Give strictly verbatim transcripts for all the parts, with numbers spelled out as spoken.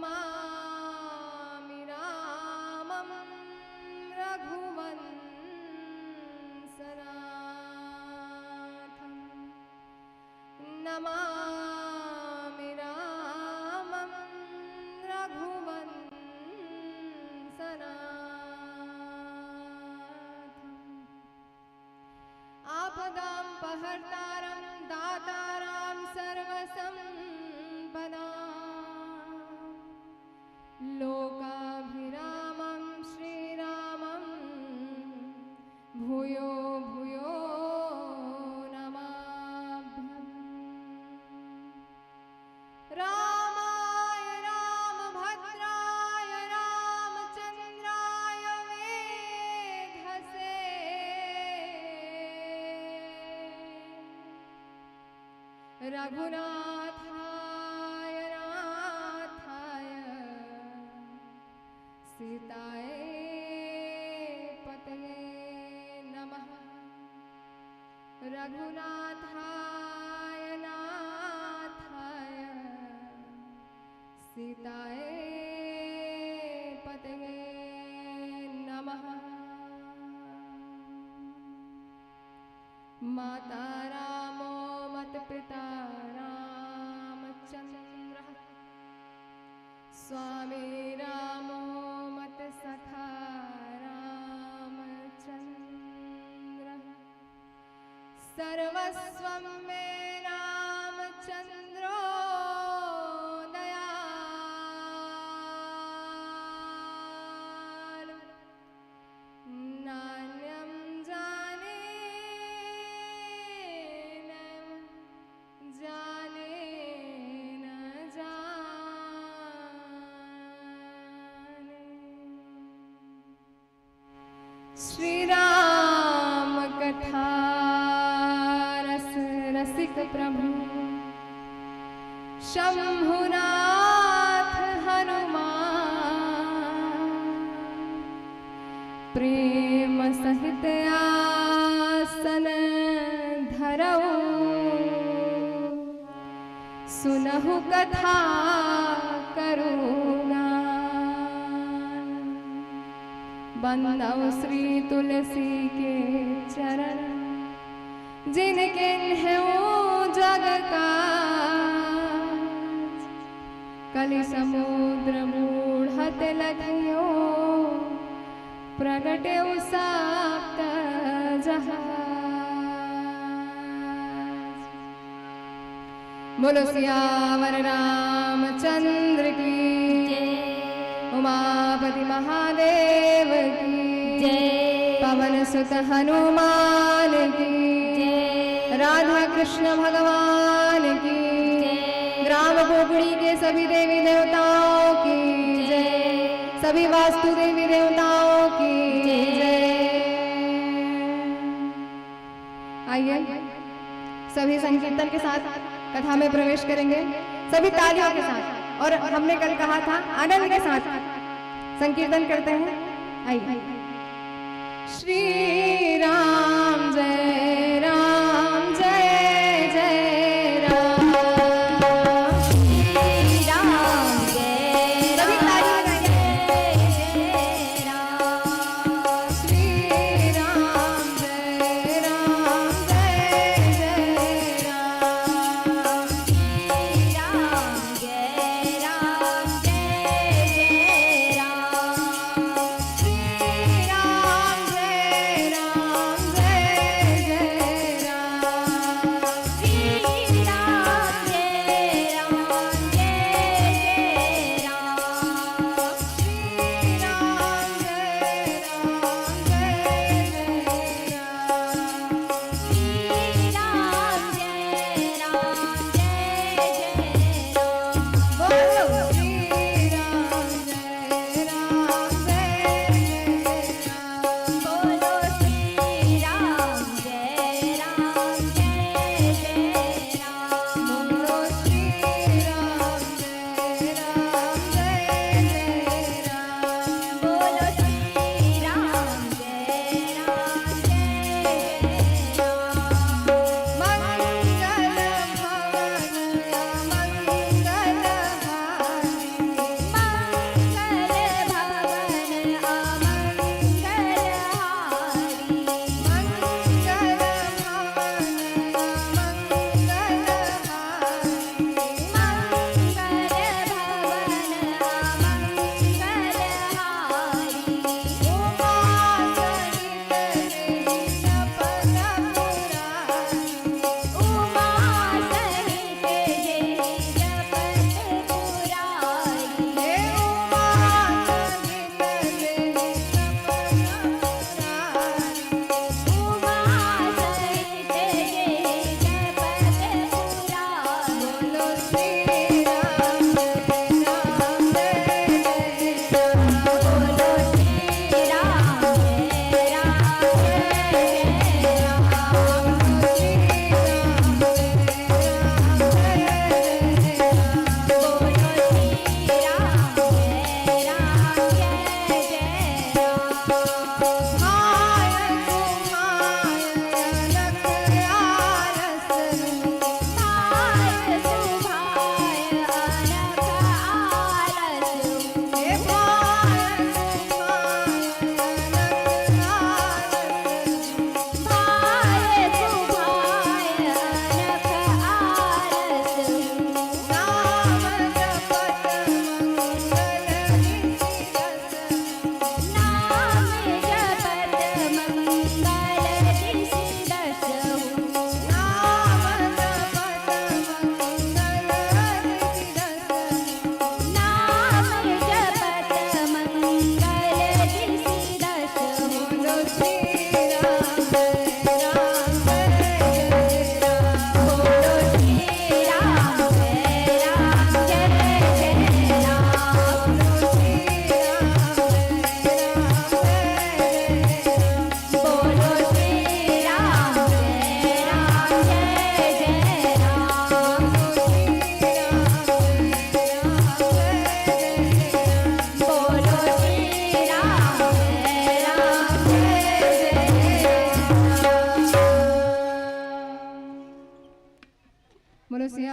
नमामि रामं रघुवंशनाथम्। नमामि रामं रघुवंशनाथम्। आपदापहर्तारं दातारं सर्वसम्पदाम्। लोकाभिरामं श्रीरामं भूयो भूयो नमाभ्यम्। रामाय रामभद्राय रामचन्द्राय वेधसे। रघुनाथाय नाथाय सीताय पतये नमः। रघुनाथाय नाथाय सीताय पतये नमः। माता रामो मत पिता रामचन्द्रः। स्वामी रामो मत सखा रामचन्द्रः। सर्वस्वं मे रामचन्द्रो दयालु। नान्यं जाने न जाने न जाने। श्री राम कथा रस रसिक प्रभु शंभुनाथ हनुमान। प्रेम सहित आसन धरऊ, सुनहु कथा करू गान। बंदव श्री तुलसी के चरण, जिन किन्हें जग काज। कलि समुद्र बूढ़त लखियो, प्रगटेउ सप्त जहाज। बोलो सियावर रामचंद्र की, जय। उमापति महादेव की, जय। पवन सुत हनुमान की, जय। राधा कृष्ण भगवान की, जय। ग्राम पोपड़ी के सभी देवी देवताओं की, जय। जय। सभी वास्तु देवी देवताओं की, जय। जय। आइए, सभी संकीर्तन के साथ कथा में प्रवेश करेंगे, सभी तालियों के साथ। और हमने कल कहा था, आनंद के साथ संकीर्तन करते हैं। आइए। श्री राम जय राम जय जय राम। श्री राम जय सभी ताली राम बजाइए। जय जय राम। श्री राम जय राम जय जय राम। श्री राम जय राम जय जय राम। श्री राम जय राम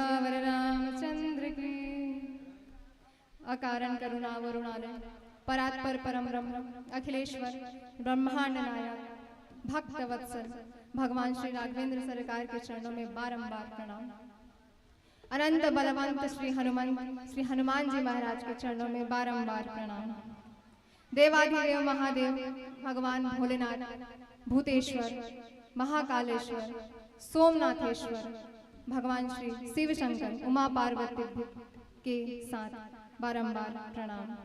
सियावर रामचंद्र की। अकारण करुणा वरुणालय, परात्पर परम ब्रह्म, अखिलेश्वर, ब्रह्मांड नायक, भक्त वत्सल भगवान श्री राघवेंद्र सरकार के चरणों में बारंबार प्रणाम। अनंत बलवंत श्री हनुमंत, श्री हनुमान जी महाराज के चरणों में बारंबार प्रणाम। देवाधिदेव महादेव भगवान भोलेनाथ, भूतेश्वर, महाकालेश्वर, सोमनाथेश्वर, भगवान श्री शिव शंकर, उमा पार्वती के साथ बारंबार प्रणाम।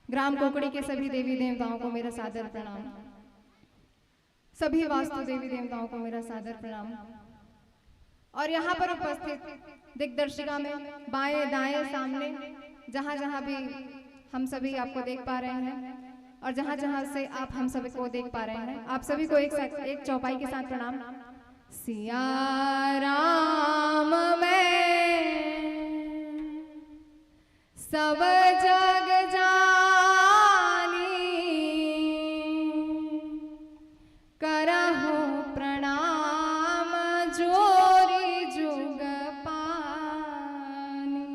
ग्राम कोकड़ी के सभी देवी देवताओं को मेरा सादर प्रणाम। सभी वास्तु देवी देवताओं को मेरा सादर प्रणाम। और यहाँ पर उपस्थित दिग्दर्शिका में बाएं दाएं सामने जहाँ जहाँ भी हम सभी आपको देख पा रहे हैं और जहाँ जहाँ से आप हम सभी को देख पा रहे हैं, आप सभी को एक साथ, एक चौपाई के साथ प्रणाम। सिया राम मैं सब जग जानी, करहु प्रणाम जोरी जुग पानी।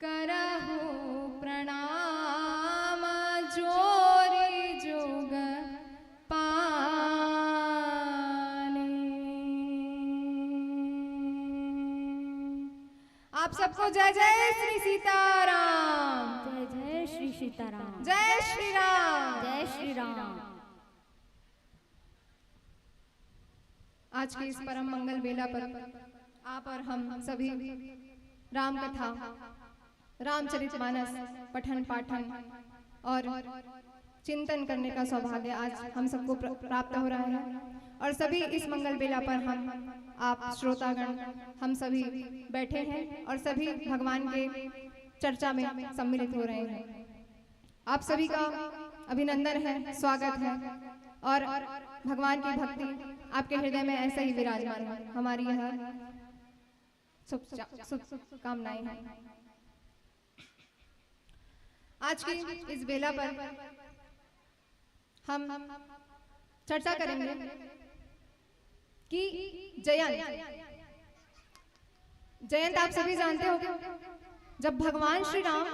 करहु प्रणाम जोरी जुग पानी। आप सबको जय जय श्री सीताराम। जय जय श्री सीताराम। जय श्री राम। जय श्री राम। आज के इस परम मंगल बेला पर आप और हम सभी राम कथा, रामचरितमानस पठन पाठन और चिंतन करने का सौभाग्य आज हम सबको प्र- प्राप्त हो रहा है। और सभी इस मंगल बेला पर हम आप श्रोतागण, हम सभी बैठे हैं और सभी भगवान के चर्चा में सम्मिलित हो रहे हैं। आप सभी का अभिनंदन है, स्वागत है और भगवान की भक्ति आपके हृदय में ऐसे ही विराजमान हो। हमारी यह शुभ शुभकामनाएं हैं। आज की इस बेला पर हम चर्चा करेंगे कि जयंत, जयंत आप सभी जानते हो, जब भगवान श्री राम,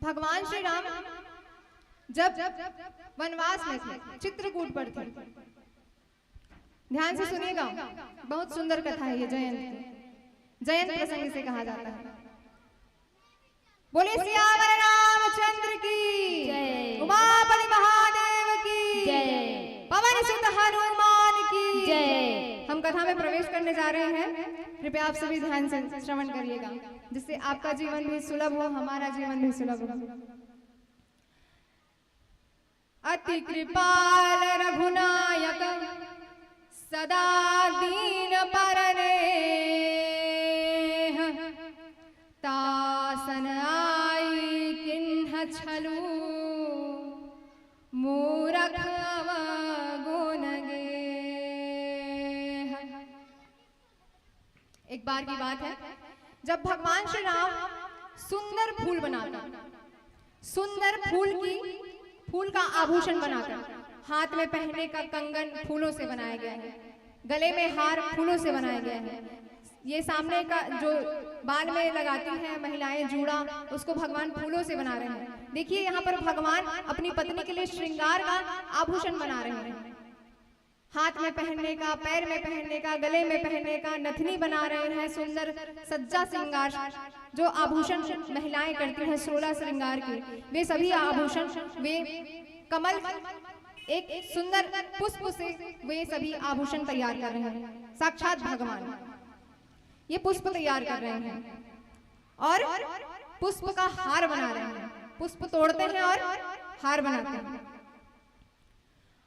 भगवान श्री राम जब वनवास में थे, चित्रकूट पर थे, ध्यान से सुनिएगा, बहुत सुंदर कथा है ये जयंत की। जयंत प्रसंग इसे कहा जाता है। बोले सियावर रामचंद्र की जय। उमापति महादेव की जय। पवन सुत हनुमान की जय। हम कथा में प्रवेश करने जा रहे हैं, कृपया आप सभी ध्यान से श्रवण करिएगा, जिससे आपका जीवन भी सुलभ हो, हमारा जीवन भी सुलभ हो। अति कृपाल रघुनायक सदा दीन परनेह, तासन आई किन्ह छलू मूरख अवगुण गेह। एक बार की बात है, जब भगवान श्री राम सुंदर फूल बनाकर, सुंदर फूल की, फूल का आभूषण बनाकर, हाथ में पहनने का कंगन फूलों से बनाया गया है, गले में हार फूलों से बनाया गया है, ये सामने का जो बाल में लगाती हैं महिलाएं जूड़ा, उसको भगवान फूलों से बना रहे हैं। देखिए, यहाँ पर भगवान अपनी पत्नी के लिए श्रृंगार का आभूषण बना रहे हैं। हाथ में पहनने का, पैर में पहनने का, गले में पहनने का, नथनी बना रहे हैं, सुंदर सज्जा श्रृंगार, जो आभूषण महिलाएं करती हैं सोलह श्रृंगार के, वे सभी आभूषण, वे कमल, एक सुंदर पुष्प से वे सभी आभूषण तैयार कर रहे हैं। साक्षात भगवान ये पुष्प तैयार कर रहे हैं और पुष्प का हार बना रहे हैं। पुष्प तोड़ते हैं और हार बनाते हैं।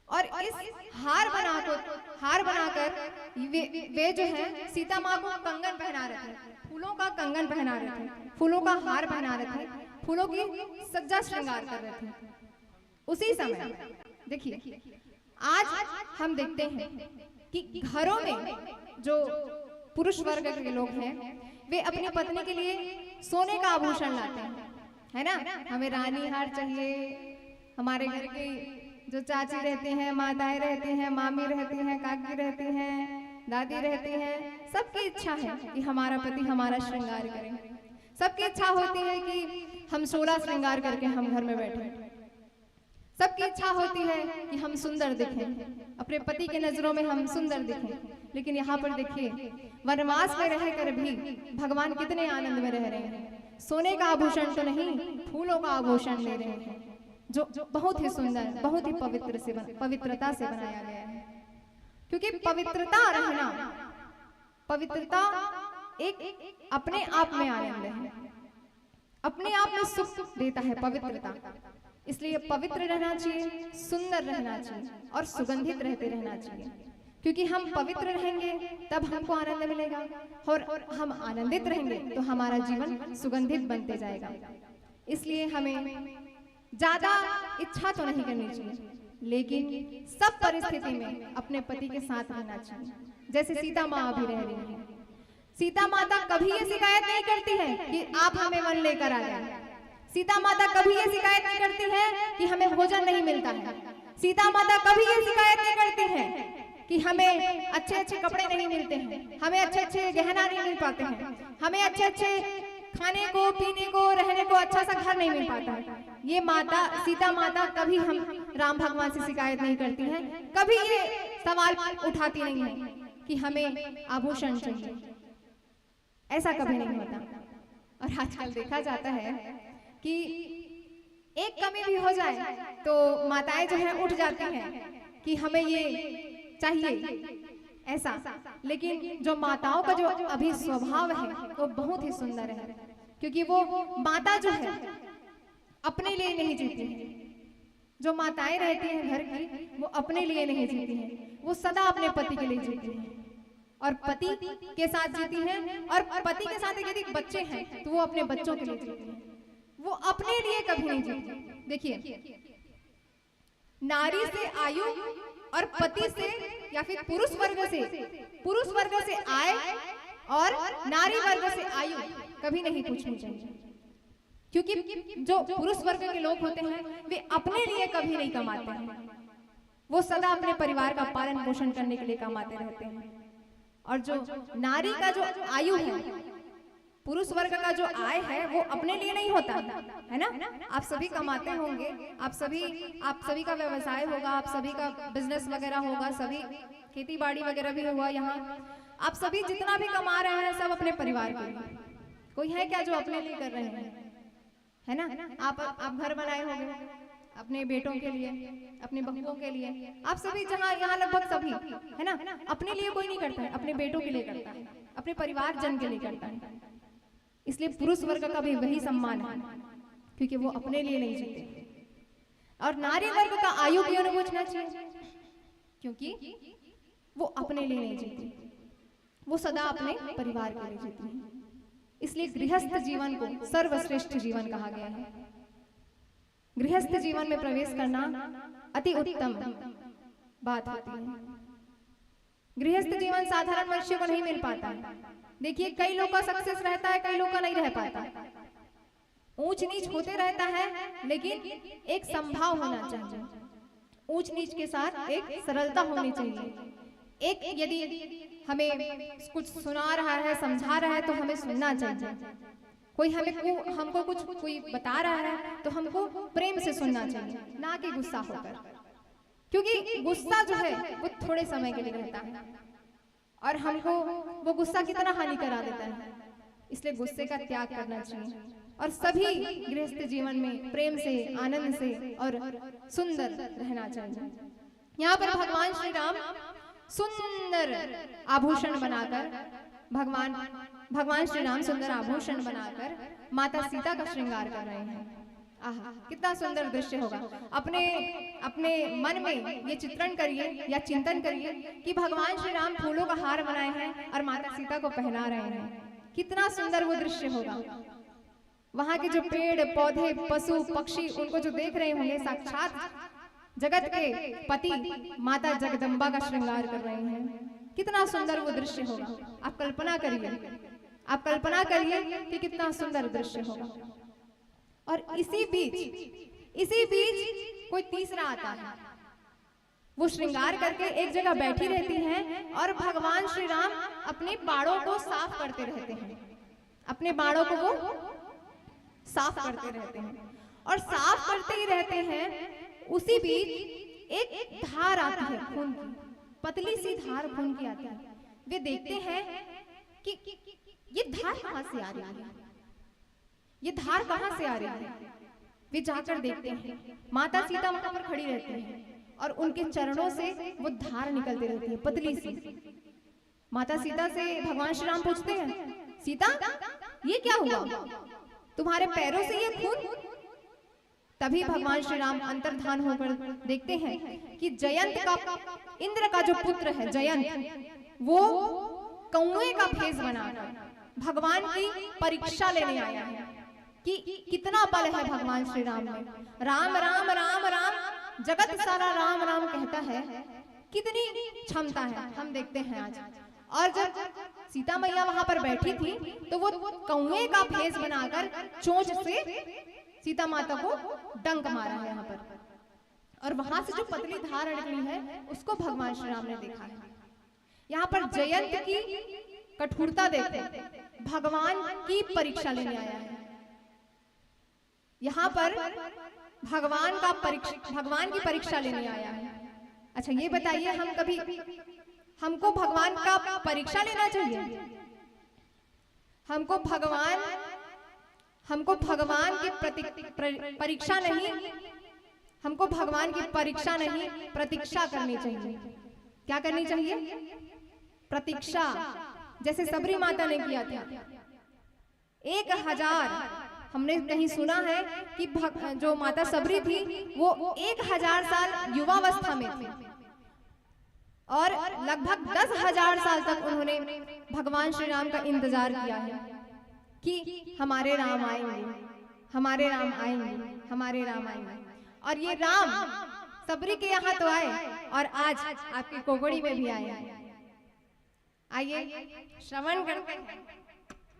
और इस हार बना को, हार बनाकर वे, वे जो है सीता माँ को कंगन पहना रहे थे, फूलों का कंगन पहना रहे थे, फूलों का हार पहना रहे थे, फूलों की सज्जा श्रृंगार कर रहे थे। उसी समय देखिए, आज हम देखते हैं कि घरों में जो पुरुष वर्ग के लोग हैं, वे अपनी पत्नी के लिए सोने का आभूषण लाते हैं, है ना? हमें रानी हार चाहिए, हमारे घर की जो चाची रहती हैं, माताएं रहती हैं, मामी रहती हैं, काकी रहती हैं, दादी रहती हैं, सबकी इच्छा है कि हमारा पति हमारा श्रृंगार करे। सबकी इच्छा होती है कि हम सोलह श्रृंगार करके हम घर में बैठे। सबकी इच्छा होती है कि हम सुंदर दिखें, अपने पति के नजरों में हम सुंदर दिखें। लेकिन यहाँ पर देखिए, वनवास में रहकर भी भगवान कितने आनंद में रह रहे हैं। सोने का आभूषण तो नहीं, फूलों का आभूषण ले रहे हैं, जो बहुत ही सुंदर, बहुत ही पवित्र से बन, पवित्रता से बनाया गया है। क्योंकि पवित्रता रहना, पवित्रता एक अपने आप में आनंद है, अपने आप में सुख देता है पवित्रता। इसलिए पवित्र रहना चाहिए, सुंदर रहना चाहिए और सुगंधित रहते रहना चाहिए। क्योंकि हम पवित्र रहेंगे, तब हमको आनंद मिलेगा, और हम आनंदित रहेंगे तो हमारा जीवन सुगंधित बनते जाएगा। इसलिए हमें ज्यादा इच्छा तो नहीं करनी चाहिए, लेकिन सब परिस्थिति में अपने पति के साथ रहना चाहिए। जैसे सीता माँ अभी रह रही हैं, सीता माता कभी ये शिकायत नहीं करती है कि आप हमें वन लेकर आ गए। सीता माता कभी ये शिकायत नहीं करती है कि हमें भोजन नहीं मिलता है। सीता माता कभी ये शिकायत नहीं करती है कि हमें अच्छे अच्छे कपड़े नहीं मिलते हैं, हमें अच्छे अच्छे गहना नहीं मिल पाते हैं, हमें अच्छे अच्छे खाने को, पीने को, रहने को अच्छा सा घर नहीं मिल पाता है। ये माता, सीता माता कभी हम राम भगवान से शिकायत नहीं करती हैं, कभी ये सवाल उठाती नहीं है कि हमें आभूषण चाहिए, ऐसा कभी नहीं होता। और आजकल देखा जाता है कि एक कमी भी हो जाए तो माताएं जो हैं उठ जाती हैं कि हमें ये चाहिए, ऐसा। लेकिन जो माताओं का जो अभी स्वभाव है, वो बहुत ही सुंदर है, क्योंकि वो माता जो है अपने लिए नहीं जीती है। जो माताएं रहती हैं घर की, वो अपने लिए नहीं जीती हैं, वो सदा अपने पति के लिए जीती हैं और पति के साथ जीती हैं, और पति के साथ यदि बच्चे हैं तो वो अपने बच्चों के लिए जीती हैं, वो अपने लिए कभी नहीं जीती। देखिए, नारी से आयु और पति से या फिर पुरुष वर्ग से, पुरुष वर्ग से आय और नारी वर्ग से आयु कभी नहीं पूछनी चाहिए, क्योंकि जो पुरुष वर्ग के लोग होते हैं, वे अपने लिए कभी नहीं कमाते हैं, वो सदा अपने परिवार का पालन पोषण करने के लिए कमाते रहते हैं। और जो नारी का जो आयु है, पुरुष वर्ग का जो आय है, वो अपने लिए नहीं होता है, है ना? आप सभी कमाते होंगे, आप सभी, आप सभी का व्यवसाय होगा, आप सभी का बिजनेस वगैरह होगा, सभी खेती बाड़ी वगैरह भी हुआ यहाँ, आप सभी जितना भी कमा रहे हैं, सब अपने परिवार के लिए। कोई है क्या जो अपने लिए कर रहे हैं? है ना? आप आप घर बनाए होंगे अपने बेटों के लिए, अपनी बहुओं के लिए, आप सभी, जहाँ यहाँ लगभग सभी, है ना, अपने लिए कोई नहीं करता है, अपने बेटों के लिए करता है, अपने परिवारजन के लिए करता है। इसलिए पुरुष वर्ग का भी वही सम्मान है, क्योंकि वो अपने लिए नहीं जीते। और नारी वर्ग का आयु क्यों नहीं पूछना चाहिए? क्योंकि वो अपने लिए नहीं जीती, वो सदा अपने परिवार के लिए जीती है। इसलिए गृहस्थ जीवन को सर्वश्रेष्ठ जीवन कहा गया है। गृहस्थ जीवन में प्रवेश करना अति उत्तम बात होती है। गृहस्थ जीवन साधारण मनुष्य को नहीं मिल पाता है। देखिए, कई लोग का सक्सेस रहता है, कई लोग का नहीं रह पाता। ऊंच नीच होते रहता है, लेकिन एक संभाव होना चाहिए। ऊंच नीच के साथ एक सरलता होनी चाहिए। एक यदि हमें कुछ सुना रहा है, समझा रहा है, तो हमें सुनना चाहिए। कोई हमें को, हमको कुछ कोई बता रहा है, तो हमको प्रेम से सुनना चाहिए, ना कि गुस्सा होकर, क्योंकि गुस्सा जो है, वो थोड़े समय के लिए रहता है और हमको वो गुस्सा कितना हानि करा देता है। इसलिए गुस्से का त्याग करना चाहिए और सभी गृहस्थ जीवन में प्रेम से, आनंद से और सुंदर रहना चाहिए। यहाँ पर भगवान श्री राम सुंदर आभूषण बनाकर, भगवान भगवान श्री राम सुंदर आभूषण बनाकर माता सीता का श्रृंगार कर रहे हैं। आह, कितना सुंदर दृश्य होगा। अपने अपने मन में ये चित्रण करिए या चिंतन करिए कि भगवान श्री राम फूलों का हार बनाए हैं और माता सीता को पहना रहे हैं। कितना सुंदर वो दृश्य होगा। वहां के जो पेड़ पौधे, पशु पक्षी, उनको जो देख रहे होंगे, साक्षात जगत के पति माता जगदम्बा का श्रृंगार कर रहे हैं। कितना सुंदर वो दृश्य होगा। आप कल्पना करिए, आप कल्पना करिए कि कितना सुंदर दृश्य होगा। और इसी बीच, इसी बीच कोई तीसरा आता है। वो श्रृंगार करके एक जगह बैठी रहती हैं और भगवान श्री राम अपने बाणों को साफ करते रहते हैं, अपने बाणों को वो साफ करते रहते हैं। और साफ करते ही रहते हैं, उसी बीच एक धार आती है खून की, पतली सी धार खून की आती है। वे देखते हैं कि ये धार कहाँ से आ रही है, ये धार कहाँ से आ रही है। वे जाकर देखते हैं, माता सीता वहां पर खड़ी रहती हैं और उनके चरणों से वो धार निकलती रहती है, पतली सी। माता सीता से भगवान श्री राम पूछते हैं, सीता, ये क्या हुआ, तुम्हारे पैरों से ये खून? तभी भगवान श्री राम अंतर्धान होकर देखते हैं कि जयंत का, इंद्र का जो पुत्र है जयंत, वो कौए का भेष बनाकर भगवान की परीक्षा लेने आया है कि कितना बल है भगवान श्री राम में। राम राम राम राम, जगत सारा राम राम कहता है, कितनी क्षमता है, हम देखते हैं आज। और जब सीता मैया वहां पर बैठी थी तो वो कौए का भेष बनाकर चोंच से सीता माता को डंक मारा है यहाँ पर, और वहां से जो पतली धार निकली है उसको भगवान श्री राम ने देखा है। यहाँ पर जयंत की कठोरता देखो, भगवान की परीक्षा लेने आया है। यहाँ पर भगवान का परीक्ष भगवान की परीक्षा लेने आया है। अच्छा, ये बताइए, हम कभी, हमको भगवान का परीक्षा लेना चाहिए? हमको भगवान हमको भगवान की प्रति प्र- परीक्षा नहीं, हमको भगवान की परीक्षा नहीं, प्रतीक्षा करनी चाहिए। क्या करनी चाहिए? प्रतीक्षा। जैसे सबरी माता ने किया था, एक हजार, हमने कहीं सुना है कि भग, जो माता सबरी थी वो एक हजार साल युवावस्था में थी और लगभग दस हजार साल तक उन्होंने भगवान श्री राम का इंतजार किया है कि हमारे राम आएंगे, हमारे राम आएंगे, हमारे राम आएंगे। और ये राम सबरी के यहाँ तो आए और आज आपके कोकड़ी में भी आए हैं। आइए श्रवण करते हैं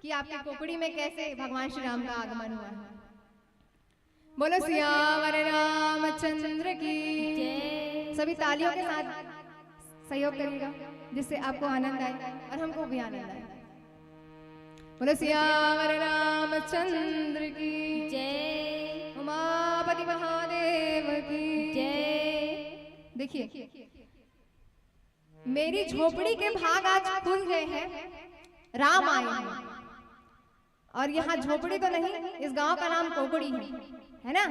कि आपके कोकड़ी में कैसे भगवान श्री राम का आगमन हुआ है। बोलो सियावर रामचंद्र की। सभी तालियों के साथ सहयोग करिएगा, जिससे आपको आनंद आए और हमको भी आनंद आए। बोलो सियावर रामचंद्र की। उमापति महादेव की। देखिए, मेरी झोपड़ी के भाग आज खुल गए हैं, राम आए हैं। और यहाँ झोपड़ी तो नहीं, इस गांव का नाम कोकड़ी है, है ना?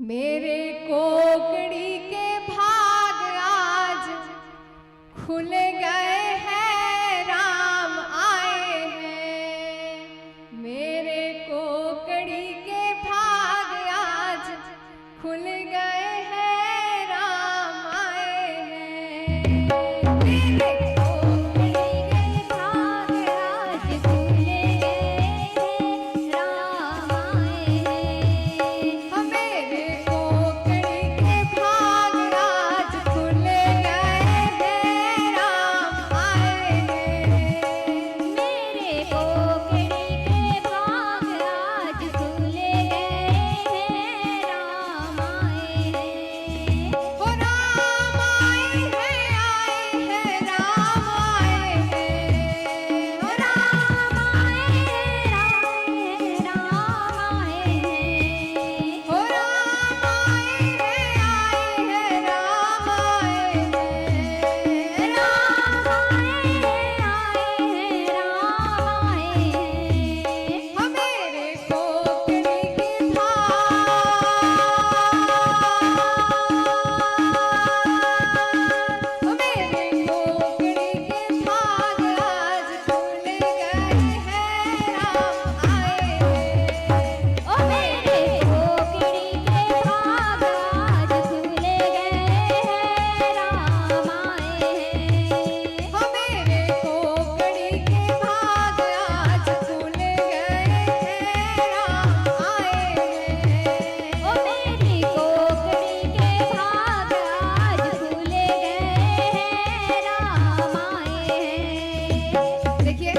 मेरे कोकड़ी के भाग आज खुल गए हैं, राम आए हैं। मेरे कोकड़ी के भाग आज खुल गए हैं, राम आए हैं। मेरे कोकड़ी के भाग आज खुल गए हैं, राम आए हैं। हाँ, मेरे कोकड़ी के भाग आज खुल गए हैं, राम आए हैं। मेरे कोकड़ी के भाग आज खुल गए हैं, राम आए हैं। हो राम आए हैं, आए हैं, राम आए हैं। हो राम आए हैं, राम आए हैं, राम आए हैं। हो राम आए हैं, आए हैं, राम आए हैं। राम आए हैं, आए हैं, राम आए हैं। हाँ, मेरे कोकड़ी के भाग, हाँ, मेरे कोकड़ी के भाग आज खुल गए हैं, राम आए हैं। ओ मेरे कोकड़ी के भाग आज खुल गए हैं, राम आए हैं। ओ मेरे कोकड़ी के भाग आज खुल गए हैं, राम आए हैं। ओ मेरी कोकड़ी के भाग आज खुल गए हैं, राम आए हैं। देखिए,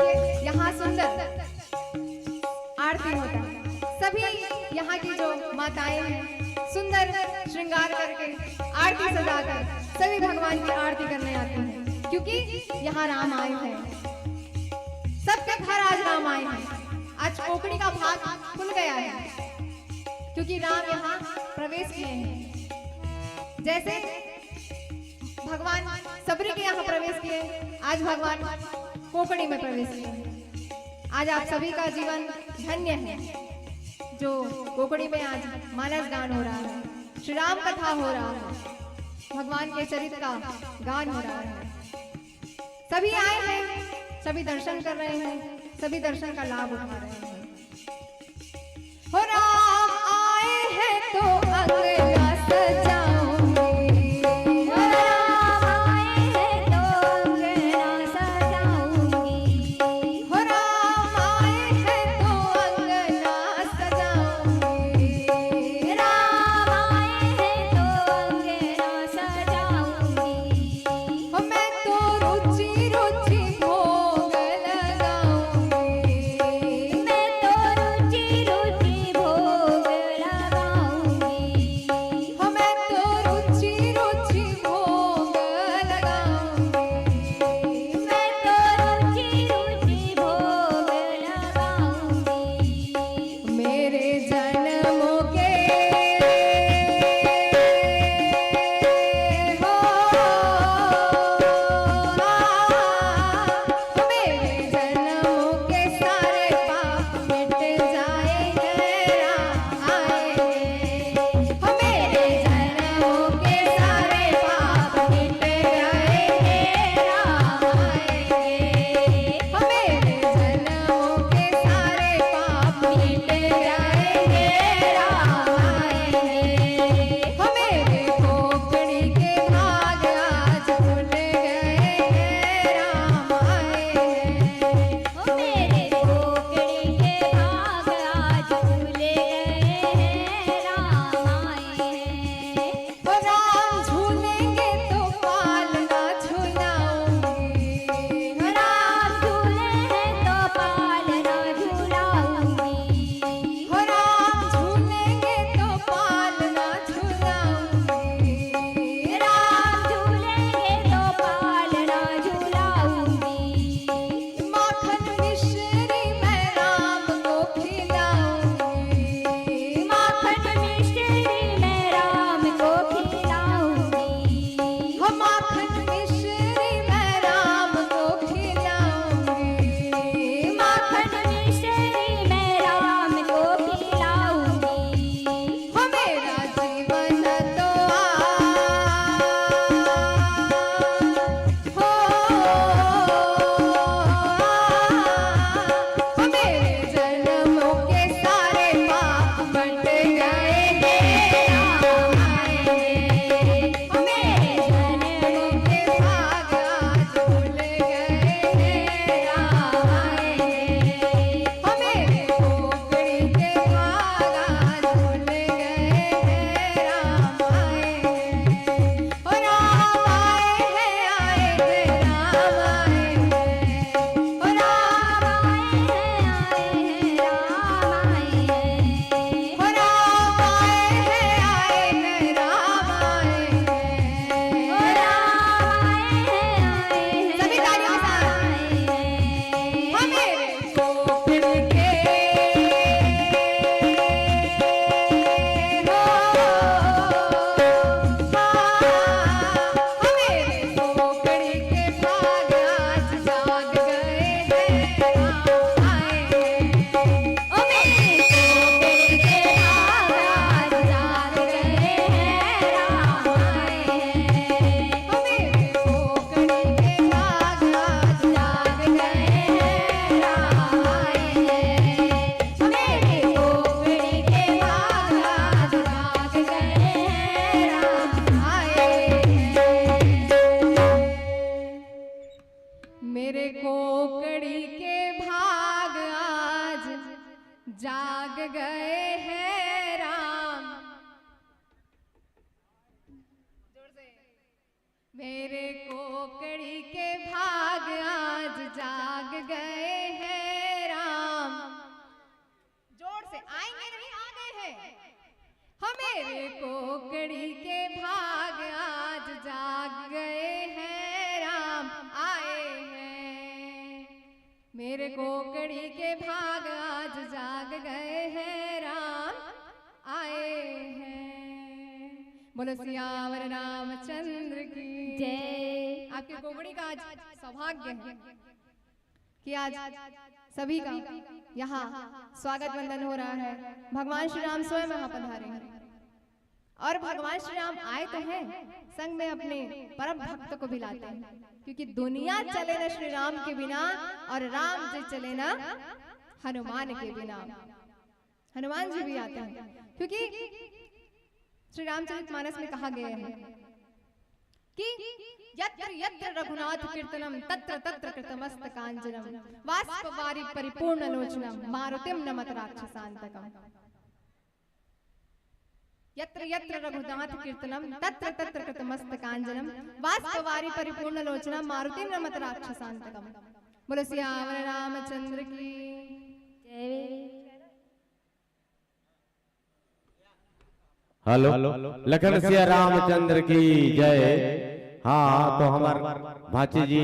यहाँ सुंदर आरती होता है। सभी यहाँ की जो माताएं हैं, सुंदर श्रृंगार करके, आरती सजाकर सभी भगवान की आरती करने आते हैं, क्योंकि यहाँ राम आए हैं। सबके घर आज राम आए हैं। आज कोंकणी का भाग खुल गया है, क्योंकि राम यहाँ प्रवेश किए हैं। जैसे भगवान सबरी के यहाँ प्रवेश किए, आज भगवान कोंकणी में प्रवेश किए। आज आप सभी का जीवन धन्य है, जो कोंकणी में आज मानस गान हो रहा है, श्री राम कथा हो रहा है, भगवान के चरित्र का गान हो रहा है। सभी आए हैं, सभी दर्शन कर रहे हैं, सभी दर्शन का लाभ उठा रहे हैं। हो राम आए हैं तो अंगना सजाऊंगी। हो राम आए हैं तो अंगना सजाऊंगी। हो राम आए हैं तो अंगना सजाऊंगी। राम आए हैं तो अंगना सजाऊंगी। हो मैं तो रुचि रुचि भोग लगाऊंगी। मैं तो रुचि रुचि भोग लगाऊंगी। हो मैं तो रुचि रुचि भोग लगाऊंगी। मैं तो रुचि रुचि भोग लगाऊंगी। मेरे जन्मों के हो, मेरे जन्मों के सारे पाप मिट जाएंगे, राम आएंगे। हो, मेरे जन्मों के सारे पाप मिट जाएंगे, राम आएंगे। हो, मेरे जन्मों के सारे पाप मिट जाएंगे, राम आएंगे। हो, मेरे कोंकणी के भाग आज खुल गए हैं, राम आए हैं। हो, मेरे कोंकणी के भाग आज खुल गए हैं, राम आए हैं। हो राम झूलेंगे तो पालना झुलाऊंगी। हो राम झूले हैं तो पालना झुलाऊंगी। हो राम झूलेंगे तो पालना झुलाऊंगी। राम झूलेंगे तो पालना झुलाऊंगी। माखन मिश्री मैं राम को खिलाऊंगी। माखन मिश्री मैं राम को खिलाऊंगी। हो माखन मिश्री मैं राम को खिलाऊंगी। माखन मिश्री मैं राम को खिलाऊंगी। हो मेरा जीवन तो आ, हो, आ, हो मेरे जन्मों के सारे पाप मिट गए हैं, राम आए हैं। हो मेरे जन्मों के भाग आज खुल गए हैं, राम आए हैं। हो मेरे कोंकणी के भाग आज खुल गए हैं, राम आए हैं। हो राम आए हैं, आए हैं, राम आए हैं। हो राम आए हैं, आए हैं, राम आए हैं। हो राम आए हैं, आए हैं, राम आए हैं। हो राम आए हैं, आए हैं, सभी तालियों के साथ। राम आए हैं। हो मेरे कोंकणी के हो, हाँ, हो मेरे कोंकणी के भाग आज जाग गए हैं, राम आए हैं। ओ मेरे कोंकणी के भाग आज जाग गए हैं, राम आए हैं। ओ मेरे कोंकणी के भाग आज जाग गए हैं, राम आए हैं। मेरे कोंकणी के भाग आज जाग गए हैं, राम आए हैं। मेरे कोंकणी के भाग आज जाग गए हैं, राम। जोर से। मेरे कोंकणी के भाग आज जाग गए हैं, राम। जोर से, आएंगे नहीं, आ गए हैं। हो मेरे गए हैं राम आए हैं। बोलो सियावर रामचंद्र की जय। आपके कोगड़ी का आज सौभाग्य है कि आज सभी का यहाँ स्वागत वंदन हो रहा है। भगवान श्री राम स्वयं यहाँ पधारे हैं और भगवान श्री राम आए तो हैं, संग में अपने परम भक्त को भी लाते हैं, क्योंकि दुनिया चले ना श्री राम के बिना और राम जी चले ना हनुमान के बिना। हनुमान जी भी आते हैं, क्योंकि श्री रामचरित मानस में कहा गया है कि यत्र यत्र रघुनाथ कीर्तनम तत्र तत्र कृतमस्तकांजलम बाष्पवारि परिपूर्ण लोचनम मारुतिम नमत राक्षसांतकम। यत्र यत्र रघुनाथ कीर्तनम तत्र तत्र कृतमस्तकांजलम बाष्पवारि परिपूर्ण लोचनम मारुतिम नमत राक्षसांतकम। बोलो सियावर रामचंद्र की जय। हेलो, लखन सिया रामचंद्र की जय। हाँ, तो हमार भाची जी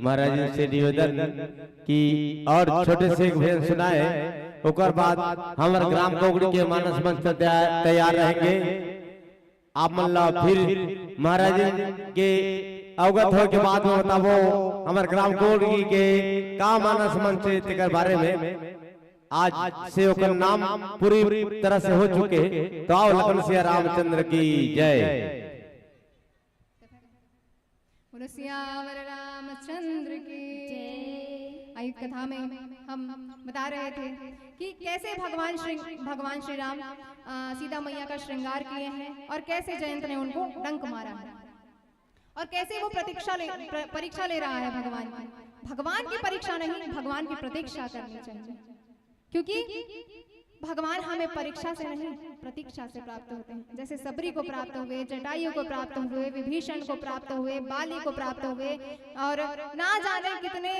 महाराज जी से निवेदन कि और छोटे से एक भजन सुनाए, ओकर बाद हमार ग्राम कोगड़ी के मानस मंच तैयार, तैयार रहेंगे। आप मन ला फिर महाराज जी के अवगत होए के बाद में बताबो हमार ग्राम कोगड़ी के का मानस मंच हे तेकर बारे में। आज से ओकर नाम पूरी तरह से हो चुके हे। तो आओ लखन सिया रामचंद्र की जय। बोलो सियावर रामचंद्र की जय। आइए, कथा में हम बता रहे थे कि कैसे भगवान श्री भगवान श्री राम अ, सीता मैया का श्रृंगार किए हैं और कैसे जयंत ने उनको डंक मारा है और कैसे वो प्रतीक्षा ले प्र, परीक्षा ले रहा है भगवान की। भगवान की परीक्षा नहीं, भगवान की प्रतीक्षा करनी चाहिए, क्योंकि भगवान हमें परीक्षा से नहीं, प्रतीक्षा से प्राप्त होते हैं। जैसे सबरी को प्राप्त हुए, जटायु को प्राप्त हुए, विभीषण को प्राप्त हुए, बाली को प्राप्त हुए, और ना जाने कितने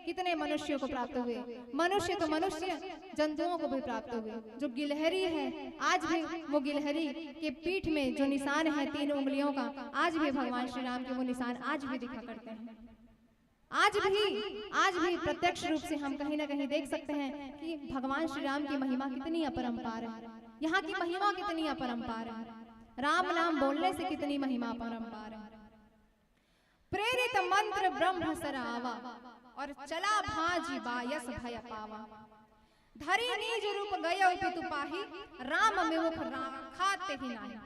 कितने मनुष्यों को प्राप्त हुए। मनुष्य तो मनुष्य, जंतुओं को भी प्राप्त हुए। जो गिलहरी है, आज भी वो गिलहरी के पीठ में जो निशान है तीन उंगलियों का, आज भी भगवान श्री राम के वो निशान आज भी दिखा करते हैं। आज भी आज भी प्रत्यक्ष रूप से हम कहीं ना कहीं देख सकते हैं कि भगवान श्री राम की महिमा कितनी अपरंपार है, यहाँ की महिमा कितनी अपरंपार है, राम नाम बोलने से कितनी महिमा अपरंपार है। प्रेरित मंत्र ब्रह्म सर आवा, और चला भांजि बायस भय पावा। धरि निज रूप गयो पितु पाहि, राम विमुख राखा तेहि नाही।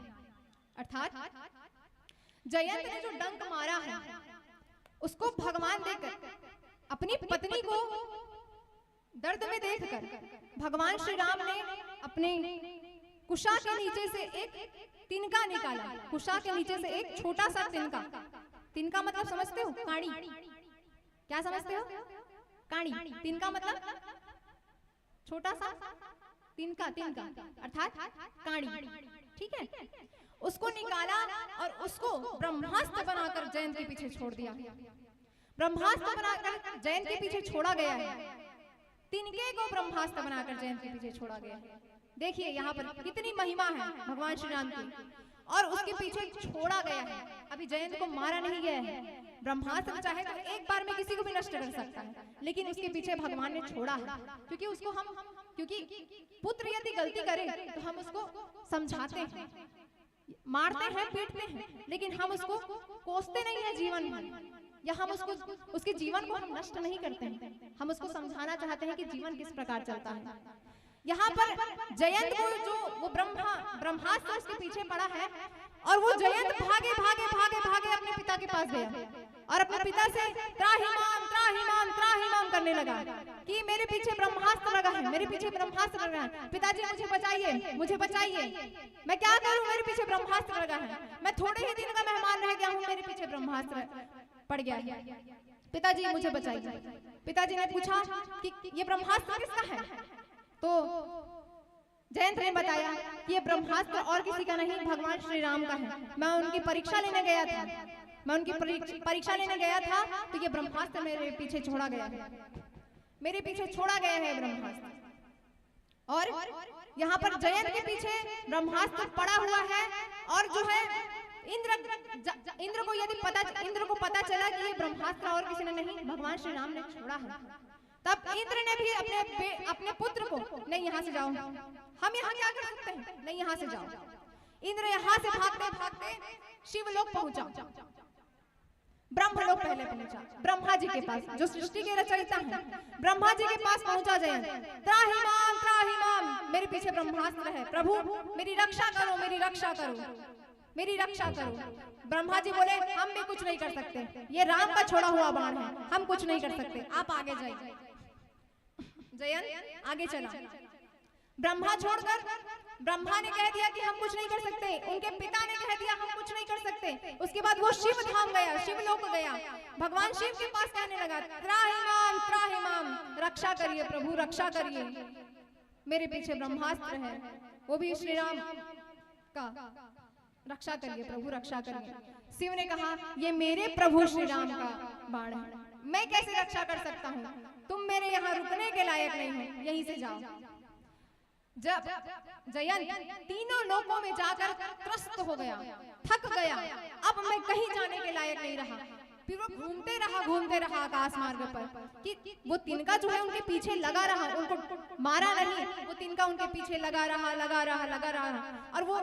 अर्थात जयंत ने जो डंक मारा है, उसको भगवान देखकर, अपनी पत्नी को दर्द में देखकर भगवान श्री राम ने अपने कुशा के नीचे से एक तिनका निकाला। कुशा के नीचे से एक छोटा सा तिनका। तिनका मतलब समझते हो? काड़ी। क्या समझते हो? काड़ी। तिनका मतलब छोटा सा तिनका, तिनका अर्थात काड़ी। ठीक है, उसको निकाला और उसको ब्रह्मास्त्र बनाकर जयंत के पीछे छोड़ दिया। ब्रह्मास्त्र बनाकर जयंत के पीछे छोड़ा गया है। तिनके को ब्रह्मास्त्र बनाकर जयंत के पीछे छोड़ा गया है। देखिए, यहाँ पर कितनी महिमा है भगवान श्री राम की, और उसके पीछे छोड़ा गया है। अभी जयंत को मारा नहीं गया है। ब्रह्मास्त्र चाहे तो एक बार में किसी को भी नष्ट कर सकता है, लेकिन उसके पीछे भगवान ने छोड़ा है, क्योंकि उसको हम क्योंकि पुत्र यदि गलती करे तो हम उसको समझाते हैं, मारते हैं, पीटते हैं, लेकिन हम उसको कोसते नहीं है जीवन भर, या हम उसको उसके जीवन को हम नष्ट नहीं करते हैं। हम उसको समझाना चाहते हैं कि जीवन किस प्रकार चलता है। यहाँ पर जयंत को जो वो ब्रह्मा ब्रह्मास्त्र उसके पीछे पड़ा है, और वो जयंत भागे भागे भागे भागे अपने पिता के पास गया और अपने पिता से त्राहि माम, त्राहि माम, त्राहि माम करने लगा कि मेरे पीछे ब्रह्मास्त्र लगा है, मेरे पीछे ब्रह्मास्त्र लगा है, पिताजी मुझे बचाइए, मुझे बचाइए, मैं क्या करूं, मेरे पीछे ब्रह्मास्त्र लगा है, मैं थोड़े ही दिन का मेहमान रह गया हूं, मेरे पीछे ब्रह्मास्त्र पड़ गया है, पिताजी मुझे बचाइए। पिताजी ने पूछा कि ये ब्रह्मास्त्र किसका है, तो जयंत ने बताया कि ये ब्रह्मास्त्र और किसी का नहीं, भगवान श्री राम का है। मैं उनकी परीक्षा लेने गया था, मैं उनकी परीक्ष- परीक्षा लेने गया था, तो ये ब्रह्मास्त्र मेरे पीछे छोड़ा गया है, मेरे पीछे छोड़ा गया है ब्रह्मास्त्र। और यहाँ पर जयंत के पीछे ब्रह्मास्त्र पड़ा हुआ है, और जो है इंद्र ज- इंद्र को यदि पता इंद्र को पता चला कि ये ब्रह्मास्त्र और किसी ने नहीं, भगवान श्री राम ने छोड़ा है, तब इंद्र ने भी अपने अपने पुत्र को नहीं, यहाँ से जाओ, हम यहाँ क्या कर सकते हैं, नहीं, यहाँ से जाओ। इंद्र यहाँ से भागते भागते शिव लोक पहुंचा, ब्रह्म लोक पहले पहुंचा, ब्रह्मा जी के पास, जो सृष्टि के रचयिता हैं, ब्रह्मा जी के पास पहुंचा जयंत। त्राहि माम, त्राहि माम, मेरे पीछे ब्रह्मास्त्र है, प्रभु मेरी रक्षा करो, मेरी रक्षा करो, मेरी रक्षा करो। ब्रह्मा जी बोले, हम भी कुछ नहीं कर सकते, ये राम का छोड़ा हुआ बाण है, हम कुछ नहीं कर सकते, आप आगे जाइए। जयंत आगे चला। ब्रह्मा छोड़कर, ब्रह्मा ने कह दिया कि हम कुछ नहीं कर सकते, उनके पिता ने कह दिया हम कुछ नहीं कर सकते। उसके बाद वो शिव धाम गया, शिव लोक गया, भगवान शिव के पास कहने लगा, त्राहि माम, त्राहि माम, रक्षा करिए प्रभु, रक्षा करिए, मेरे पीछे ब्रह्मास्त्र है, वो भी श्री राम का। रक्षा करिए प्रभु, रक्षा करिए। शिव ने कहा, ये मेरे प्रभु श्री राम का बाण है, मैं कैसे रक्षा कर सकता हूँ? तुम मेरे यहाँ रुकने के लायक नहीं हो, यहीं से जाओ। जब जयंत तीनों लोकों में जाकर त्रस्त हो गया, थक गया, अब मैं कहीं जाने के लायक नहीं रहा, फिर वो घूमते रहा, घूमते रहा आकाश मार्ग पर कि वो तिनका जो है उनके पीछे लगा रहा, उनको मारा नहीं, वो तिनका उनके पीछे लगा रहा, लगा रहा, लगा रहा। और वो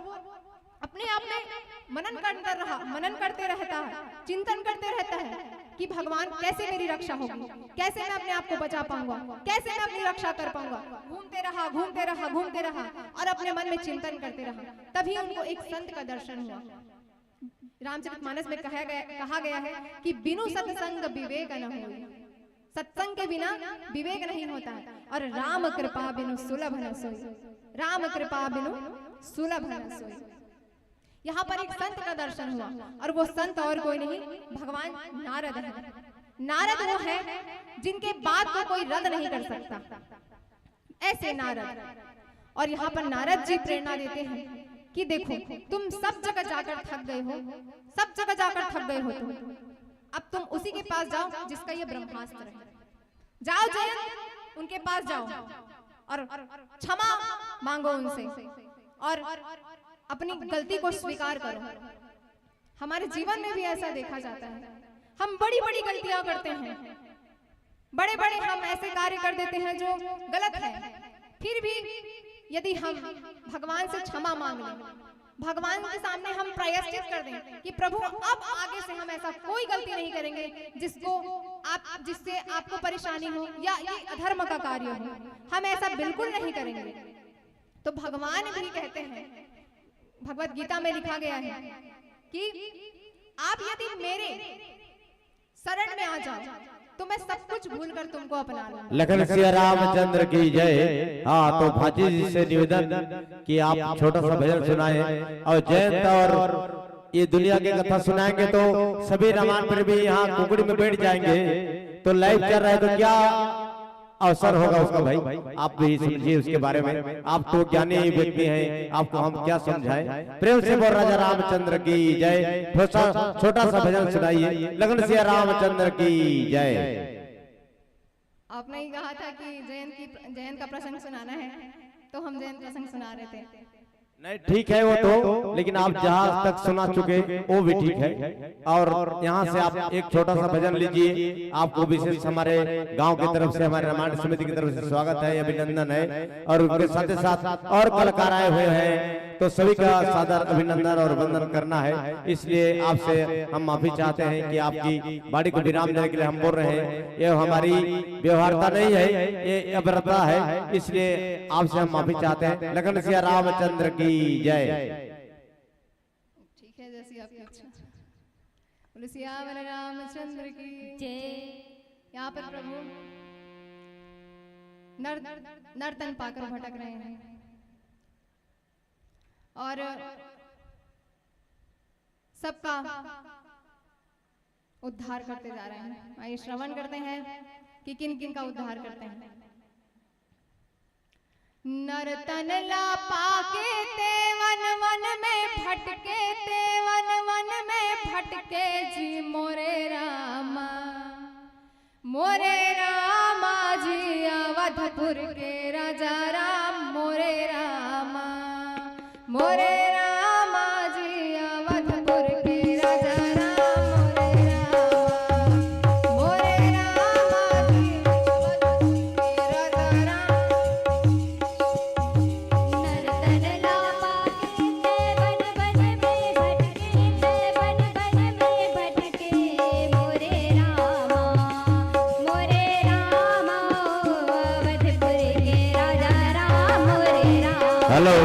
अपने आप में मनन करता रहा, मनन करते रहता है, चिंतन करते रहता है कि भगवान, कैसे मेरी रक्षा होगी, कैसे मैं अपने आप को बचा पाऊंगा, कैसे मैं अपनी रक्षा कर पाऊंगा। घूमते रहा, घूमते रहा, घूमते रहा और अपने मन में चिंतन करते रहा। तभी उनको एक संत का दर्शन हुआ। रामचरितमानस में कहा गया, कहा गया है कि बिनु सत्संग विवेक न होई। सत्संग के बिना विवेक नहीं होता है। और राम कृपा बिनु सुलभ न सोई, राम कृपा बिनु सुलभ न सोई। यहाँ पर एक संत का दर्शन हुआ, और वो संत और कोई नहीं, भगवान नारद है। नारद वो है जिनके बात को कोई रद्द नहीं कर सकता, ऐसे नारद। और यहाँ पर नारद जी प्रेरणा देते हैं कि देखो, तुम सब जगह जाकर थक गए हो, सब जगह जाकर थक गए हो तुम, अब तुम उसी के पास जाओ जिसका ये ब्रह्मास्त्र है। जाओ जयंत, उनके पास जाओ और क्षमा मांगो उनसे और अपनी गलती को स्वीकार करो। हमारे जीवन में भी ऐसा देखा जाता है, हम बड़ी बड़ी गलतियां करते हैं, बड़े बड़े हम ऐसे कार्य कर देते हैं जो गलत है, फिर भी यदि हम भगवान से क्षमा मांग लें, भगवान के सामने हम प्रायश्चित कर दें कि प्रभु, अब आगे से हम ऐसा कोई गलती नहीं करेंगे जिसको आप, जिससे आपको परेशानी हो या ये अधर्म का कार्य हो, हम ऐसा बिल्कुल नहीं करेंगे। तो भगवान भी कहते हैं, भगवत गीता में लिखा गया है कि आप यदि मेरे शरण में आ जाओ तो मैं सब कुछ भूलकर तुमको अपना लूंगा। लखन सिया रामचंद्र की जय। हाँ, तो भाजी जी से निवेदन कि आप छोटा सा भजन सुनाएं और जयंत और ये दुनिया की कथा सुनाएंगे तो सभी रामायण प्रेमी यहाँ कुकड़ी में बैठ जाएंगे। तो लाइव चल रहा है तो क्या अवसर होगा उसका भाई, आप भी समझिए उसके बारे में। आप तो ज्ञानी व्यक्ति हैं, आपको हम क्या समझाएं। प्रेम से बोल राजा रामचंद्र की जय। छोटा छोटा सा भजन सुनाइए, लखन सिया रामचंद्र की जय। आपने ही कहा था कि जयंत की, जयंत का प्रसंग सुनाना है, तो हम जयंत प्रसंग सुना रहे थे। नहीं, ठीक है वो तो, लेकिन आप जहां तक सुना चुके वो भी ठीक है। और यहाँ से आप एक छोटा सा भजन लीजिए। आपको विशेष हमारे गांव की तरफ से, हमारे रामायण समिति की तरफ से स्वागत है, अभिनंदन है। और उनके साथ ही साथ और कलाकार आए हुए हैं, तो सभी का सादर अभिनंदन और वंदन करना है। इसलिए आपसे हम माफी चाहते हैं कि आपकी वाणी को विराम देने के लिए हम बोल रहे हैं। ये हमारी व्यवहारता नहीं है, ये अभद्रता है, इसलिए आपसे हम माफी चाहते हैं। लखन सिया रामचंद्र की जय। ठीक है, जैसी आपकी इच्छा। बोलो सियावर रामचंद्र की जय। यहाँ पर प्रभु नर, नर्तन पाकर भटक रहे हैं और सबका उद्धार करते जा रहे हैं। आइए श्रवण करते हैं कि किन किन का उद्धार करते हैं। नर्तन ला पाके ते वन वन में भटके, ते वन वन में भटके जी मोरे रामा। मोरे रामा जी अवधपुर के राजा राम, मोरे रामा। मोरे रामा जी अवधपुर के राजा राम, मोरे रामा। मोरे रामा जी अवधपुर के राजा राम। हेलो।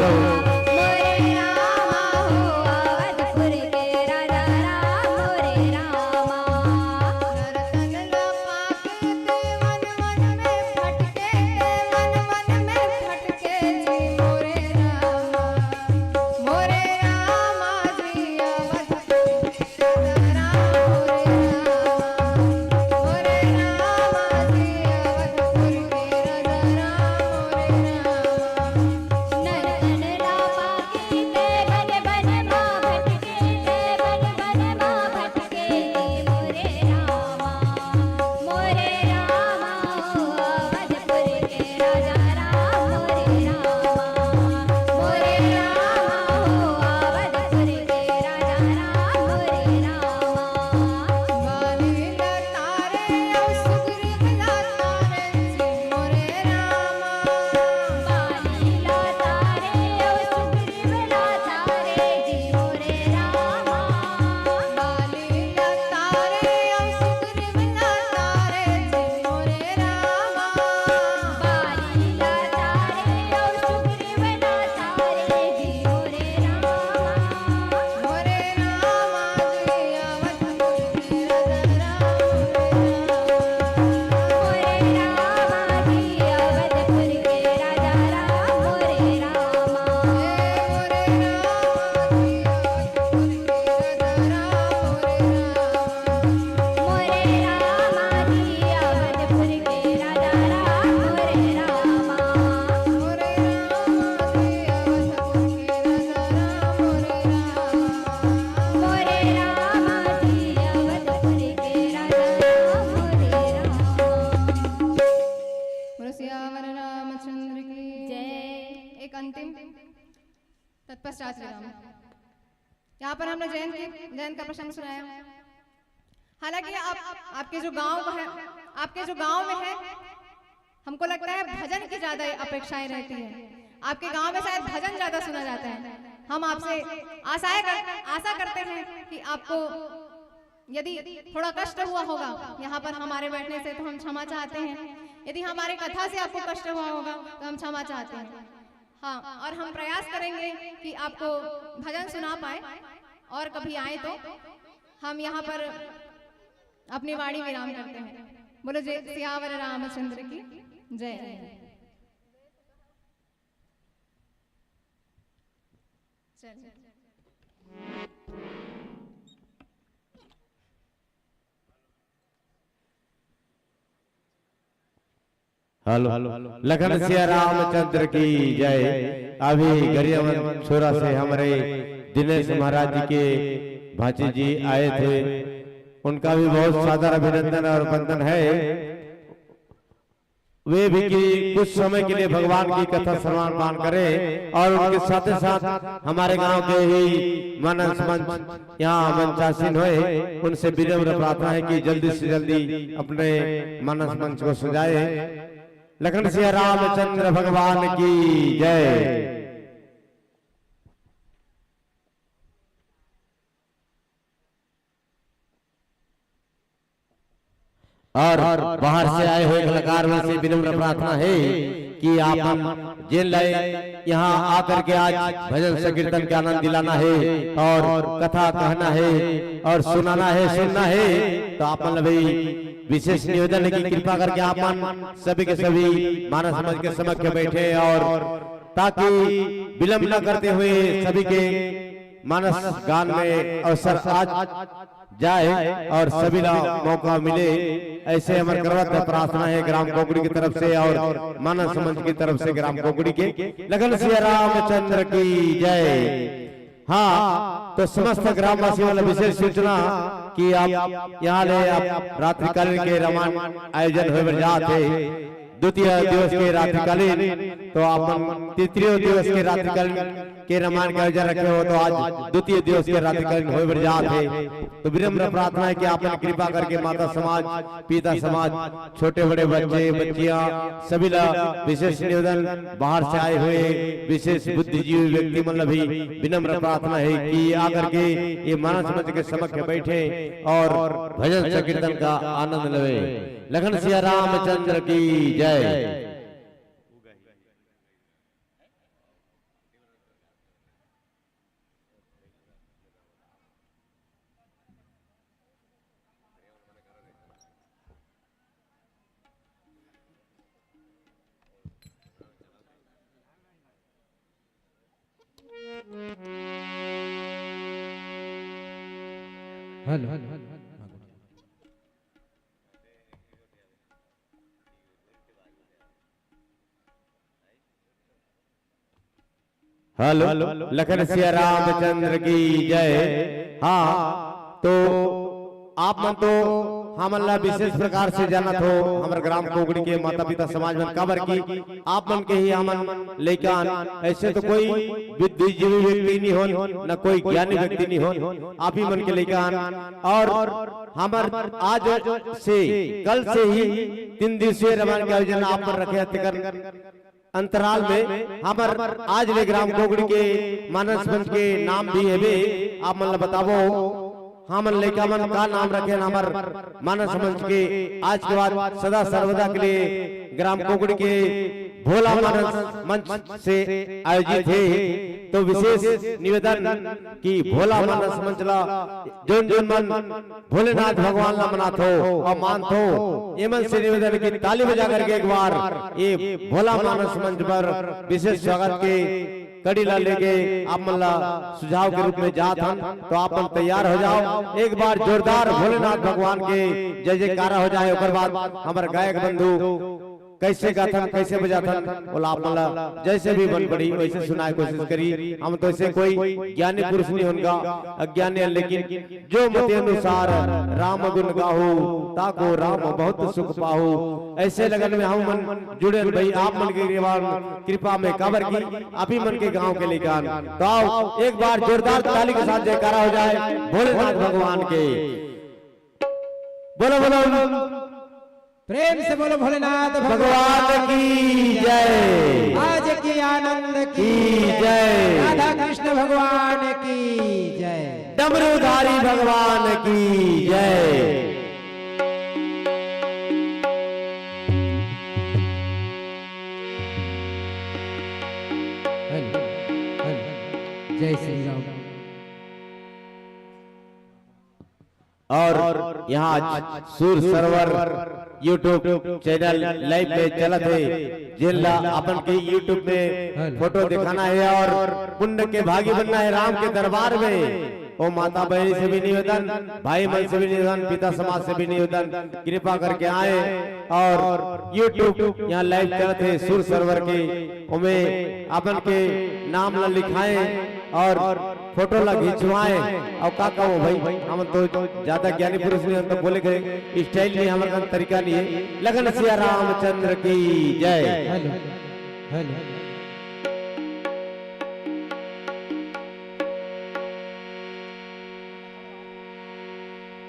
बोलो सियावर रामचंद्र की जय। एक अंतिम तत्पश्चात विराम। यहाँ पर हमने जयंत की, जयंत का प्रसंग सुनाया। हालांकि आप, आपके जो गांव का है, आपके जो गांव में है, हमको लगता है भजन की ज्यादा अपेक्षाएं रहती है। आपके गांव में शायद भजन ज्यादा सुना जाता है। हम आपसे आशाएं कर, आशा करते हैं कि आपको यदि थोड़ा कष्ट हुआ होगा यहाँ पर हमारे बैठने से, तो हम क्षमा चाहते हैं। यदि हमारे कथा से आपको कष्ट हुआ होगा, तो हम क्षमा चाहते हैं। हाँ, और हम प्रयास करेंगे कि आपको भजन सुना पाए, और कभी आए तो हम यहाँ पर अपनी वाणी विराम करते हैं। बोलो जय सियावर रामचंद्र की जय। चलिए। हेलो, लखन सिया रामचंद्र की जय। अभी गरियाबंद छोरा से हमारे दिनेश महाराज जी के भांचे जी आए थे, उनका भी बहुत सादर अभिनंदन और वंदन है। वे भी कि कुछ समय के लिए भगवान की कथा श्रवण पान करें और उनके साथ साथ हमारे गांव के ही मानस मंच यहाँ मंचासीन हुए, उनसे विनम्र प्रार्थना है कि जल्दी से जल्दी अपने मानस मंच को सजाए। लखन सिया रामचंद्र भगवान की जय। और बाहर से आए हुए कलाकार मन से विनम्र प्रार्थना है कि आप हम जेन ला यहाँ आकर के आज भजन संकीर्तन के आनंद दिलाना है और कथा कहना है और सुनाना है, सुनना है, तो आप मन ला भी विशेष निवेदन है कि कृपा करके आप मन सभी के सभी मानस मंच के समक्ष बैठे और ताकि विलंब न करते हुए सभी के मानस गान में अवसर आज जाए और सभी ला मौका मिले। ऐसे हमर करवत प्रार्थना है ग्राम कोकड़ी की तरफ से और मानस मंच की तरफ से ग्राम कोकड़ी के। लखन सिया रामचंद्र की जय। हाँ, तो समस्त ग्रामवासी वाला विशेष सूचना कि आप यहाँ ले आप रात्रिकालीन के रामायण आयोजन होए बर जात हे। द्वितीय दिवस के रात्रिकालीन, तो अपन तृतीय दिवस के रात्रिकालीन के रामायण के आयोजन रखे हो, तो आज द्वितीय दिवस के रात्रिकालीन होए बर जात हे। तो विनम्र प्रार्थना है कि आप मन कृपा करके माता समाज, पिता समाज, छोटे बड़े बच्चे बच्चियां सभी ला विशेष निवेदन, बाहर से आए हुए विशेष बुद्धिजीवी व्यक्ति मन ला भी विनम्र प्रार्थना है कि आकर के ये मानस मंच के समक्ष बैठे और भजन संकीर्तन का आनंद लेवे। लखन सिया रामचंद्र की जय। हेलो। हेलो, लखन सिया रामचंद्र की जय। हाँ, तो आप मन तो हमन ला विशेष प्रकार से जानत हो, हमर ग्राम कोगड़ी के माता पिता समाज मन, काबर की आप मन के ही हमन लइकान, ऐसे तो कोई बुद्धिजीवी व्यक्ति नहीं होन, न कोई ज्ञानी व्यक्ति नहीं होन, आप ही मन के लइकान। और हमर आज से, कल से ही तीन दिवसीय रामायण के आयोजन आप मन रखे हन, तेकर अंतराल में हमर आज ले ग्राम कोगड़ी के मानस मंच के नाम भी हेबे, आप मन ला बताबो, हमन लइका मन का नाम रखे हन हमर मानस मंच के, आज के बाद सदा सर्वदा के लिए ग्राम कोगड़ी के भोला मानस मंच से आयोजित हे। तो विशेष निवेदन कि भोला मानस मंच ला जोन जोन मन भोलेनाथ भगवान ला मनाथो और मानथो, एमन से निवेदन कि ताली बजा करके एक बार ये भोला मानस मंच पर विशेष स्वागत के कड़ी ला लेके आप मन ला सुझाव के रूप में जात हन, तो आप मन तैयार हो जाओ। एक बार जोरदार भोलेनाथ भगवान के जय जयकारा हो जाए, ओकर बाद हमर गायक बंधु कैसे गाथन, कैसे बजाथन, ओला आप मन ला जैसे भी बन पड़ी वैसे सुनाए कोशिश करी। हम तो ऐसे कोई ज्ञानी पुरुष नहीं होन गा, अज्ञानी है, लेकिन जो मति अनुसार राम गुण गाहू, ताको राम बहुत सुख पाहू। ऐसे लगन में हम मन जुड़े हन भाई, आप मन के कृपा, कृपा में, काबर की आप ही मन के गांव के लइकान। तो आओ एक बार जोरदार ताली के साथ जयकारा हो जाए भोलेनाथ भगवान के। बोलो बोलो। प्रेम से बोलो भोलेनाथ भगवान भगवान की जय। आज के आनंद की की जय। राधा कृष्ण भगवान की जय। डमरूधारी भगवान की जय। Hello, hello. जय श्री राम। और यहाँ आज सुर सरोवर YouTube चैनल लाइव में चलत हे, जेन ला अपन के YouTube में हेलो। फोटो दिखाना है और पुण्य के भागी बनना है राम के दरबार में। ओ माता बहनी से भी निवेदन, भाई मन से भी निवेदन, पिता समाज से भी निवेदन, कृपा करके आए और YouTube यहाँ लाइव चलत हे सुर सरोवर के, ओमे अपन के नाम ला लिखाए और फोटो ला खिंचवाए। और का कहूँ भाई, हम तो ज्यादा ज्ञानी पुरुष नहीं, हम तो बोले के स्टाइल नहीं, हमारे तरीका नहीं है। लगन सिया रामचंद्र की जय। Hello, hello.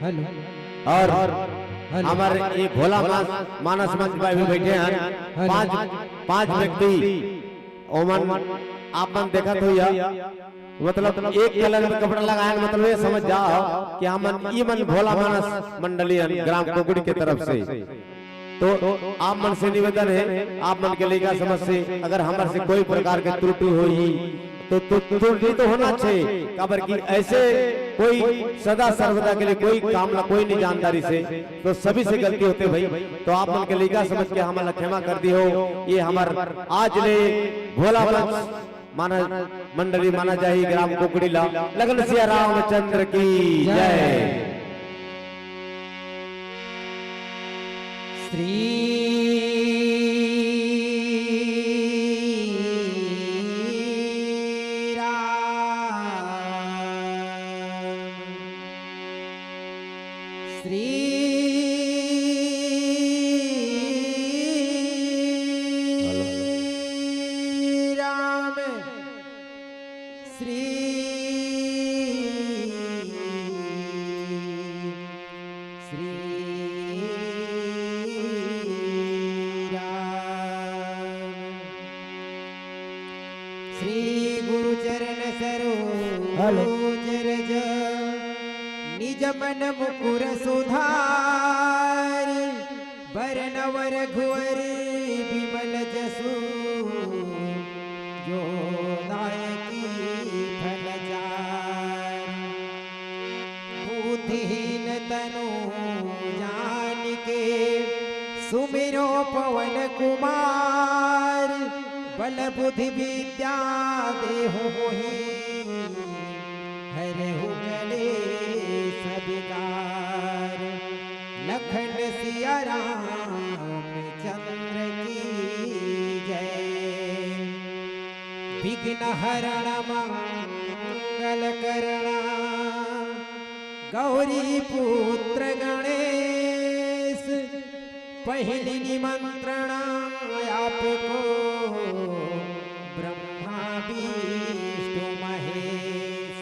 हेलो। और हेलो। हमारे ये भोला मास-, मानस मंच पर भी बैठे हैं हेलो। पांच, पांच व्यक्ति। ओमन आप मन देखत हो या, मतलब एक कलर में कपड़ा लगाए, मतलब ये समझ जाओ कि हमन ई मन भोला मानस मंडली हन ग्राम कोगड़ी के तरफ से। तो आप मन से निवेदन है, आप मन के लइका समझ से अगर हमर से कोई प्रकार के त्रुटि होही, तो, तो त्रुटि तो होना चाहिए, काबर कि ऐसे कोई सदा सर्वदा के लिए कोई काम ला कोई नहीं जानदारी से, तो सभी से गलती होते भाई। तो आप मन के लइका समझ के हमन ला क्षमा कर दी हो। ये हमर आज ले भोला मंच माना, मंडली माना जाही ग्राम कुकड़ी ला। लगन सिया रामचंद्र की जय। श्री राम, श्री राम, श्री, श्री राम। श्री गुरु चरण सरोज हेलो। रज, निज मन मुकुर सुधार। बरनव रघुवर बिमल जसु, जो दायकी फल चारि। बुद्धिहीन तनु जानिके, सुमिरो पवन कुमार। बल बुद्धि विद्या देहु मोहि, हरहु कलेस विकार, लखन सिया रामचंद्र की जय। विघ्न हरण मंगल करणा, गौरी पुत्र गणेश, पहली निमंत्रणा आपको ब्रह्मा विष्णु महेश।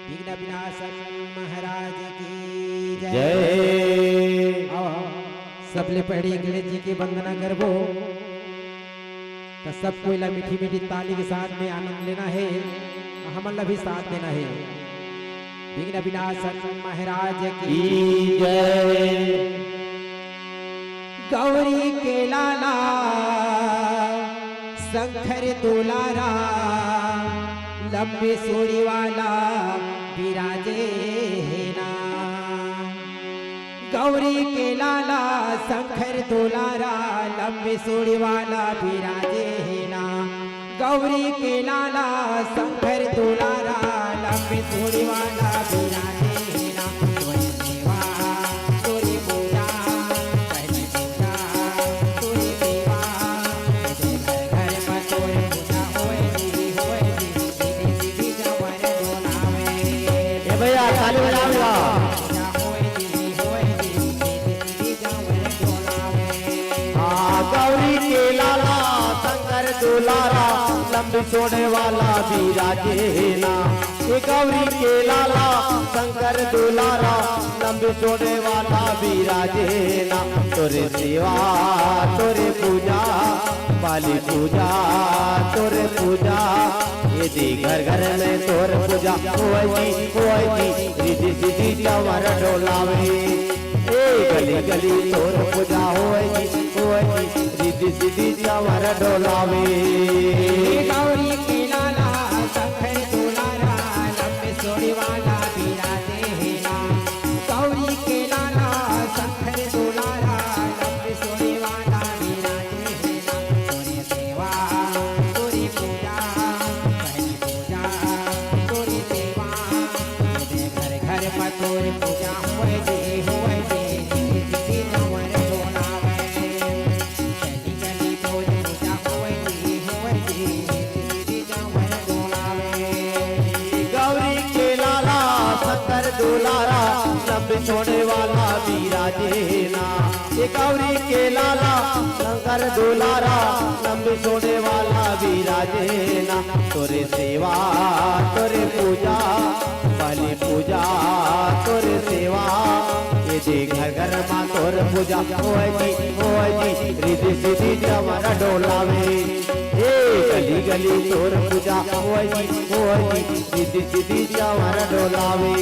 विघ्न विनाशक महाराज की जय। जय। आओ, सबले पहले गणेश जी की वंदना करबो। तो सब कोई ला मीठी मीठी ताली के साथ में आनंद लेना है, हमन ला भी साथ देना है। विघ्न विनाशक महाराज की की जय। गौरी के लाला शंकर दुलारा, लंबी सूड़ी वाला विराजे है ना। गौरी के लाला शंकर दुलारा, लंबी सूड़ी वाला विराजे है ना। गौरी के लाला शंकर दुलारा, लंबी सूड़ी वाला विराजे है ना। तोरे सेवा, तोरे पूजा, पहली पूजा, तोरे सेवा, घर घर में तोरे पूजा होए जी, होए जी, दीदी दीदी जबर डोलावे। ए भैया, ताली बजाओ भैया। पूजा होए जी, होए जी, दीदी दीदी जबर डोलावे। हाँ, गौरी के लाला शंकर दुलारा, लंबी सूड़ी वाला विराजे ना। ये गौरी के लाला शंकर दुलारा, लंबी सूड़ी वाला विराजे ना। तोरे सेवा, तोरे पूजा, बाली पूजा, तोरे पूजा, ये दे घर घर में तोर पूजा होए जी, होए जी, रिद्धि सिद्धि चंवर डोलावे। ए गली गली तोर पूजा होए जी, होए जी, रिद्धि सिद्धि चंवर डोलावे। गौरी के लाला शंकर दुलारा, लंबी सूड़ी वाला विराजे है ना। गौरी के लाला शंकर दुलारा, लंबी सूड़ी वाला विराजे है ना। तोरे सेवा, तोरे पूजा, पहली पूजा, तोरे सेवा, घर घर में तोरे पूजा होए जी, होए जी, दीदी दीदी चंवर डोलावे। गली गली तोरे पूजा होए जी, होए जी, दीदी दीदी चंवर डोलावे। गौरी के लाला शंकर दुलारा, लंबी सूड़ी वाला विराजे ना। ये गौरी के लाला शंकर दुलारा, लंबी सूड़ी वाला विराजे ना। तोरे सेवा, तोरे पूजा, बाली पूजा, तोरे सेवा, ये दे घर घर में तोर पूजा होए जी, होए जी, रिद्धि सिद्धि चंवर डोलावे। ए गली गली तोर पूजा होए जी, होए जी, रिद्धि सिद्धि चंवर डोलावे।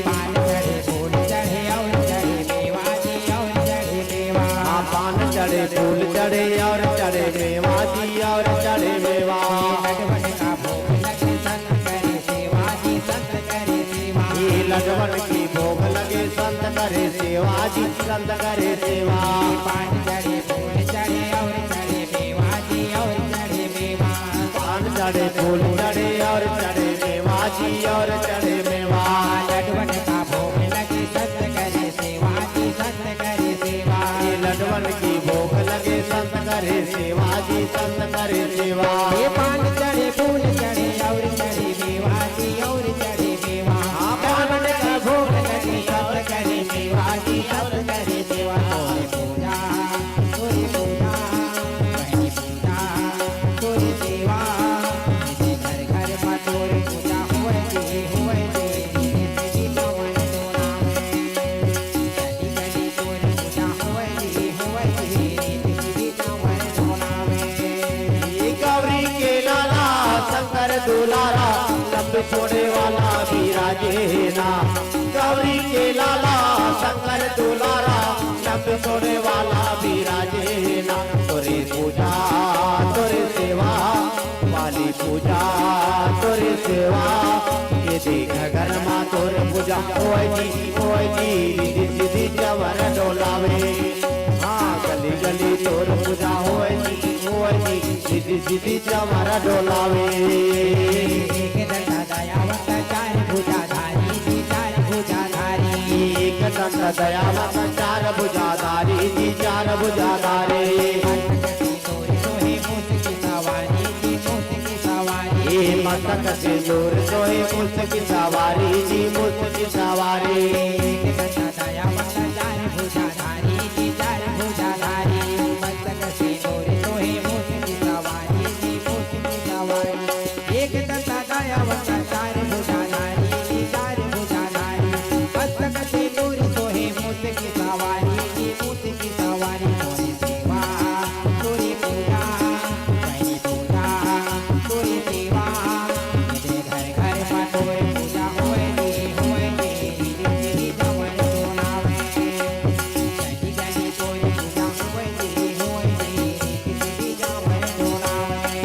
पान चढ़े, फूल चढ़े और चढ़े मेवा जी, और चढ़े मेवा। हाँ, पान चढ़े, फूल चढ़े और चढ़े मेवा जी, और चढ़े मेवा। लडवन का भोग लगे, संत करे सेवा जी, संत करे सेवा। ये लडवन की भोग लगे, संत करे सेवा जी, संत करे सेवा। पान चढ़े, फूल चढ़े और चढ़े मेवा जी, और चढ़े मेवा। पान चढ़े, फूल चढ़े और चढ़े मेवा जी, और चढ़े मेवा। लडवन का भोग लगे, संत करे सेवा जी, संत करे सेवा। ये लडवन की भोग लगे, संत करे सेवा जी, संत करे सेवा। ये पान चढ़े, फूल चढ़े और चढ़े मेवा जी, और चढ़े मेवा। हाँ, पान चढ़े, भोग लगे, संत करे सेवा जी, संत करे सेवा। तोरे पूजा, तोरे पूजा, पहली पूजा, तोरे सेवा। घर घर में तोरे पूजा होए जी, होए जी, दीदी दीदी चंवर डोलावे। गली गली तोरे पूजा होए जी, होए जी, दीदी दीदी चंवर डोलावे। ये गौरी के लाला शंकर दुलारा, लंबी सूड़ी वाला विराजे ना। गौरी के लाला शंकर दुलारा, लंबी सूड़ी वाला विराजे ना। तोरे पूजा, तोरे सेवा, बाली पूजा, तोरे सेवा, ये दे घर घर में तोर पूजा होए जी, होए जी, रिद्धि सिद्धि चंवर डोलावे। हाँ, गली गली तोर पूजा होए जी, होए जी, रिद्धि सिद्धि चंवर डोलावे। एक दंता दयावंत, चार भुजाधारी जी चार भुजाधारी। एक दंत दयावंत चार भुजाधारी जी चार भुजाधारी। मस्तक सिंदूर सोहे मूस की सवारी जी मूस की सवारी। ए मस्तक सिंदूर सोहे मूस की सवारी जी मूस की सवारी। एक दंत दयावंत चार भुजाधारी जी चार भुजाधारी। मस्तक सिंदूर सोहे मूस की सवारी जी मूस की सवारी। एक दंत दयावंत चार भुजाधारी जी चार भुजाधारी। मस्तक सिंदूर सोहे मूस की सवारी जी मूस की सवारी। तोरे सेवा तोरे पूजा करी पूजा तोरे सेवा। ये दे घर घर मा तोरे पूजा होए जी होए जी। रिद्धि सिद्धि जवन सुनावे करी करी तोरे पूजा होए जी होए जी। रिद्धि सिद्धि जवन सुनावे।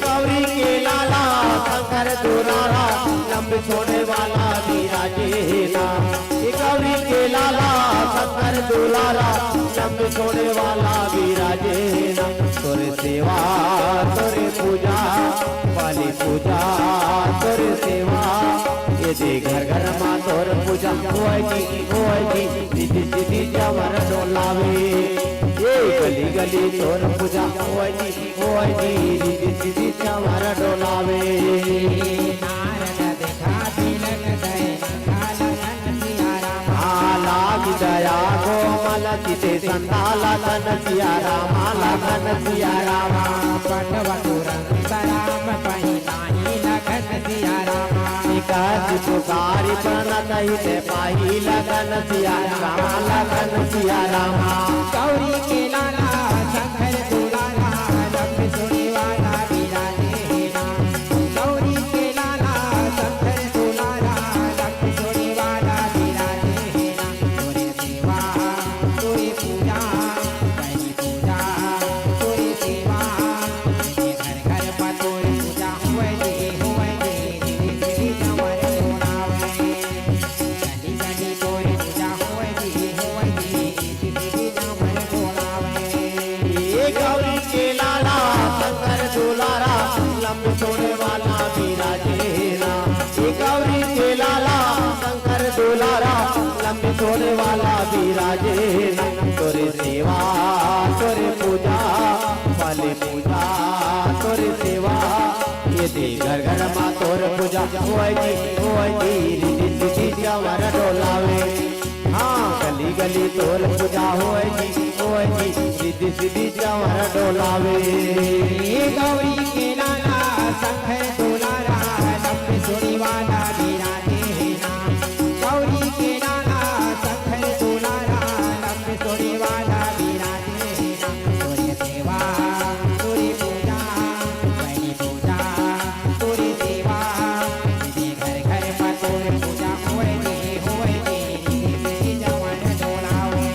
गौरी के लाला शंकर दुलारा लंबे सोने वाला विराजे ना। गौरी के लाला शंकर दुलारा लंबे सोने वाला विराजे ना। तोरे सेवा तोरे पूजा वाली पूजा तोरे सेवा। ये दे घर घर मा तोर पूजा होए जी होए जी। रिद्धि सिद्धि जवर डोलावे ये गली गली तोर पूजा होए जी होए जी। रिद्धि सिद्धि जवर डोलावे। नारद देखा तिलक दय मंगाला धन सिया राम। लागी दया कोमल चिते संता लखन सिया राम लखन सिया राम। पटवा तुरंत राम पही ताही लखन सिया राम। निकास पुकारी प्रणत हित पाही लखन सिया राम लखन सिया राम। गौरी के लाला शंकर दुलारा लंबे सोने वाला विराजे ना। गौरी के लाला शंकर दुलारा लंबे सोने वाला विराजे ना। तोरे सेवा तोरे पूजा करी पूजा तोरे सेवा। ये घर घर मा तोरे पूजा होए जी होए जी। रिद्धि सिद्धि जवन सुनावे करी करी तोरे पूजा होए जी होए जी। रिद्धि सिद्धि जवन सुनावे। ये गौरी के लाला शंकर दुलारा लंबे सोने वाला विराजे ना। ये गौरी के लाला शंकर दुलारा लंबे सोने वाला विराजे ना। तोरे सेवा तोरे पूजा वाली पूजा तोरे सेवा। ये दे घर घर मा तोर पूजा होए जी होए जी। रिद्धि सिद्धि जवर डोलावे हाँ गली गली तोर पूजा होए जी होए जी। रिद्धि सिद्धि जवर डोलावे। गौरी के लाला शंकर दुलारा लंबे सोने वाला विराजे ना। गौरी के लाला शंकर दुलारा लंबे सोने वाला विराजे ना। तोरे सेवा तोरे पूजा करी पूजा तोरे सेवा। ये घर घर मा तोरे पूजा होए जी होए जी। रिद्धि सिद्धि जवन डोलावे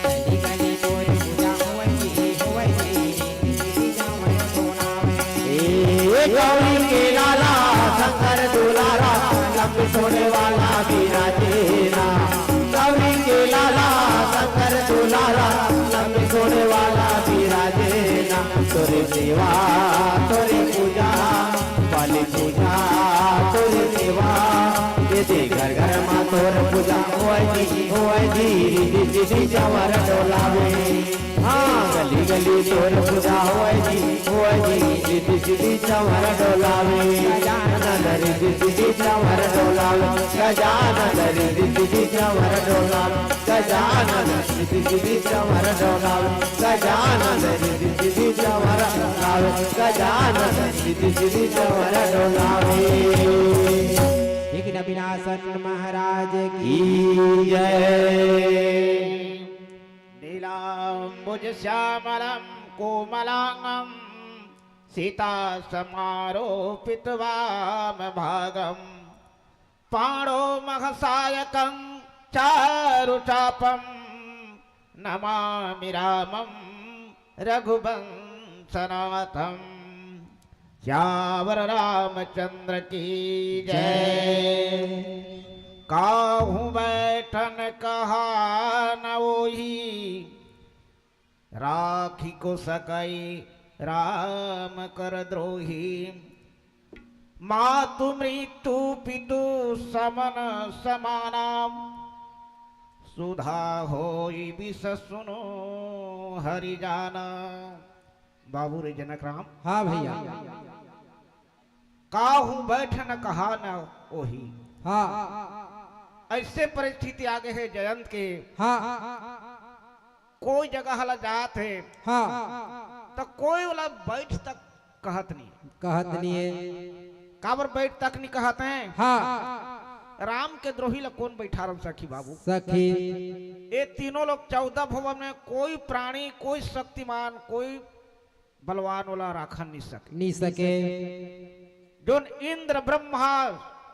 करी करी तोरे पूजा होए जी होए जी। रिद्धि सिद्धि जवन सुनावे। ए गौरी के लाला शंकर दुलारा लंबे सोने वाला विराजे ना। गौरी के लाला शंकर दुलारा लंबे सोने वाला विराजे ना। तोरे सेवा तोरे पूजा वाली पूजा तोरे सेवा। ये दे घर घर मा तोर पूजा होए जी होए जी। रिद्धि सिद्धि जवर डोलावे हाँ गली गली तोर पूजा होए जी होए जी। रिद्धि सिद्धि जवर डोलावे गजानन। रिद्धि सिद्धि जवर डोलावे गजानन। रिद्धि सिद्धि जवर डोलावे गजानन। रिद्धि सिद्धि जवर डोलावे गजानन। रिद्धि सिद्धि जवर डोलावे गजानन। रिद्धि सिद्धि जवर डोलावे। विघ्न विनाशन महाराज की जय। नीलाम्बुजश्यामलं कोमलाङ्गं सीतासमारोपितवामभागं पाणौ महासायकं चारुचापं नमामि रामं रघुवंशनाथं। सियावर रामचंद्र की जय। काहू बैठन कहान ओही, राखी को सकई राम कर द्रोही। मातु मृत्यु पितु समन समाना, सुधा होई विष सुनु हरि जाना। बाबू रे जनक राम, हाँ भैया। काहू बैठ न कहा न ओही। हाँ। ऐसे परिस्थिति आ गए हे जयंत के। हाँ। कोई जगह ला जात हे, हाँ। त कोई वाला बैठ तक कहत नहीं। कहत नहीं हे। काबर बैठ तक नहीं कहत हे? हाँ। राम के द्रोही ला कोन बैठारन सखी बाबू? सखी। ये तीनों लोग चौदह भुवन में कोई प्राणी, कोई शक्तिमान, कोई बलवान वाला राखन नहीं सके। नहीं सके। जोन इंद्र ब्रह्मा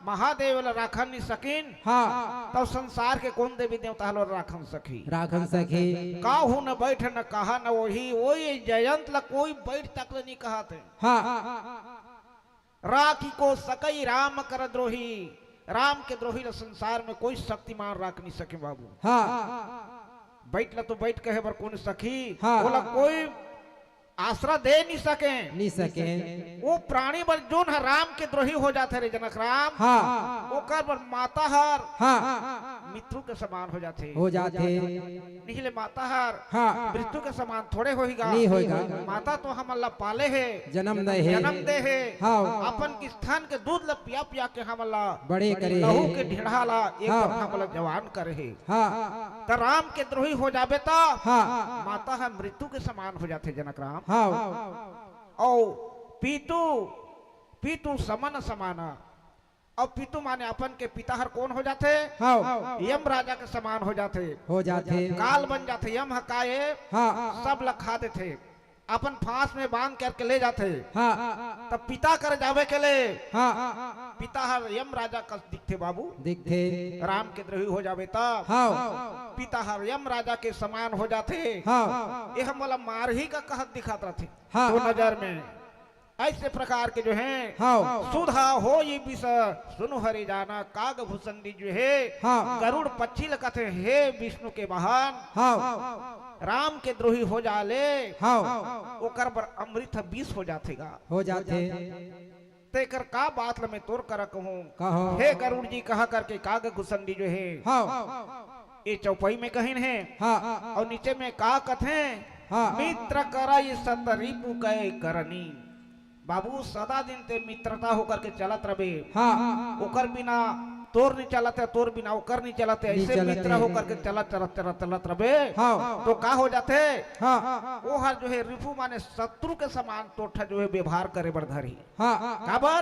महादेव ला राखन नहीं सकिन, हाँ। तब संसार के कोन देवी देवता ला राखन सकी? राखन सकी। काहू न बैठ न कहा न ओही, ओही जयंत ला कोई बैठ तक ले नहीं कहत हे। हाँ। राखी को सकई राम कर द्रोही, राम के द्रोही ला संसार में कोई शक्तिमान राख नहीं सके बाबू। हाँ। बैठ ला तो बैठ कहे बर कोन सखी, हाँ। ओला कोई आसरा दे नहीं सके। नहीं सके। वो प्राणी बर जोन ह राम के द्रोही हो जाथे रे जनक राम, हाँ। ओकर बर माता हर हाँ। मृत्यु के समान हो जाथे। हो जाथे। नहीं ले माता हर हाँ। मृत्यु के समान थोड़े होही गा। नहीं होही गा। माता तो हमन ला पाले हे, जन्म दे हे। जन्म दे हे। हाँ। अपन के स्तन के दूध ला पिया पिया के हमन ला बड़े करे हे। लहू के ढेढ़ा ला एक हाँ। दफा हमन ला जवान करे हे। हाँ। त राम के द्रोही हो जाबे त हाँ। माता ह मृत्यु के समान हो जाथे जनक राम। हाँ। अउ पितु, पितु समन समाना। अउ पितु माने अपन के पिता हर कोन हो जाथे? हाँ। यम राजा के समान हो जाथे। हो जाथे। काल बन जाथे। यम ह का ए? हाँ। सब ला खा देथे। अपन फांस में बांध करके ले जाथे। हाँ। तब पिता कर जावे के ले हाँ। पिता हर यम राजा कस दिखथे बाबू। दिखथे। राम के द्रोही हो जावे तब हाँ। पिता हर यम राजा के समान हो जाथे। हाँ। ये हमला मारही का कहत दिखत रथे। हाँ। तो नजर में ऐसे प्रकार के जो है हाँ। सुधा होई विष सुनु हरि जाना। काग भुसंडी जो है हाँ। गरुड़ पक्षी ल कथे, हे विष्णु के वाहन, हाँ। राम के द्रोही हो जाले, हाँ। ओकर बर अमृत ह विष हो जाथे गा। हो जाथे। तेकर का बात ल मैं तोर करा कहूँ। कहो। हे गरुड़ जी कहा करके काग गुसंडी जो हे, हाँ। ये चौपाई में कहिन हे। हाँ। अउ नीचे में का कथे? हाँ। मित्र करा ये सत रिपु कै करनी। बाबू, सदा दिन ते मित्रता होकर के चलत रबे। हाँ। ओकर बिना तोर नहीं चलत हे, तोर बिना ओकर नहीं चलत हे। नहीं ऐसे चलत मित्र हे। होकर के चलत, चलत, चलत, चलत रबे। हाँ। तो का हो जाथे? हाँ। वो हर जो है रिपु माने शत्रु के समान तोर ठा जो है व्यवहार करे बर धरही। हाँ। काबर?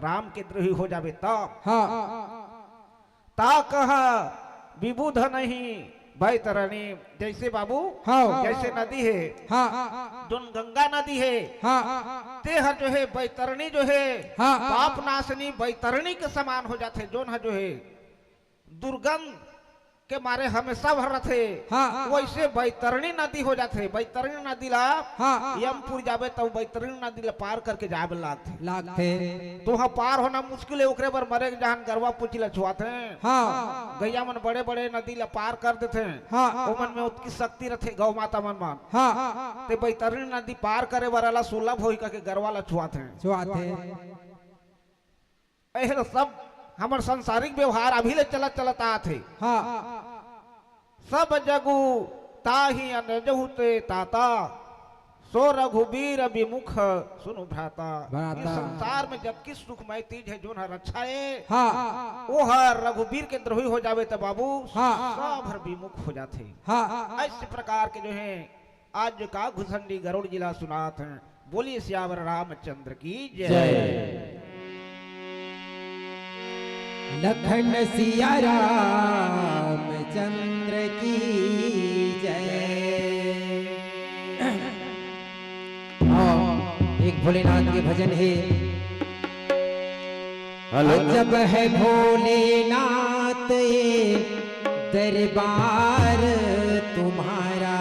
राम के द्रोही हो जाबे तब। हाँ। ता कहा विबुध नहीं बैतरणी, जैसे बाबू, हाँ। जैसे नदी हे, हाँ। जोन गंगा नदी हे, हाँ। ते हर जो हे बैतरणी जो हे, हाँ। पाप नाशनी बैतरणी के समान हो जाथे, जोन हर जो हे दुर्गंध के मारे हमेशा भर रथे, हाँ। वैसे बैतरणी नदी हो जाथे। बैतरणी नदी ला हाँ। यमपुर जाबे तब बैतरणी नदी ला पार करके जाबे लागथे। लागथे। तो वहाँ पार होना मुश्किल हे, ओकरे बर मरे के जहान गरवा पूछी ला छुआथे। हाँ। गैया मन बड़े-बड़े नदी ला पार कर देथे। हाँ। ओमन में ओतकी शक्ति रथे, गौ माता मन मन। हाँ। ते बैतरणी नदी पार करे बर एला सुलभ होही कहिके गरवा ला छुआथे। छुआथे। एहर सब हमर सांसारिक व्यवहार अभी ले चलत चलत आत हे। हाँ। सब जगु ताहि अनजहु ते ताता, सो रघुबीर विमुख सुनु भ्राता। भ्राता। इस संसार में जबकि सुखमय तीज हे, जोन हर अच्छा हे, हाँ। वो हर रघुबीर के द्रोही हो जावे त बाबू, हाँ। सब हर विमुख हो जाथे। हाँ। ऐसे प्रकार के जो है आज का घुसंडी गरुड़ जी ला सुनात हे। बोलिए सियावर रामचंद्र की जय। जय। लखन सिया रामचंद्र की जय। हाँ, एक भोलेनाथ के भजन हे। हेलो। अजब है भोलेनाथ ये दरबार तुम्हारा,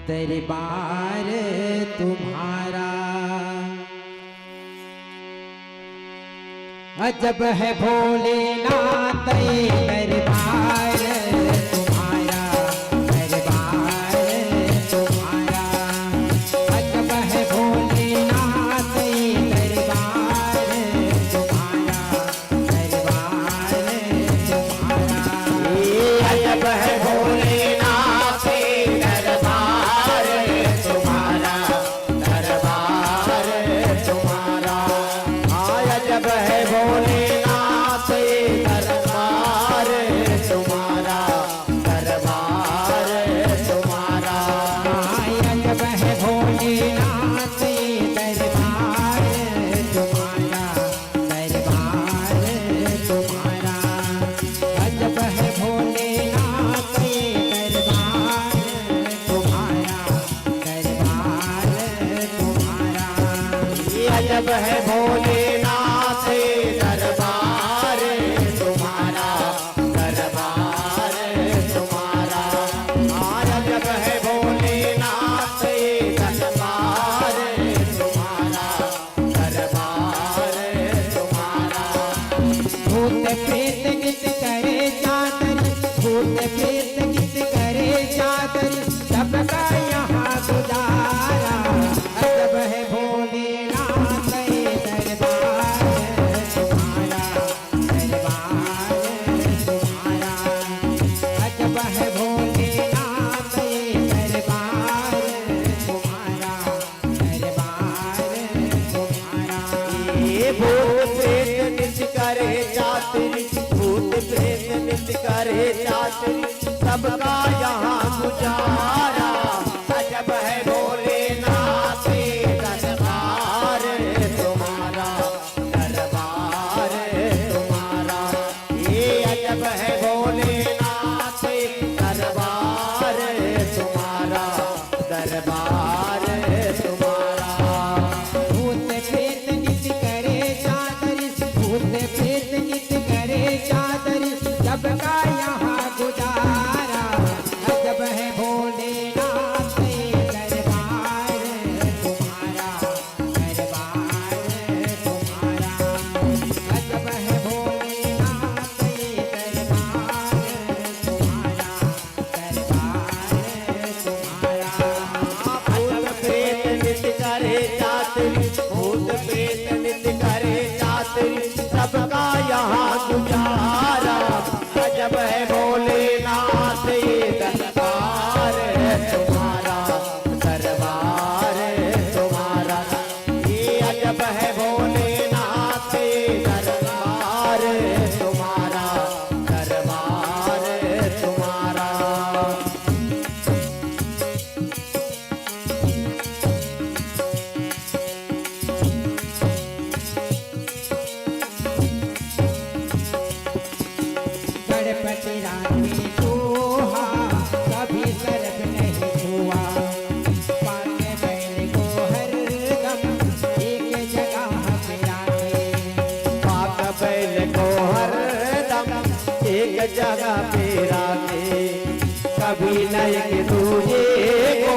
दरबार तुम्हारा। अजब है भोलेनाथ ये दरबार तुम्हारा, दरबार तुम्हारा। अजब है भोलेनाथ ये दरबार अजब है भोलेनाथ ये दरबार तुम्हारा, दरबार तुम्हारा। हाँ, अजब है भोलेनाथ ये दरबार तुम्हारा, दरबार तुम्हारा। भूत प्रेत नित करे चातरी, भूत प्रेत नित करे चातरी, सबका यहाँ गुजारा। अजब है भोलेनाथ ये दरबार तुम्हारा, दरबार तुम्हारा। अजब है भोलेनाथ ये दरबार तुम्हारा, दरबार तुम्हारा। ये भूत प्रेत नित करे चातरी, भूत प्रेत नित करे चातरी, सबका यहाँ गुजारा। अजब है भोलेनाथ ये दरबार तुम्हारा, दरबार तुम्हारा। ये अजब है भोलेनाथ ये दरबार तुम्हारा, दरबार तुम्हारा। भूत प्रेत नित करे चातरी, भूत प्रेत नित करे चातरी, सबका यहाँ गुजारा। अजब है भोलेनाथ ये दरबार तुम्हारा, दरबार तुम्हारा। अजब है भोलेनाथ ये दरबार तुम्हारा, दरबार तुम्हारा। भूत प्रेत नित करे चातरी, भूत प्रेत नित करे चातरी, सबका यहाँ गुजारा। अजब है भोलेनाथ ये दरबार तुम्हारा, दरबार तुम्हारा। ये अजब है भोलेनाथ ये दरबार तुम्हारा, दरबार तुम्हारा। गणपति राखे चूहा, कभी सर्प नहीं छुआ। पाके बैल को हरदम एक जगह पे राखे। पाक बैल को हरदम एक जगह पे राखे। कभी न एक दूजे को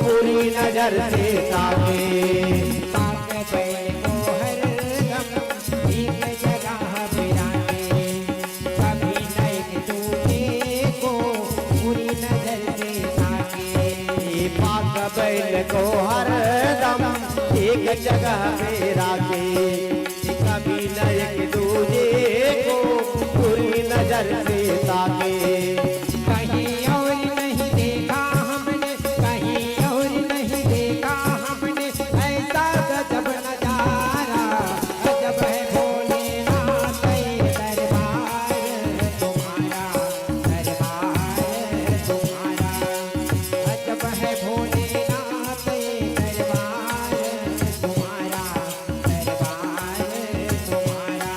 बुरी नजर से ताके। पाक बैल को हरदम एक जगह पे राखे। कभी न एक दूजे को बुरी नजर से ताके। ये पाक बैल को हरदम एक जगह पे राखे। कभी न एक दूजे को बुरी नजर से ताके। कहीं और नहीं देखा हमने, कहीं और नहीं देखा हमने ऐसा गजब नजारा। अजब है भोलेनाथ ये दरबार तुम्हारा, दरबार तुम्हारा। अजब है भोलेनाथ ये दरबार तुम्हारा, दरबार तुम्हारा।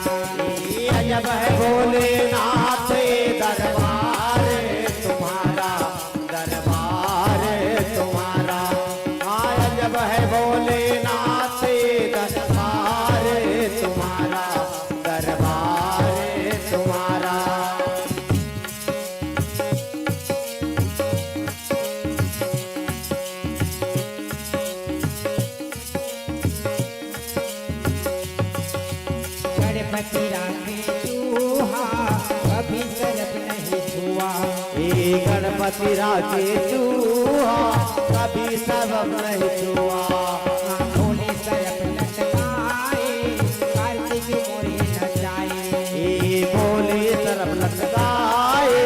अजब है भोलेनाथ ये दरबार तुम्हारा, दरबार तुम्हारा। हाँ, अजब है भोलेनाथ ये दरबार तुम्हारा, दरबार तुम्हारा। गणपति राखे चूहा, कभी सर्प नहीं छुआ। हे गणपति राखे चूहा, कभी सर्प नहीं छुआ। भोले सर्प लटकाए, कार्तिक मोरे नचाए। हे भोले सर्प लटकाए,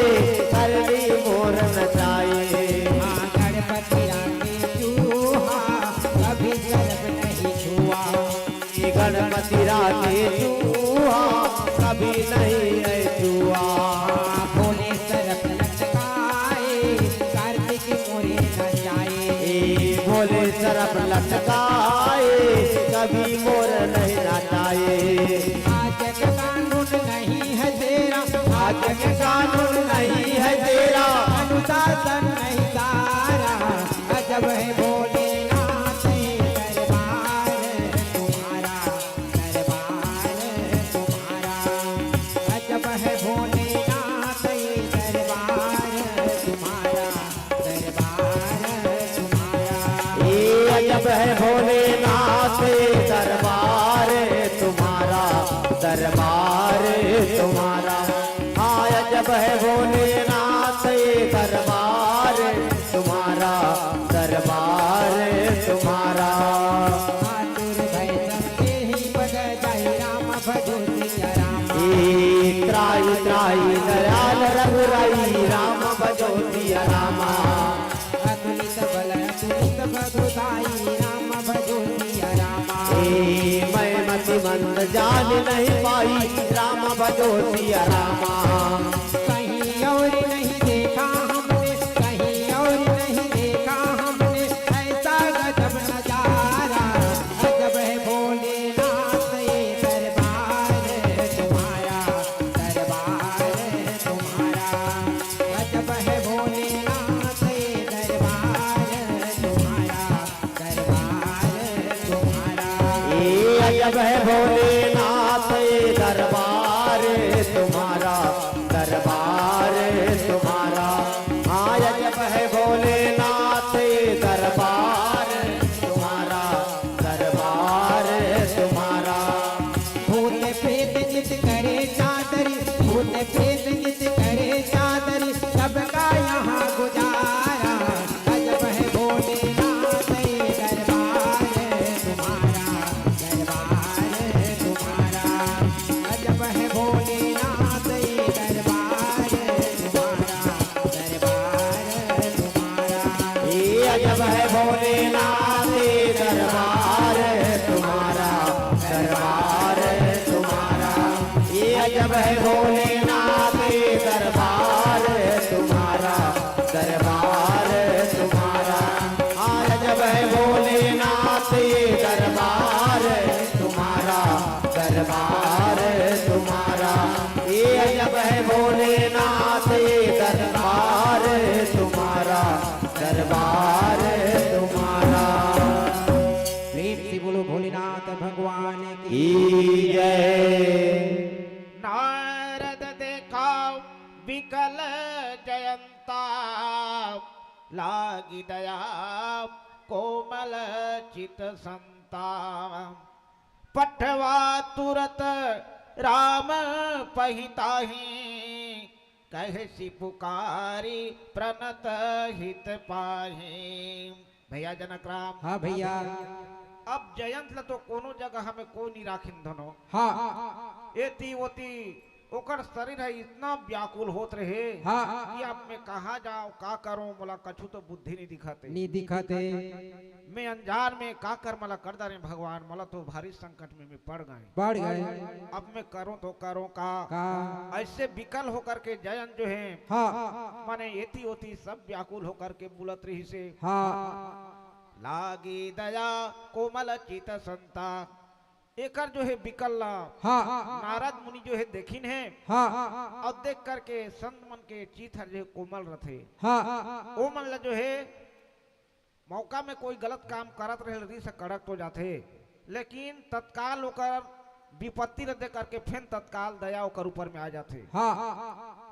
करनी मोर नचाए। हाँ, गणपति राखे चूहा, कभी सर्प नहीं छुआ। गणपति राखे चूहा, कभी नहीं है छुआ। भोले सर्प लटकाए, कार्तिक मोरे नचाए। ए भोले सर्प लटकाए, कभी मोर नहीं नचाए। आज के कानून नहीं है तेरा, आज के कानून नहीं है तेरा, अनुशासन नहीं सारा। अजब है भोलेनाथ ये दरबार तुम्हारा, भोलेनाथ, ये दरबार तुम्हारा, दरबार तुम्हारा। हाँ, अजब है भोलेनाथ, ये दरबार तुम्हारा, दरबार तुम्हारा। आतुर भय सब देहि पद जाई, राम भजो सिया रामा। ए त्राहि त्राहि दयाल रघुराई, राम भजो सिया रामा। अतुलित बल अतुलित प्रभुताई, राम भजो सिया रामा। ए मैं मति मंद जान नहीं पाई, राम भजो सिया रामा। कहीं और नहीं देखा हमने, कहीं और नहीं देखा हमने, ऐसा गजब नजारा। अजब है भोलेनाथ ये दरबार तुम्हारा, दरबार तुम्हारा। अजब है भोलेनाथ ये दरबार तुम्हारा, दरबार तुम्हारा। ए अजब है भोलेनाथ ये दरबार तुम्हारा, दरबार तुम्हारा। हाँ, अजब है भोलेनाथ ये दरबार तुम्हारा, दरबार तुम्हारा। भूत प्रेत चित करे चादरी, भूत प्रेत चित करे चादरी, सबका यहाँ गुजारा। अजब है भोलेनाथ ये दरबार तुम्हारा, दरबार तुम्हारा। अजब है भोलेनाथ ये दरबार तुम्हारा, दरबार तुम्हारा। ये अजब है भोलेनाथ ये दरबार तुम्हारा, दरबार तुम्हारा। ये अजब है भोलेनाथ ये दरबार तुम्हारा, दरबार तुम्हारा। हाँ, अजब है भोलेनाथ ये दरबार तुम्हारा, दरबार तुम्हारा। ये अजब है भोलेनाथ ये दरबार तुम्हारा, दरबार तुम्हारा। प्रेम से बोलो भोलेनाथ भगवान की। की जय। नारद देखा विकल जयंता, लागी दया कोमल चित संता। पठवा तुरत राम पहि ताहि, कहसि पुकारी प्रणत हित पाहि। भैया जनक राम। हाँ भैया। अब जयंत ल तो कोनो जगह में कोई नहीं राखिन धनो। हाँ। एती ओती ओकर शरीर है इतना व्याकुल होत रहे हाँ। कि अब मैं कहाँ जाऊँ, का करूँ, मोला कछु तो बुद्धि नहीं दिखत हे। नहीं दिखत हे। मैं अनजान में का कर मला कर डारे भगवान, मला तो भारी संकट में मैं पड़ गए। पड़ गए। अब मैं करूँ तो करूँ का? का? ऐसे विकल होकर के जयंत जो है, हाँ। माने एती ओती सब व्याकुल होकर के बुलत रहिसे। हाँ। लागी दया कोमल चित संता। एकर जो है विकल ला हाँ। नारद मुनि जो है देखिन हे हाँ। और देख करके संत मन के चित हर जो है कोमल रथे। हाँ। ओ मन ला जो है मौका में कोई गलत काम करत रहे, रिस कड़क तो जाथे, लेकिन तत्काल ओकर विपत्ति ल देख करके फेन तत्काल दया ओकर ऊपर में आ जाथे। हाँ।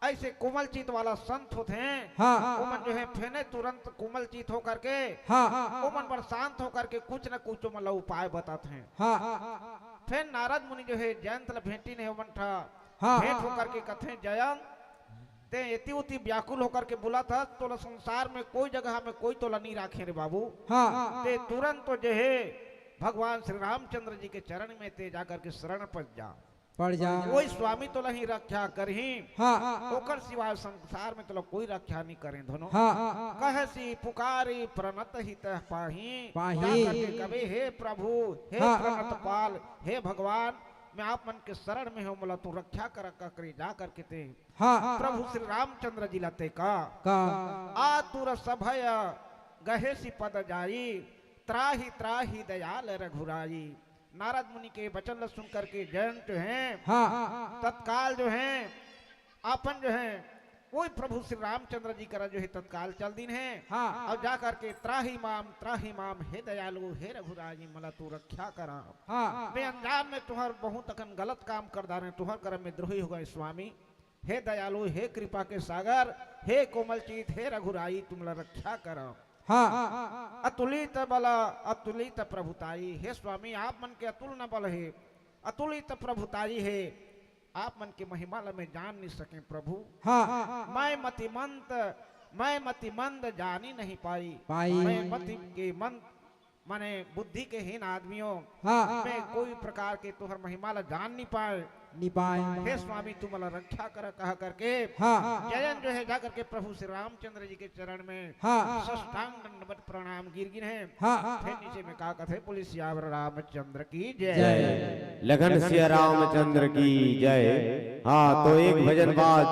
ऐसे कोमल चित वाला संत होथे, हाँ। ओमन जो है फेने तुरंत कोमल चित होकर के, हाँ। ओमन बड़ शांत होकर के कुछ न कुछ ओमन ला उपाय बताथे। हाँ। फेन नारद मुनि जो है जयंत ल भेंटिन हे, ओमन ठा हाँ। भेंट होकर के कथे, जयंत, ते एती उती व्याकुल होकर के बुलत हस, तोला संसार में कोई जगह में कोई तोला नहीं राखे रे बाबू। हाँ। ते तुरंत तो जो है भगवान श्री रामचंद्र जी के चरण में ते जाकर के शरण पड़ जा। पड़ जा। कोई स्वामी तोला ही रक्षा करही। हाँ। ओकर सिवाय संसार में तोला कोई रक्षा नहीं करे धनो। हाँ। कहसि पुकारी प्रणत हित पाही। पाही। जाकर के कबे, हे प्रभु, हे हाँ। प्रणत पाल, हे भगवान, मैं आप मन के शरण में हूँ, मोला तू रक्षा कर, का करे जा करके ते हाँ। प्रभु श्री रामचंद्र जी ला ते का? का? आतुर सभय गहेसि पद जाई, त्राहि त्राहि दयाल रघुराई। नारद मुनि के वचन ला सुन करके जयंत जो है, हाँ। तत्काल जो है, अपन जो है, वही प्रभु श्री रामचंद्र जी करा जो है तत्काल चल दिन है। हाँ। और जा करके त्राहि माम, त्राहि माम, हे दयालु, हे रघुराई, मला तू रक्षा करा। हाँ। मैं अनजान में तुहर बहुत अकन गलत काम कर डारे, तुहर करम में द्रोही हो गए स्वामी। हे दयालु, हे कृपा के सागर, हे कोमल चित, हे रघुराई, तुमला रक्षा करा। हाँ। अतुलित बल, अतुलित प्रभुताई। हे स्वामी, आप मन के अतुल न बल हे, अतुलित प्रभुताई हे, आप मन के महिमा ल मैं जान नहीं सके प्रभु। हाँ। मैं मतिमंद, मैं मतिमंद जानी नहीं पाई। पाई। मैं मति के मंद, माने बुद्धि के हीन आदमियों हाँ। में कोई प्रकार के तुहर महिमा ला जान नहीं पाए। नहीं पाए। हे स्वामी, तुम ला रक्षा कर, कह करके हाँ। जयन जो है जा करके प्रभु श्री रामचंद्र जी के चरण में हाँ। साष्टांग दंडवत प्रणाम गिर गिन है। हाँ। फिर नीचे में का कथे, बोले सियावर रामचंद्र की जय। जय। लखन सिया रामचंद्र की जय। हाँ, तो एक भजन बाद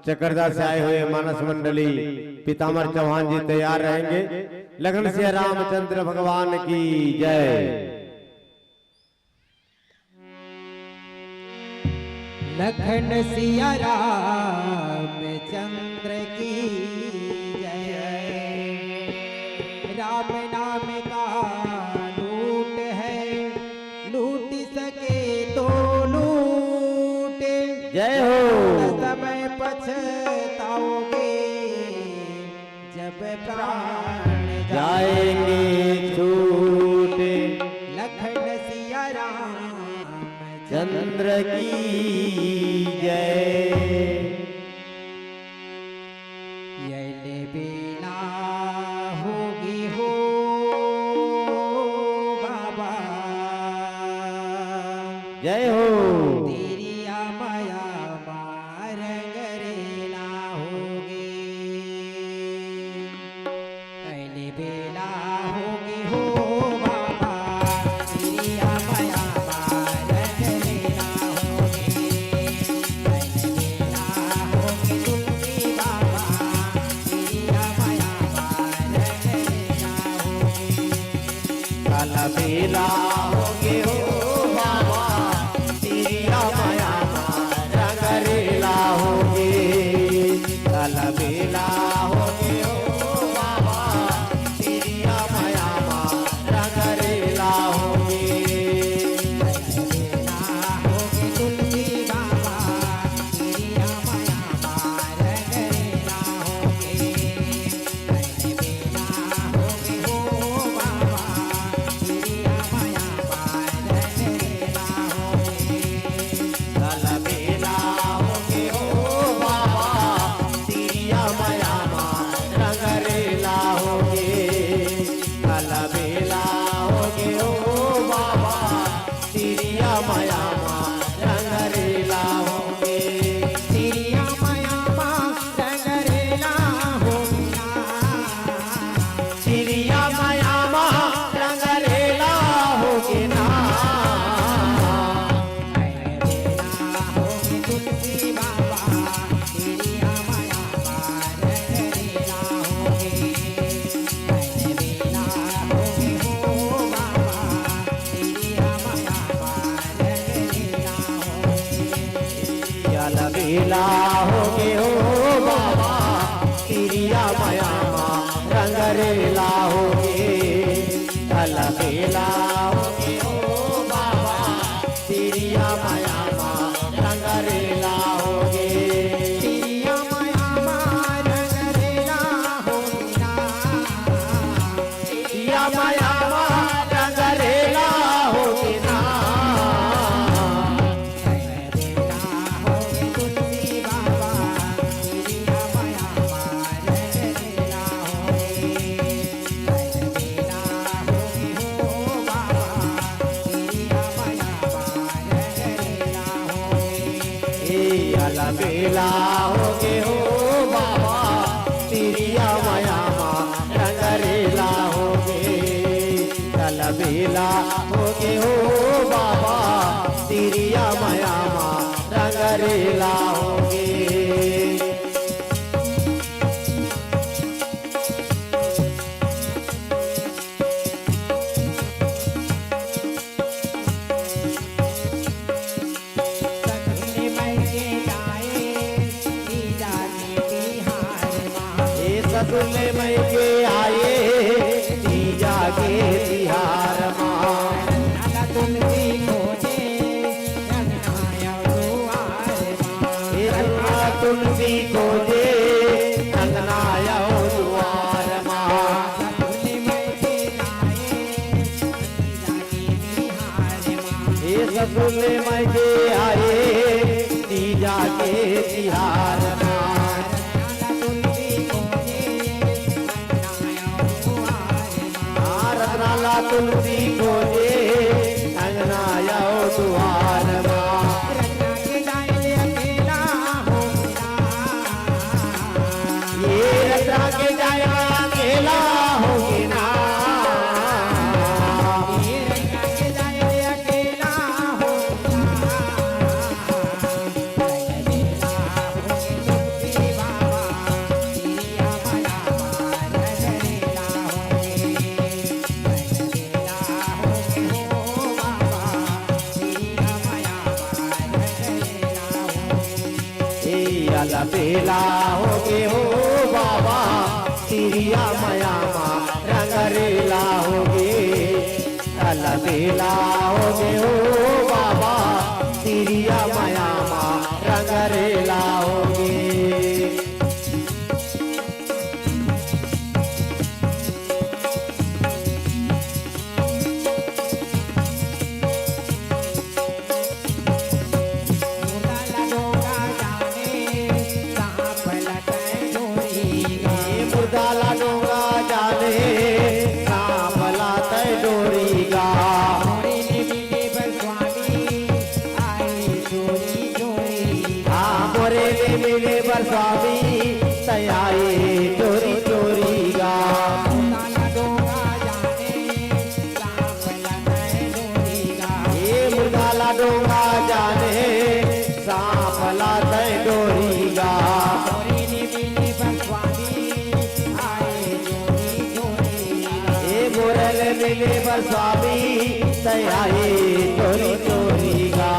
चकरदा से आए हुए मानस मंडली पीताम्बर चौहान जी तैयार रहेंगे। लखन सिया रामचंद्र भगवान की जय। लखन सिया रामचंद्र की जय। राम नाम का लूट है, लूट सके तो लूट। जय हो। समय पछताओगे जब प्राण जाएंगे छूट। लखन सिया राम चंद्र की जय। यले बेला होगी हो बाबा। जय हो। तिरिया मया मा रंग रेला होगी। यले बेला होगी हो बाबा, तिरिया मया मा रंग रेला होगी। यले बेला होगी तुलसी बाबा, तिरिया मया मा रंग रेला होगी। कल बेला होगे हो बाबा, तिरिया मया मा रंग रेला होगे। कल बेला होगे हो बाबा, तिरिया मया मा रंग रेला होगे। कल बेला होगे तुलसी बाबा, तिरिया मया मा रंग रेला होगे। कल बेला होगे हो बाबा, तिरिया मया मा रंग रेला होगे। कल बेला होगे हो बाबा, तिरिया मया मा रंग रेला होगे। तिरिया मया मा रंग रेला होगे ना। तिरिया मया मा रंग रेला होगे ना। रंग रेला होगे तुलसी बाबा, तिरिया मया मा रंग रेला होगे। रंग रेला होगे हो बाबा, तिरिया मया मा रंग रेला होगे। कल बेला होगे हो बाबा, तिरिया मया मा रंग रेला होगे। कल बेला होगे हो बाबा, तिरिया मया मा रंग रेला होगे। तिरिया मया मा रंग रेला होगे ना। तिरिया मया मा रंग रेला होगे ना। ए अलबेला होगे हो बाबा, तिरिया मया मा रंग रेला होगे। अलबेला होगे हो बाबा, तिरिया मया मा रंग रेला होगे। सतुल मइके आए तीजा के तिहार मा। ए सतुल मइके आए तीजा के तिहार मा। नंदलाल तुलसी खोजे अंगना अउ दुआर मा। ए नंदलाल तुलसी खोजे अंगना अउ दुआर मा। ससुर ले मायके आए तीजा के तिहार मा। हाँ, रतन ला तुलसी खोजे अंगना अउ दुआर मा। ये रतन के जाए ला अकेला होगे ना। ए अलबेला होगे हो बाबा, तिरिया मया मा रंगरेला होगे। अलबेला होगे हो बाबा, तिरिया मया मा रंगरेला होगे। ए मुर्दा ला डोंगा जाने, सांप ला तै डोरी गा। हाँ, मोरे ले मिले बर स्वामी, तै आए चोरी चोरी गा। ए मुर्दा ला डोंगा जाने, सांप ला तै डोरी गा। ए मोरे ले मिले बर स्वामी, तै आए चोरी चोरी गा।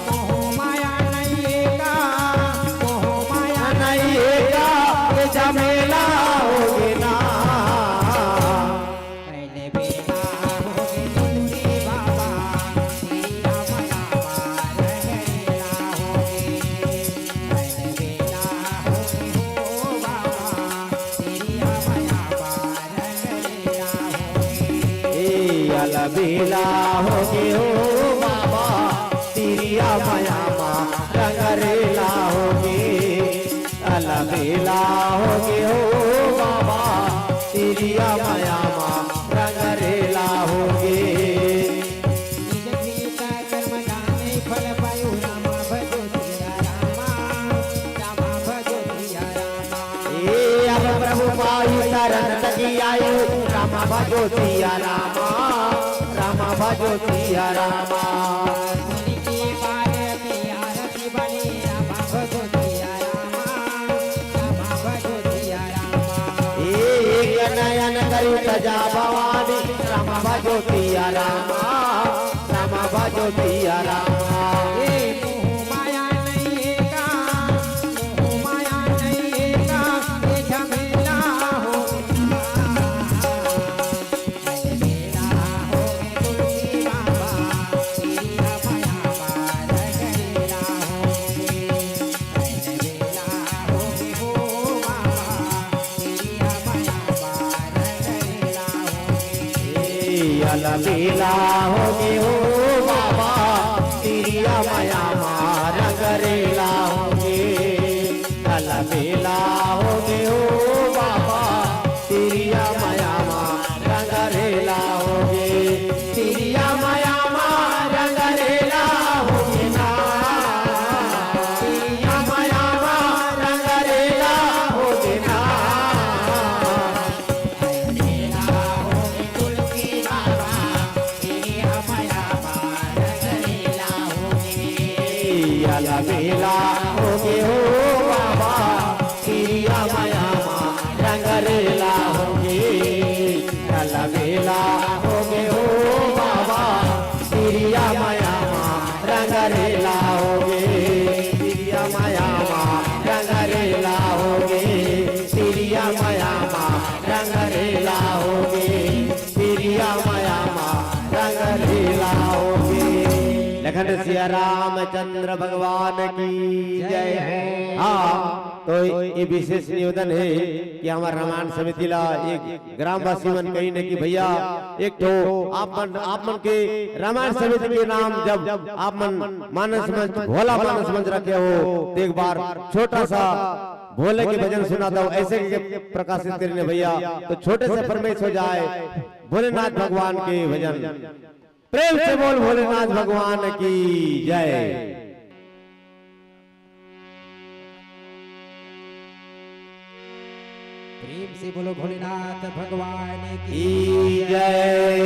मोह माया नहीं हे का, मोह माया नहीं हे का, ये झमेला होगे ना। ए अलबेला होगे हो बाबा, तिरिया मया मा रंगरेला होगे। अलबेला होगे हो बाबा, तिरिया मया मा रंगरेला होगे। ए अब प्रभु पाई शरण तकी आयु, रामा भजो सिया रामा, रामा भजो सिया रामा। ए एक नयन करी सजा भवानी, रामा भजो सिया रामा, रामा भजो सिया रामा। ए मोह माया नहीं हे का, मोह माया नहीं हे का, ये झमेला हो। ए अलबेला होगे हो बाबा, तिरिया मया मा रंगरेला होगे। अलबेला होगे हो बाबा, तिरिया मया मा रंगरेला होगे। तिरिया मया मा रंगरेला होगे ना। तिरिया मया मा रंगरेला होगे ना। अलबेला होगे हो बाबा, तिरिया मया मा रंगरेला होगे। अलबेला होगे हो बाबा, तिरिया मया मा रंगरेला होगे। तिरिया मया मा रंगरेला होगे। तिरिया मया मा रंगरेला होगे। तिरिया मया मा रंगरेला होगे। अखंड सिया रामचंद्र भगवान की जय। हाँ, तो ये विशेष निवेदन है कि हमार रामायण समिति ला एक ग्रामवासी मन कही ने कि भैया, एक ठो आप मन, आप मन के रामायण समिति के नाम जब आप मन मानस मंच, भोला मानस मंच रखे हो, तो एक बार छोटा सा भोले के भजन सुना दो, ऐसे के प्रकाशित करी ने भैया, तो छोटे से फरमाइश हो जाए भोलेनाथ भगवान के भजन। प्रेम से बोल भोलेनाथ भगवान की जय। प्रेम से बोलो भोलेनाथ भगवान की की जय।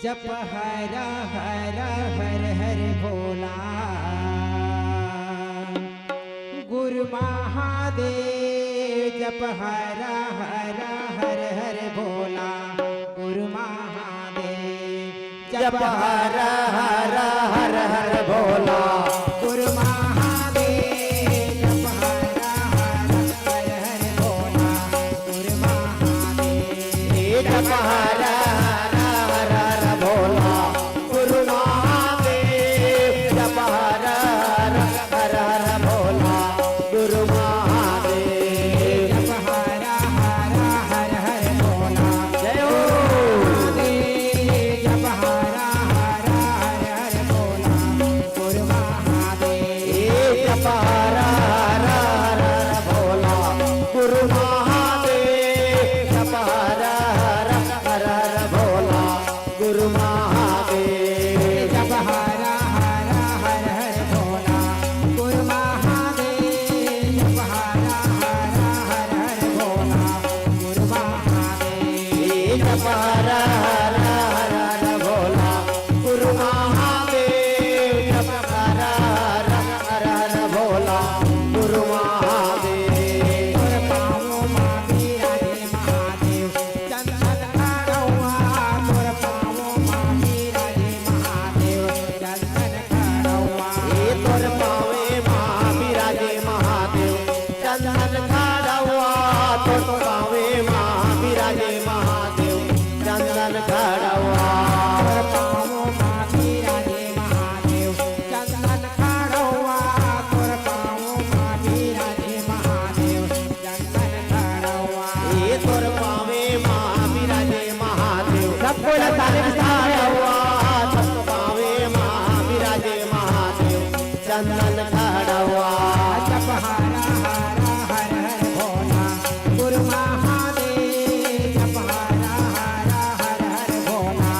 जप हर हर हर हर भोला गुरु महादेव। जप हर हर हर हर भोला गुरु महादेव। जप हर हर हर हर भोला गुरु महादेव। जप हर हर हर हर भोला गुरु महादेव। जप हर हर हर हर भोला गुरु महादेव। जप हर हर हर हर भोला गुरु महादेव। जप हर हर हर हर भोला जय हो। गुरु महादेव। जप हर हर हर हर भोला गुरु महादेव। जप हर हर हर हर भोला गुरु महादेव। जप हर हर हर हर भोला गुरु महादेव। जप हर हर हर हर भोला गुरु महादेव। जप हर हर हर हर भोला गुरु महादेव। जप हर हर हर हर भोला गुरु महादेव। जप हर हर हर हर भोला गुरु महादेव। तोर पाँव मा बिराजे महादेव चंदन खड़ौआ। तोर पाँव मा बिराजे महादेव चंदन खड़ौआ। ए तोर पाँवे मा बिराजे महादेव चंदन खड़ौआ। तोर पाँवे मा बिराजे महादेव चंदन खड़ौआ। तोर पाँव मा बिराजे महादेव चंदन खड़ौआ। तोर पाँव मा बिराजे महादेव चंदन खड़ौआ। ए तोर पाँवे मा बिराजे महादेव सबको ताली बजा के। खड़ौआ। तोर पाँवे मा बिराजे महादेव चंदन खड़ौआ। जप हर हर हर हर भोला गुरु महादेव। जप हर हर हर हर भोला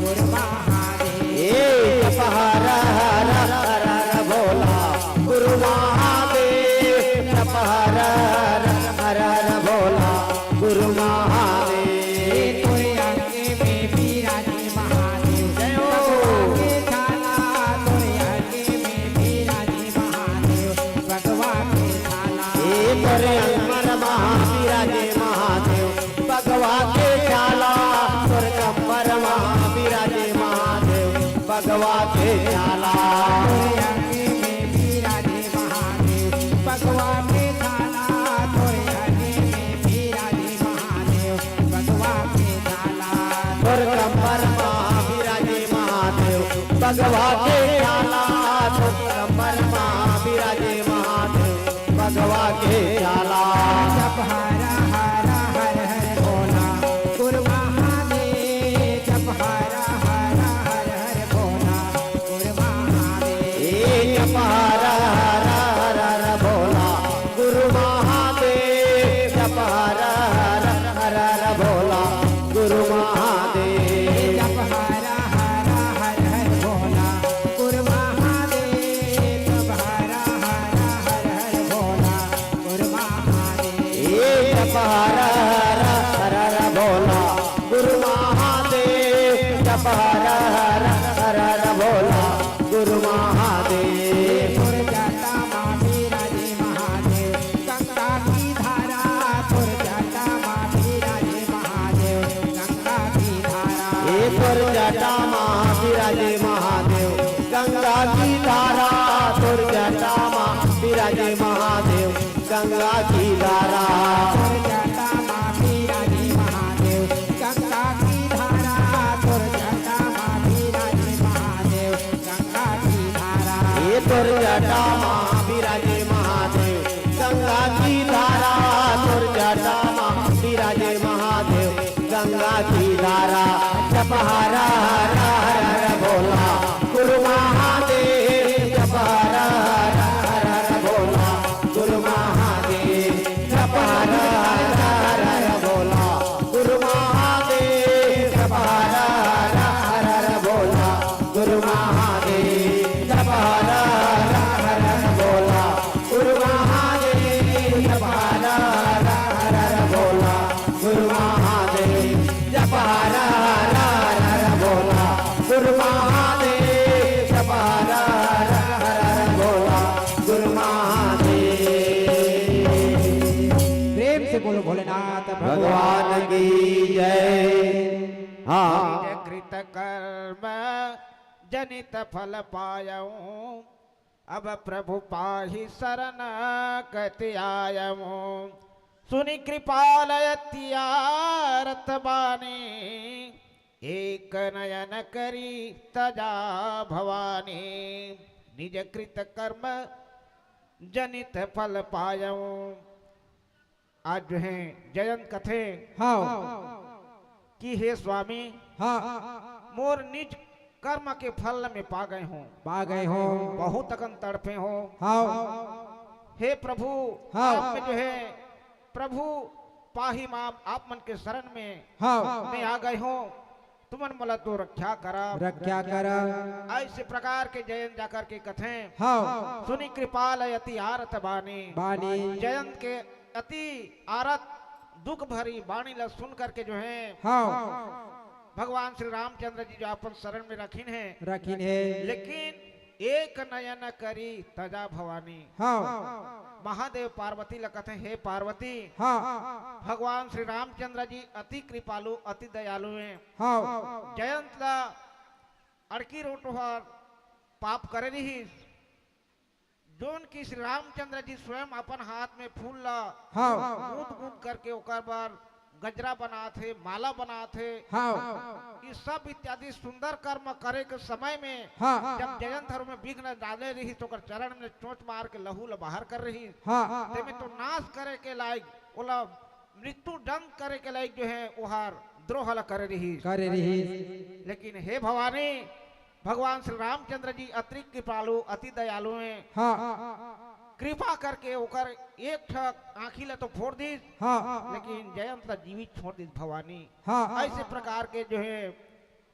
गुरु महादेव। ए जप हर हर हर हर भोला गुरु महादेव। जप हर हर हर हर भोला गुरु महादेव। तोरे अंगे में बिराजे महादेव जय हो। बगवा के छाला। तोरे अंगे में बिराजे महादेव बगवा के छाला। ए तोरे अंग मा बिराजे महादेव बगवा के छाला। तोर कमर मा बिराजे महादेव बगवा के छाला। तोरे अंगे में बिराजे महादेव बगवा के छाला। तोरे अंगे में बिराजे महादेव बगवा के छाला। तोर कमर मा बिराजे महादेव बगवा के छाला। तोर कमर मा बिराजे महादेव बगवा के छाला। जप हर हर हर हर भोला गुरु महादेव। जप हर हर हर हर भोला गुरु महादेव। ए जप हर हर हर हर भोला गुरु महादेव। जप हर हर हर हर भोला गुरु महादेव। जप हर हर हर हर भोला गुरु महादेव। जप हर हर हर हर भोला गुरु महादेव। ए जप हर हर हर हर भोला गुरु महादेव। जप हर हर हर हर भोला गुरु महादेव। तोर जटा मा बिराजे महादेव गंगा की धारा। तोर जटा मा बिराजे महादेव गंगा की धारा। ए तोर जटा मा बिराजे महादेव गंगा की धारा। तोर जटा मा बिराजे महादेव गंगा की धारा। तोर जटा मा बिराजे महादेव गंगा की धारा। तोर जटा मा बिराजे महादेव तोर जटा मा विराजे महादेव, गंगा की धारा। तोर जटा मा विराजे महादेव, गंगा की धारा। जप हर हर हर हर भोला, गुरु महादेव। जप हर हर हर हर भोला, गुरु महादेव। जप हर हर हर हर भोला, गुरु महादेव। जप हर हर हर हर भोला, गुरु महादेव। जप हर हर हर हर भोला, गुरु महादेव। जप हर हर हर हर भोला, गुरु महादेव। जप हर हर हर हर भोला, गुरु महादेव। जप हर हर हर हर भोला, गुरु महादेव। प्रेम से बोलो भोलेनाथ भगवान की जय। हाँ। कृत कर्म जनित फल पायऊं, अब प्रभु पाहि शरण कति आयऊं। सुनि कृपाल अति आरत बानी, एक नयन करी तजा भवानी। निज कृत कर्म जनित फल पायऊं। आज जो है जयंत कथे हाँ। कि हे स्वामी, हाँ। मोर निज कर्म के फल में पा गए हों। पा गए हों। बहुत अकन तड़पे हों। हाँ। हे प्रभु, हाँ। आप में जो है, प्रभु पाहि माम, आप मन के शरण में हाँ। मैं आ गए हों। तुमन मोला तो रक्षा करा। रक्षा करा। ऐसे प्रकार के जयंत जाकर के कथे हाँ। सुनि कृपाल अति आरत बानी। बानी। जयंत के अति आरत दुख भरी बाणी ला सुन करके जो है हाँ। भगवान श्री रामचंद्र जी जो अपन शरण में रखिन है। रखिन है। लेकिन एक नयन करी तजा भवानी। हाँ। महादेव पार्वती ला कथे, हे पार्वती, हाँ। भगवान श्री रामचंद्र जी अति कृपालु, अति दयालु हैं। हाँ। जयंत ला अड़की रोटो हर पाप करे रिहिस, जोन कि श्री रामचंद्र जी स्वयं अपन हाथ में फूल ला हाँ। गूंथ गूंथ करके ओकर बर गजरा बनात हे, माला बनात हे। हाँ। ये सब इत्यादि सुंदर कर्म करे के समय में हाँ। जब जयंत हर में विघ्न डाले रहिस, तो ओकर चरण में चोंच मार के लहू ला बाहर कर रहिस। हाँ। तेमे तो नाश करे के लायक, ओला मृत्यु दंड करे के लायक जो है, ओहर द्रोह ला करे रहिस। करे रहिस। लेकिन हे भवानी, भगवान श्री रामचंद्र जी अति कृपालु, अति दयालु हैं। हाँ। कृपा करके ओकर एक ठक आँखी ला तो फोड़ दिस, हाँ। लेकिन जयंत ला जीवित छोड़ दिस भवानी। हाँ। ऐसे प्रकार के जो है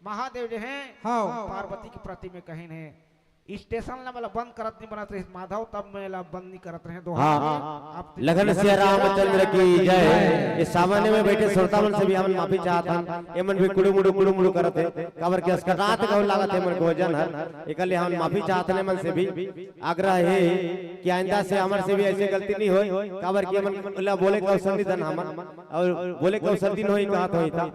महादेव जो है हाँ। पार्वती के प्रति में कहिन है, स्टेशन ला मोला बंद करत नहीं बनत रहिस माधव, तब मैं ला बंद नहीं करत रहे। दोहा हाँ। आप लखन सिया रामचंद्र की जय। ये सामने में बैठे श्रोता मन से भी हमन माफी चाहत हन, एमन भी कुड़ुमुड़ु कुड़ुमुड़ु करत हे, काबर के अस्कटात कहू लागत हे मन के वजन हर, एकर ले हमन माफी चाहत हन एमन से भी। आग्रह हे कि आइंदा से हमर से भी ऐसे गलती नहीं होय, काबर कि एमन ला बोले के अवसर नहीं दन हमन, और बोले के अवसर दिन होई कहत होई था,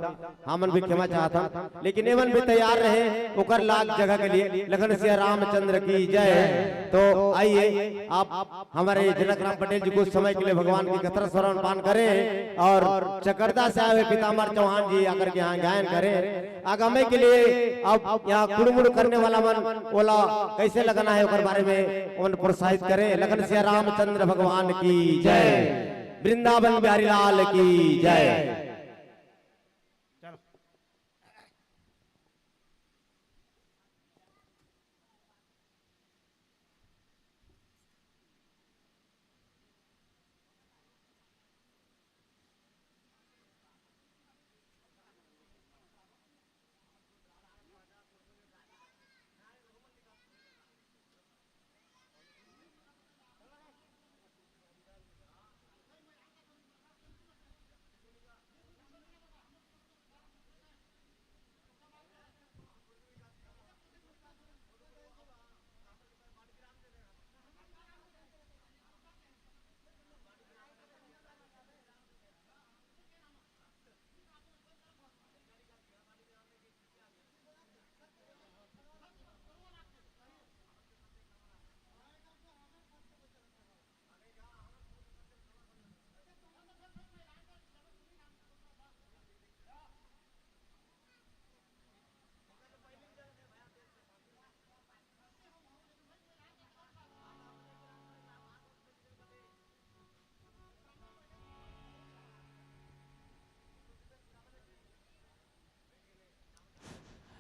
हमन भी क्षमा चाहत हन, लेकिन एमन भी तैयार रहे ओकर लाग जगह के लिए। लखन सिया रामचंद्र की जय। तो आइए, आप हमारे जनक राम पटेल जी कुछ समय के लिए भगवान की कथा श्रवण पान करें और चकरदा से आए हुए पीताम्बर चौहान जी आकर के यहाँ गायन करें। आगामी के लिए अब यहाँ कुड़मुड़ करने वाला मन ओला कैसे लगाना है ओकर बारे में ओमन प्रोत्साहित करें। लखन सिया रामचंद्र भगवान की जय। वृंदावन बिहारी लाल की जय।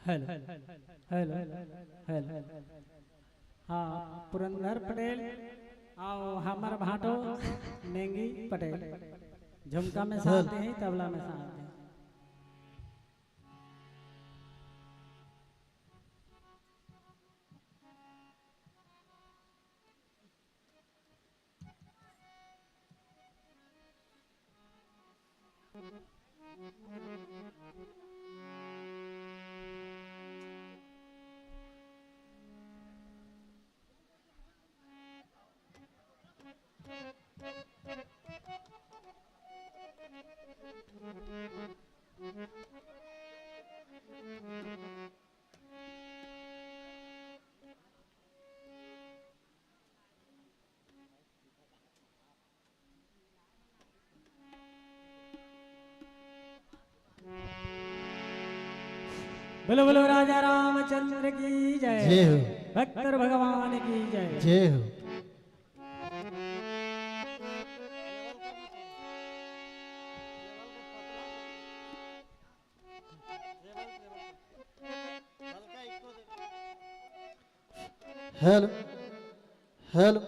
Hello, hello, hello. हाँ, पुरंदर पटेल अउ हमर भांटो नेंगी पटेल। झुमका में साथ हेलो। देही, तबला में साथ देही। बोलो, बोलो, राजा रामचंद्र की जय। जय हो। भक्तर भगवान की जय। जय हो। Hello, hello.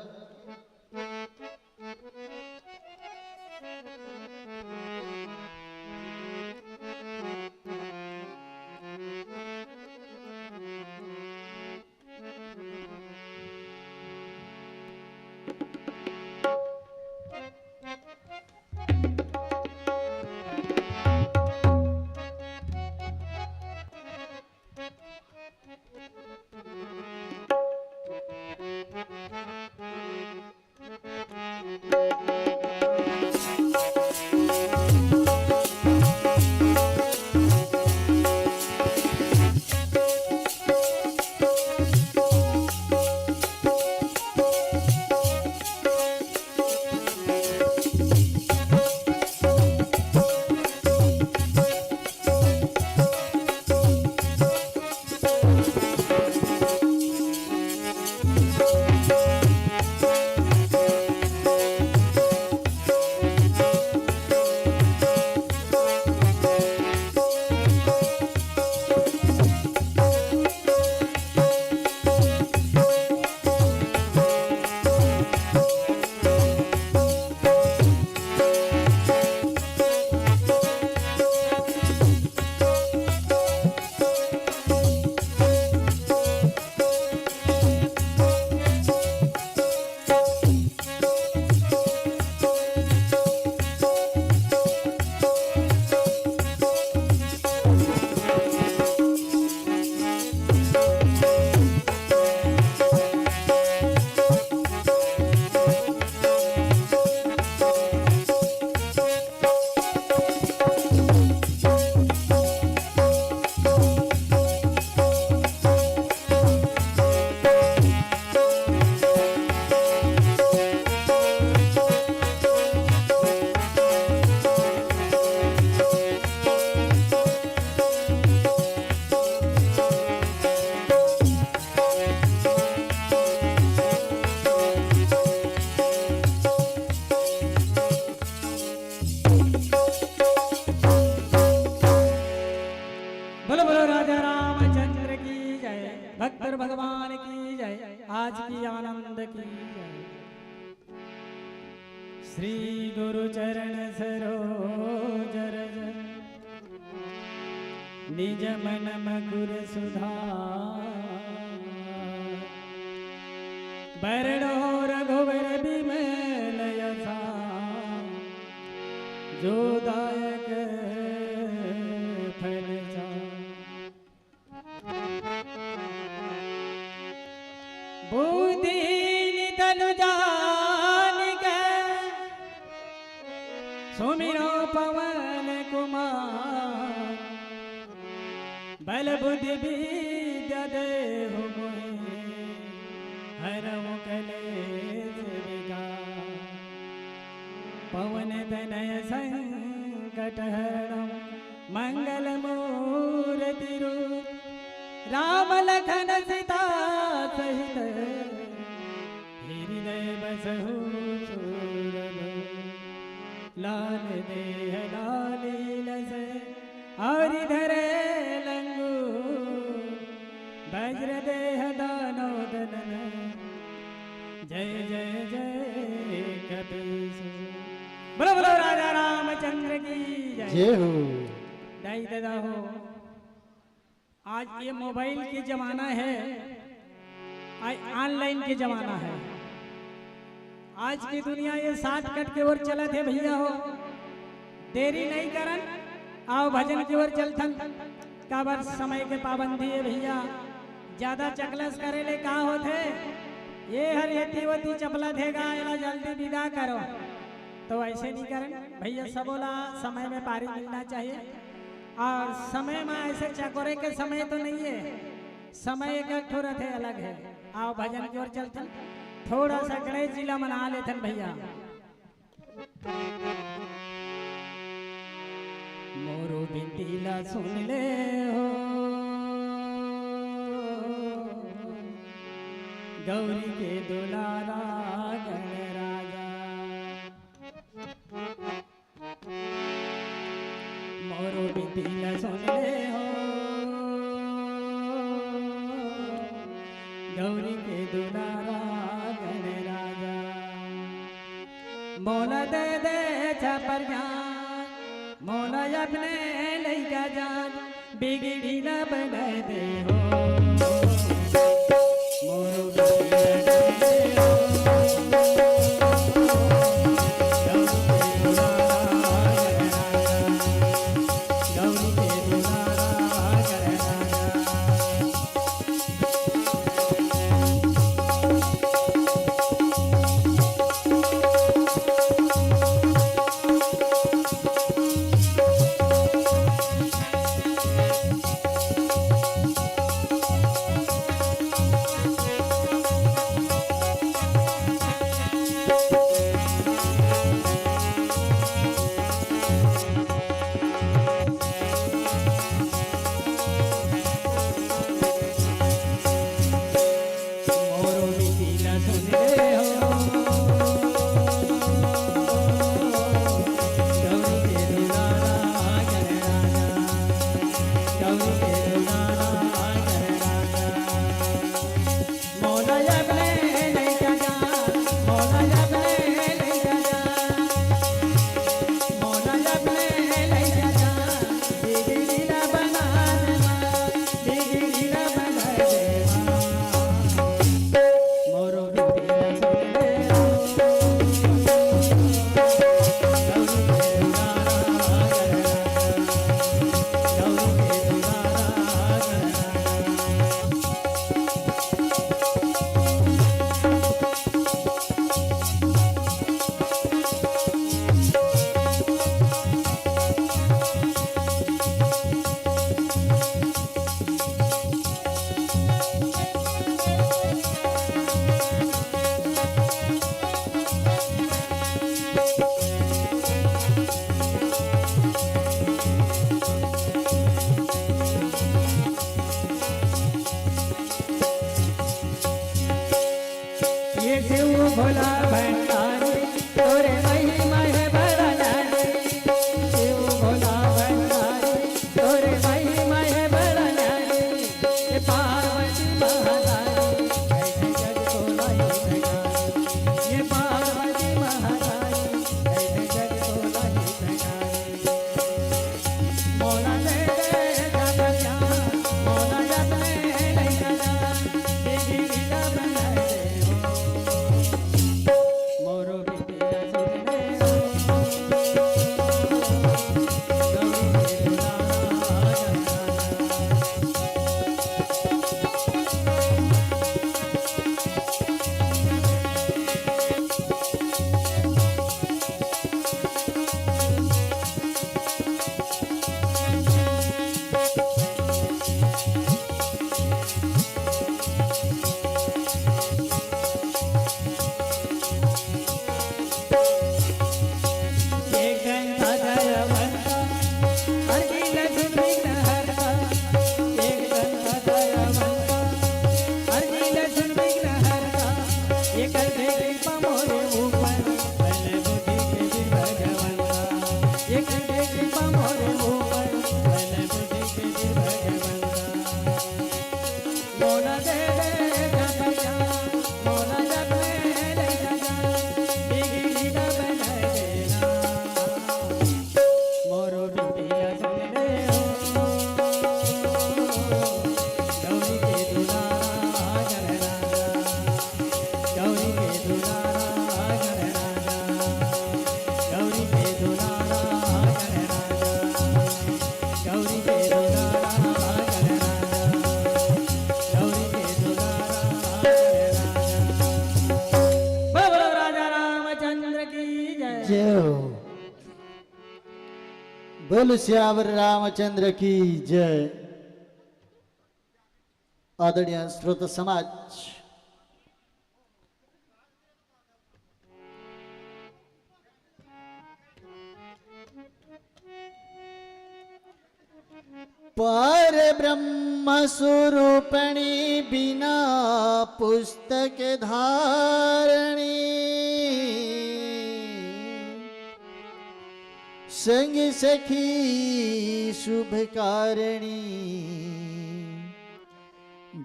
बोलो, बोलो, राजा रामचंद्र की जय, भक्तर भगवान की जय, आज की आनंद की जय। श्री गुरु चरण सरोज रज, निज मन मकुर सुधार। बरनउँ रघुबर बिमल यशा, जो दायक फल चार। बुद्धिहीन तनु जानिके सुमिरउँ पवन कुमार। बल बुद्धि विद्या देहु मोहिं, हरउँ कलेस विकार। पवन तनय संकट हरणउँ, मंगल मूरति रूप। राम लखन सीता सहित, हृदय बसहु सूरज। लाल देह लाली लस, हरि धरे लंगू। देह दानो दनन। जय जय जय कपीश। बोलो बोलो राजा रामचंद्र की जय। जय हो। दाई ददा हो, आज ये मोबाइल के जमाना है, आज ऑनलाइन के जमाना है। आज की दुनिया ये शॉर्टकट के ओर चलत हे भैया हो, देरी नहीं करन, आओ भजन की ओर चलथन। काबर समय के पाबंदी हे भैया, ज्यादा चकलस करे ले का होथे, ये हर एती ओती चपला देगा, एला जल्दी विदा करो। तो ऐसे नहीं करन भैया, सबो ला समय में पारी मिलना चाहिए। और समय में ऐसे चकोरे के समय तो नहीं है, समय एक एक ठो रथे अलग है। आओ भजन की ओर चलथन, थोड़ा सा गणेश जी ला मना लेथन भैया। मोरो बिनती ला सुन ले हो, गौरी के दुलारा गणराजा। मोरो बिनती ला सुन ले हो, गौरी के दुलारा गणराजा। मोला दे दे छपर जान, मोला अपने लइका जान, बिगड़ी ना बना दे हो। मोरो बिगड़ी ना बना दे हो। ये शिव भोला भंडारी, तोरे महिमा हे बड़ा न्यारी। शिव भोला भंडारी, तोरे महिमा हे बड़ा न्यारी। ये पार्वती महारानी, ऐसे जग को नहीं ठिकानी। ये पार्वती महारानी, ऐसे जग को नहीं ठिकानी। बोल सियावर रामचंद्र की जय। आदरणीय श्रोता समाज, पर ब्रह्म स्वरूपणी बिना पुस्तक धारणी, संग सखी शुभ कारणी,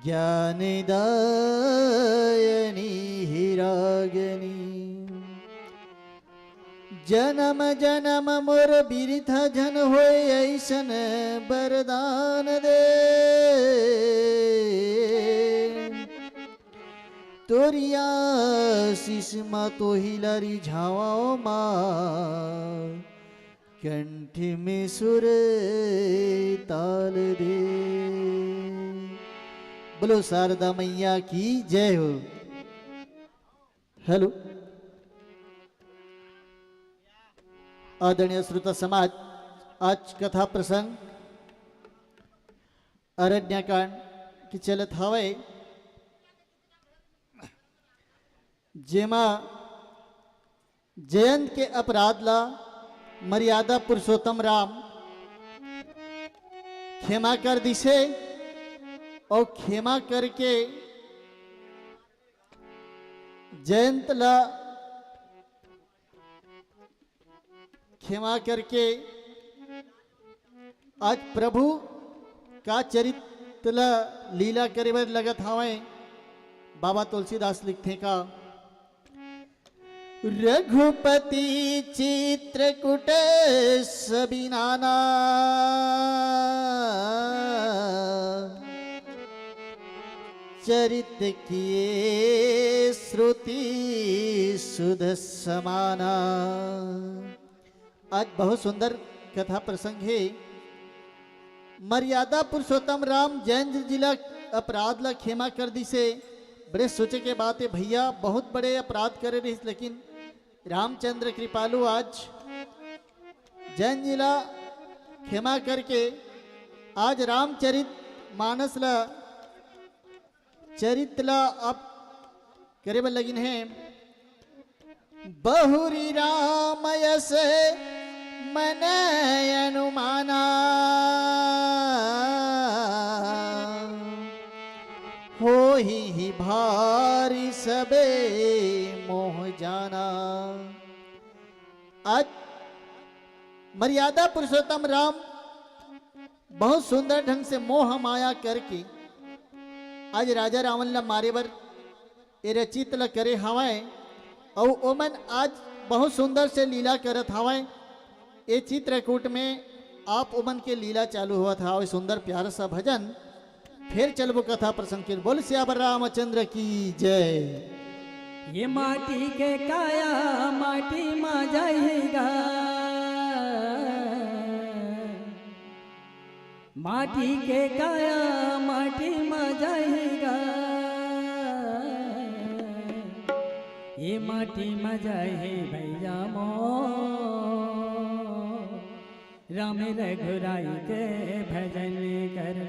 ज्ञान दायनी हिरागनी। जन्म जन्म मोर बिरथा झन होय, ऐसन बरदान दे। तोरिया आशीष मा तोहिला रिझावंव माँ, कंठ में सुर ताल दे। बोलो शारदा मैया की जय हो। हेलो, आदरणीय श्रोता समाज, आज कथा प्रसंग अरण्यकांड के चलत हवय, जेमा जयंत के अपराध ला मर्यादा पुरुषोत्तम राम क्षमा कर दिसे, और क्षमा करके जयंत ला क्षमा करके आज प्रभु का चरित्र ला लीला करे बर लगत हावय। बाबा तुलसीदास लिखथे का, रघुपति चित्रकूट सबिनाना, चरित किए श्रुति सुध समाना। आज बहुत सुंदर कथा प्रसंग हे। मर्यादा पुरुषोत्तम राम जयंत जी ला अपराध ला क्षमा कर दिसे। बड़े सोचे के बात हे भैया, बहुत बड़े अपराध करे रहिस, लेकिन रामचंद्र कृपालु आज जयंत जी ला क्षमा करके आज रामचरित मानस ला चरित ला अब करे बर लगिन हे। बहुरी राम यस मन अनुमाना, होही ही भारी सबे मोह जाना। आज मर्यादा पुरुषोत्तम राम बहुत सुंदर ढंग से मोह माया करके आज राजा रावण ला मारे बर ए रचित ला करे हवय, अउ ओमन आज बहुत सुंदर से लीला करत हवय। ए चित्रकूट में आप ओमन के लीला चालू होवत हवय। सुंदर प्यारा सा भजन, फिर चलबो कथा प्रसंग के। बोल सियावर रामचंद्र की जय। ये माटी के काया माटी मा जाही गा, माटी के काया माटी मा जाही गा, ये माटी मा जाही भैया मोर, राम रघुराई के भजन कर ले।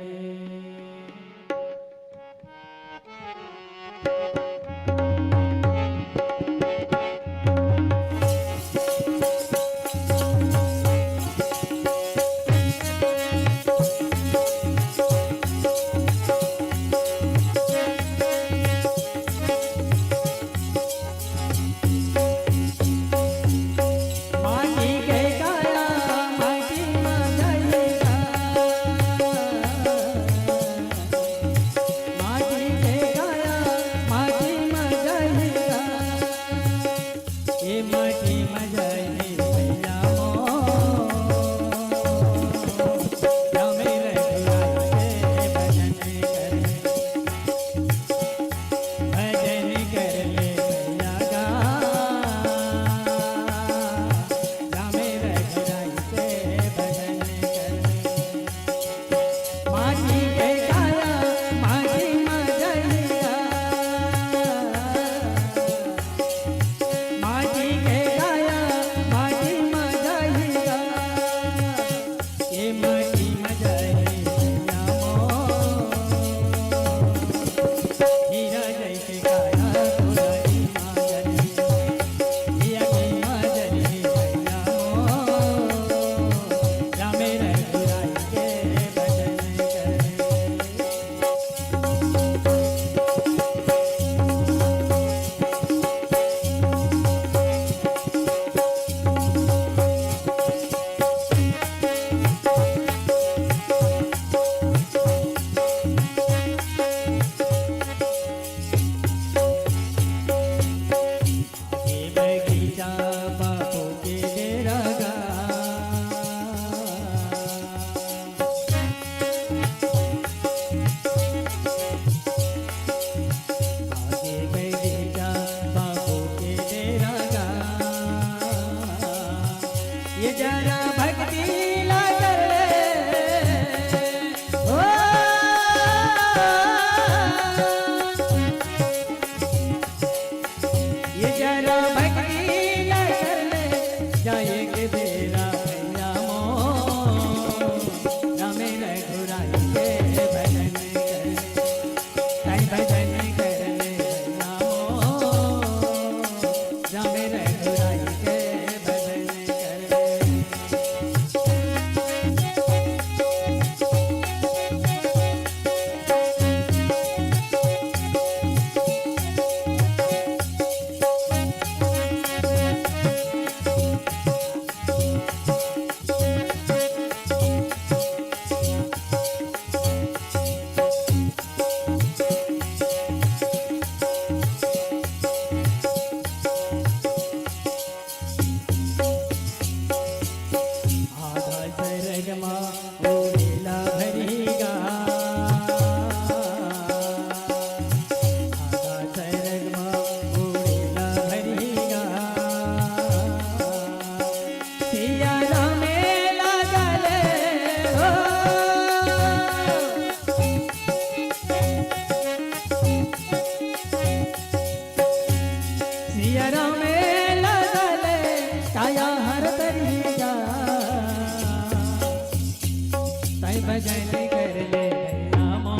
भजन कर ले भैया मोर,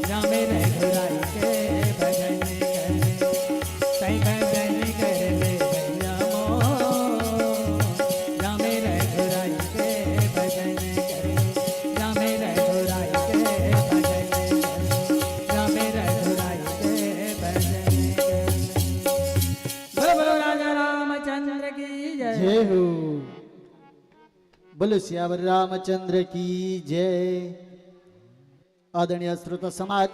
राम रघुराई के भजन कर ले। साईं भजन कर ले भैया मोर, राम रघुराई के भजन कर ले। राम रघुराई के भजन कर ले। राम रघुराई के भजन कर ले। बोलो, बोलो राजा रामचंद्र की जय। जय हो। बोलो सियावर रामचंद्र की जय। आदरणीय श्रोता समाज,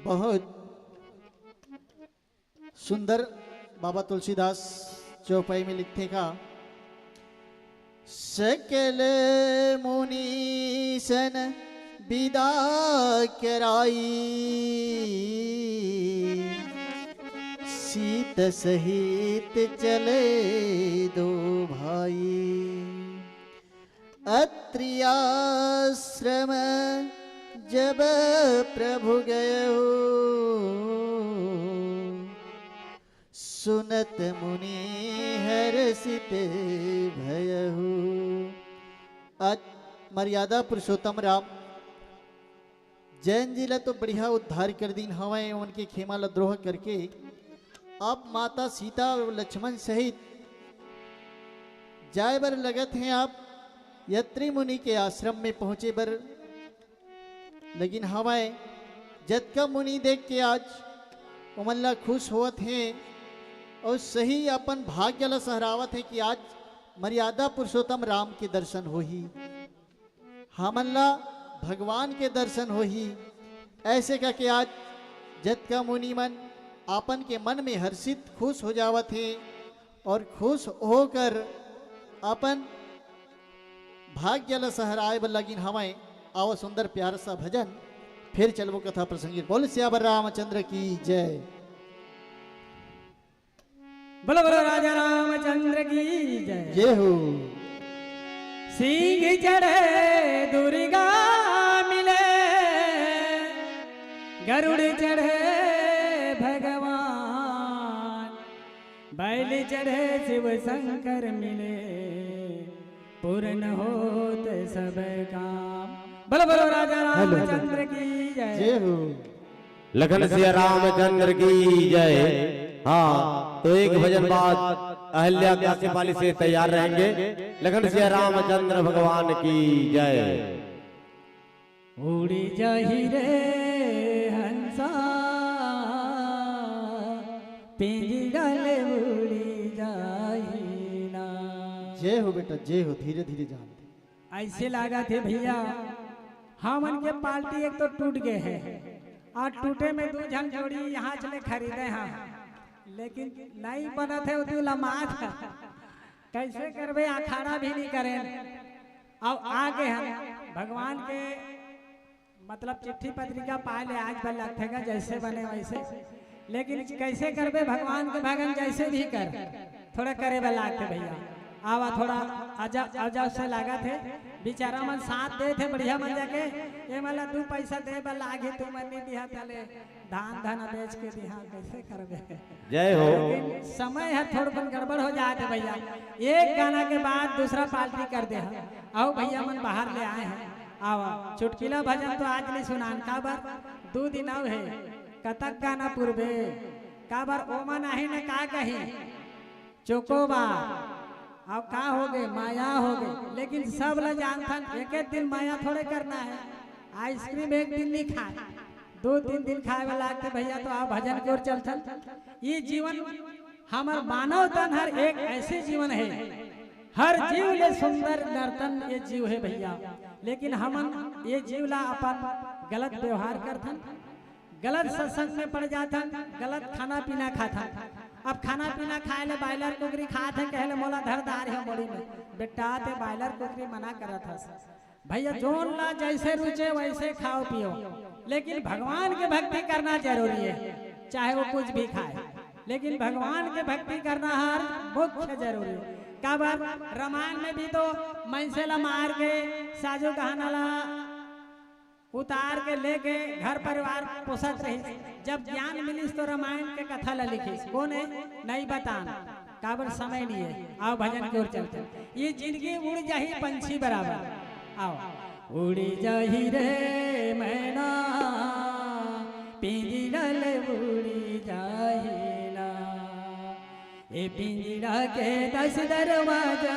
बहुत सुंदर बाबा तुलसीदास चौपाई में लिखथे का, सकल मुनीसन बिदा कराई, सीत सहित चले दो भाई। अत्रि आश्रम जब प्रभु गयो, सुनत मुनि हर्षित भयहु। आज मर्यादा पुरुषोत्तम राम जैन जी ला तो बढ़िया उद्धार कर दीन हवय, उनके खेमा ला द्रोह करके आप माता सीता अउ लक्ष्मण सहित जाए बर लगत हैं आप अत्रि मुनि के आश्रम में पहुँचे बर। लेकिन हवय जतका मुनि देख के आज ओमन ला खुश होवत हैं अउ सही अपन भाग्य ला सहरावत हैं कि आज मर्यादा पुरुषोत्तम राम के दर्शन होही, हमन ला भगवान के दर्शन होही। ऐसे करके आज जतका मुनि मन आपन के मन में हर्षित खुश हो जावत हैं और खुश होकर अपन भाग्य ला सहराए बर लगिन हवय। आवा सुंदर प्यारा सा भजन, फिर चलबो कथा प्रसंग। बोल सियावर रामचंद्र की जय। बोलो, बोलो राजा रामचंद्र की जय। जय हो। सिंह चढ़े दुर्गा मिले, गरुड़ चढ़े भगवान, बैल चढ़े शिव शंकर मिले, पूर्ण होत सब काम। बोलो, बोलो राजा हेलो। रामचंद्र की जय। जय हो। लखन सिया रामचंद्र की जय। हाँ, तो एक भजन बाद अहिल्या काश्यप वाली से तैयार रहेंगे। लखन सिया रामचंद्र भगवान की जय। उड़ी जाही रे हंसा, पिंजरा ले उड़ी जाही ना। जय हो बेटा, जय हो। धीरे धीरे जान दे। ऐसे लागत हे भैया, हमन के पार्टी एक तो टूट गए हे, अउ टूटे में दू झन जोड़ी यहाँ चले खरीदे हैं, लेकिन नहीं बनत हे, उतू लमात हे। कैसे करबे, अखाड़ा भी नहीं करे। अब आगे हम भगवान के मतलब चिट्ठी पत्रिका पाए ले आज बर लगथे गा, जैसे बने वैसे। लेकिन कैसे करबे भगवान के भजन, जैसे भी कर, थोड़ा करे बर लागथे भैया। आवा थोड़ा अजब, अजब से लागत हे, बिचारा मन साथ देत हे बढ़िया मन जाके, ये मन ला दू पैसा दे बर लागही, तू मन नहीं दिहा, तले धान धन बेच के दिहा, कैसे करबे? जय हो। लेकिन समय हे, थोड़कन गड़बड़ हो जात हे भैया। एक गाना के बाद दूसरा पार्टी कर दे हे। आओ भैया मन बाहर ले आए हैं, आवा। चुटकिला भजन तो आज नहीं सुनान, काबर दू दिन अउ हे, कतक गाना पुरबे, काबर ओमन आही न का कही, चोकोबार, अब का हो गए, माया हो गए। लेकिन सब ला जानथन, एक एक दिन माया थोड़े करना हे। आइसक्रीम एक दिन नहीं खाए, दो तीन दिन खाए वाला आके भैया, तो आप भजन की ओर चलथन। ये जीवन, हमर मानव तन हर एक ऐसे जीवन हे, हर जीव ले सुंदर नर्तन ये जीव हे भैया। लेकिन हमन ये जीव ला अपन गलत व्यवहार करथन, गलत सत्संग में पड़ जाथन, गलत खाना पीना खाथन। अब खाना पीना खाए ले बॉयलर कुकरी खात हे, कहे ले मोला धर दार हे मुड़ी में, बेटा ते बॉयलर कुकरी मना करत हस। भैया जोन ला जैसे रुचे वैसे खाओ पियो, लेकिन भगवान के भक्ति करना जरूरी हे, चाहे वो कुछ भी खाए, लेकिन भगवान के भक्ति करना हर मुख्य जरूरी हे। काबर रामायण में भी तो मनसे ला मार के साजो गहना ला उतार के लेके घर परिवार पोसत रहिस। जब ज्ञान मिलिस तो रामायण के कथा ला लिखिस। कोन हे? नहीं बतान। काबर समय नहीं है। आओ भजन की ओर चलते हैं। ये जिंदगी उड़ जाही पंछी बराबर। आओ। उड़ी जाही रे मैना, पिंजरा ले उड़ी जाही ना। ए पिंजरा के दस दरवाजा,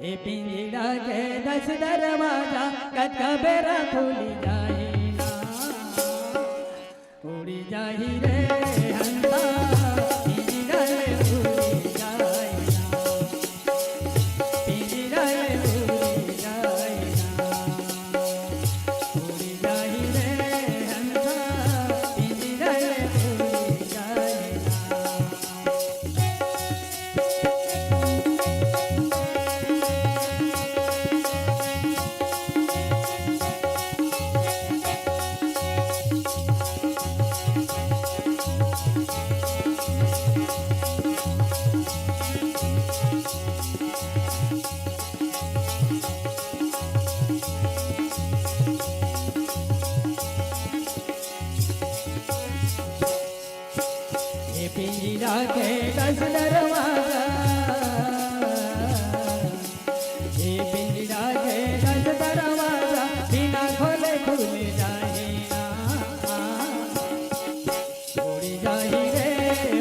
ए पिंजरा के दस दरवाजा, कतका बेरा खुली जाही ना। उड़ी जाही रे हंसा, पिंजरा ले उड़ी जाही ना। पिंजरा ले उड़ी जाही ना। उड़ी जाही रे हंसा, पिंजरा ले उड़ी जाही ना। ये पिंजरा के दस दरवाजा, ये पिंजरा के दस दरवाजा, बिना खोले खुल जाही ना। उड़ी जाही रे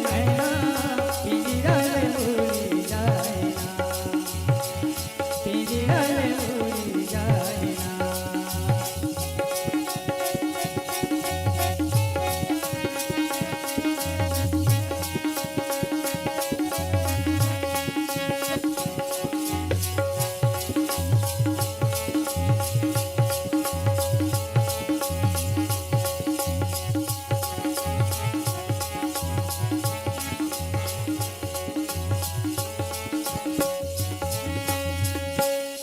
मैना, पिंजरा ले उड़ी जाही ना। पिंजरा ले उड़ी जाही ना।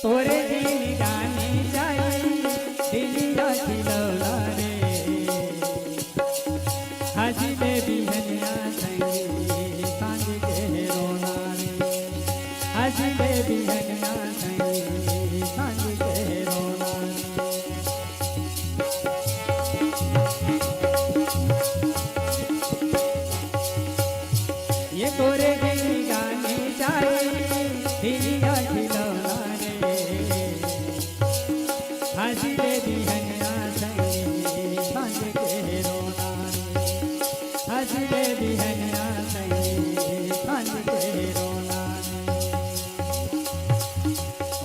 तोरे जिनगानी जाई, दिल का खिलौना रे। हंसी ले बिहनिया संगी, सांझ के रोना रे। हंसी ले बिहनिया संगी, सांझ के रोना रे। ये तोरे जिनगानी जाई, दिल का खिलौना रे। हंसी ले बिहनिया संगी, सांझ के रोना रे। हंसी ले बिहनिया संगी, सांझ के रोना रे।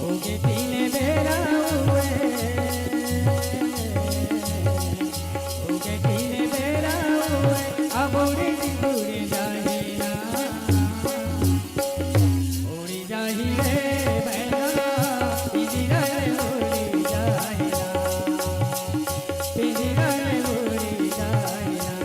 ओके तीन बेरा हुए, ओके तीन बेरा हुए, अब उड़ी उड़ी जाही ना। उड़ी जाही रे मैना, पिंजरा ले उड़ी जाही ना। पिंजरा ले उड़ी जाही ना।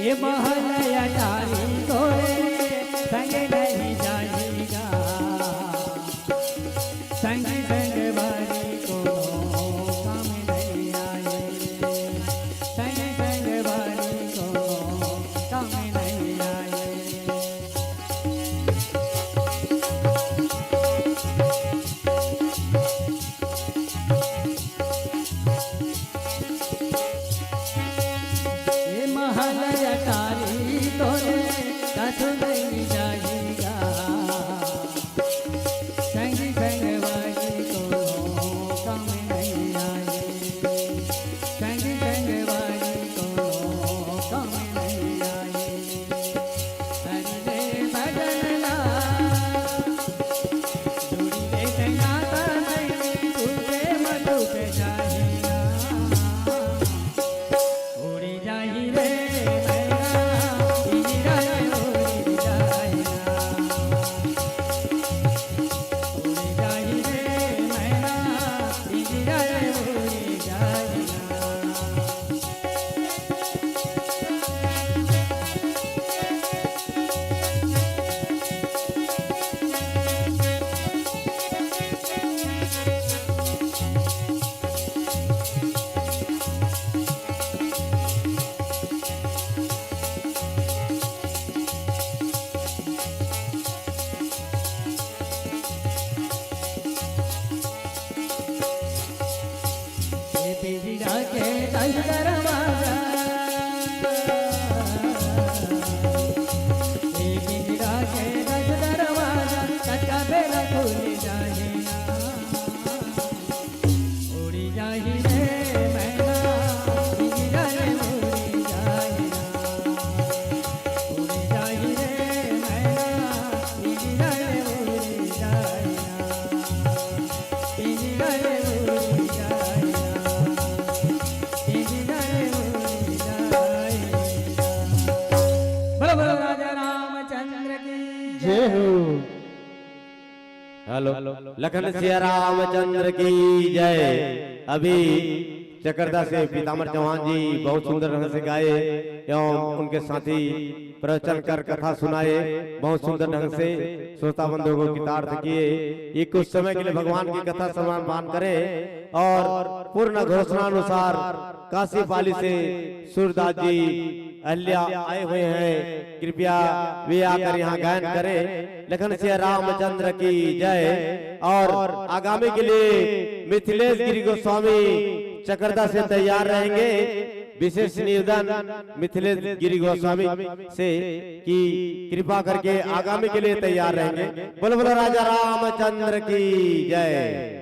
ये महल अटारी तोरे संग नहीं जाएगा। संग संग बारी कोनो काम नहीं आए। संग संग बारी कोनो काम नहीं आए। ये महल अटारी तोरे कछु नहीं जाएगा। दरवाजा, ए पिंजरा के दस दरवाजा, कतका बेला खुल जाही ना। उड़ी जाही रे मैना, पिंजरा ले उड़ी जाही ना। उड़ी जाही रे मैना, पिंजरा ले उड़ी जाही ना। पिंजरा ले उड़ी जाही ना। पिंजरा ले उड़ी जाही ना। बोलो, बोलो राजा रामचंद्र की जय हो। हेलो, लखन सिया रामचंद्र की जय। अभी चकरदा से पीताम्बर चौहान जी बहुत सुंदर ढंग से गाए एवं उनके साथी प्रवचन कर कथा सुनाए बहुत सुंदर ढंग से। श्रोता बंधुओं को कृतार्थ किए। ये कुछ समय के लिए भगवान की कथा श्रवण पान करें और पूर्ण घोषणा अनुसार काशी पाली से सूरदास जी अहिल्या आए हुए हैं, कृपया वे आकर यहाँ गायन करें। लखन सिया रामचंद्र की जय। और आगामी के लिए मिथिलेश गिरी गोस्वामी चकरदा से तैयार रहेंगे। विशेष निवेदन मिथिलेश गिरी गोस्वामी से कि कृपा करके आगामी के लिए तैयार रहेंगे। बोलो, बोलो राजा रामचंद्र की जय।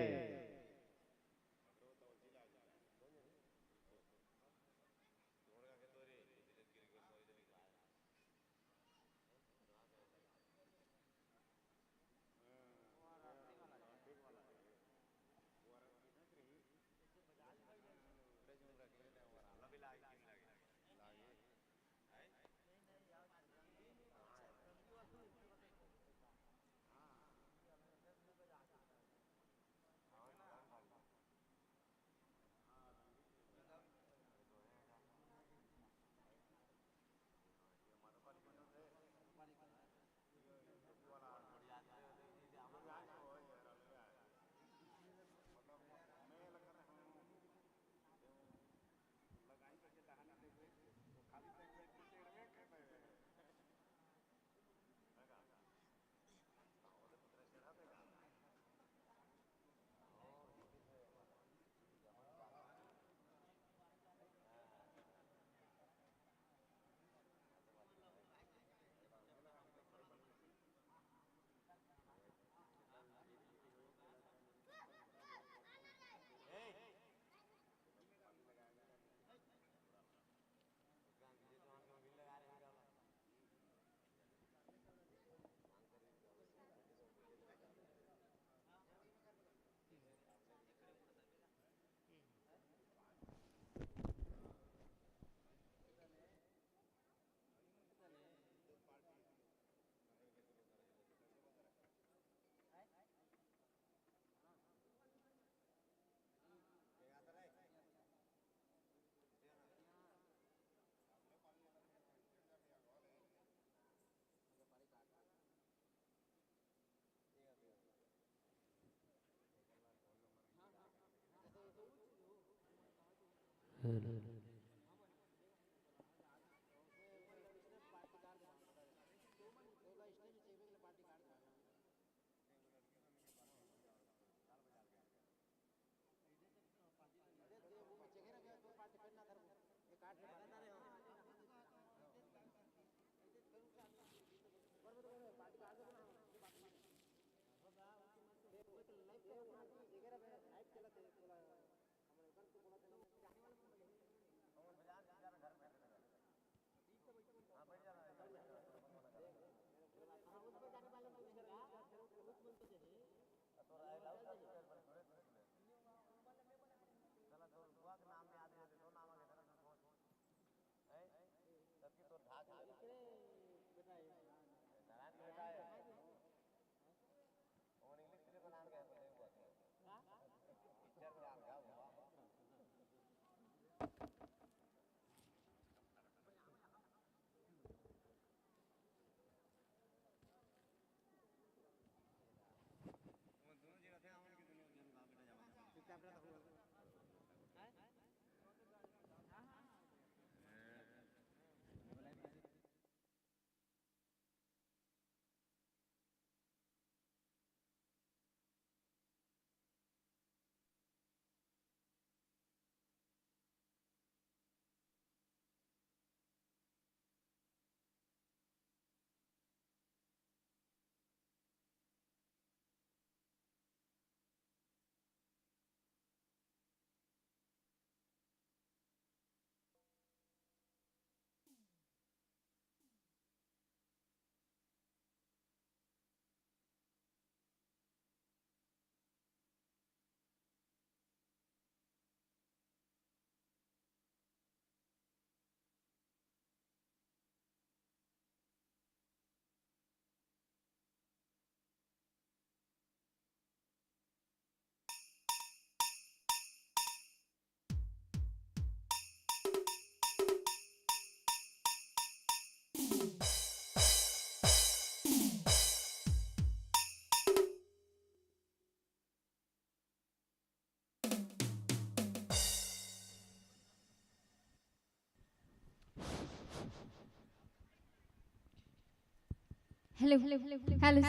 Hello, hello, hello,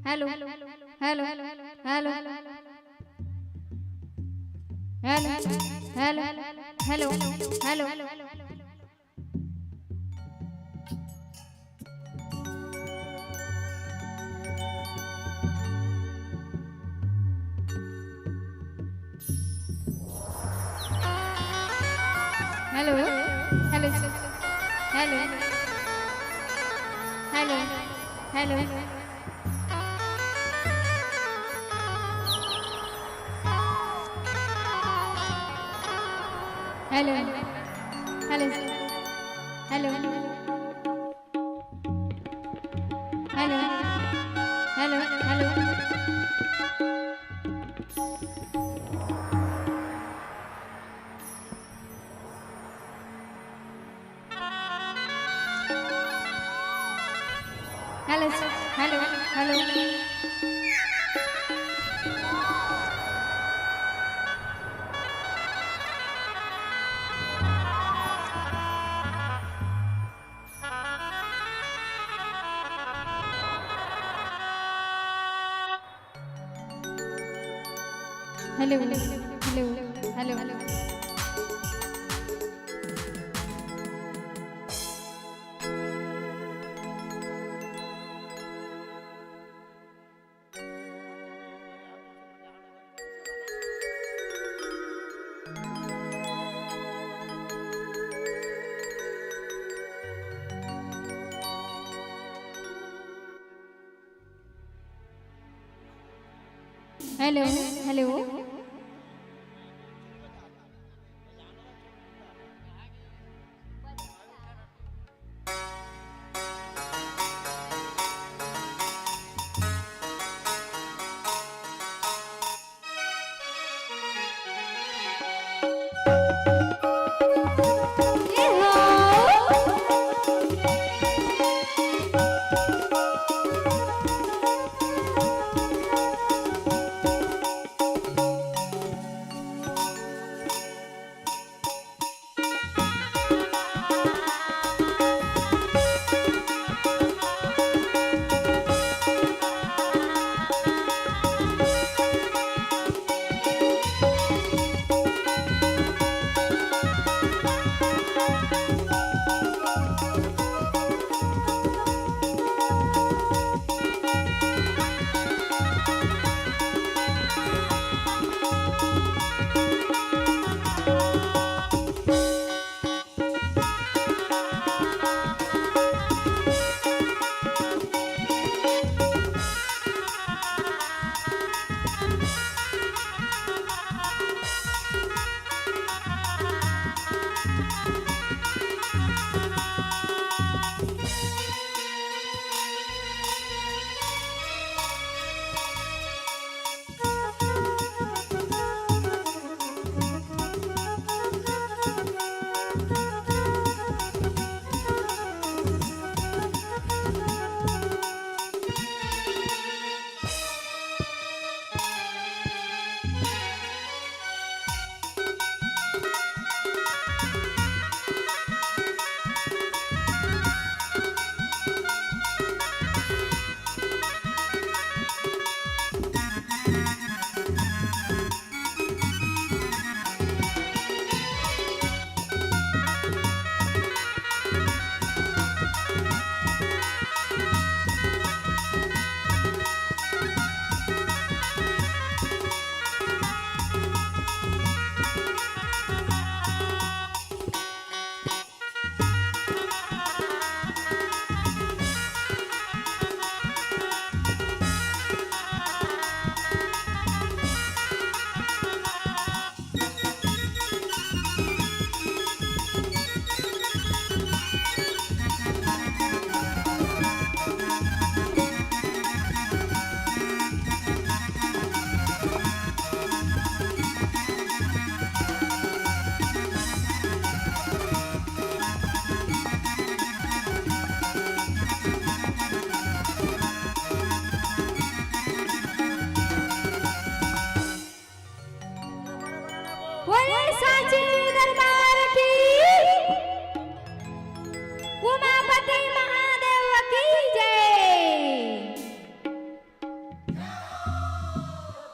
hello, hello, hello, hello, hello, hello, hello, hello, hello, hello, hello. Hello, hello, hello, hello, hello, hello, hello, hello, hello, hello, hello, hello. Hello, hello, hello. Hello, hello, hello. Hello, hello.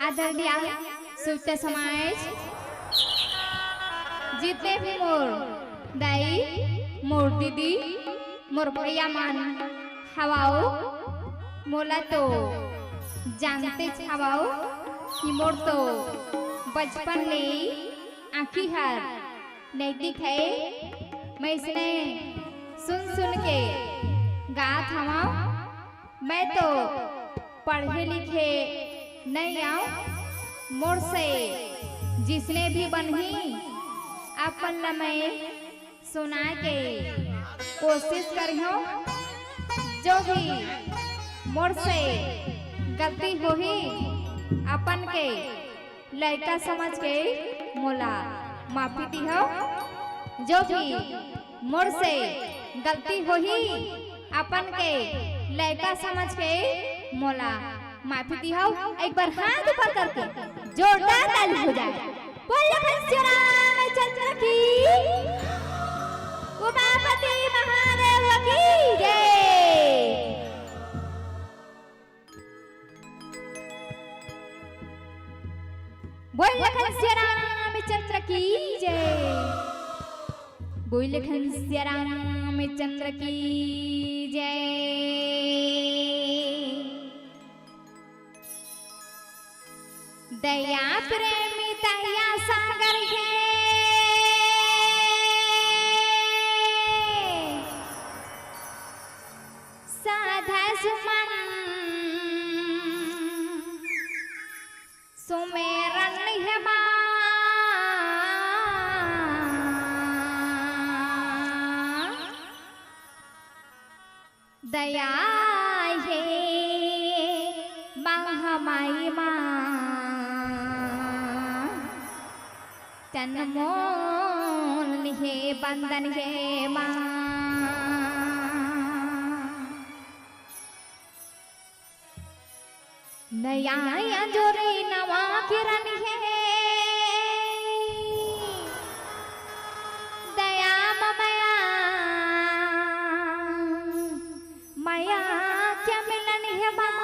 आदरणीय सुरता समाज, जितने भी मोर दाई, मोर दीदी, मोर भैया मन हवव, मोला तो जानतेच हवव कि मोर तो बचपन ले आँखी हर नैतिक है। मैं इसने सुन सुन के गात हवव। मैं तो पढ़े लिखे नइ आंव, मोर से जिसने भी बनही, अपन ल मैं सुना के कोशिश करहूँ। जो भी मोर से गलती होही, अपन के लइका समझ के मोला माफी दिहव। जो भी मोर से गलती होही, अपन के लइका समझ के मोला माफी दिहव। एक बार हाथ ऊपर करके जोरदार ताली हो जाए। बोल लखन सिया रामचंद्र की, उमापति महादेव की जय। बोल लखन सिया रामचंद्र की जय। बोल लखन सिया रामचंद्र की जय। दया प्रेमी दया सागर हे, साधा सुमन सुमेरन हे माँ। दया हे माँ हमाई माँ, तन मोल हे बंदन हे माँ। नया अंजोरी नवा किरण हे, दया ममया मया क्या मिलन हे माँ।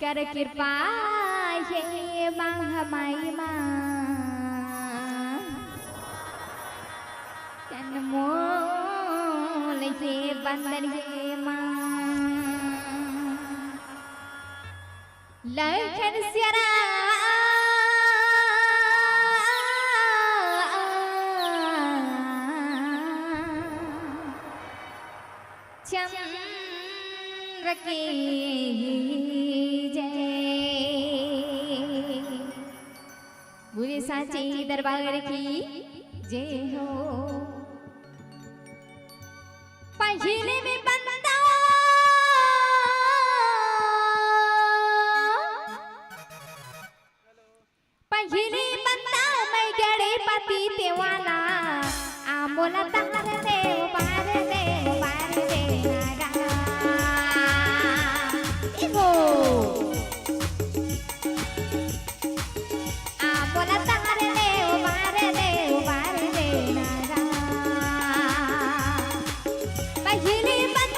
कर कृपा हे माँ हमाई माँ, तन मोल हे बंदन हे माँ। लखन सिया राम चंद्र की जय। बोले साचे दरबार की जय हो। पहिले में बंदा पहिली बंदा मैं गणपति देवाला, आ मोला तहर देव बार देव बार दे नागा। इहो। आ मोला तहर देव बार देव बार दे नागा। पहिली बंदा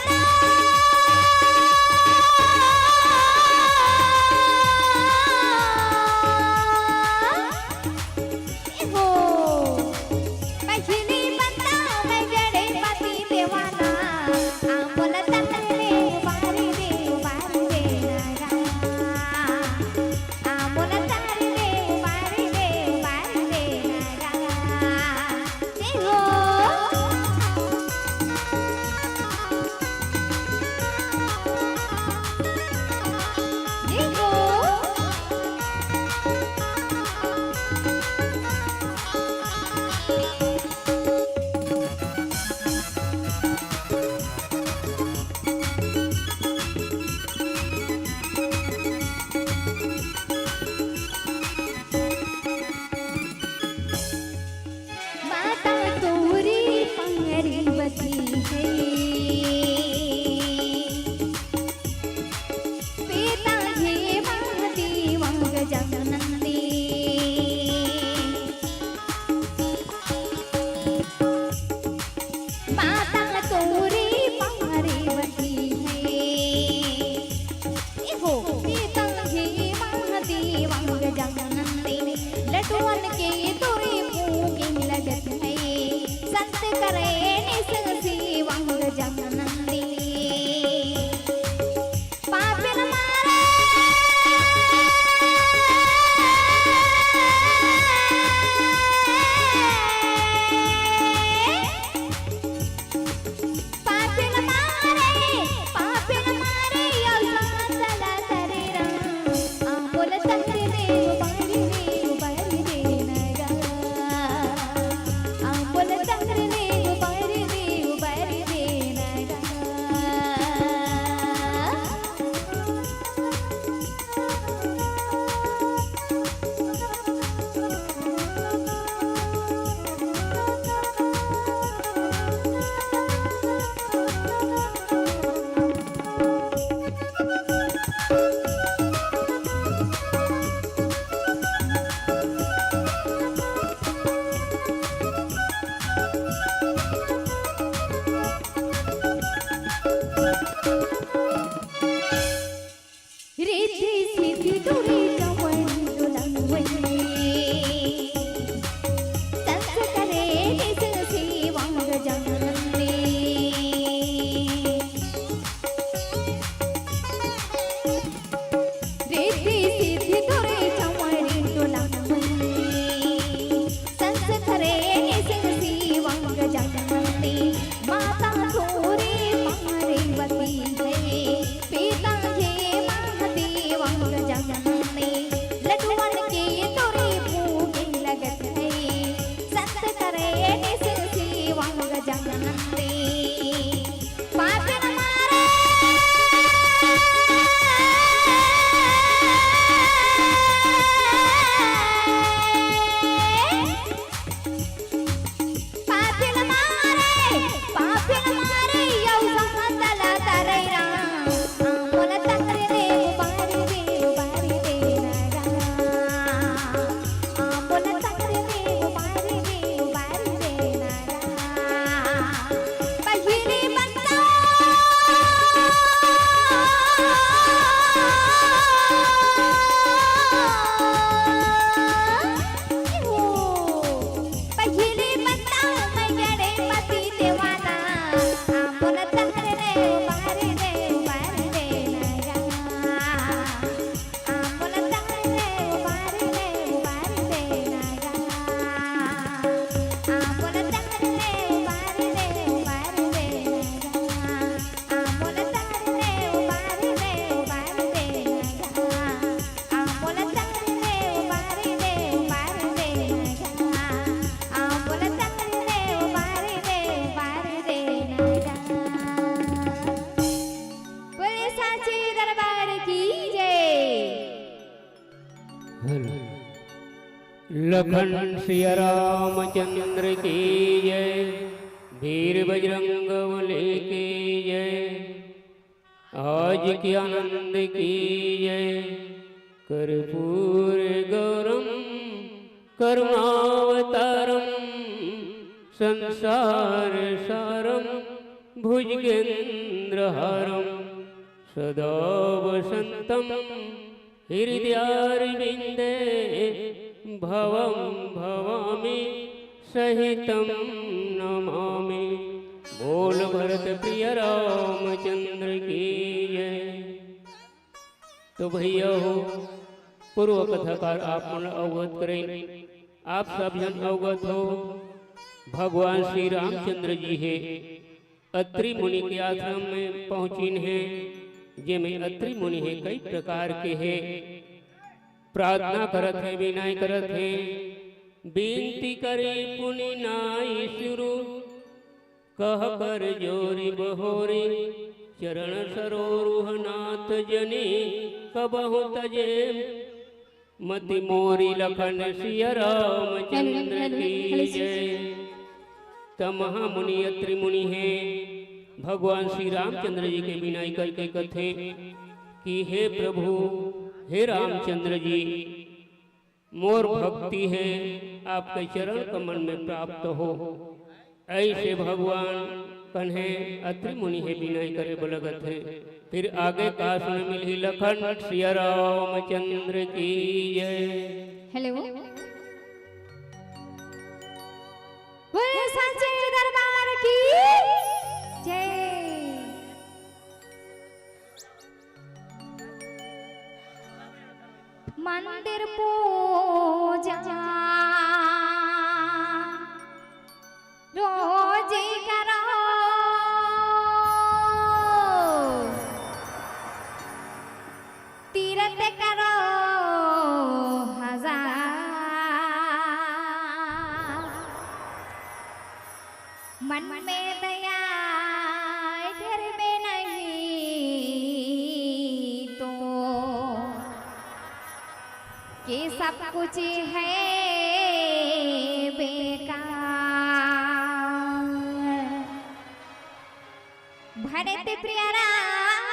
लखन सिया रामचंद्र की जय, वीर बजरंग बली की जय, आज के आनंद की जय। कर्पूर गौरम करुणावतारम संसार सारम भुजगेंद्र हारम सदा वसंतम हृदयारविंदे भवम भवामी सहितम नमामि। बोल भरत प्रिय रामचंद्र की जय। तो भैया हो, पूर्व कथाकार आप मन अवगत करें, आप सब जन अवगत हो, भगवान श्री रामचंद्र जी हे अत्रि मुनि के आश्रम में पहुंचिन हे, जेमे अत्रि मुनि हे कई प्रकार के हे, प्रार्थना करत हे, विनय करत हे, बिनती करे पुनि नाई सुरु, कह कर जोरि बहोरि, चरण सरोरुह नाथ जनि, कबहु तजे मति मोरी। लखन सिया रामचंद्र हेलो, हेलो, की हेलो, जय। त महामुनि अत्रि मुनि हे, भगवान श्री रामचंद्र जी के बिनय करके कथे कि हे प्रभु, हे रामचंद्र जी, मोर भक्ति हे आपके चरण कमल में प्राप्त हो। ऐसे भगवान कन्हे अत्रि मुनि हे बिनय करे बर लगत हे। फिर आगे का सुने मिलही, लखन सिया रामचंद्र की जय। हेलो। बोले सांचे दरबार की जय। मंदिर पूजा रोज करो, तीरथ करो हजार। मन में दया इधर में नहीं तो, कि सब कुछ है बेकार। भरत प्रिय राम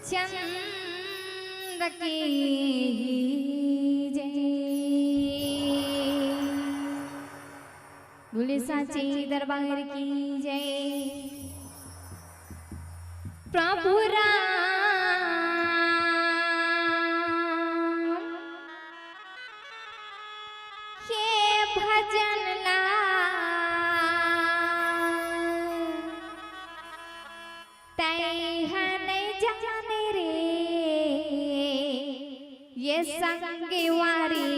चंद की जय। बोले सांचे दरबार की जय। प्रभु राम के भजन ला तैं ह नइ जाने रे, ये संगवारी।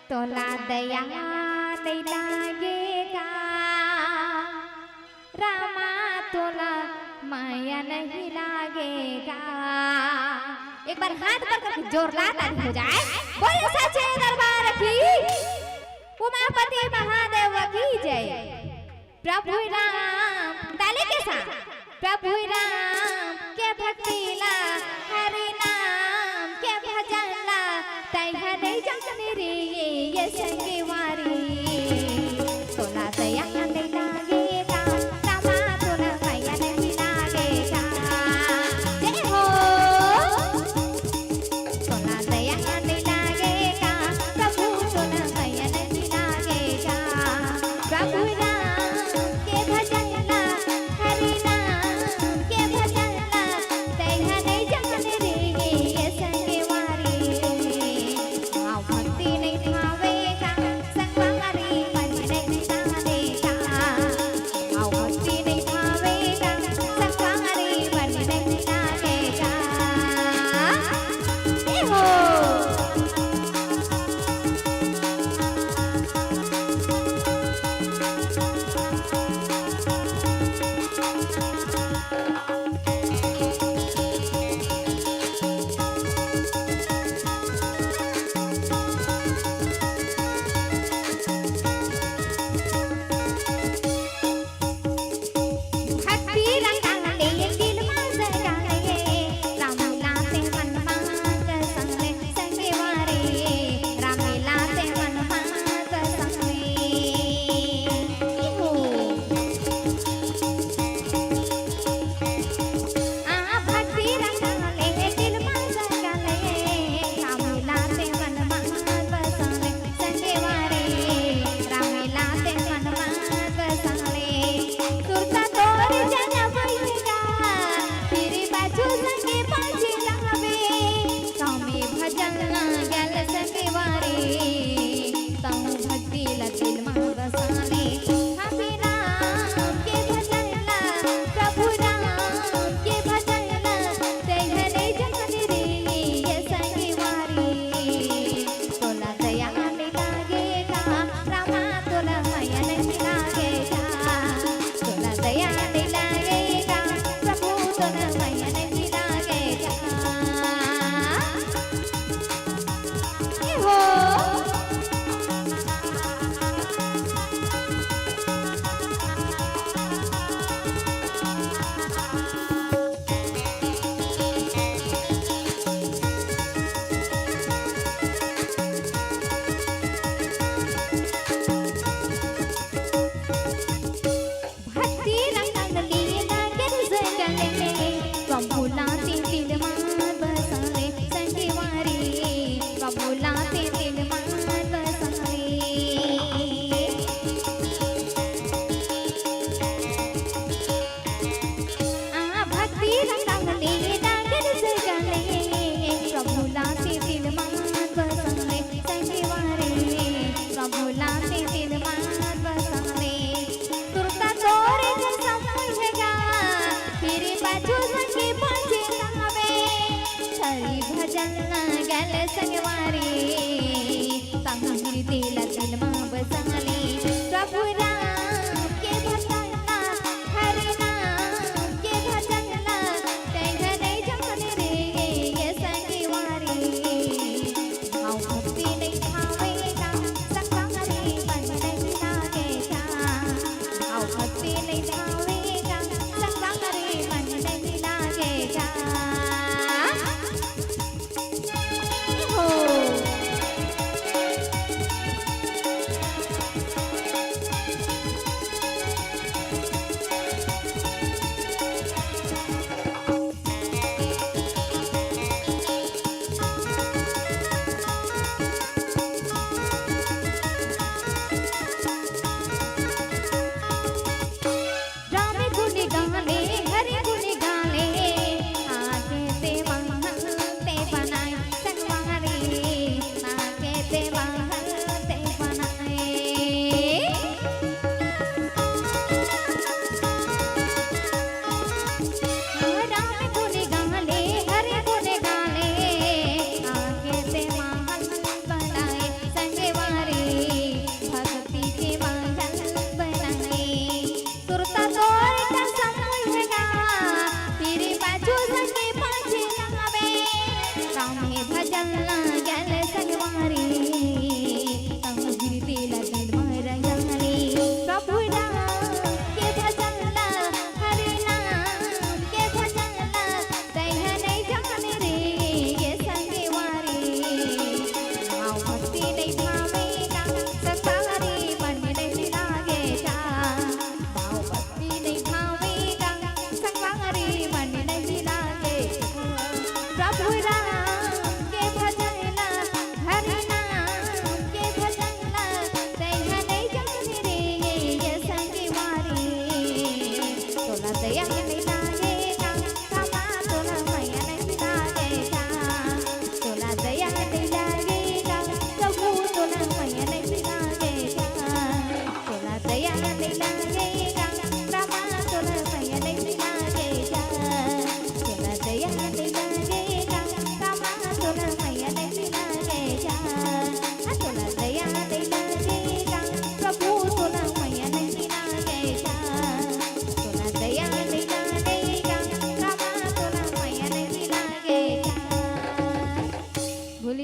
तोला दया नइ लागे का, रामा तोला माया नहीं लागे का। एक बार हाथ ऊपर करके जोरदार ताली हो जाए। बोले सांचे दरबार की, उमापति महादेव की जय। प्रभु राम, ताली के साथ। प्रभु राम के भक्ति ला, हरि नाम के भजन ला, तैं ह नइ जाने रे ये संगवारी। तोला दया नइ लागे का, रामा तोला माया नइ लागे का। जय हो। तोला दया नइ लागे का, प्रभु तोला माया नइ लागे का। प्रभु राम के भजन ला, हरि नाम के भजन ला, तैं ह नइ जाने रे ये संगवारी। भाव भक्ति नइ भावे का, संगवारी मन नइ जाने का।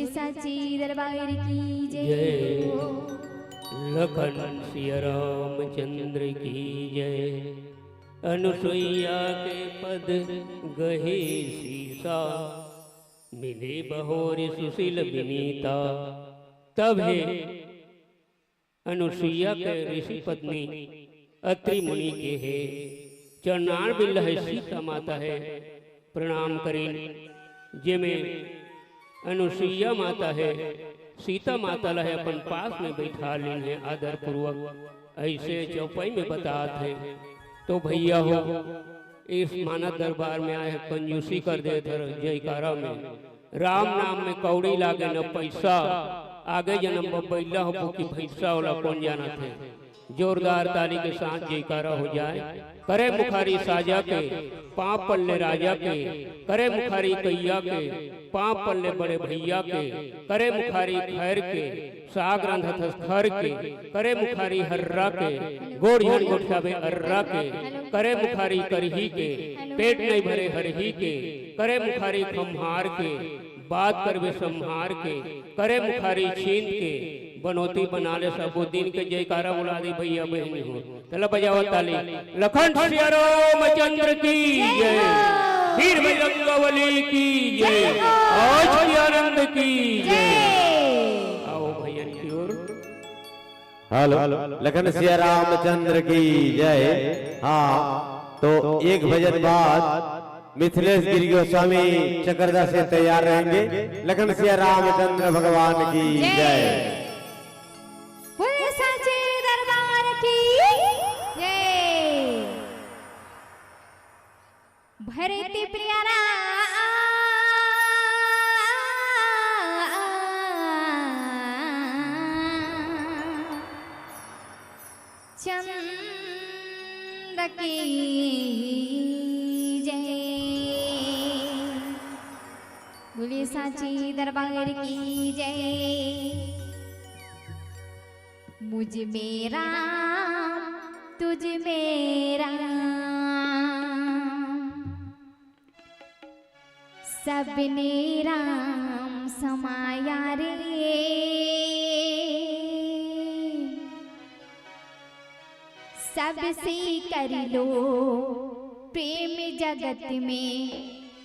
साची दरबार की जय। जय। लखन सिया रामचंद्र की जय। अनुसुईया के पद गहे सीसा, मिले बहोर सुशील बिनीता। तब हे अनुसुईया के ऋषि पत्नी अत्रि मुनि के हे चरणार बिल्ल हे सीता माता हे प्रणाम करिन, जेमे अनुसुईया माता हे सीता माता ल हे अपन पास में बैठा लीन हे आदर पूर्वक। ऐसे चौपाई में बतात हे। तो भैया हो, इस मानव दरबार में आए हे, कंजूसी कर देत हर जयकारा में। राम नाम में कौड़ी लागे न पैसा, आगे जन्म में बैला होबो कि भैंसा, ओला कौन जानत हे। जोरदार ताली के साथ जयकारा हो जाए। करे मुखारी साजा के, पाँव पल्ले राजा के, करे मुखारी कइया के, पाँव पल्ले बड़े भैया के, करे मुखारी खैर के, साग रांधत हस खर के, करे मुखारी हर्रा के, गोड़ झन गोठियाबे अर्रा के, करे मुखारी करही के, पेट नइ भरे हरही के, करे मुखारी खम्हार के, बात करबे सम्हार के, करे मुखारी छींद के, बनौती बना ले सबो दिन के। जयकारा बोला दे भैया बहिनी हो। चला बजावा ताली। लखन सिया रामचंद्र की जय, वीर बजरंग बली की जय, आज की आनंद की जय। आओ भैया की ओर। हेलो, लखन सिया रामचंद्र की जय। हाँ, तो एक भजन बाद मिथिलेश गिरी गोस्वामी चकरदा से तैयार रहेंगे। लखन सिया रामचंद्र भगवान की जय। जय। बोले साचे दरबार की जय। भरती प्रिया रामचंद्र की जय। बोले साची दरबार की जय। मुझ में राम, तुझ में राम, सबने राम समाया रे। सबसे कर लो प्रेम जगत में,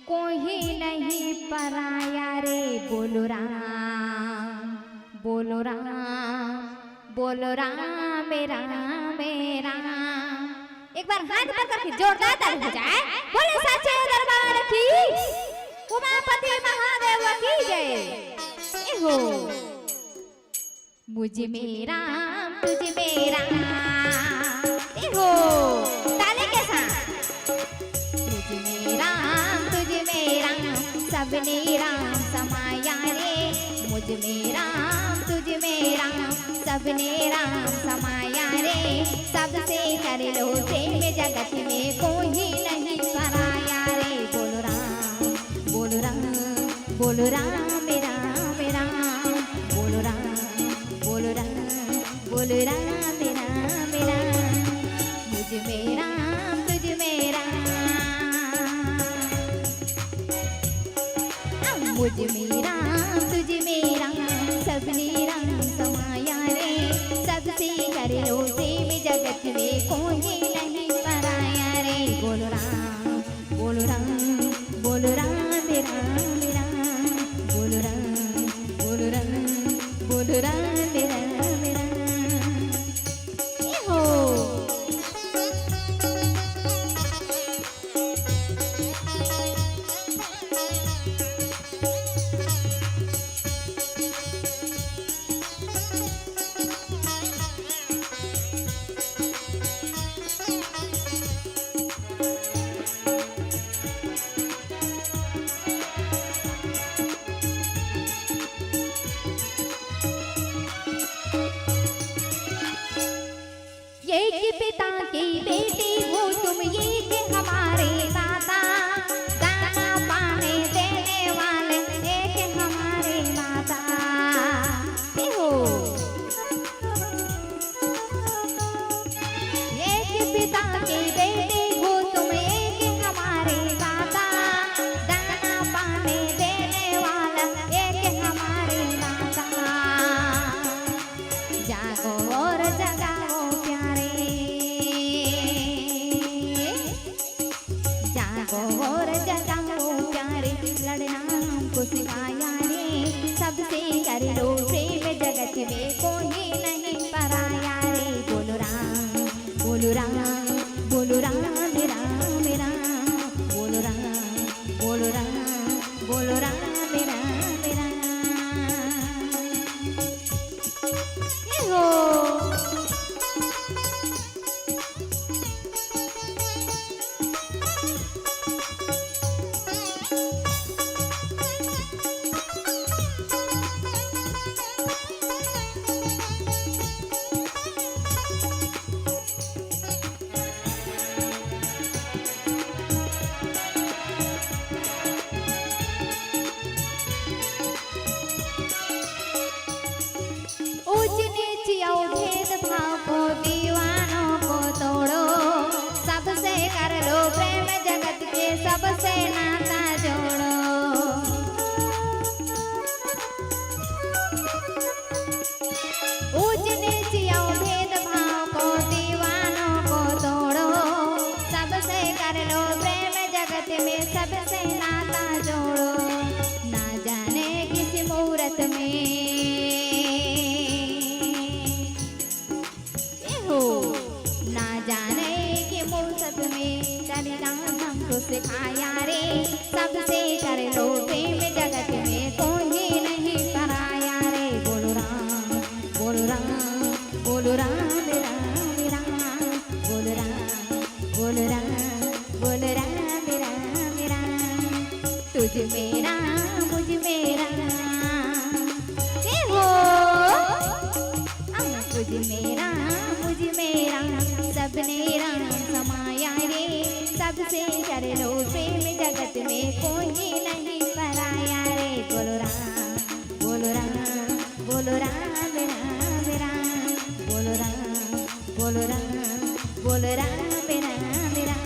कोई नहीं पराया रे। बोलो राम, बोलो राम, बोलो राम, राम, राम। एक बार हाथ ऊपर करके जोरदार ताली हो जाए। बोले साचे दरबार की, उमापति महादेव की जय। ए हो। मुझ में राम, तुझ में राम। ए हो, ताली के साथ। मुझ में राम, तुझ में राम, सबने राम समाया रे। मुझ में राम, तुझ में राम, सबने राम समाया रे। सबसे कर लो प्रेम जगत में, कोई नहीं पराया रे। बोलो राम, बोलो राम, बोलो राम, राम, राम। बोलो राम, बोलो राम, बोलो राम, राम, राम। मुझ में राम, तुझ में राम। मुझ में राम, तुझ में राम, सबने राम समाया रे। सबसे कर लो प्रेम जगत में, कोई नहीं पराया रे। बोलो राम, बोलो राम, बोलो राम, राम, राम। बोलो मेरा, मुझ मेरा, सबने राम समाया रे। सबसे कर लो प्रेम जगत में कोई नहीं पराया रे। बोलो राम, बोलो राम, बोलो राम, राम, राम। बोलो राम, बोलो राम, बोलो राम, राम, राम।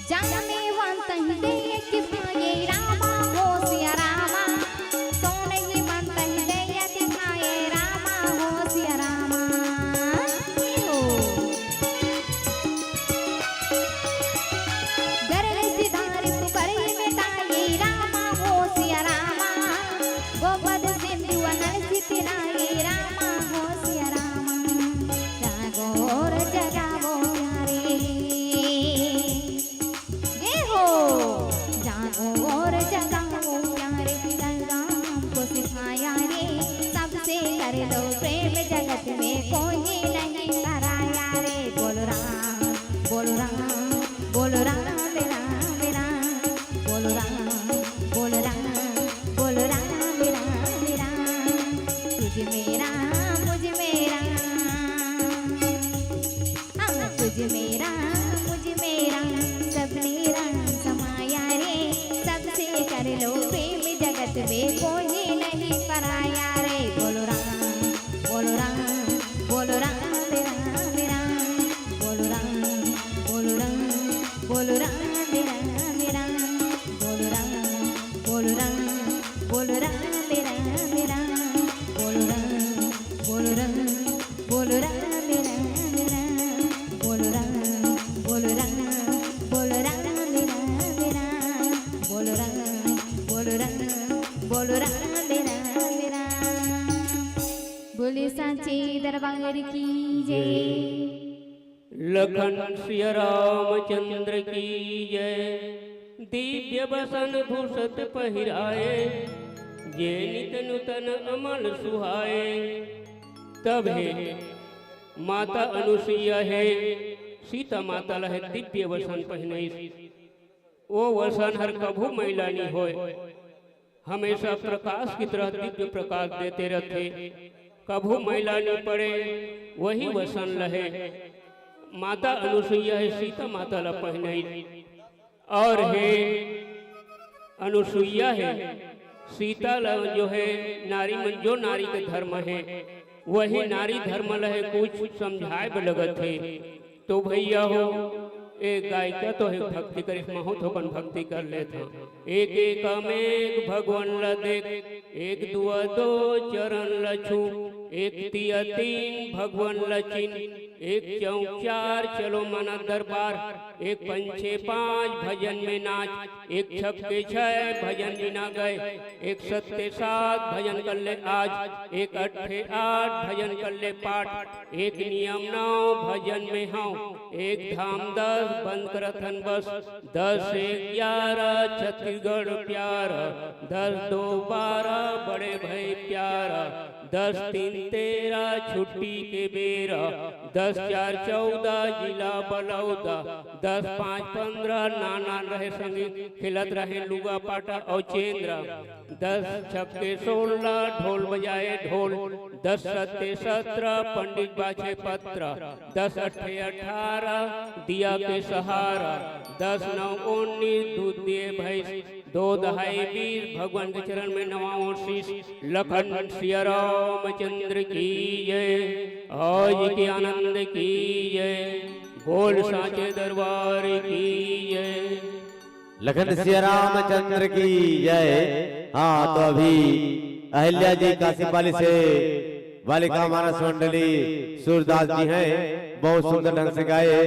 जामेवंत हृदय के भाए रामा हो सिया रामा, सोनहिमंत हृदय के भाए रामा हो सिया रामा। गरल सिधार पुकरे में ताए रामा हो सिया रामा, गोपद सिंधु अनल सितनाए रामा हो सिया रामा। जागो और जगावो प्यारे। ए हो, जागो और जगाओ प्यारे, संग्राम को सिखाया रे। सबसे कर लो प्रेम जगत में कोई नहीं कराया रे। बोलो राम, बोलो राम, बोलो राम, राम, राम। बोलो राम, बोलो राम, बोलो राम, राम, राम। तुझ में राम, मुझ में राम। हाँ, तुझ में राम, मुझ में राम, सबने राम समाया रे। सबसे कर लो प्रेम जगत में कोई नहीं पराया रे। बोलो राम, बोलो राम, बोलो राम, राम, राम। बोलो राम, बोलो राम, बोलो राम, राम, राम। बोलो राम, बोलो राम, बोलो राम, राम, राम। बोलो राम, बोलो राम, बोलो राम, राम, राम। बोलो राम, बोलो राम, बोलो राम, राम, राम। बोलो राम, बोलो राम, बोलो राम, राम, राम। बोले सांचे दरबार की जय। लखन सिया रामचंद्र की जय। दिव्य बसन भूषत पहिराए, जे नित नूतन अमल सुहाए। तब हे माता अनुसुईया हे सीता माता ल हे दिव्य बसन पहिनइस। ओ वसन हर कभू मैला नी होय, हमेशा प्रकाश की तरह दिव्य प्रकाश देते रहथे, कभू मैला नी पड़े, वही वसन ल हे माता अनुसुईया हे सीता माता ल पहिनइस। और हे अनुसुईया हे सीता ल जो हे नारी मन, जो नारी के धर्म हे, वही नारी धर्म ल हे कुछ समझाए बर लगत हे। तो भैया हो, ए गायिका तो हे भक्ति करिस, महूँ थोकन भक्ति कर लेथंव। एक एक में एक भगवन ल देख, एक दुआ दो चरण ल छू, एक तिया तीन भगवन ल चिन, एक चौक चार चलो मना दरबार, एक पंचे पाँच भजन में नाच, एक छक्के छह भजन बिना गए, एक सत्ते सात भजन कर ले आज, एक अट्ठे आठ भजन कर ले पाठ, एक नियम नौ भजन में हंव, एक धाम दस बंद करत हन बस, दस एक ग्यारह छत्तीसगढ़ प्यारा, दस दो बारह बड़े भाई प्यारा, दस तीन तेरह छुट्टी के बेरा, दस चार चौदह जिला बलौदा, दस पाँच पन्द्रह नान नान रहे संगी, खेलत रहे लुगा पाटा अउ चेंद्रा, दस छक्के सोलह ढोल बजाए ढोल, दस सत्ते सत्रह पंडित बाछे पत्र, दस अट्ठे अठारह दिया के सहारा, दस नौ उन्नीस दूध दिए भैंस, दो दहाई बीस भगवान के चरण में नवाओ शीश। लखन सिया रामचंद्र की जय, आज के आनंद की जय, बोल सांचे दरबार की जय। लखन सिया रामचंद्र की जय। हाँ, तो अभी अहिल्या जी काशीपाली से बालिका मानस मंडली सूरदास जी हैं, बहुत सुंदर ढंग से गाए।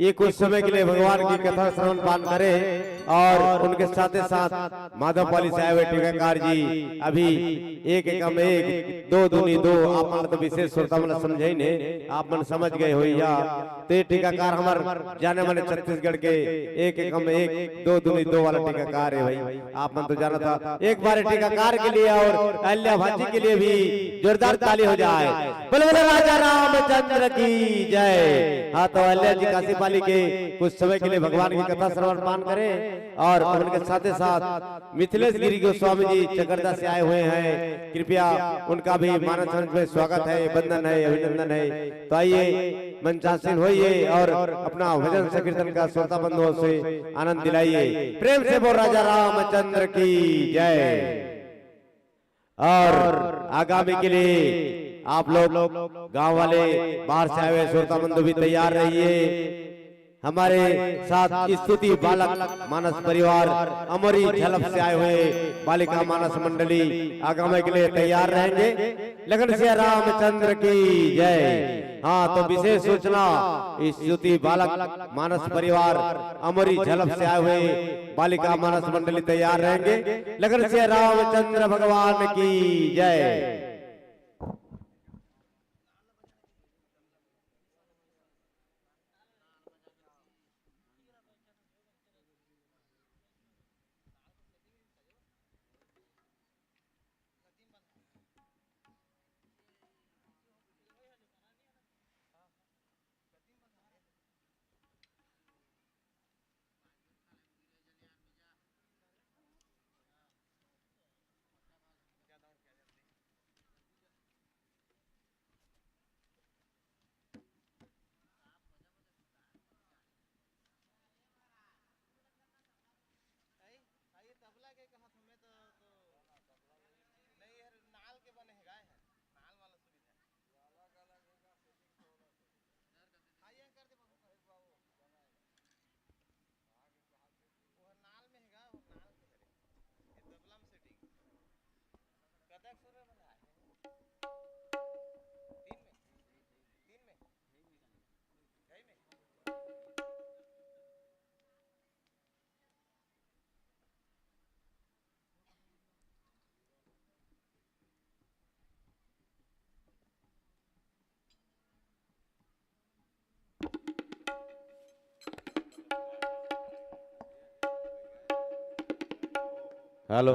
ये कुछ समय के लिए भगवान की कथा श्रवण पान करें। और उनके साथे साथ माधोपाली से आए हुए टीकाकार जी अभी एक एकम एक, दो दूनी दो, आप मन तो विशेष श्रोता मन समझे ही नहीं, आप मन समझ गए हो या। तो ये टीकाकार हमर जाने माने छत्तीसगढ़ के एक एकम एक, दो दूनी दो वाला टीकाकार है भाई, आप मन तो जाना था। एक बार टीकाकार के लिए और अहिल्या भाजी के लिए भी जोरदार ताली हो जाए। बोलो बोलो राजा रामचंद्र की जय। हाँ, तो अहिल्या जी काशीपाली के कुछ समय के लिए भगवान की कथा श्रवण पान करें और उनके साथ ही साथ मिथिलेश गिरी गोस्वामी जी चकरदा से आए हुए हैं, कृपया उनका भी मानस मंच में स्वागत है, वंदन है, अभिनंदन है। तो आइए, मंचासीन होइए और अपना भजन संकीर्तन का श्रोता बंधुओं से आनंद दिलाइए। प्रेम से बोल राजा रामचंद्र की जय। और आगामी के लिए आप लोग गांव वाले, बाहर से आए हुए श्रोता बंधु भी तैयार रहिए। हमारे साथ स्तुति बालक मानस परिवार अमरी झलप से आए हुए बालिका मानस मंडली आगामी के लिए तैयार रहेंगे। लखन सिया रामचंद्र की जय। हाँ, तो विशेष सूचना, स्तुति बालक मानस परिवार अमरी झलप से आए हुए बालिका मानस मंडली तैयार रहेंगे। लखन सिया रामचंद्र भगवान की जय। आई, आई तबला के कहत हूँ मैं तो, तो नहीं, यार, नाल के बने है, गाय है, नाल वाला सुविधा है। हाँ, ये कर दे बाबू, कर दे। वो नाल में है गा, वो नाल में है रे। ये तबला में सेटिंग। कतक सुर में बंधा है? तीन में? तीन में? ढाई में? हेलो।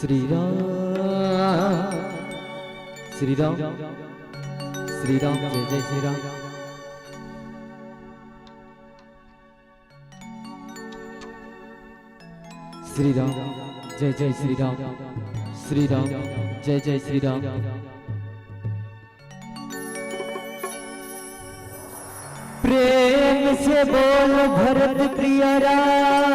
श्री राम, श्री राम, श्री राम, जय जय श्री राम। श्री राम, जय जय श्री राम। श्री राम, जय जय श्री राम। प्रेम से बोल भरत प्रिय राम।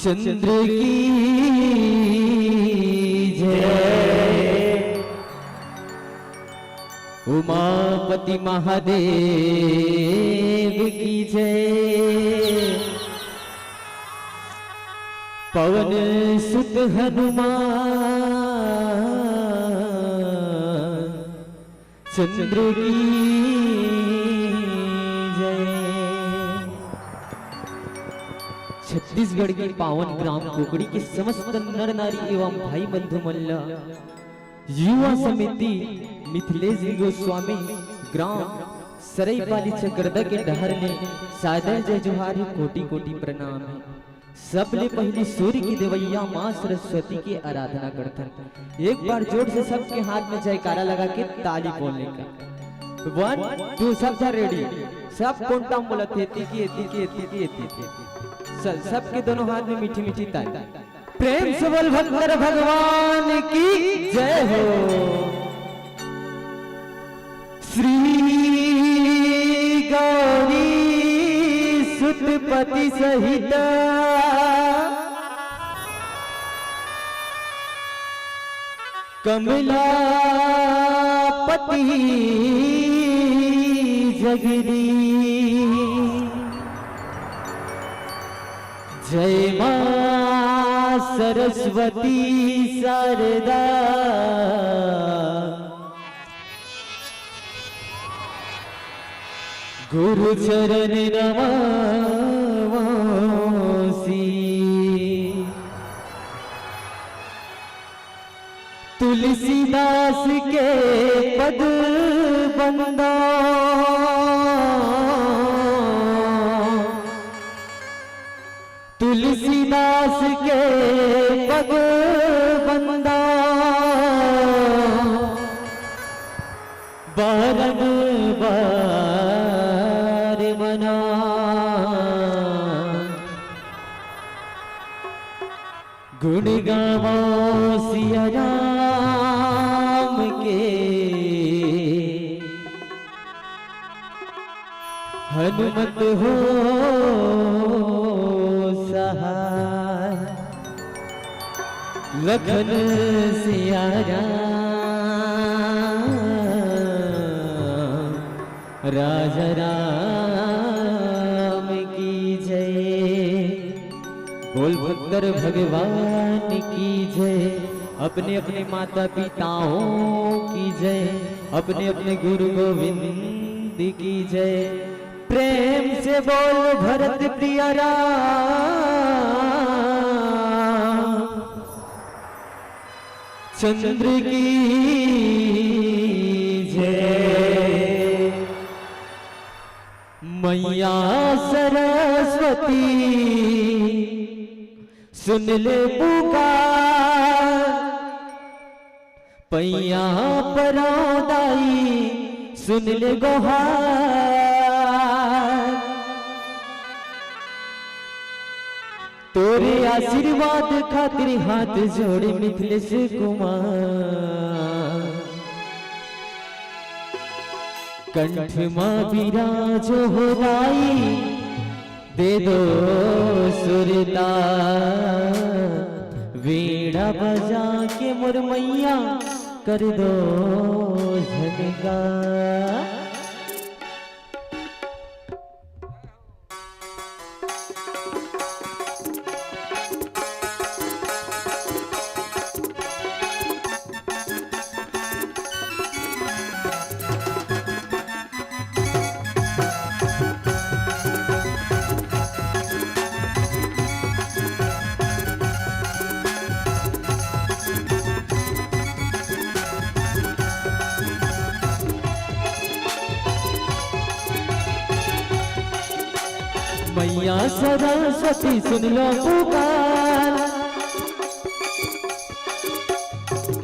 चंद्र की जय। उमापति महादेव की जय। पवन सुत हनुमान चंद्र की जय। छत्तीसगढ़ के पावन ग्राम कोकड़ी के समस्त नर नारी एवं भाई बंधु मन ल युवा समिति मिथिलेश जी गोस्वामी, ग्राम सरईपाली चकरदा के डहर ले सादर जय जोहार हे, कोटि कोटि प्रणाम हे। सबले पहिली सूर्य की देवैया माँ सरस्वती की आराधना करथन। एक बार जोर से सबके हाथ में जयकारा लगा के ताली बोलने का। One, two, सब झन ready। सब कोंटा बोलत हे, एती की, एती की, एती की, एती की। चल, सबके दोनों हाथ में मीठी मीठी ताली। प्रेम से बोल भक्तर भगवान की जय हो। श्री गौरी सुतपति सहित कमलापति जगदीश। जय माँ सरस्वती शारदा। गुरु चरण नमामि। तुलसीदास के पद बंदा। तुलसीदास के पग बंदा। बारंबार मना। गुण गावो सिया राम के। हनुमत हो सहाय। लखन सिया राम राजा राम की जय। बोल भक्तर भगवान की जय। अपने अपने माता पिताओं की जय। अपने अपने गुरु गोविंद की जय। प्रेम से बोल भरत प्रिय राम चंद्र की जय। मैया सरस्वती सुन ले पुकार। पैया परो दाई सुन ले गोहार। तोरे आशीर्वाद खातिर हाथ जोड़े मिथिलेश कुमार। कंठ मा बिराजो हो दाई, दे दो सुरता। वीणा बजा के मोर मैया कर दो झनका। मैया सरस्वती सुन लो पुकार,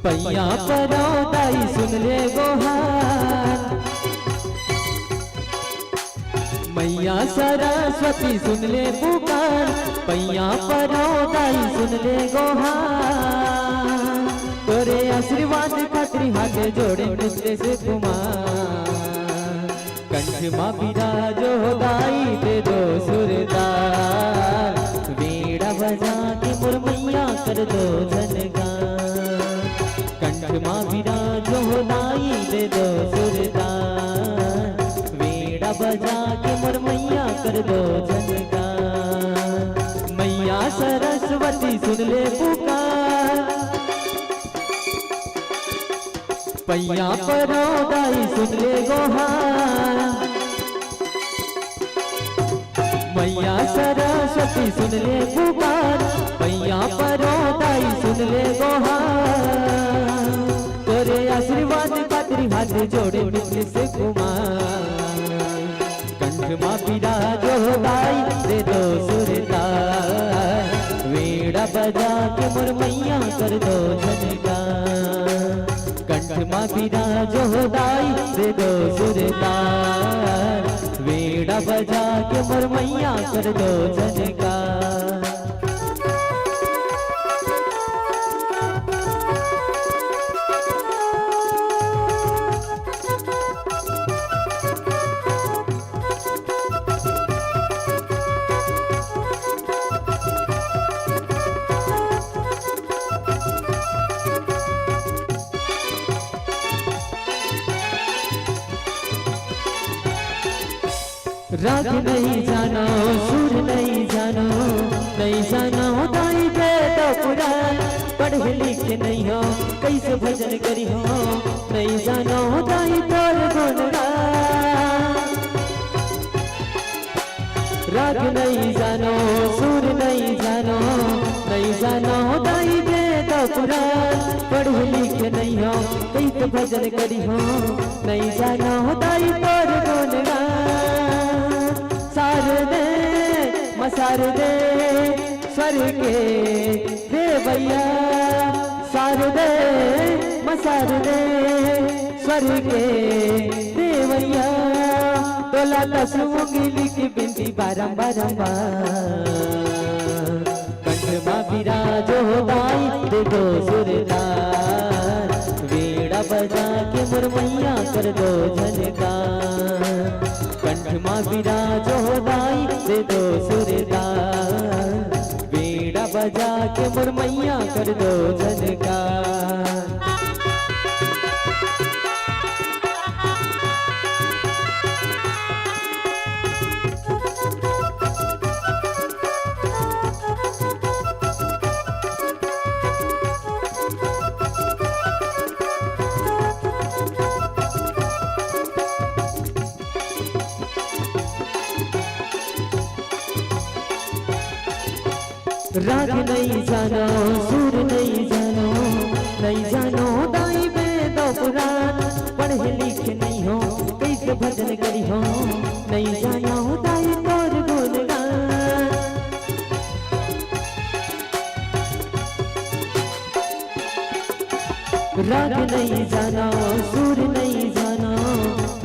पैया परो दाई सुन ले गोहार। मैया सरस्वती सुन ले पुकार, पैया परो दाई सुन ले गोहार। तोरे आशीर्वाद खातिर हाथ जोड़े मिथिलेश कुमार। कंठ मा बिराजो दाई दे दो सुरताल, वीणा बजा के मोर मैया कर दो झनकार। कंठ मा बिराजो दाई दे दो सुरताल, वीणा बजा के मोर मैया कर दो झनकार। मैया सरस्वती सुन ले पुकार, पैया परो दाई सुन ले गोहार। मैया सरस्वती सुन ले पुकार, पैया परो दाई सुन ले गोहार। तोरे आशीर्वाद खातिर हाथ जोड़े मिथिलेश कुमार। कंठ मा बिराजो दाई दे दो सुरताल, वीणा बजा के मोर मैया कर दो झनकार। कंठ मा बिराजो दाई दे दो सुरताल, वीणा बजा के मोर मैया कर दो झनकार। राग नहीं जानो, सुर नहीं जानो, नहीं जानो दाई वेद पुराण। पढ़े लिखे नहीं हो, कैसे भजन करी हो, नहीं जानो दाई तोर गुणगान। राग नहीं जानो, सुर नहीं जानो, नहीं जानो दाई वेद पुराण। पढ़े लिखे नहीं हो, कैसे भजन करी हो, नहीं जानो दाई तोर गुणगान। शारदे, माँ शारदे, स्वर के देवैया। शारदे, माँ शारदे, स्वर के देवैया। तोला दस उंगली की बिनती बारंबार, बारंबार। कंठ मा बिराजो दाई दे दो सुरताल, वीणा बजा के मोर मैया कर दो झनकार। कंठ मा बिराजो दाई दे दो सुरताल, वीणा बजा के मोर मैया कर दो झनकार। राग नहीं जानो, सुर नहीं जानो, नहीं जानो दाई वेद पुराण। पढ़े लिखे नहीं हो, कैसे भजन करी हो, नहीं जानो दाई तोर गुणगान। राग नहीं जानो, सुर नहीं जानो,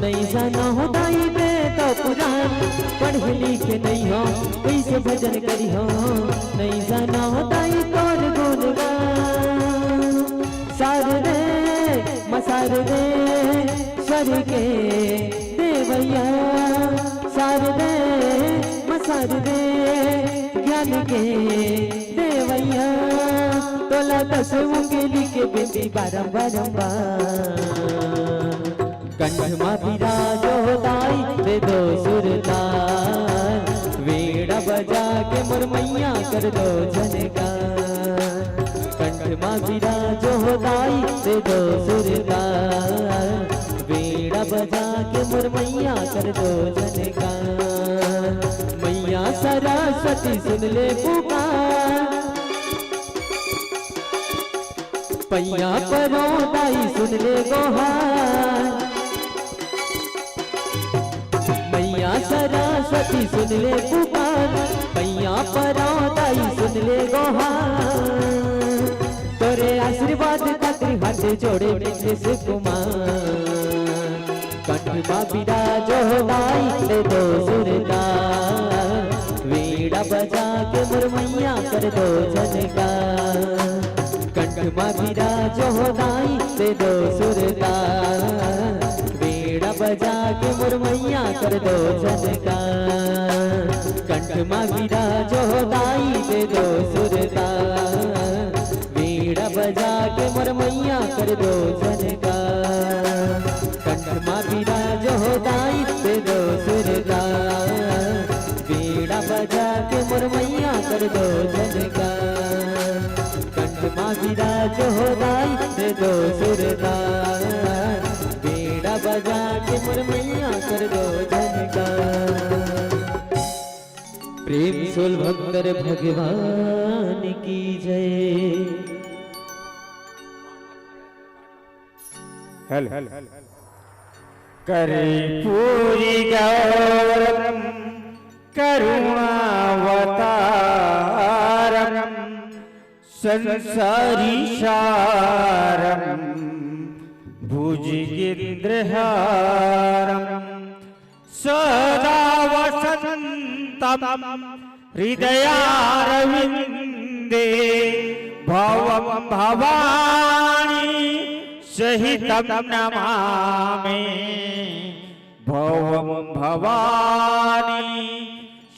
नहीं जानो दाई वेद पुराण। पढ़े लिखे नहीं हो, कैसे भजन करी हो, नहीं जानो दाई तोर गुणगान। शारदे, माँ शारदे, स्वर के देवैया। शारदे, माँ शारदे, ज्ञान के देवैया। तोला दस उंगली के बिनती बारंबार, बारंबार। कंठ मा बिराजो दाई दे दो सुरताल, वीणा बजा के मोर मैया कर दो झनकार। कंठ मा बिराजो दाई दे दो सुरताल, वीणा बजा के मोर मैया कर दो झनकार। मैया सरस्वती सुन ले पुकार, पैया परो दाई सुन ले गोहार। मैया सरस्वती सुन ले पुकार, गोहार। तोरे आशीर्वाद खातिर हाथ जोड़े मिथिलेश कुमार। कंठ मा बिराजो हो दाई दे दो सुरता, वीणा बजा के मोर मैया कर दो झनका। कंठ मा बिराजो हो दाई दे दो सुरता, वीणा बजा के मोर मैया कर दो झनका। कंठ मा बिराजो हो दाई दे दो सुरता, वीणा बजा के मोर मैया कर दो झनका। कंठ मा बिराजो हो दाई दे दो सुरता, वीणा बजा के मोर मैया कर दो झनका। कंठ मा बिराजो हो दाई दे दो सुरता, वीणा बजा के मोर मैया कर दो झनका। प्रेम से बोल भक्तर भगवान की जय। हेलो। कर्पूरी गौरम करुणावतारम संसारी सारम भुजगेंद्रहारम सदा वसंतम हृदयारविंदे भवम भवानी सहितम नमामि। भवम भवानी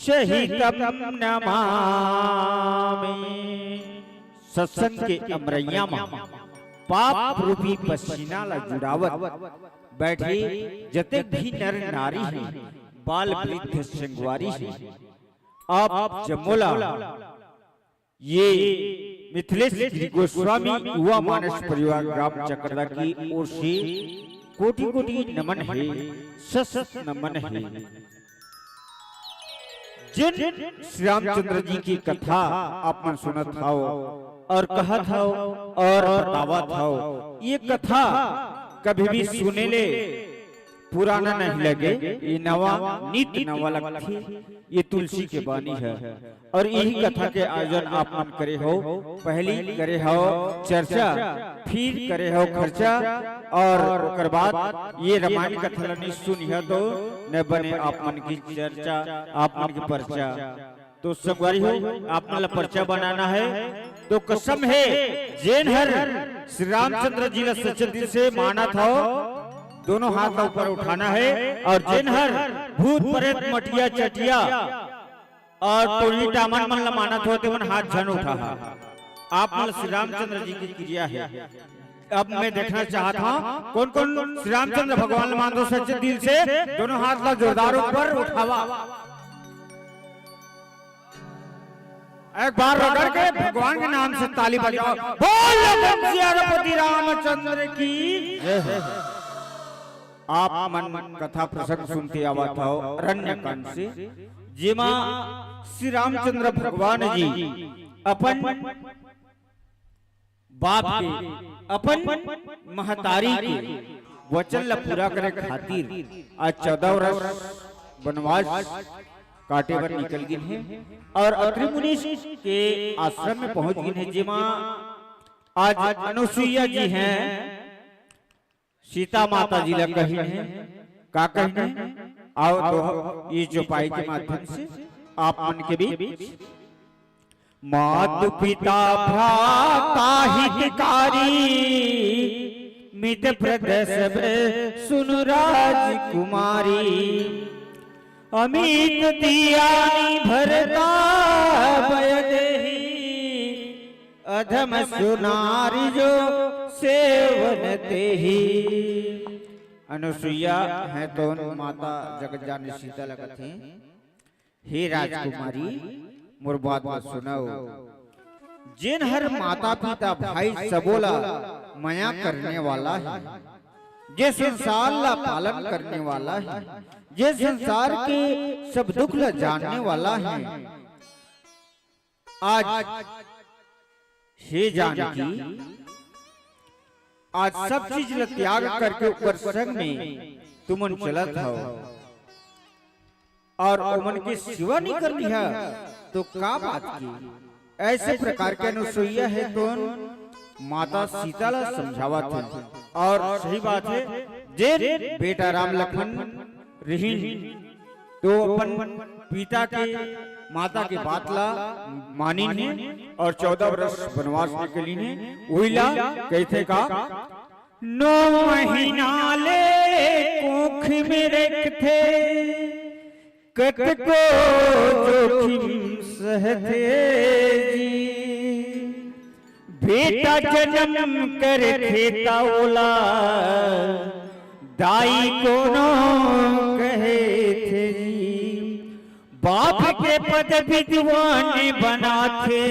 सहितम नमामि। सत्संग के अमरैया म पाप रूपी पसीना ला जुड़ावत बैठे जतेक भी नर नारी हे, बाल वृद्ध संगवारी हे, आप जम्मो ला ये मिथिलेश गिरी गोस्वामी युवा मानस परिवार ग्राम चकरदा की ओर से कोटि कोटि नमन हे, सत सत नमन हे। जिन श्री रामचंद्र जी की कथा आप मन सुनत हव और कहत हव और बतावत हव, ये कथा कभी भी सुने ले पुराना नहीं लगे, ये नवा नित नवा लगथे। ये तुलसी के बानी हे और यही कथा के आयोजन आप मन करे हव, पहली करे हव चर्चा, फिर करे हव खर्चा और ओकर बाद ये रामायण कथा ला नहीं सुनिहा तो न बने आप मन की चर्चा, आप मन की पर्चा। तो संगवारी हो, आप मन ला पर्चा बनाना हे। तो कसम हे, जेन हर श्री रामचंद्र जी ला सच्चे दिल से मानत हव, दोनों हाथ ला ऊपर उठाना हे। और जेन हर भूत प्रेत मटिया चटिया और टोली टामन मन ला मानत हव, तेमन हाथ झन उठाहा। आप मन ला श्री रामचंद्र जी की क्रिया हे। अब मैं देखना चाहत हव, कौन कौन श्री रामचंद्र भगवान ला मानत हव सच्चे दिल से, दोनों हाथ ला जोरदार ऊपर उठावा। एक बार रगड़ के भगवान के नाम से ताली बजाओ। बोल बंसियारपति रामचंद्र की। आप मन कथा प्रसंग सुनते आवत हव अरण्य कांड से, जेमा श्री रामचंद्र भगवान जी अपन बाप के, अपन महतारी के वचन ला पूरा करे खातिर आज चौदह वर्ष वनवास काटे बर निकल गिन हे और अत्रि मुनि के आश्रम में पहुंच गिन हे, जेमा आज अनुसुईया जी हे, सीता माता जी ला कहिन हे, का कहिन हे? आओ तो ये चौपाई के माध्यम से आप मन के बीच मात पिता भ्राता हितकारी, मित प्रद सब सुनु राजकुमारी। अमित तियानी भरता भय देही, अधम सुनारी जो सेवन तेही। अनुसुईया हे तो माता जगत जननी सीता ला कथे, हे राजकुमारी, मोर बात ला सुनव। जेन हर माता पिता भाई सबो ला मया करने वाला हे, जे संसार ला पालन करने वाला हे, जे संसार के सब दुख ला जानने वाला हे, आज हे जानकी, आज सब चीज ला त्याग करके ओकर संग में तुमन चलत हव और ओमन के सेवा नहीं करनी हे, तो का बात की? ऐसे प्रकार के अनुसुईया हे, तोन माता सीता ला समझावत हे। और सही बात हे, जेन बेटा राम लखन रिहिन, तो अपन पिता के, माता के बात ला मानिन हे और चौदह वर्ष बनवास निकलिन हे। उही ला कहिथे का, नौ महीना ले कोख में रखथे, कतको जोखिम सहथे जी। बेटा जनम करथे त ओला दाई कोनो कहेथे जी। बाप के पद विद्वान बनाथे,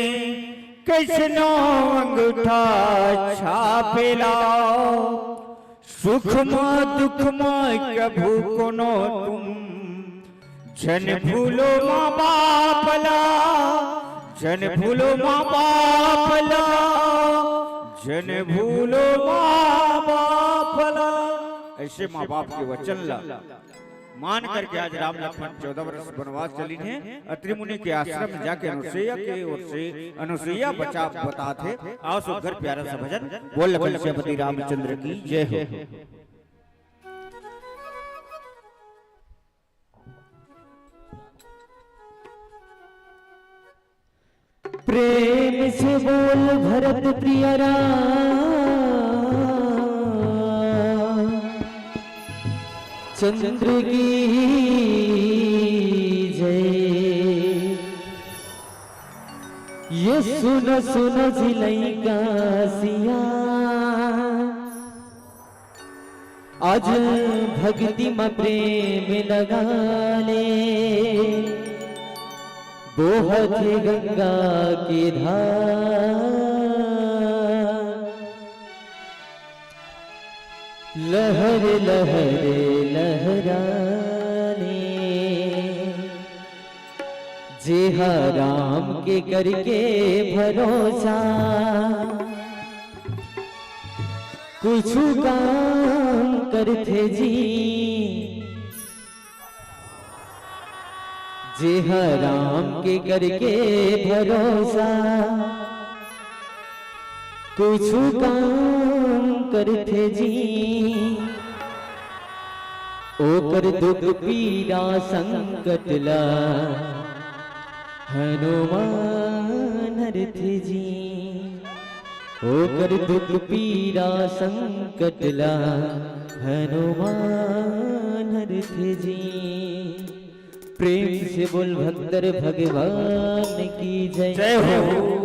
कइसनो अंगूठा छापेला। सुख मा दुख मा कभू कोनो तुम झन भूलो माँ बाप ला, झन भूलो माँ बाप ला, झन भूलो माँ बाप ला। ऐसे माँ बाप के वचन ला मान करके आज राम लखन चौदह वर्ष बनवास चलिन हे। अत्रि मुनि के आश्रम में जाके अनुसुईया के ओर से अनुसुईया बचा बतात हे। आओ सुघर प्यारा सा भजन बोल लखन सियापति रामचंद्र की जय हो। प्रेम से बोल भरत प्रिय राम चंद्र की जय। ये सुनो सुनो झिलई का सिया, आज भक्ति म प्रेम लगा ले, बोहत हे गंगा के धार। लहर लहर लहराने, जेहा राम के करके भरोसा, कुछु काम करथे जी। जेहा राम के करके भरोसा, कुछु काम करथे जी। ओकर दुख पीड़ा संकट ला हनुमान हरथे जी। ओकर दुख पीड़ा संकट ला हनुमान हरथे जी। प्रेम से बोल भक्तर भगवान की जय। जय हो।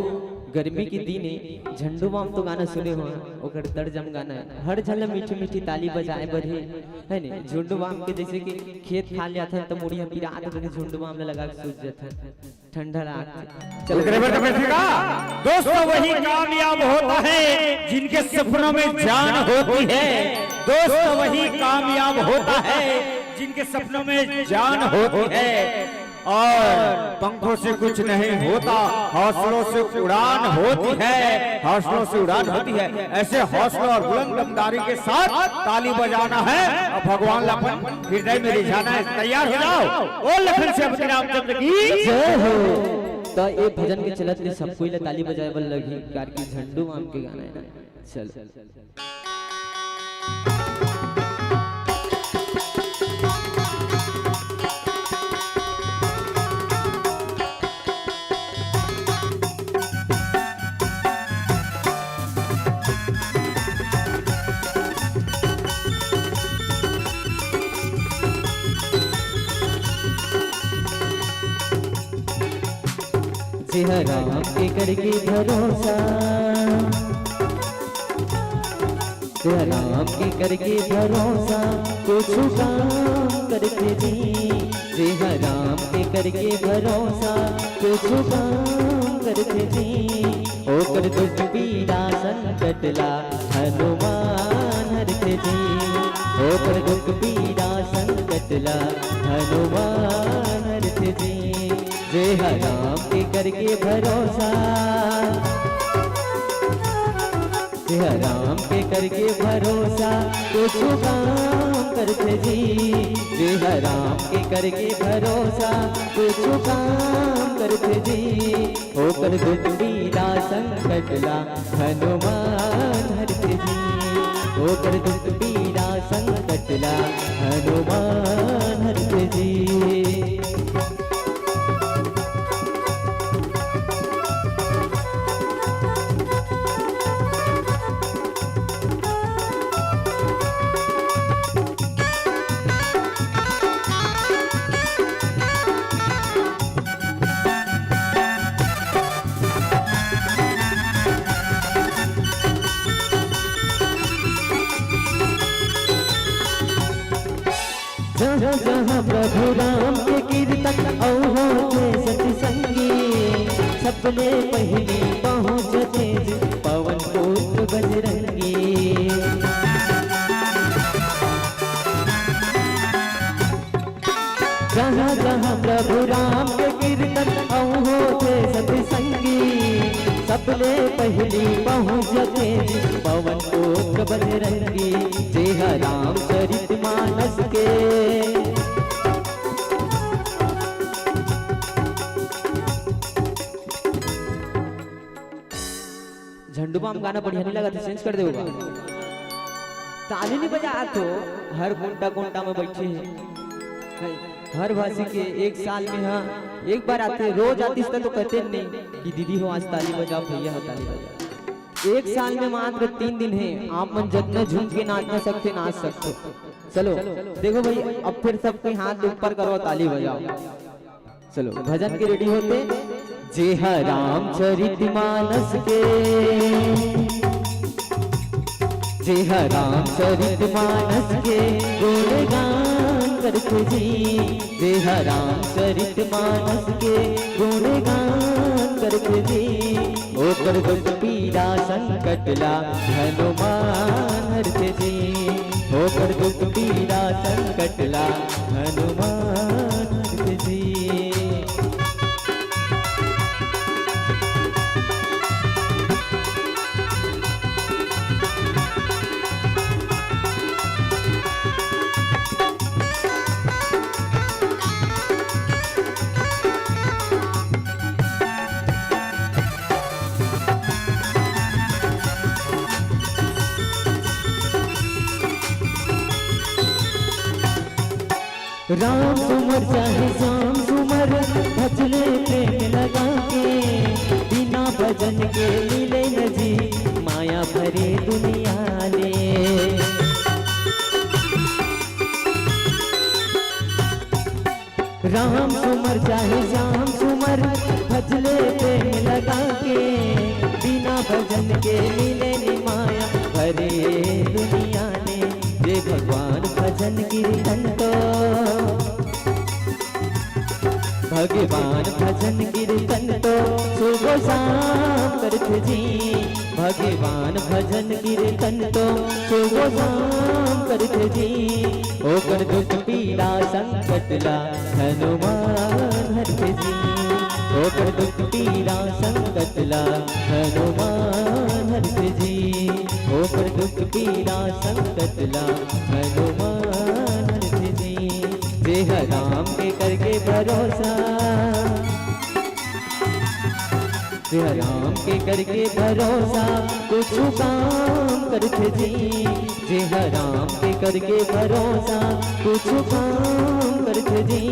गर्मी के दिन हे, झंडू बाम तो गाना सुने हो, ओकर तड़जम गाना हे। हर झन ल मीठी मीठी ताली बजाए बर हे, है ने? झंडू बाम के जैसे कि खेत खाल जाथन त मुड़िया पिरात रथे, झंडू बाम ल लगा के सूत जाथन। ठंडा रात। चलो। ओकरे बर तो बैठेगा। दोस्त वही कामयाब होता है जिनके सपनों में जान होती है। दोस्त वही कामयाब होता है जिनके सपनों में जान होती है। और पंखों से कुछ नहीं होता, हौसलों से उड़ान होती है, हौसलों से उड़ान होती है। ऐसे हौसलों और बुलंद दमदारी के साथ ताली बजाना है और भगवान ला अपन हृदय में रिझाना है। तैयार हो जाओ। बोल लखन सियापति रामचंद्र की जय हो। त ए भजन के चलत ले सब कोई ला ताली बजाए बर लगही, कार की झंडू बाम के गाना हे ना। चल। जेहा राम के करके भरोसा, तेहा राम के करके भरोसा, कुछु काम करथे जी। तेहा राम के करके भरोसा, कुछु काम करथे जी। ओकर दुख पीड़ा संकट ला हनुमान हरथे जी। ओकर दुख पीड़ा संकट ला हनुमान हरथे जी। तेहा राम के करके भरोसा, जे ह राम के करके भरोसा, कुछु काम करथे जी। जे ह राम के करके भरोसा, कुछु काम करथे जी। ओकर दुख पीड़ा संकट ला हनुमान हरथे जी। ओकर दुख पीड़ा संकट ला हनुमान हरथे जी। जहाँ जहाँ प्रभु राम के कीर्तन अउ होथे सत्संगी, सबले पहिली पहुँचथे जी पवन पुत्र बजरंगी। जहाँ जहाँ प्रभु राम के कीर्तन अउ होथे सत्संगी, सबले पहिली पहुँचथे जी पवन पुत्र बजरंगी। जे ह रामचरित मानस के झंडू बाम गाना बढ़िया नहीं लगा तो चेंज कर देगा। ताली नहीं बजा तो हर कोंटा कोंटा में बैठे हैं। नहीं, हर भाषी के एक साल में हाँ एक बार आते, रोज आतीस त तो कहते नहीं कि दीदी हो आज ताली बजाओ, भैया हो ताली बजाओ। एक साल में मात्र तीन दिन है, आप मन जतना झूम के नाचना सकते नाच सकते। चलो देखो भाई, अब फिर सबके हाथ ऊपर करो, ताली बजाओ। चलो भजन के रेडी होते। जे ह रामचरित मानस के, जे ह रामचरित मानस के गुणगान करथे जी। जे ह रामचरित मानस के गुणगान करथे जी। ओकर दुख पीड़ा संकट ला हनुमान हरथे जी। ओकर दुख पीड़ा संकट ला हनुमान हरथे जी। राम सुमर चाहे श्याम सुमर, भजले प्रेम लगा के। बिना भजन के मिले न जी माया भरे दुनिया ले। राम सुमर चाहे श्याम सुमर, भजले प्रेम लगा के। बिना भजन के मिले नि माया भरे दुनिया ने। जे भगवान भजन कीर्तन तो, भगवान भजन कीर्तन तो सुबह शाम करथे जी। भगवान भजन कीर्तन तो सुबह शाम करथे जी। ओकर दुख पीड़ा संकट ला हनुमान हरथे जी। ओकर दुख पीड़ा संकट ला हनुमान हरथे जी। ओकर दुख पीड़ा संकट ला हनुमान हरथे जी। जे ह राम के करके भरोसा, जे ह राम के करके भरोसा, कुछु काम करथे जी। जे ह राम के करके भरोसा, कुछु काम करथे जी।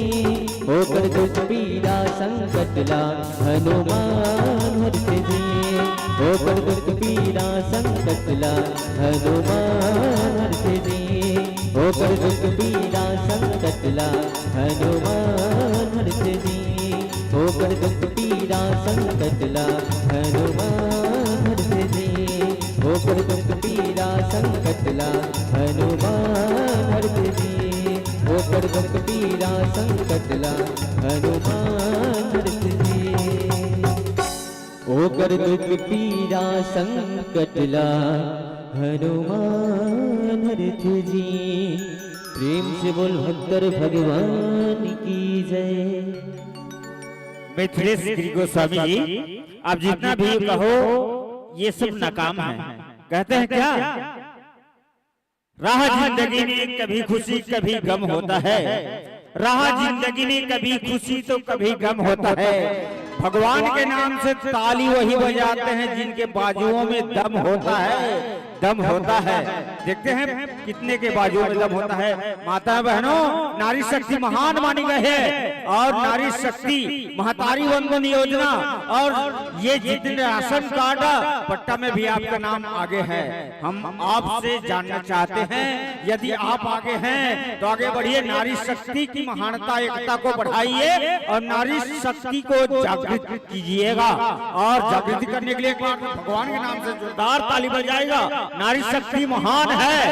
ओकर दुख पीड़ा संकट ला हनुमान हरथे जी। ओकर दुख पीड़ा संकट ला हनुमान हरथे जी। ओकर दुख पीड़ा संकट ला हनुमान हरथे जी। ओकर दुख पीड़ा संकट ला हनुमान हरथे जी। ओकर दुख पीड़ा संकट ला हनुमान हरथे जी। ओकर दुख पीड़ा संकट ला हनुमान हरथे जी। ओकर दुख पीड़ा संकट ला हनुमान हरथे जी। प्रेम से बोल भक्तर भगवान की जय। मिथिलेश गिरी गोस्वामी जी, आप जितना भी कहो, ये सब नाकाम है। कहते हैं क्या, राह जिंदगी में कभी खुशी कभी गम होता है, राह जिंदगी में कभी खुशी तो कभी गम होता है। भगवान के नाम से ताली वही बजाते हैं जिनके बाजुओं में दम होता है, दम होता है। देखते हैं कितने के बाजुओं में दम होता है। माता बहनों, नारी शक्ति महान मानी गई है और नारी शक्ति महतारी वंदन योजना और ये जितने राशन कार्ड पट्टा में भी आपका नाम आगे है। हम आपसे जानना चाहते हैं, यदि आप आगे हैं तो आगे बढ़िए, नारी शक्ति की महानता एकता को बढ़ाइए और नारी शक्ति को जागृत कीजिएगा। और जागृति करने के लिए एक बार भगवान के नाम से जोरदार ताली बजाएगा। नारी शक्ति महान है।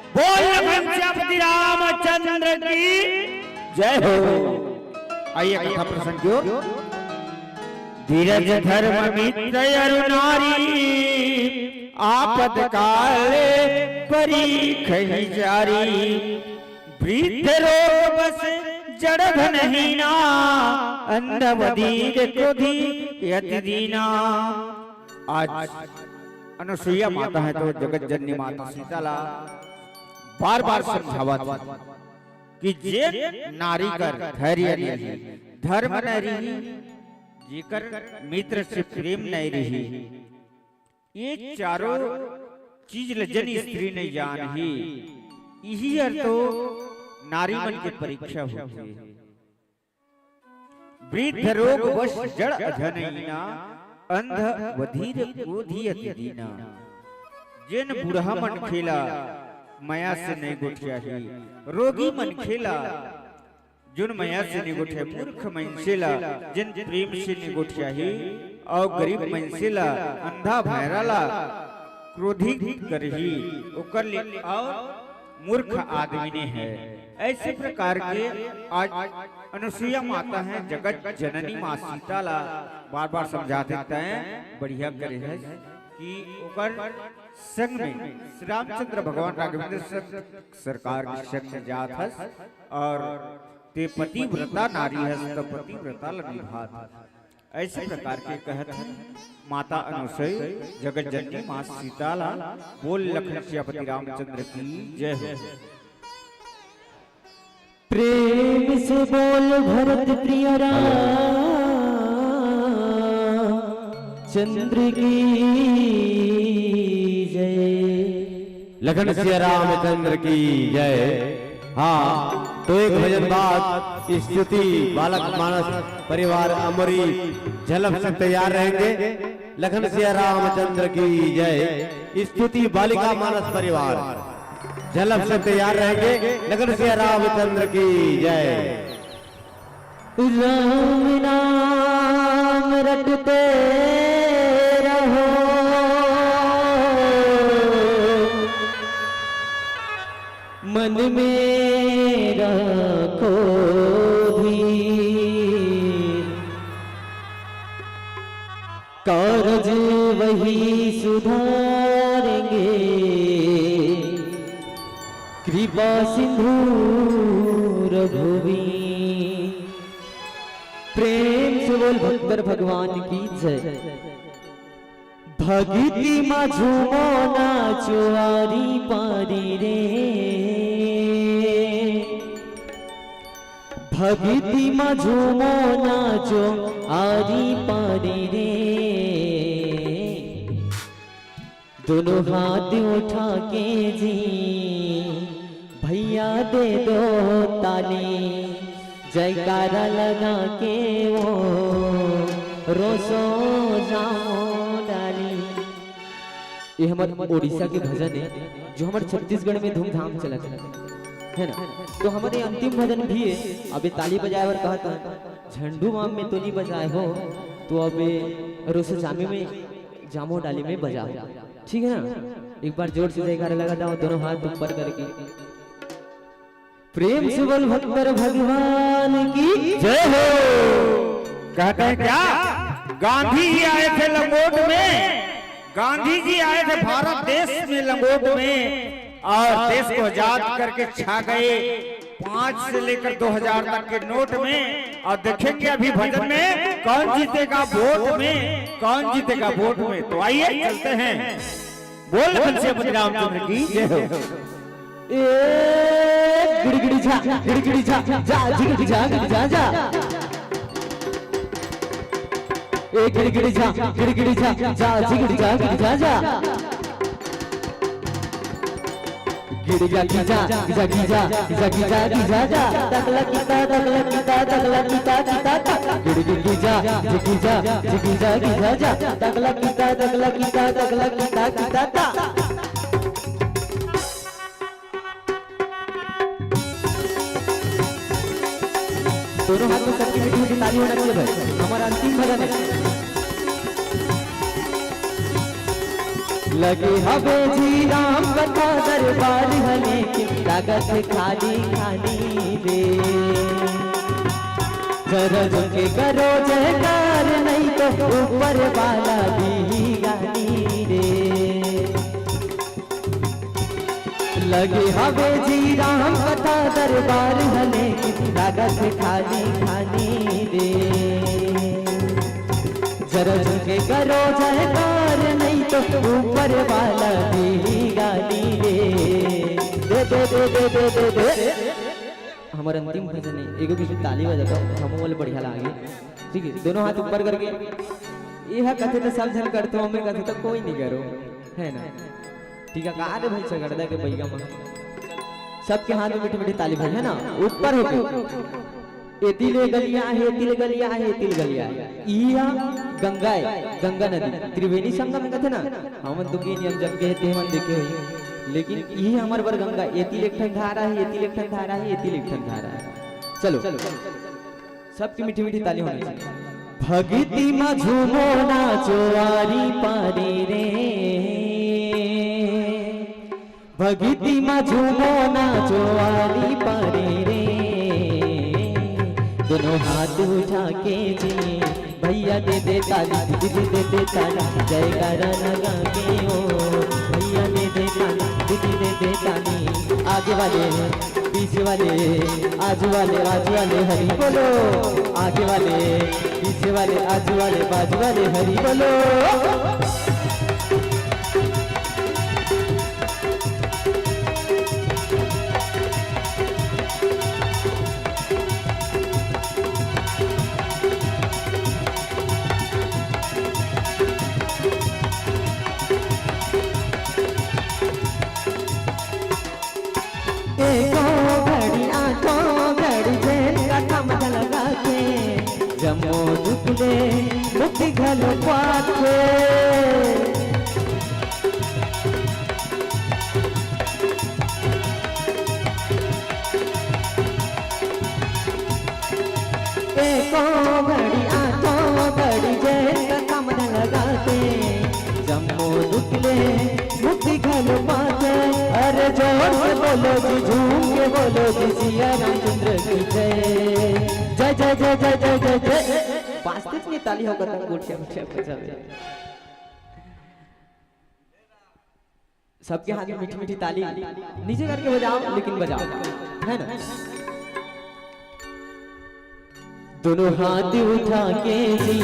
बोल लखन श्यामपति रामचंद्र की जय हो। आइए कथा प्रसंग की ओर। धीरज धर्म मित्र अरु नारी, आपद काल परीखहि जारी। वृद्ध रोग बस जड़ धनहीना, अंध बधिर क्रोधी अति दीना। आज अनुसुईया माता हे तो जगत जननी माता सीता ला बार बार समझावत हे कि जे नारी कर धैर्य नहीं, धर्म नहीं रही, जेकर मित्र से प्रेम नहीं रही, ये चारों चीज ल जन स्त्री नहीं जान ही। इही हर तो नारी मन के परीक्षा होथे। वृद्ध रोग वश जड़ अधनहीना, अंध बधिर क्रोधी अति दीना। जेन बूढ़ा मनखे ला मया से नहीं गोठियाही, रोगी मनखे ला जोन मया से नहीं गोठियाही, मूर्ख मनसे ला जेन प्रेम से नहीं गोठियाही, अउ गरीब मनसे ला, अंधा भैरा ला क्रोधित करही, ओकर ले अउ मूर्ख आदमी ने है। ऐसे प्रकार के आज अनुसुईया माता हे, जगत जननी माँ सीता ला बार बार समझा देता हे, बढ़िया करे हे कि ओकर संग में श्री रामचंद्र भगवान राघवेंद्र संत सरकार के संग में जात हस और ते पतिव्रता नारी हस, त पतिव्रता ल निभात। ऐसे प्रकार के कहत हे माता अनुसुईया जगत जननी माँ सीता ला। बोल लखन सियापति रामचंद्र की जय हो। प्रेम से बोल भरत प्रिय रामचंद्र की जय। लखन सिया रामचंद्र की जय। हाँ, तो एक भजन बाद स्तुति बालक मानस परिवार अमरी झलक से तैयार रहेंगे। लखन सिया रामचंद्र की जय। स्तुति बालिका मानस परिवार झलक से तैयार रहेंगे। लखन सिया रामचंद्र की जय। राम नाम रटते रहो, मन में रखो धीर। कारज वही सुधारेंगे, कृपा सिंधु रघुवीर। प्रेम से बोल भक्तर भगवान की जय। भक्ति मा झूमो नाचो आरी पारी रे, भक्ति मा झूमो नाचो आरी पारी रे। दोनों हाथ उठा के जी भैया दे दो ताली, जयकारा लगा के वो रोसो जामो डाली। ये हमर उड़ीसा के भजन हे, जो हमर छत्तीसगढ़ में धूमधाम चलत हे, है ना? तो हमर ये अंतिम भजन भी हे। अबे ताली बजाए बर कहत हे, झंडू माम में तो नहीं बजाए हो, तो अबे रोसो जामे में जामो डाली में बजाओ, ठीक है ना? एक बार जोर से जयकारा लगा दो, दोनों हाथ ऊपर करके। प्रेम से बोल भक्तर भगवान की जय हो। कहते हैं क्या, गांधी जी आए थे लंगोट में, गांधी जी आए थे भारत देश में लंगोट में, और देश को आजाद करके छा गए पाँच से लेकर दो हज़ार तक के नोट में। और देखेंगे अभी भजन में कौन जीतेगा वोट में, कौन जीतेगा वोट में। तो आइए चलते हैं। बोल घनश्यामपति रामचंद्र की जय हो। ए गिड़गिड़ी झा, गिड़गिड़ी झा, झा, झिगिड़ी झा, गिड़ी झा, झा। ए गिड़गिड़ी झा, गिड़गिड़ी झा, झा, झिगिड़ी झा, गिड़ी झा, झा। गिड़गिया गिजा, गिजा, गिजा, गिजा, गिजा, गिजा, जा। तकला किता, तकला किता, तकला किता, किता, ता। गिड़गिया गिजा, गिजा, गिजा, गिजा, गिजा, जा। तकला किता, तकला किता, तकला किता, किता, ता। दोनों हाथ में सबकी मीठी मीठी ताली होना चाहिए भाई। हमारा अंतिम भजन है। लगे हवे जी राम कथा दरबार हने, लागत खाली खाली रे। जरा झुके करो जयकार, नहीं तो ऊपर वाला भी गाली रे। लगे हवे जी राम कथा दरबार हने, लागत खाली खाली रे। जरा झुके करो जयकार, नहीं तो ऊपर वाला दी गाली रे। दे, दे, दे, दे, दे, दे, दे। हमर अंतिम भजन है, एगो बीच ताली बजाता हूँ, हमो वाले बढ़िया लागे। ठीक है, दोनों हाथ ऊपर करके। यह कथे तो सब झन करते हो, मैं कथे तो कोई नहीं करो, है ना? ठीक है, कहा दे भाई, झगड़दा के बैगा में सबके हाथ में मीठी मीठी ताली भाई, है ना? ऊपर होके। एती ले गलिया है, एती ले गलिया है, एती ले गलिया है। इया गंगा है, गंगा नदी, त्रिवेणी संगम कथे ना, हमन तो के नियम जब के ते मन देखे होई, लेकिन इही हमर बर गंगा, एती ले एक ठन धारा है, एती ले एक ठन धारा है, एती ले एक ठन धारा है। चलो, सबकी मीठी मीठी ताली होनी चाहिए। भगती मा झूमो नाचो आरी पारी रे, भगती मा झूमो नाचो आरी पारी रे। दोनों हाथ उठा के जी, भैया दे दे ताली, दीदी दे दे ताली, जयकारा लगा के ओ। भैया दे दे ताली, दीदी दे दे ताली। आगे वाले, पीछे वाले, आजू वाले, बाजू वाले हरी बोलो। आगे वाले, पीछे वाले, आजू वाले, बाजू वाले हरी बोलो। एको घड़ी आठो घड़ी जेन कथा मत लगा के, जम्मो दुख ले मुक्ति घलो पाथे। एको घड़ी आठो घड़ी जेन कथा मत लगा के, जम्मो दुख ले मुक्ति घलो पाथे। अरे जोर से बोलो जी, झूम के बोलो जी, सिया रामचंद्र की जय। जय, जय, जय, जय, जय, जय, जय। पाँच तीस में ताली होगा तब गोटिया, गोटिया बजा दे। सबके हाथ में मीठी मीठी ताली नीचे करके बजाओ, लेकिन बजाओ, है ना? दोनों हाथ उठा के जी,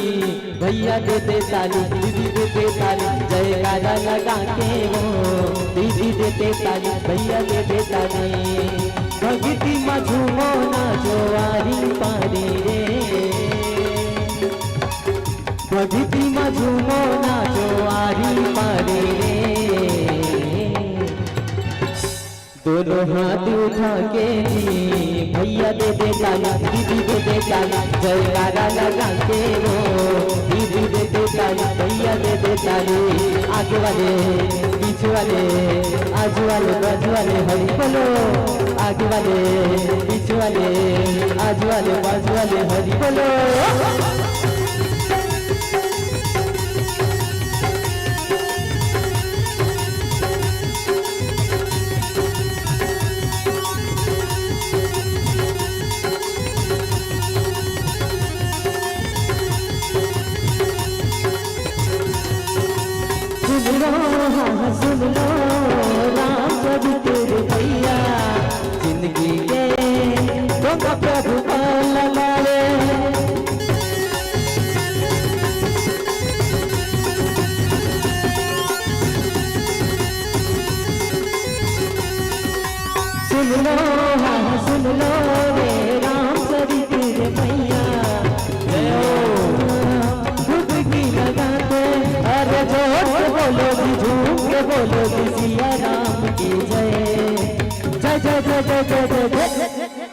भैया दे दे ताली, दीदी दे दे ताली, जयकारा लगा के वो, दीदी दे दे ताली, भैया दे दे ताली। भगती मा झूमो नाचो आरी पारी रे, भगती मा झूमो नाचो आरी पारी रे। दोनों हाथ उठा के जी, भैया दे दे ताली, दीदी दे दे ताली, जयकारा लगा के वो। दीदी दे दे ताली, भैया दे दे ताली। आगे वाले, पीछे वाले, आजू वाले, बाजू वाले हरी बोलो। आगे वाले, पीछे वाले, आजू वाले, बाजू वाले हरी बोलो। सुन लो, हाँ, सुन लो, राम पवित्र भैया, जिंदगी के तुम प्रभु पाल लावे।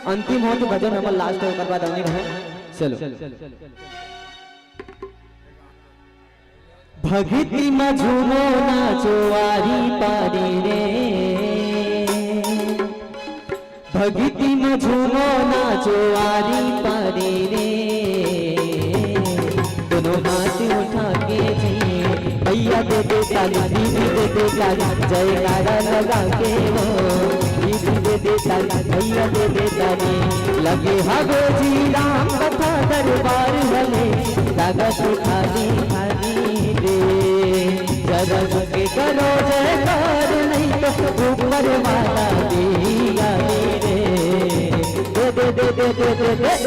अंतिम होत भजन हमर लास्ट हे, ओकर बाद अवनी रहे। चलो। भगती म झूमो नाचो आरी पारी रे, भगती म झूमो नाचो आरी पारी रे, दोनों हाथ उठा के जी, भैया दे दे ताली, दीदी दे दे ताली, जयकारा लगा के वो, दीदी दे दे ताली, भैया दे दे ताली। लगे हवे जी राम कथा दरबार हवे, लागत खाली खाली रे। जरा झुक के करो जयकार, नहीं तो ऊपर वाला देगा रे। दे दे दे दे दे दे दे।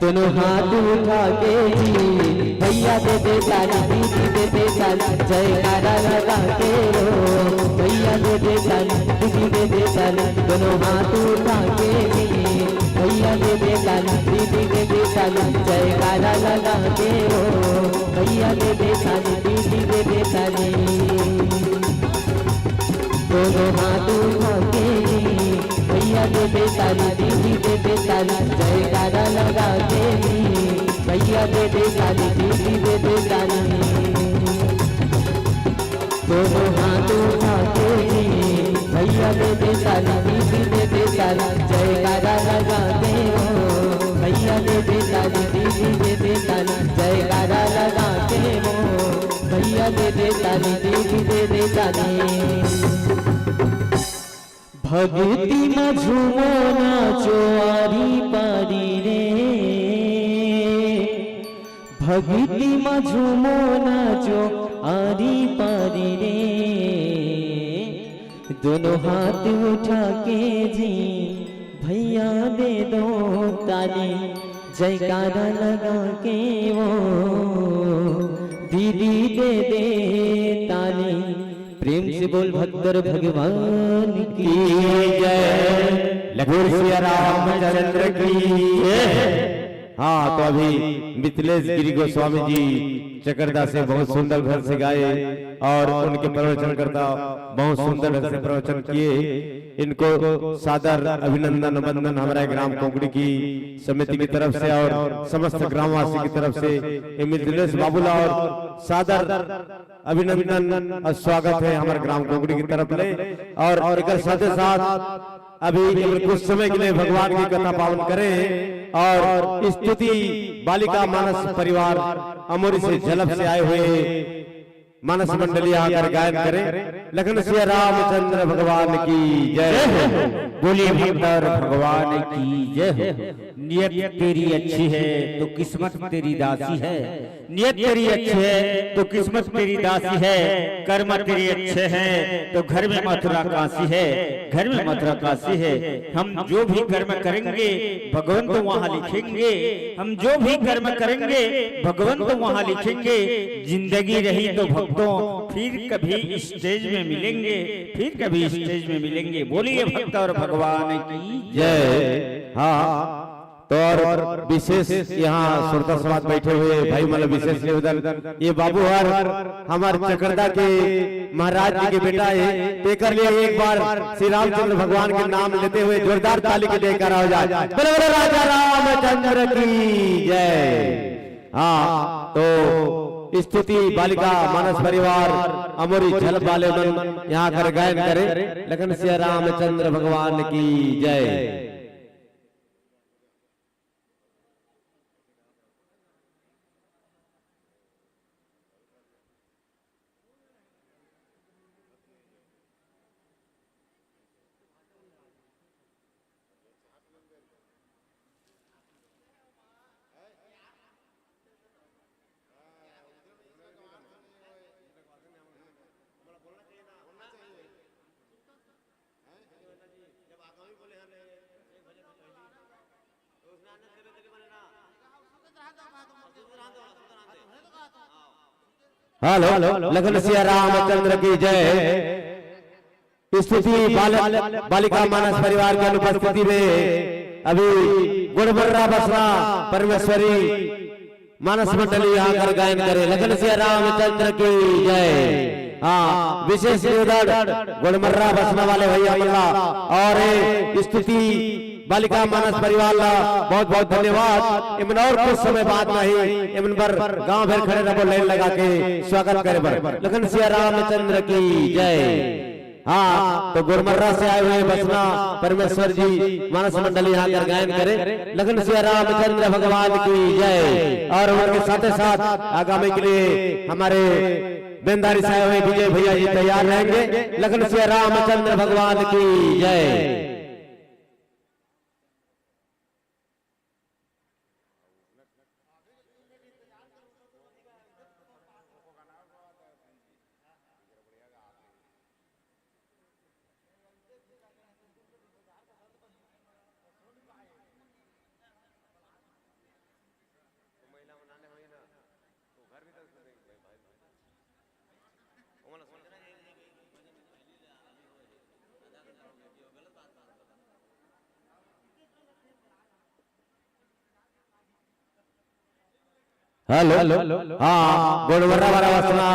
दोनों हाथ उठा के जी, भैया दे दे ताली, दीदी दे दे ताली, जयकारा लगा के वो, भैया दे दे ताली, दीदी दे दे ताली, दोनों हाथ उठा के जी, भैया दे दे ताली, दीदी दे दे ताली, जयकारा लगा के वो, भैया दे दे ताली, दीदी दे दे ताली। दोनों हाथ उठा के जी, भैया दे दे ताली, दीदी दे दे ताली, जयकारा लगा के जी, भैया दे दे ताली, दीदी दे दे ताली। दोनों हाथ उठा के जी, भैया दे दे ताली, दीदी दे दे ताली, जयकारा लगा के वो, भैया दे दे ताली, दीदी दे दे ताली, जयकारा लगा के वो, भैया दे दे ताली, दीदी दे दे ताली। भगती म झूमो नाचो आरी पारी रे, भगती म झूमो नाचो आरी पारी रे, दोनों हाथ उठा के जी, भैया दे दो ताली, जयकारा लगा के वो, दीदी दे दे ताली। प्रेम से बोल भक्तर भगवान की जय। लखन सिया रामचंद्र की जय। हाँ, तो अभी मिथिलेश गिरी गोस्वामी जी चकरदा से बहुत सुंदर ढंग से गाए और उनके प्रवचनकर्ता बहुत सुंदर ढंग से प्रवचन किए। इनको सादर अभिनंदन वंदन हमारे ग्राम कोंकड़ी की समिति की तरफ से और समस्त ग्रामवासी की तरफ से ये मिथिलेश बाबूला और सादर अभिनंदन और स्वागत है हमारे ग्राम कोंकड़ी की तरफ ले। और, और एकर साथे साथ अभी केवल कुछ समय के लिए भगवान की कथा पावन करें और स्तुति बालिका मानस परिवार अमोरी से झलप से आए हुए मानस मंडली आकर गायन करें। लखन सिया रामचंद्र भगवान की जय हो। बोलिए भक्तर भगवान की जय हो। नियत तेरी अच्छी है तो किस्मत तेरी दासी है, नियत तेरी अच्छी है तो किस्मत तेरी दासी है, कर्म तेरे अच्छे हैं तो घर में मथुरा काशी है, घर में मथुरा काशी है। हम जो भी कर्म करेंगे भगवंत वहाँ लिखेंगे, हम जो भी कर्म करेंगे भगवंत वहाँ लिखेंगे। जिंदगी रही तो भक्तों फिर कभी स्टेज में मिलेंगे, फिर कभी स्टेज में मिलेंगे। बोलिए भक्त और भगवान की जय। हाँ, तो और विशेष यहाँ श्रोता समाज बैठे हुए भाई मन ला विशेष निवेदन, ये बाबू हर हमार चकरदा के महाराज जी के बेटा है, तेकर लिए एक बार श्री रामचंद्र भगवान के नाम लेते हुए जोरदार ताली के जयकारा हो जाए। बोलो, बोलो राजा रामचंद्र की जय। हाँ, तो स्तुति बालिका मानस परिवार अमोरी झलप वाले मन यहाँ कर गायन करे। लखन सिया रामचंद्र भगवान की जय। हेलो, लखन सिया रामचंद्र की जय। स्तुति बाल-, बालिका मानस परिवार की अनुपस्थिति में अभी गोड़बर्रा बसना परमेश्वरी मानस मंडली आकर गायन करे। लखन सिया रामचंद्र की जय। हाँ, विशेष निवेदन गोड़मर्रा बसना वाले भैया मन ला और ए स्तुति बालिका मानस परिवार ला बहुत बहुत धन्यवाद। एमन और कुछ समय बाद नहीं, एमन बर गांव भर खड़े रहो लाइन लगा के स्वागत करे बर। लखन सिया रामचंद्र की जय। हाँ, तो गोड़मर्रा से आए हुए बसना परमेश्वर जी मानस मंडली यहाँ कर गायन करे। लखन सिया रामचंद्र भगवान की जय। और उनके साथ साथ आगामी के लिए हमारे बेंधारी से आए हुए विजय भैया जी तैयार रहेंगे। लखन सिया रामचंद्र भगवान की जय। हेलो। हाँ, गोड़मर्रा वाला वसना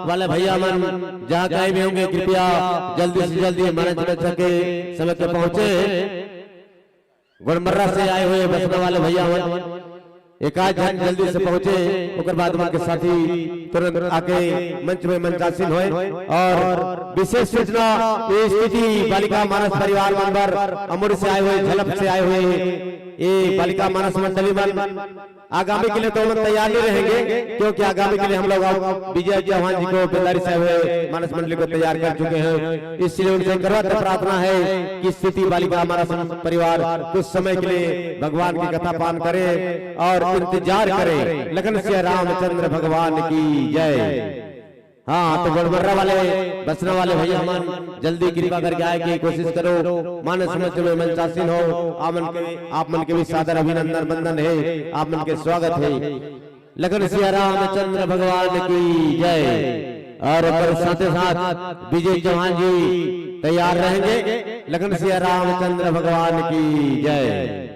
वाले भैया मन जहाँ कहीं भी होंगे, कृपया जल्दी से जल्दी मंच में सके समय पे पहुंचे। गोड़मर्रा से आए हुए बसना वाले भैया मन एक आध झन जल्दी से पहुंचे, ओकर बाद मन के साथी तुरंत आके मंच में मंचासीन होए। और विशेष सूचना, ये स्तुति बालिका मानस परिवार मन बर अमूर से आए हुए, झलप से आए हुए ये बालिका मानस मंडली मन आगामी के लिए तो हम तैयार नहीं रहेंगे, क्योंकि आगामी के लिए हम लोग अब विजय चौहान जी को बेंधारी से आए हुए मानस मंडली को तैयार कर चुके हैं। इसलिए उनसे करवत प्रार्थना है कि स्तुति बालिका मानस परिवार कुछ समय के लिए भगवान की कथा पान करे और इंतजार करे। लखन सिया रामचंद्र भगवान की जय। हाँ, तो गोड़मर्रा वाले, बसना वाले भैया मन जल्दी कृपा करके आए के कोशिश करो। मानस मंच में मंचासीन हो, आप मन के, आप मन के भी सादर अभिनंदन वंदन है, आप मन के स्वागत है। लखन सिया रामचंद्र भगवान की जय। और ओकर साथे साथ विजय चौहान जी तैयार रहेंगे। लखन सिया रामचंद्र भगवान की जय।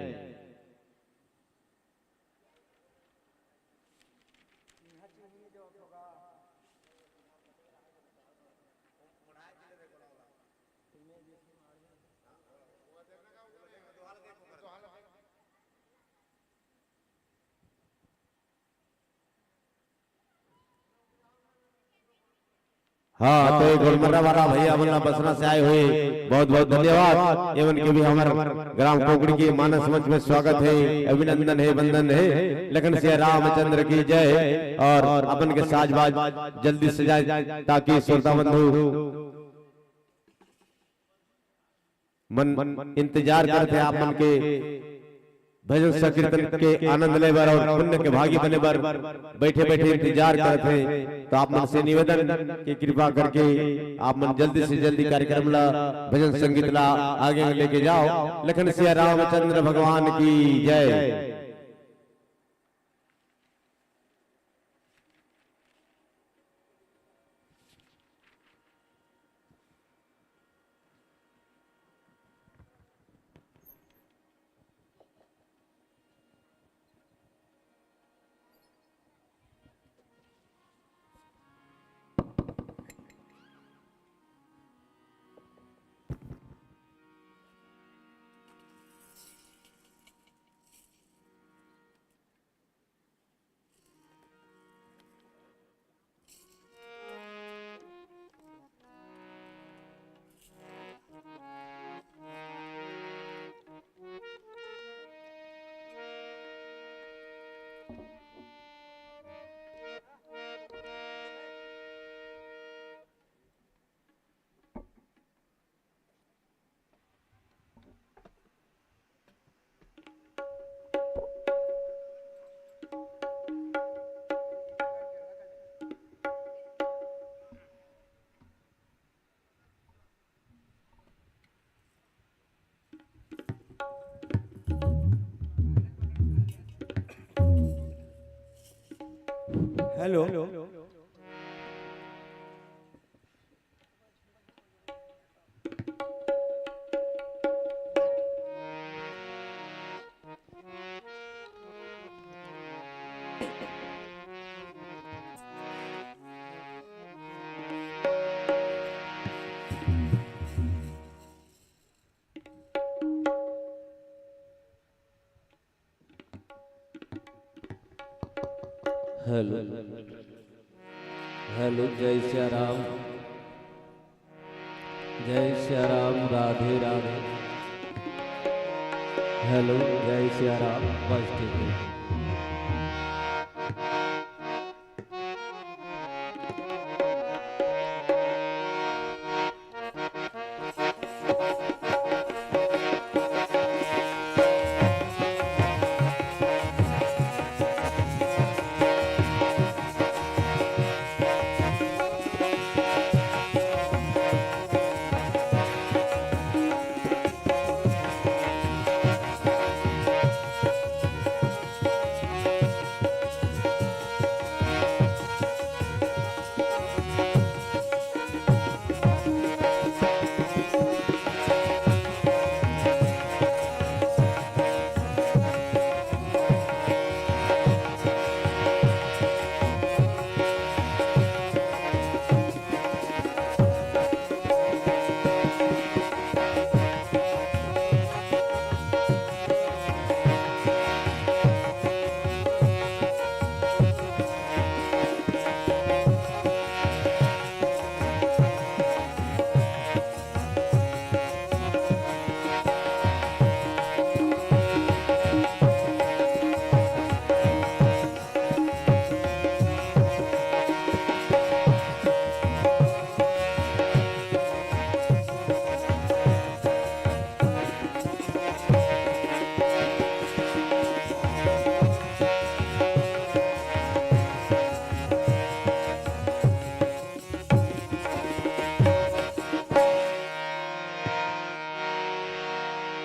हाँ, तो ये गोलमर्रा वाला भैया मन ला बसना से आए हुए, बहुत बहुत धन्यवाद। ये मन के भी हमारे ग्राम कोकड़ी के मानस मंच में स्वागत है, अभिनंदन है, वंदन है। लखन सिया रामचंद्र की जय। और अपन के साज बाज जल्दी सजाए, ताकि श्रोता बंधु मन इंतजार करथे आप मन के भजन संकीर्तन के आनंद ले बर और पुण्य के भागी बने बर बैठे बैठे इंतजार करथे। तो आप मन से निवेदन कि कृपा करके आप मन जल्दी से जल्दी कार्यक्रम ला, भजन संगीत ला आगे लेके जाओ। लखन सिया रामचंद्र भगवान की जय। हेलो। हेलो, हेलो, जय सिया राम, जय सिया राम, राधे राधे। हेलो, जय सिया राम, बस ठीक है।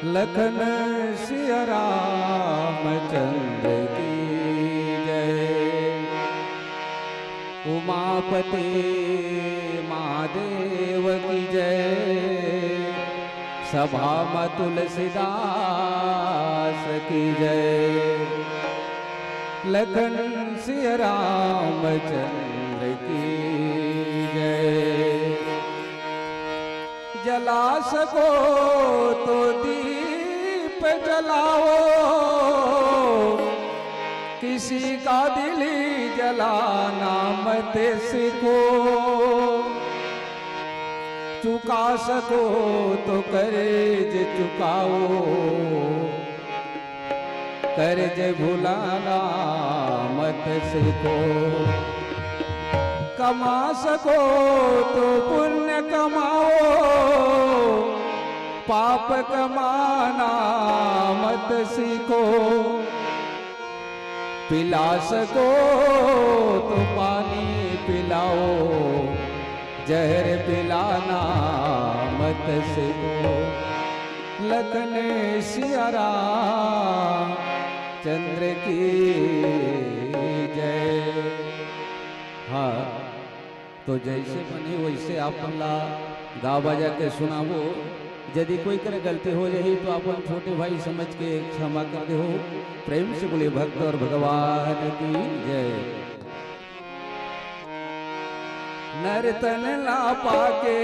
लखन सिया रामचंद्र की जय। उमापति महादेव की जय। सभा म तुलसीदास की जय। लखन सिया रामचंद्र की जय। जला सको तो दीप जलाओ, किसी का दिल जलाना मत सीखो। चुका सको तो कर्ज चुकाओ, कर्ज भुलाना मत सीखो। कमा सको तो पुण्य कमाओ, पाप कमाना मत सीखो। पिला सको तो पानी पिलाओ, जहर पिलाना मत सीखो। लखन सिया राम चंद्र की जय। हाँ, तो जैसे बने वैसे आप मन ला गा बजा के सुनाबो। यदि कोई कर गलती हो जाही तो अपन छोटे भाई समझ के क्षमा कर देहू। प्रेम से बोलिए भक्त और भगवान की जय। नर तन ला पाके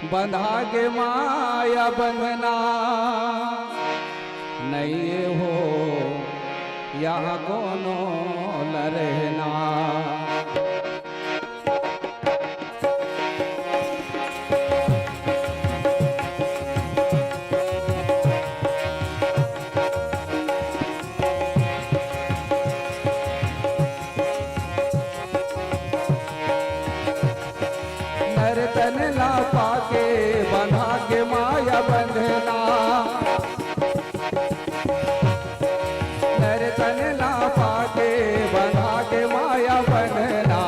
बंधा के माया बंधना, नइये हो यहाँ कोनो ल रहना। नर तन ला पाके बंधा के माया बंधना। नर तन ला पाके बंधा के माया बंधना,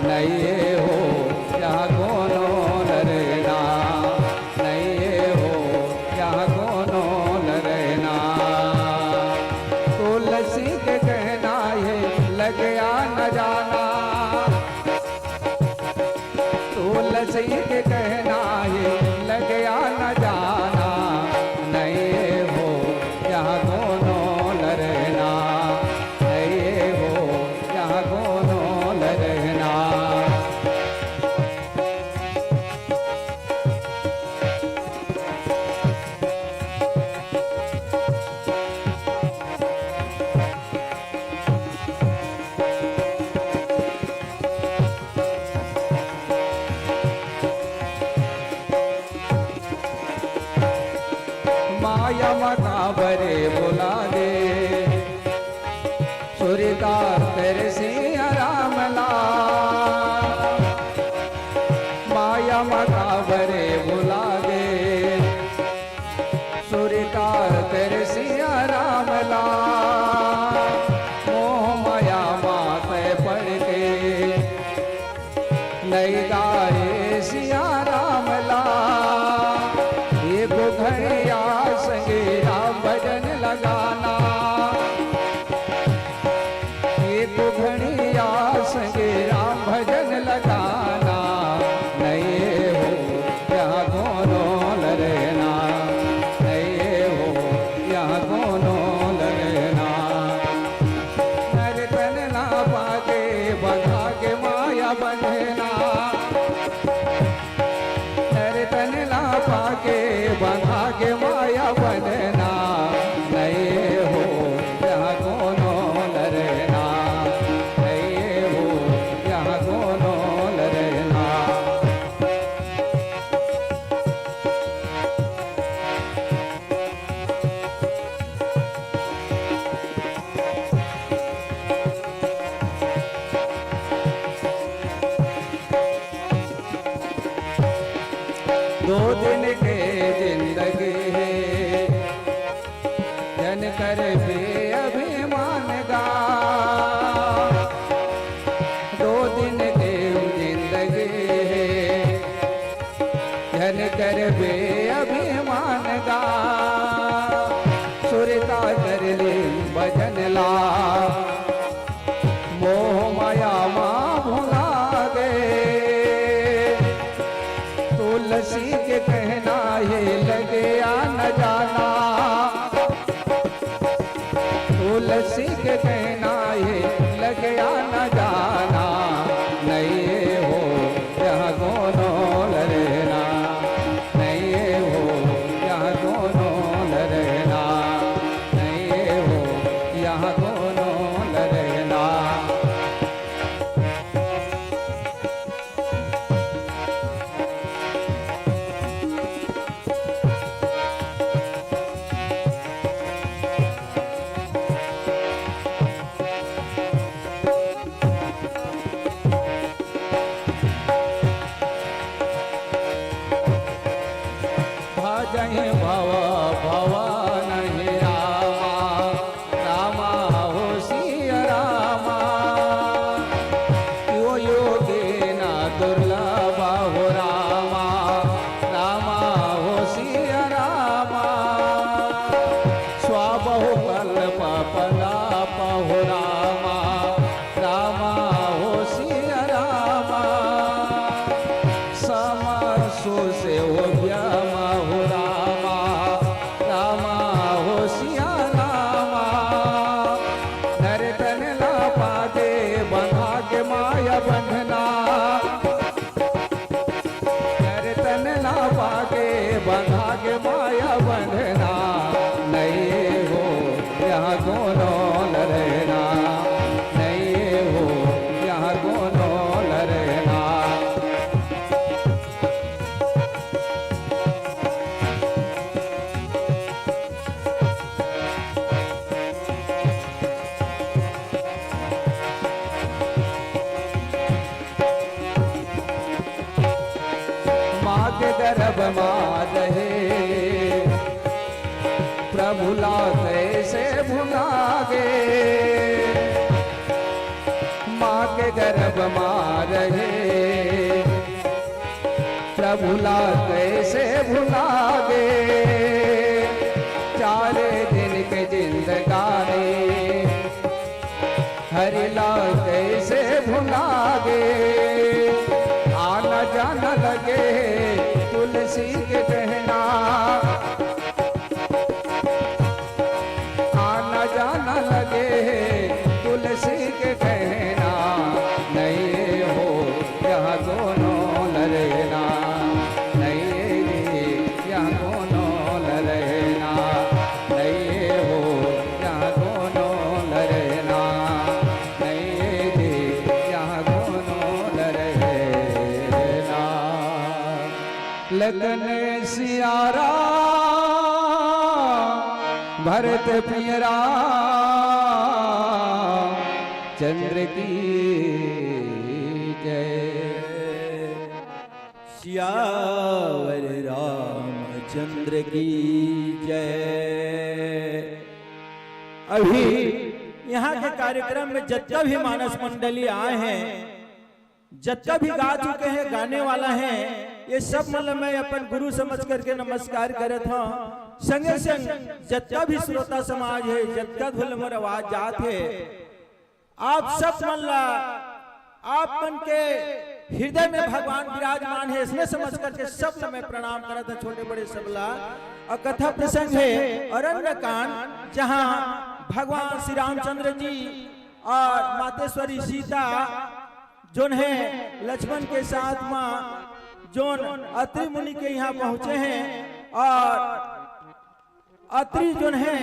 नइये हो यहाँ कोनो ल रहना, नइये हो यहाँ कोनो ल रहना। तुलसी के कहना हे लगे आ न जाना, तुलसी के कहना हे लगे आ न जाना, नइये हो यहाँ कोनो ल रहना, नइये हो यहाँ कोनो ल रहना। सुरता कर सिया राम ला, माया म काबरे भुला गे। सुरता कर सिया राम ला, मोह माया म तै पड़ के। नइ गाए सिया राम ला, एको घड़िया संगे राम भजन लगाना। एको घड़िया संगे राम भजन लगाना। नइ हो यहाँ कोनो लरना, नइ हो यहाँ कोनो लरना। नर तन ला पाके बंधा के माया बंधना। नर तन ला पाके बंधा के माया बंधना। नइ हो यहाँ कोनो लरना, नइ हो यहाँ कोनो लरना। दो दिन के जिंदगी हे, जन करबे अभिमान गा। दो दिन के जिंदगी हे, जन करबे अभिमान गा। सुरता कर ले भजन ला, मोह माया मा भुला गे। तुलसी के कहना हे लगे आना जाना। तुलसी के कहना हे लगे आना जाना। नइ हो यहाँ कोनो लरना, नइ हो यहाँ कोनो लरना, नइ हो यहाँ कोनो लरना। भजहि भव भवन हे रामा, रामा हो सिया रामा। यो योगिन दुर्लभ हो रामा, रामा हो सिया रामा। स्वाबहुकल्प पलाप हो रामा, रामा हो सिया रामा। समसु से हो ब्याम हो रामा, रामा हो सिया रामा। नर तन ला पाके बंधा के माया बंधना। नर तन ला पाके बंधा के माया बंधना। नइ हो यहाँ कोनो लरना, नइ हो यहाँ कोनो लरना। माँ के गर्भ मा रहे, प्रभु ला कइसे भुला गे। माँ के गर्भ मा रहे, प्रभु ला कइसे भुला गे। चार दिन के जिंदगानी, हरि ला कइसे भुला गे। आना जाना लगे तुलसी के कहना, आना जाना लगे तुलसी के कहना। नइ हो यहाँ कोनो लरना, नइ यहाँ कोनो लरना, नइ हो यहाँ कोनो लरना, नइ यहाँ कोनो लरना। लखन सिया राम भरत पिया राम, चंद्र की जय। सियावर रामचंद्र की जय। अभी यहाँ के कार्यक्रम में जतका भी मानस मंडली आए हैं, जतका भी गा चुके हैं, गाने वाला है, ये सब मन ल मैं अपन गुरु समझ करके नमस्कार करत हूँ। संगे संग जतका भी श्रोता समाज है, जतका धुन मोर आवाज जात है, आप सब मन ला, आप मन के हृदय में भगवान विराजमान है, इसने समझ करके सब ला मैं प्रणाम करत हूँ, छोटे बड़े सब ला। और कथा प्रसंग है अरण्य कांड, जहाँ भगवान श्री रामचंद्र जी और मातेश्वरी सीता जोन है लक्ष्मण के साथ माँ जोन अत्रि मुनि के यहाँ पहुँचे हैं और अत्रि जोन है,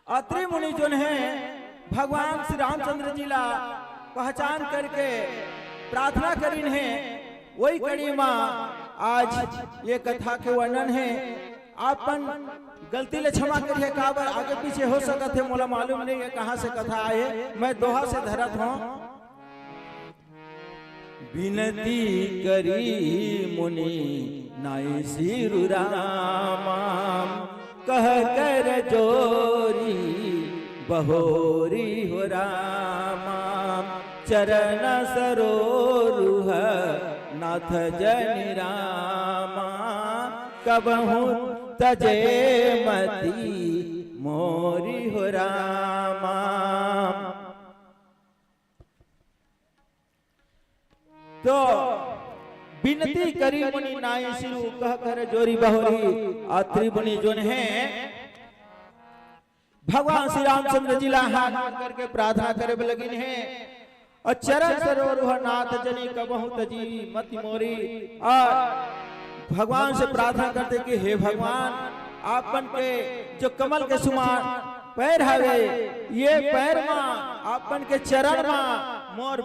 अत्रि मुनि जोन है भगवान श्री रामचंद्र जी ला पहचान करके प्रार्थना करिन है। वही कड़ी मा आज ये कथा के वर्णन है। आपन गलती ले क्षमा करिए, काबर आगे पीछे हो सकत है, मोला मालूम नहीं है कहाँ से कथा आए, मैं दोहा से धरत हूँ। बिनती करी मुनि नाई सिरु राम, कह कर जोरी बहोरी हो राम। चरण सरोरुह नाथ जनि राम, कबहूँ तजे मति मोरी हो राम। तो बिनती करी मुनि नाई सिरु, कह कर जोरी बहोरी। अत्रि मुनि जोन है भगवान श्री रामचंद्र जी ला हाथ जोड़ करके प्रार्थना करे बर लगिन है। और चरण सरोरुह नाथ जनि, कबहूँ तजी मति मोरी। और भगवान से प्रार्थना करते कि हे भगवान, आपन के जो कमल के समान पैर हवे, ये पैर मा, आपन के चरण मा मोर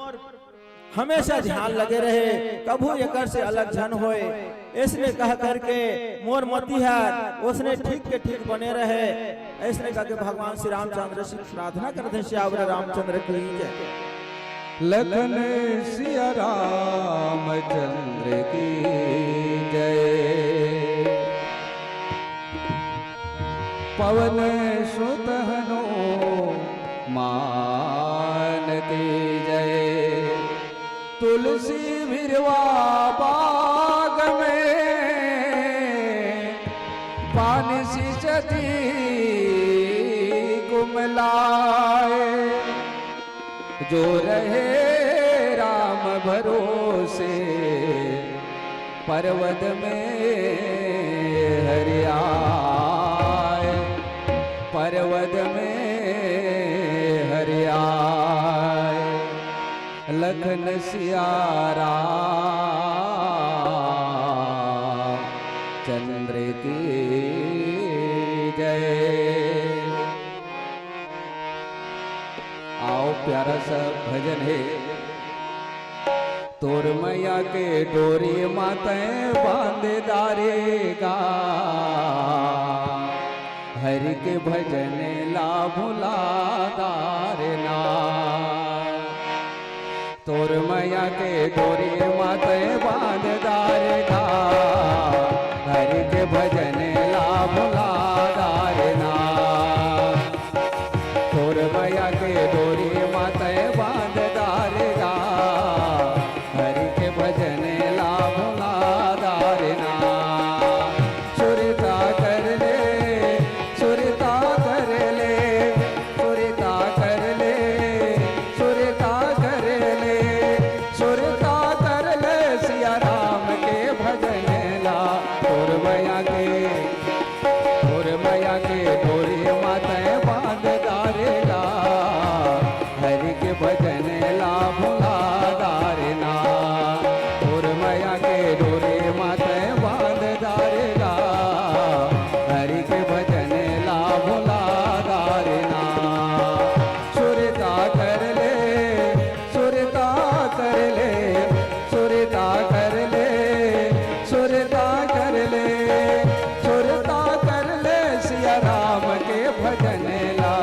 हमेशा ध्यान लगे रहे, कभू एकर से अलग झन होए। इसने कह करके मोर मति हर उसने ठीक के ठीक बने रहे। इसने कह के भगवान श्री रामचंद्र से प्रार्थना करते हैं, सियावर रामचंद्र की जय। लखन सिया रामचंद्र की जय। पवन सुत हनुमान की जय। तुलसी बिरवा बाग में, पान सींचती कुमलाए। जो रहे राम भरोसे, पर्वत में हरि आए, पर्वत में हरि आए। लखन सिया राम चंद्र की जय। आओ, प्यारा सा भजन है। तोर मैया के डोरी मा तैं बांध डारे गा, हरि के भजन ला भुला डारे ना। तोर मैया के डोरी मा तैं बांध डारे गा, हरि के भजन ला भुला डारे ना। तोर मैया के डोरी मा तैं बांध डारे गा, हरि के भजन ला भुला डारे ना। सुरता कर ले, सुरता कर ले, सुरता कर ले, सुरता कर ले, सुरता कर ले सिया राम के भजन ला। तोर मैया के, तोर मैया के डोरी मा तैं बांध डारे गा, हरि के भजन ला भुला डारे ना। तोर मैया के डोरी मा तैं बांध डारे गा, हरि के भजन ला भुला डारे ना। सुरता कर ले, सुरता कर ले, सुरता कर ले, सुरता कर ले, सुरता कर ले सिया राम के भजन ला।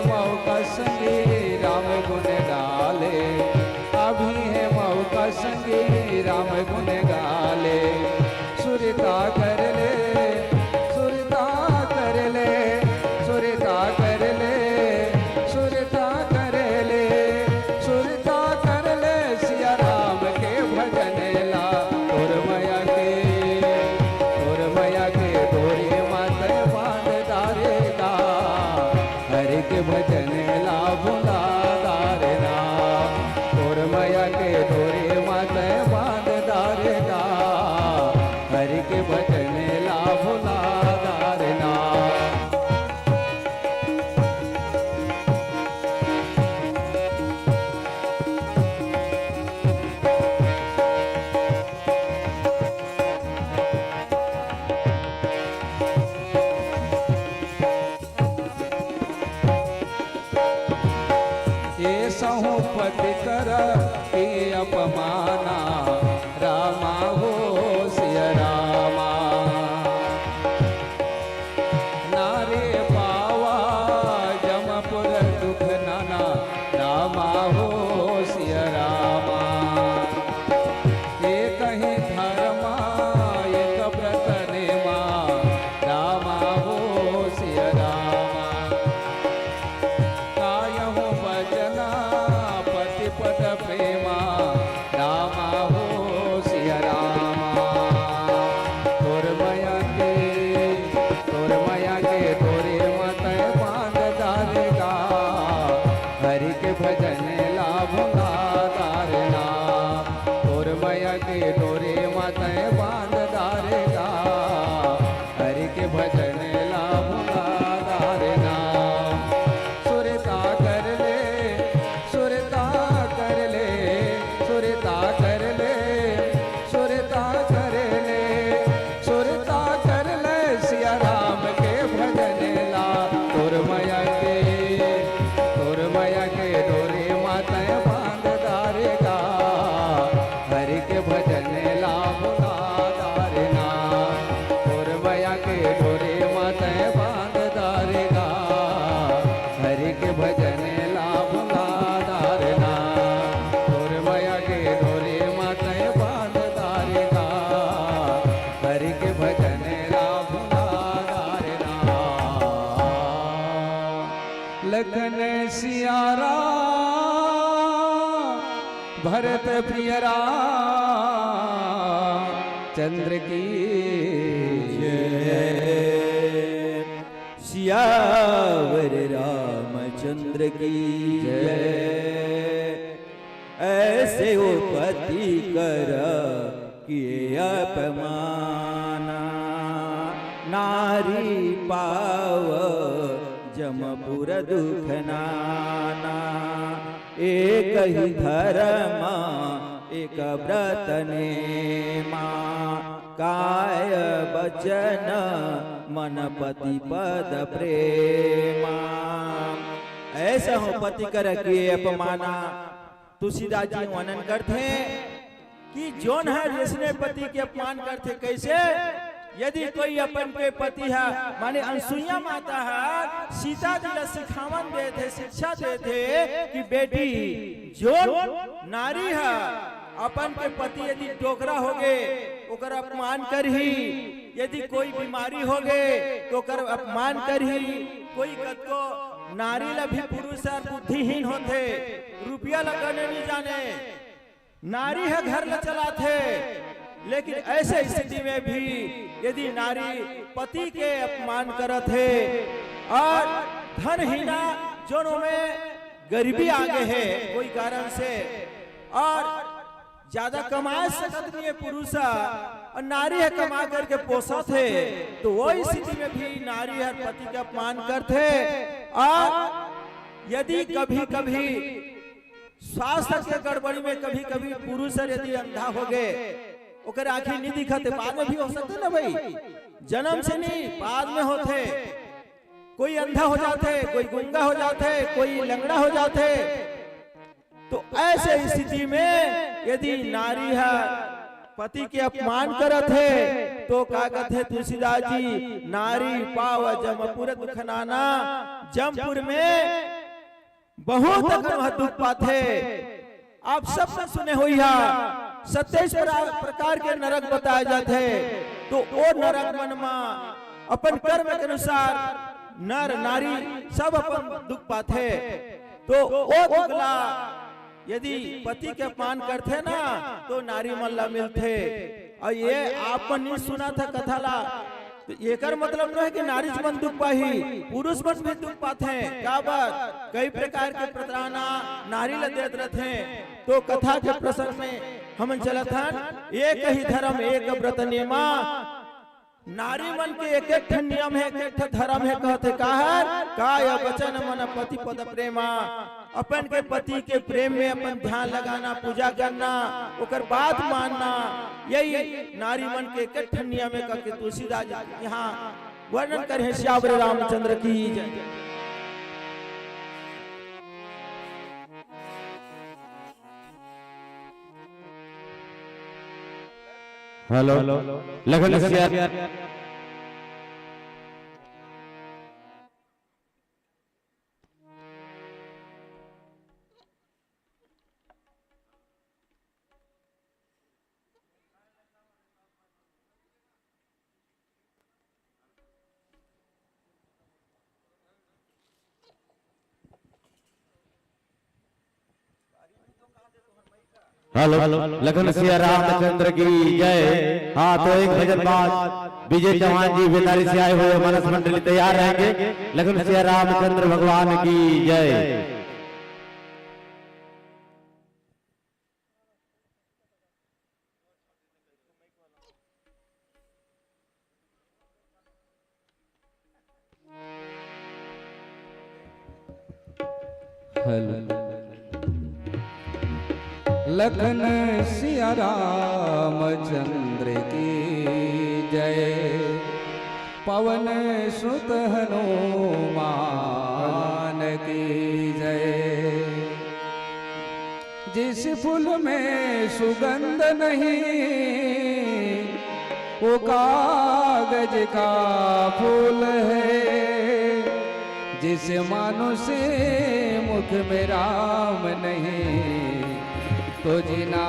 मौका संगी राम गुण गाले, अभी है मौका संगी राम गुण गाले। सुरता कर ले, सुरता कर ले, सुरता कर ले, सुरता कर ले, सुरता कर ले, सिया राम के भजन ला। तोर मया के, तोर मया के डोरी म तैं बांध डारे गा। हरि के भजन ला भुला डारे ना। तोर मया के डोरी म तैं बांध डारे गा। हरि के भजन ला भुला डारे ना। ए सहु पति कर के अपमाना, रामा हो सिया रामा। नारी पावा जमपुर दुख नाना, रामा हो सिया रामा। एक ही धर्मा एक व्रत नेमा, रामा हो सिया रामा। कायहु बचना पति पद प्रेमा, रामा हो सिया रामा। तोर मया के, तोर मया के डोरी म तैं बांध डारे गा। हरि के भजन ला भुला डारे ना। तोर मया के डोरी म तैं बांध डारे गा। हरि के भजन ला भुला डारे ना। सुरता कर ले, सुरता कर ले, सुरता कर ले, सुरता कर ले, सुरता कर ले, सिया राम के भजन ला। तोर मया के, तोर मया के डोरी म तैं बांध डारे गा। हरि के भजन ला भुला डारे ना। तोर मया के डोरी म तैं बांध डारे गा। हरि के भजन ला भुला डारे ना। तोर मया के डोरी म तैं बांध डारे गा। हरि के भजन ला भुला डारे ना। लखन सिया राम भरत प्रिय राम चंद्र की जय। सियावर रामचंद्र की जय। ऐसे ओ पति कर किए अपमाना, नारी पाव जमपुर दुख नाना। एक ही धर्म एक व्रत नेमा, काय बचन मन पति पद प्रेमा। ऐसा हो पति कर किए अपमाना। तुलसीदास जी वर्णन करथे कि जोन हर जइसने पति के अपमान करथे, कइसे? यदि कोई अपन के पति ह, माने अनसुईया माता ह सीता जी ला सिखावन देथे, शिक्षा देथे कि बेटी, जोन नारी ह अपन के पति यदि डोकरा होगे, ओकर अपमान करही, यदि कोई बीमारी होगे, तो ओकर अपमान करही। कोई कतको नारी ला भी पुरुष हर बुद्धिहीन होथे, रुपया ला गने नइ जाने, नारी ह घर ला चलाथे, लेकिन ऐसे स्थिति में भी यदि नारी पति के अपमान करत हे और धनहीना, जोन ओमे गरीबी आ गे हे कोई कारण से, और ज्यादा कमाए सकत नइ हे पुरुष ह, और नारी ह कमा करके पोसत हे, तो वो स्थिति में भी नारी हर पति के अपमान करथे। और यदि कभी-कभी स्वास्थ्य के गड़बड़ी में कभी-कभी पुरुष हर यदि अंधा होगे, ओकर आँखी नइ दिखत हे, बाद में भी हो सकथे ना भाई, जन्म से नइ, बाद में होथे। कोई अंधा हो जाथे, कोई गूंगा हो जाथे, कोई लंगड़ा हो जाथे। तो ऐसे स्थिति में यदि नारी ह पति के अपमान करत हे, तो का कथे तुलसीदास जी, नारी पाव जमपुर दुख नाना। जमपुर में बहुत अकन वह दुख पाथे। आप सब मन सुने होइहा, सत्ताईस प्रा-, प्रकार के नरक बताए जाथे। तो ओ नरक मन मा अपन कर्म के अनुसार नर नारी सब अपन दुख पाथे। तो ओ दुख ला यदि पति के अपमान करथे ना, तो नारी मन ला मिलथे। अउ ये आप मन नहीं सुना था कथा ला, तो एकर मतलब नोहे कि नारीच मन दुख पाही, पुरुष मन भी दुख पाथे। काबर? कई प्रकार के प्रताड़ना नारी ला देत रथे। तो कथा के प्रसंग में हमन चलत हन, एक ही धर्म एक व्रत नेमा। नारी मन के एक एक ठन नियम हे, एक एक ठन धर्म हे, कहथे काहर, काय वचन मन पति पद प्रेमा। अपन के पति के प्रेम में अपन ध्यान लगाना, पूजा करना, ओकर बात मानना, यही नारी मन के एक एक ठन नियम हे, कहके तुलसीदास जी यहाँ वर्णन करे हे। सियावर रामचंद्र की जय। हेलो, लखन सिया। हेलो, लखन सिया रामचंद्र की जय। हाँ, तो एक भजन बाद विजय चौहान जी बेतारी से आए हुए मानस मंडली तैयार रहेंगे। लखन सिया रामचंद्र भगवान की जय। हेलो। लखन सिया रामचंद्र की जय, पवन सुत हनुमान की जय। जिस फूल में सुगंध नहीं, वो कागज का फूल है। जिस मानुष मुख में राम नहीं, तो जीना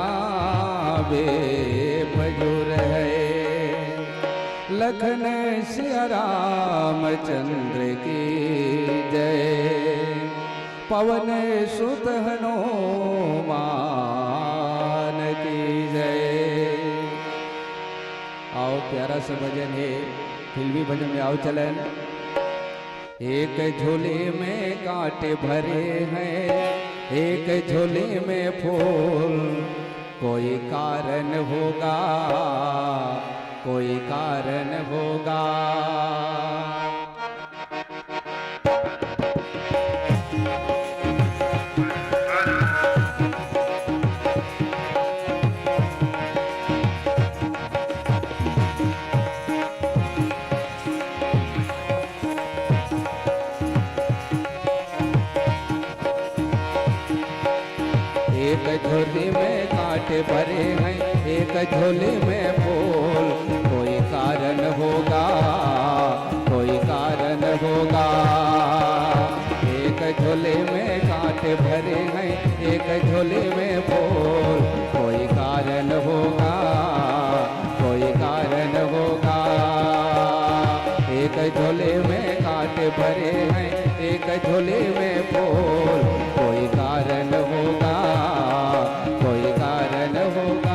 बेफजूल है। लखन सिया रामचंद्र की जय, पवन सुत हनुमान की जय। आओ, प्यारा सा भजन है, फिल्मी भजन में आओ चलन। एक झोली में कांटे भरे हैं, एक झोली में फूल। कोई कारण होगा, कोई कारण होगा। एक झोली में कांटे भरे हैं, एक झोली में फूल। कोई कारण होगा, कोई कारण होगा। एक झोली में कांटे भरे हैं, एक झोली में फूल। कोई कारण होगा, कोई कारण होगा। एक झोली में कांटे भरे हैं, एक झोली में फूल। कोई कारण होगा, कोई कारण होगा।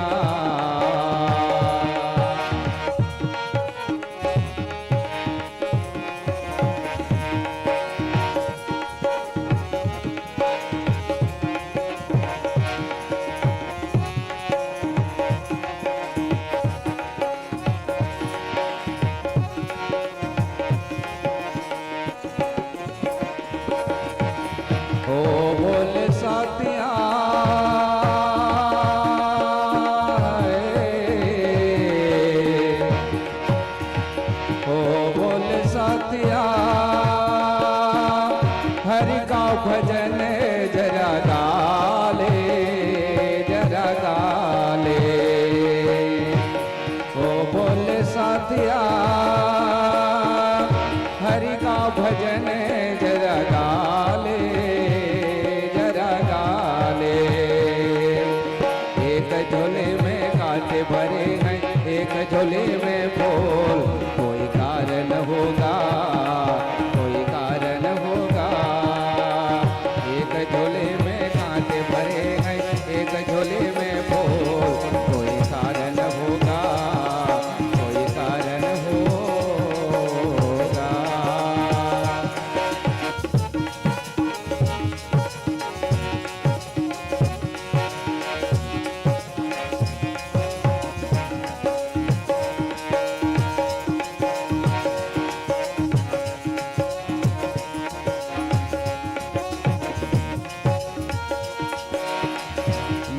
ओ बोल साथिया, ओ बोल साथिया, हरि का भजन जरा गा ले, जरा गा ले। ओ बोल साथिया, हरि का भजन जरा गा ले। झोले में फूल, कोई कारण होगा, कोई कारण होगा। एक झोले में कांटे भरे हैं, एक झोले में फूल, कोई कारण होगा, कोई कारण होगा।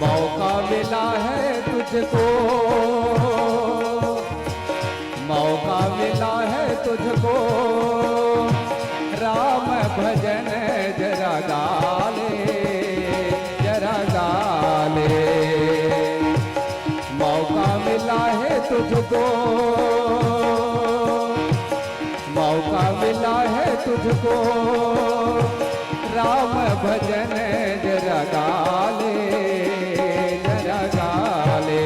मौका मिला है तुझको, मौका मिला है तुझको, राम भजन जरा गा ले, जरा गा ले। मौका मिला है तुझको, मौका मिला है तुझको, राम भजन जरा गा ले, जरा गा ले।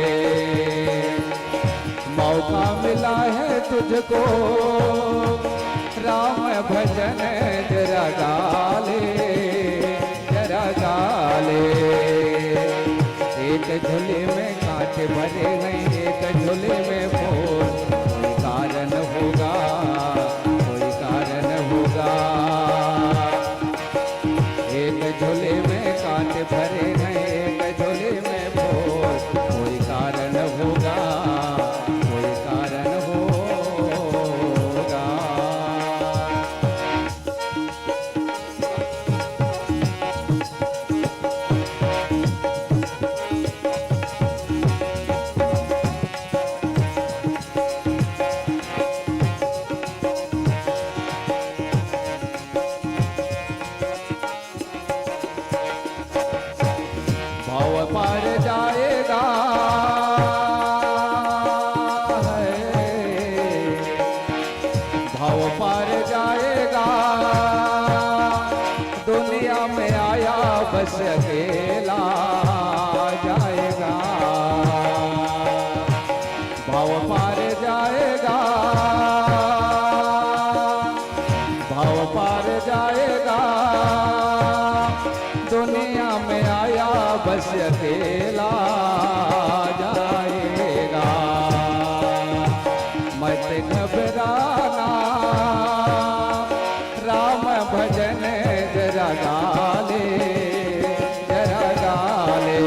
मौका मिला है तुझको, राम भजन जरा गा ले, जरा गा ले। एक झोले में कांटे भरे हैं, एक झोले में फूल, कोई कारण होगा, कोई कारण होगा। एक झोले में कांटे भरे हैं, एक झोले में फूल, कोई कारण होगा, कोई कारण होगा। भव पार जाएगा, है, भव पार जाएगा, दुनिया में आया बस अकेला जाएगा। भव पार जाएगा, भव पार जाएगा, दुनिया में आया बस अकेला जाएगा। मत घबराना, राम भजन जरा गा ले, जरा गा ले।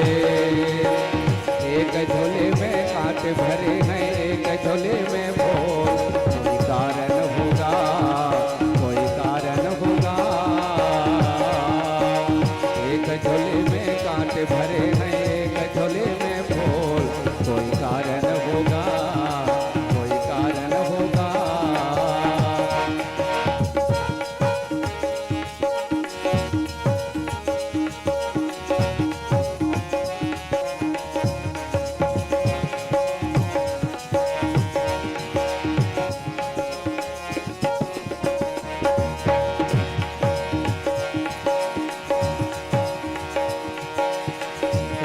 एक झोले में कांटे भरे हैं, एक झोले में फूल, कोई कारण होगा, कोई कारण होगा। एक झोले में कांटे भरे हैं, एक झोले में फूल, कोई कारण होगा, कोई कारण होगा।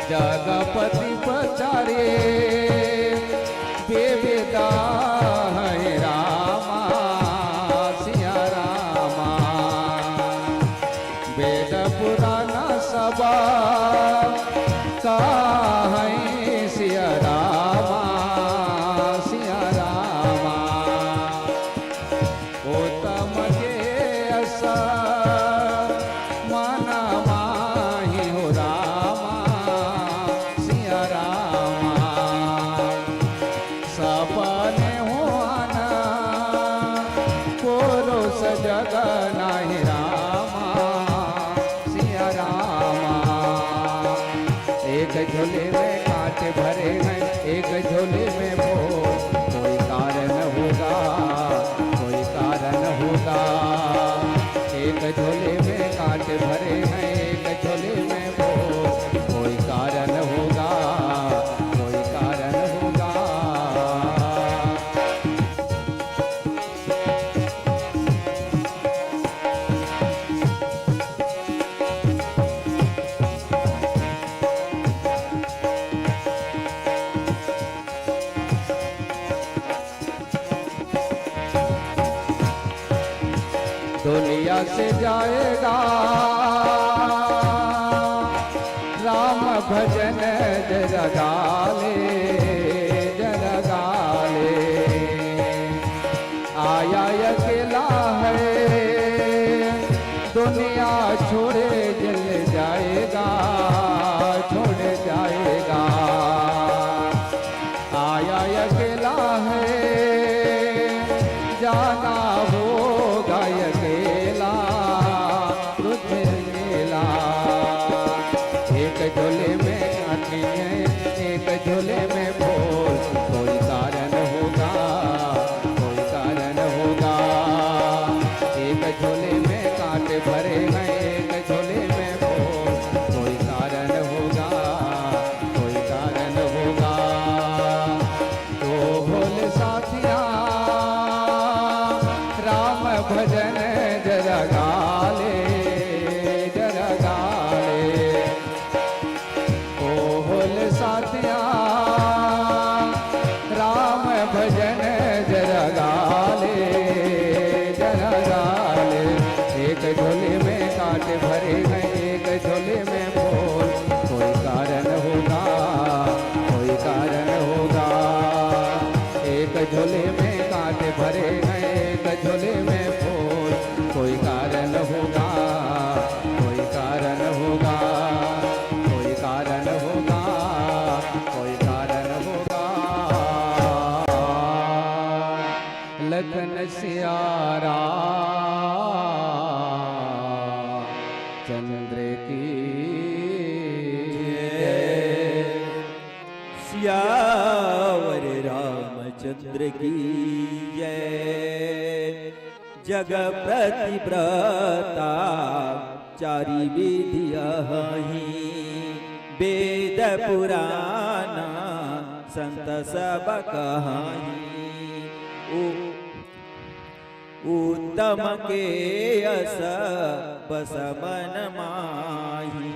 जगपति पचारे, बेबेदा है रामा, सिया रामा। वेद पुराण सबा का है सिया रामा, सिया रामा। उत्तम के अस मन माही हो रामा, सिया रामा। सपने हुआ ना पुरुष जग नाही रामा, सिया रामा। एक झोले में कांटे भरे हैं, एक झोले में फूल, कोई कारण होगा, कोई कारण होगा। एक झोले में कांटे भरे हैं, एक झोले में फूल, कोई कारण होगा, कोई कारण होगा। से जाएगा। राम भजन जरा गा ले, जरा गा ले। आया अकेला है, दुनिया छोड़े जल जाएगा, छोड़ जाएगा। आया अकेला है, जाना होगा अकेला, तुझे अकेला। एक झोले में कांटे हैं, एक झोले में फूल, कोई कारण होगा, कोई कारण होगा। एक झोले में कांटे भरे हैं, एक झोले में फूल, कोई कारण होगा, कोई कारण होगा। तो बोल साथिया, राम भजन जरा गा ले, जरा गा ले। ओ बोल साथिया, राम भजन जरा गा ले, जरा गा ले। एक झोले में कांटे भरे हैं, एक झोले में फूल, कोई कारण होगा, कोई कारण होगा। एक झोले में कांटे भरे हैं, एक झोले में फूल, कोई कारण होगा, कोई कारण होगा, कोई कारण होगा, कोई कारण होगा। लखन सिया राम चंद्र की जय। सियावर रामचंद्र की जय। जग पतिव्रता चारि विधि अहहीं, वेद पुराण संत सब कहहीं। उ-, उत्तम के यश बस मन माही,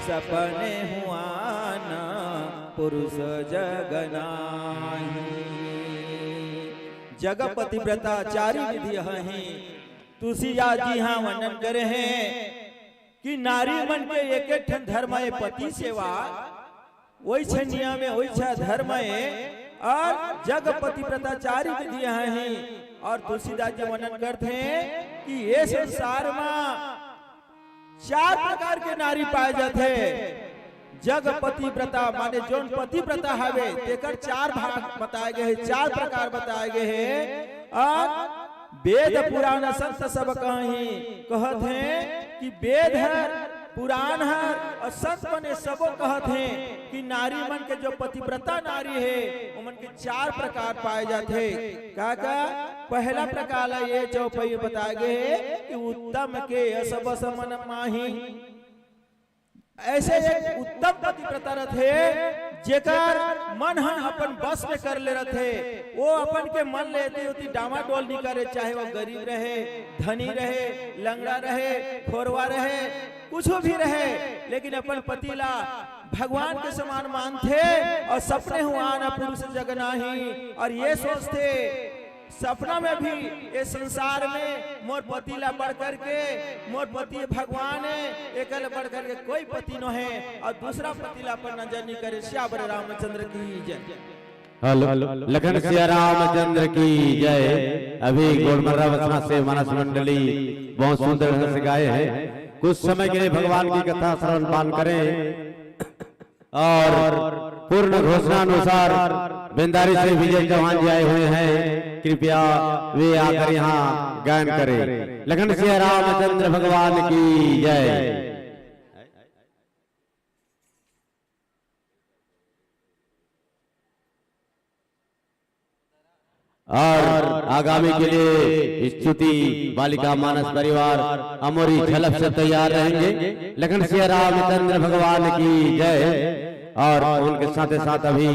सपने हुआ न पुरुष जग नाही। जग पतिव्रता चारि विधि अहहीं। तुलसीदास जी इहाँ वर्णन करे हैं कि नारी मन के एक एक ठन धर्म हे पति सेवा, ओइछ नियम हे, ओइछ धर्म हे, और जग पतिव्रता चारि विधि अहहीं। और तुलसीदास जी वर्णन करथे कि ये संसार मा चार प्रकार के नारी पाए जाथे। जग पतिव्रता माने जोन पतिव्रता हवे, तेकर चार भाग बताए गए हे, चार प्रकार बताए गए हे। और वेद पुराण संत सब कहहीं, कहत हे कि वेद हर, पुराण हर और संत मन ये सबो कहत हे कि नारी मन के जो पतिव्रता नारी हे, ओमन के चार प्रकार पाए जाथे। का का? पहला प्रकार ला ये चौपाई में बताए गए हे कि उत्तम के यश बस मन माही। ऐसे एक उत्तम पतिव्रता रथे, जेकर मन ह अपन बस में कर ले रथे। वो अपन के मन ले एती ओती डामाडोल नइ करे, चाहे वो गरीब रहे, धनी रहे, लंगड़ा रहे, खोरवा रहे, कुछ भी रहे, लेकिन अपन पति ला भगवान के समान मानथे और सपने हुआ न पुरुष जग नाही। और ये सोचथे सपना में भी ये संसार में मोर पति ला बढ़ करके, मोर पति भगवान हे, एकर ले बढ़ करके कोई पति नो हे और दूसरा पति ला अपन नजर नइ करे। सियावर रामचंद्र की जय। हेलो, लखन सिया रामचंद्र की जय। अभी गोलमर्रा बसना से मानस मंडली बहुत सुंदर ढंग से गाए हैं। कुछ समय के लिए भगवान की कथा श्रवण पान करें। और पूर्ण घोषणा अनुसार बेंदारी से विजय चौहान जी आए हुए हैं, कृपया वे आकर यहाँ गायन करें। लखन सिया रामचंद्र भगवान की जय। और आगामी के लिए स्तुति बालिका मानस परिवार अमोरी झलक से तैयार रहेंगे। लखन सिया रामचंद्र भगवान की जय। और उनके साथ ही साथ अभी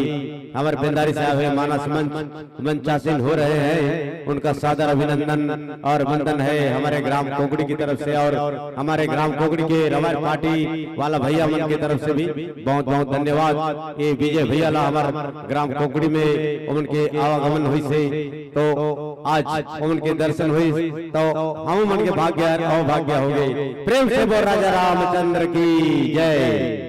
हमारे बेंदारी से आए हुए मानस मंच मंचासीन हो रहे हैं, उनका सादर अभिनंदन और वंदन है हमारे ग्राम कोकड़ी की तरफ से और हमारे ग्राम कोकड़ी के रवायत पार्टी वाला भैया मन की तरफ से भी बहुत बहुत धन्यवाद। ये विजय भैया ला हमारे ग्राम कोकड़ी में उनके आवागमन होइसे तो आज ओमन के दर्शन होइस, तो हम मन के भाग्य अवभाग्य हो गए। प्रेम से बोल राजा रामचंद्र की जय।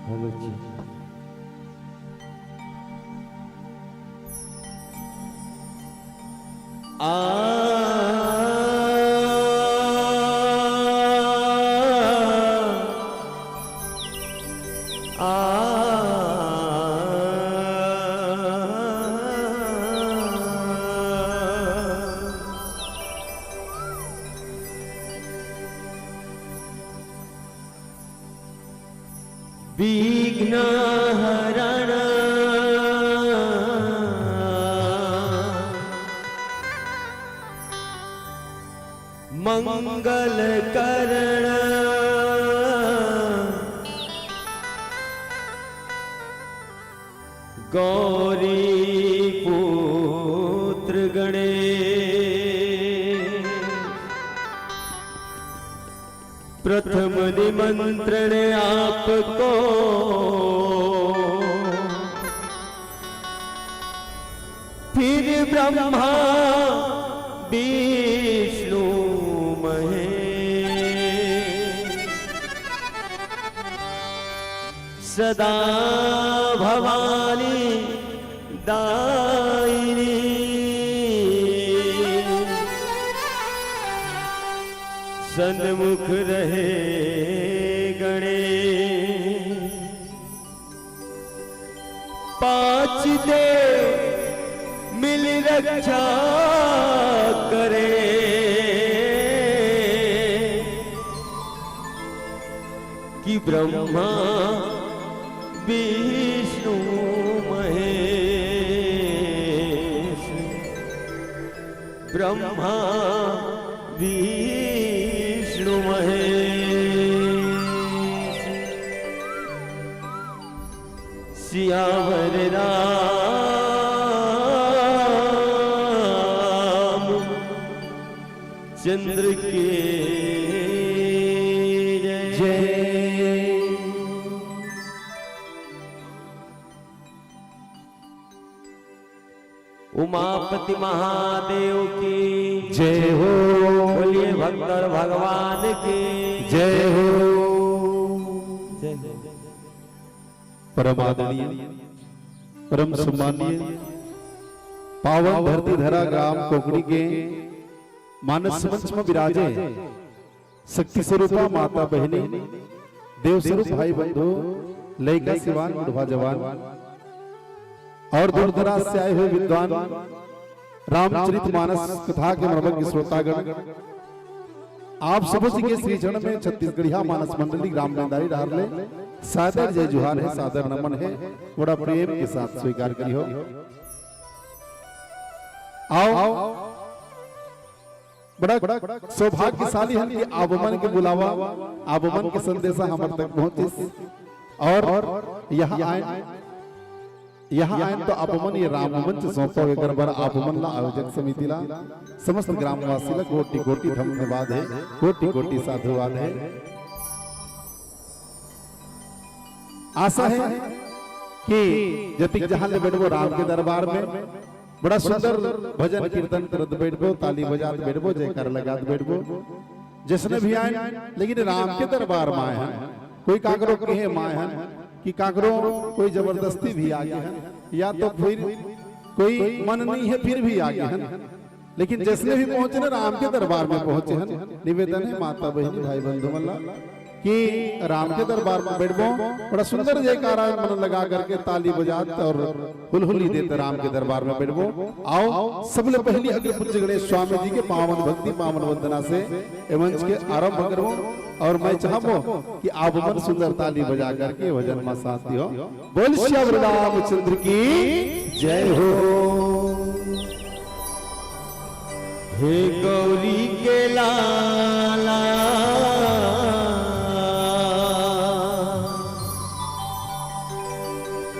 भगवत जी। आ, आ, विघ्न हरण मंगल करण गौरी पुत्र गणेश। प्रथम निमंत्रण आपको, फिर ब्रह्मा विष्णु महेश। सदा भवानी दायिनी, सन्मुख रहे गणेश। पांच देव मिल रक्षा करे, कि ब्रह्मा विष्णु महेश, ब्रह्मा विष्णु महेश। सियावर राम चंद्र के जय। उमापति महादेव की जय हो। बोलिए भक्तर भगवान की जय हो। जय हो। परम आदरणीय, परम सम्मानीय, पावन धरती धरा ग्राम कोकड़ी के मानस मंच में विराजे शक्ति स्वरूपा माता बहिनी, देव स्वरूप भाई बंधु, लइका सिवान बुढ़वा जवान और दूर दराज से आए हुए विद्वान, रामचरित मानस कथा के मनोरंजक श्रोतागण, आप सबो जी के श्री चरण में छत्तीसगढ़िया मानस मंडली ग्राम बेंदारी डहार ले सादर जय जोहार है, सादर नमन है, बड़ा प्रेम के साथ स्वीकार करिहो। आओ, बड़ा सौभाग्यशाली हन कि आप मन के बुलावा, आप मन के संदेशा हमर तक पहुंचिस और यहाँ आए, यहाँ आए तो आप मन ये राम मंच सौंपो, एकर बर आप मन ला, आयोजक समिति ला, समस्त ग्रामवासी ला कोटि कोटि धन्यवाद है, कोटि कोटि साधुवाद है। आशा है कि जतिक जहां ले बैठबो राम के दरबार में, बड़ा सुंदर भजन कीर्तन करत बैठबो, ताली बजात बैठबो, जयकार लगात बैठबो। जैसने भी आए, लेकिन राम के दरबार में आए हैं। कोई काकरो कहे में आए हैं कि काकरो कोई जबरदस्ती भी आ गए हैं, या तो फिर कोई मन नहीं है फिर भी आ गए हैं। लेकिन जैसने भी पहुंचे ना, राम के दरबार में पहुंचे हैं। निवेदन है माता बहिनी भाई बंधु मन ला कि राम के दरबार में बैठबो, बड़ा सुंदर जयकारा मन लगा करके ताली बजात और हुलहुली देत राम के दरबार में बैठबो। आओ, सबले पहली अग्र पूज्य गणेश स्वामी जी के पावन भक्ति पावन वंदना से ए मंच के आरंभ करबो और मैं चाहबो कि आप मन सुंदर ताली बजा करके भजन में साथ दियो। बोल श्याम रामचंद्र की जय हो। हे गौरी के लाला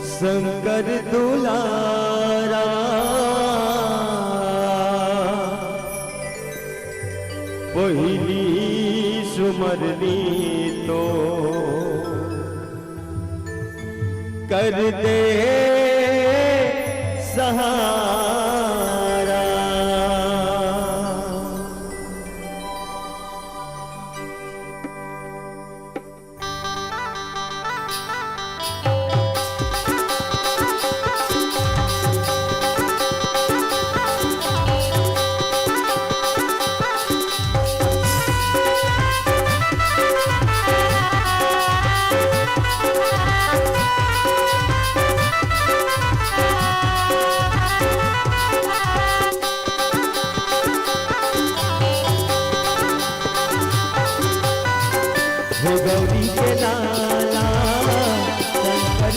शंकर दुलारा, पहिली सुमरनी तो कर दे सहारा।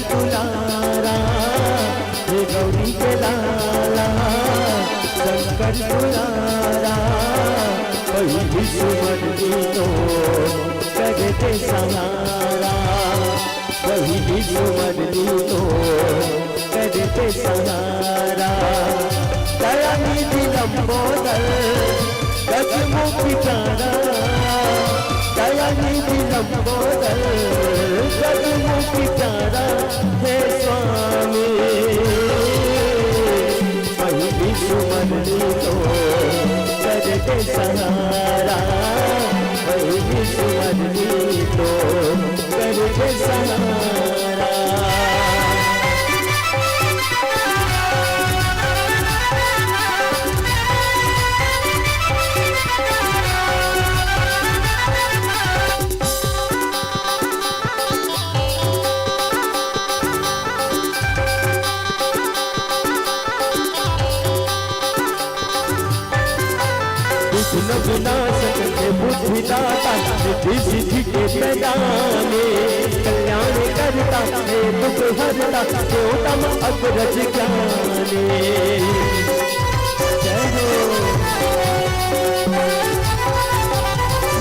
दुलारा, हे गौरी के लाला, शंकर दुलारा, पहिली सुमन नी तो कर दे सहारा, पहिली सुमन नी तो कर दे सहारा। दया निधि लंबोदर, गजमुखी प्यारा, दया निधि लंबोदर, गजमुखी प्यारा, हे स्वामी, पहिली सुमन नी तो कर दे सहारा, पहिली सुमन नी तो कर दे सहारा। विघ्न विनाशक हे बुद्धिदाता, रिद्धि सिद्धि के प्रदानी, कल्याण करता हे दुख हरता, हे उत्तम अग्रज ज्ञानी। जय हो।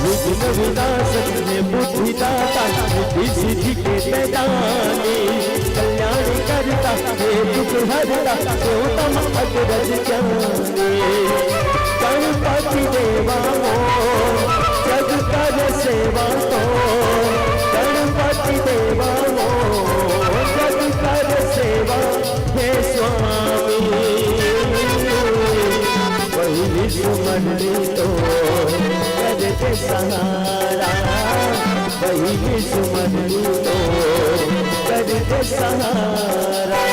विघ्न विनाशक हे बुद्धिदाता, रिद्धि सिद्धि के प्रदानी, कल्याण करता हे दुख हरता, हे उत्तम अग्रज ज्ञानी। गणपति देवा मोर जग कर सेवा तोर, गणपति देवा मोर जग कर सेवा, हे स्वामी, पहिली सुमन नी तो कर दे सहारा, पहिली सुमन नी तो कर दे सहारा।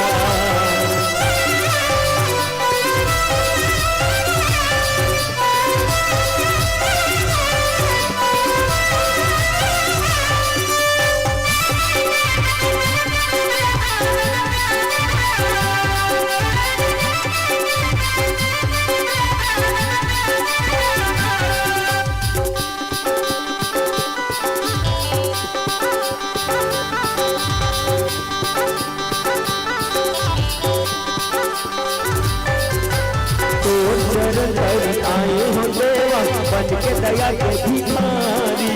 तोर चरण तर आए हो देवा, बन के दया के भिखारी।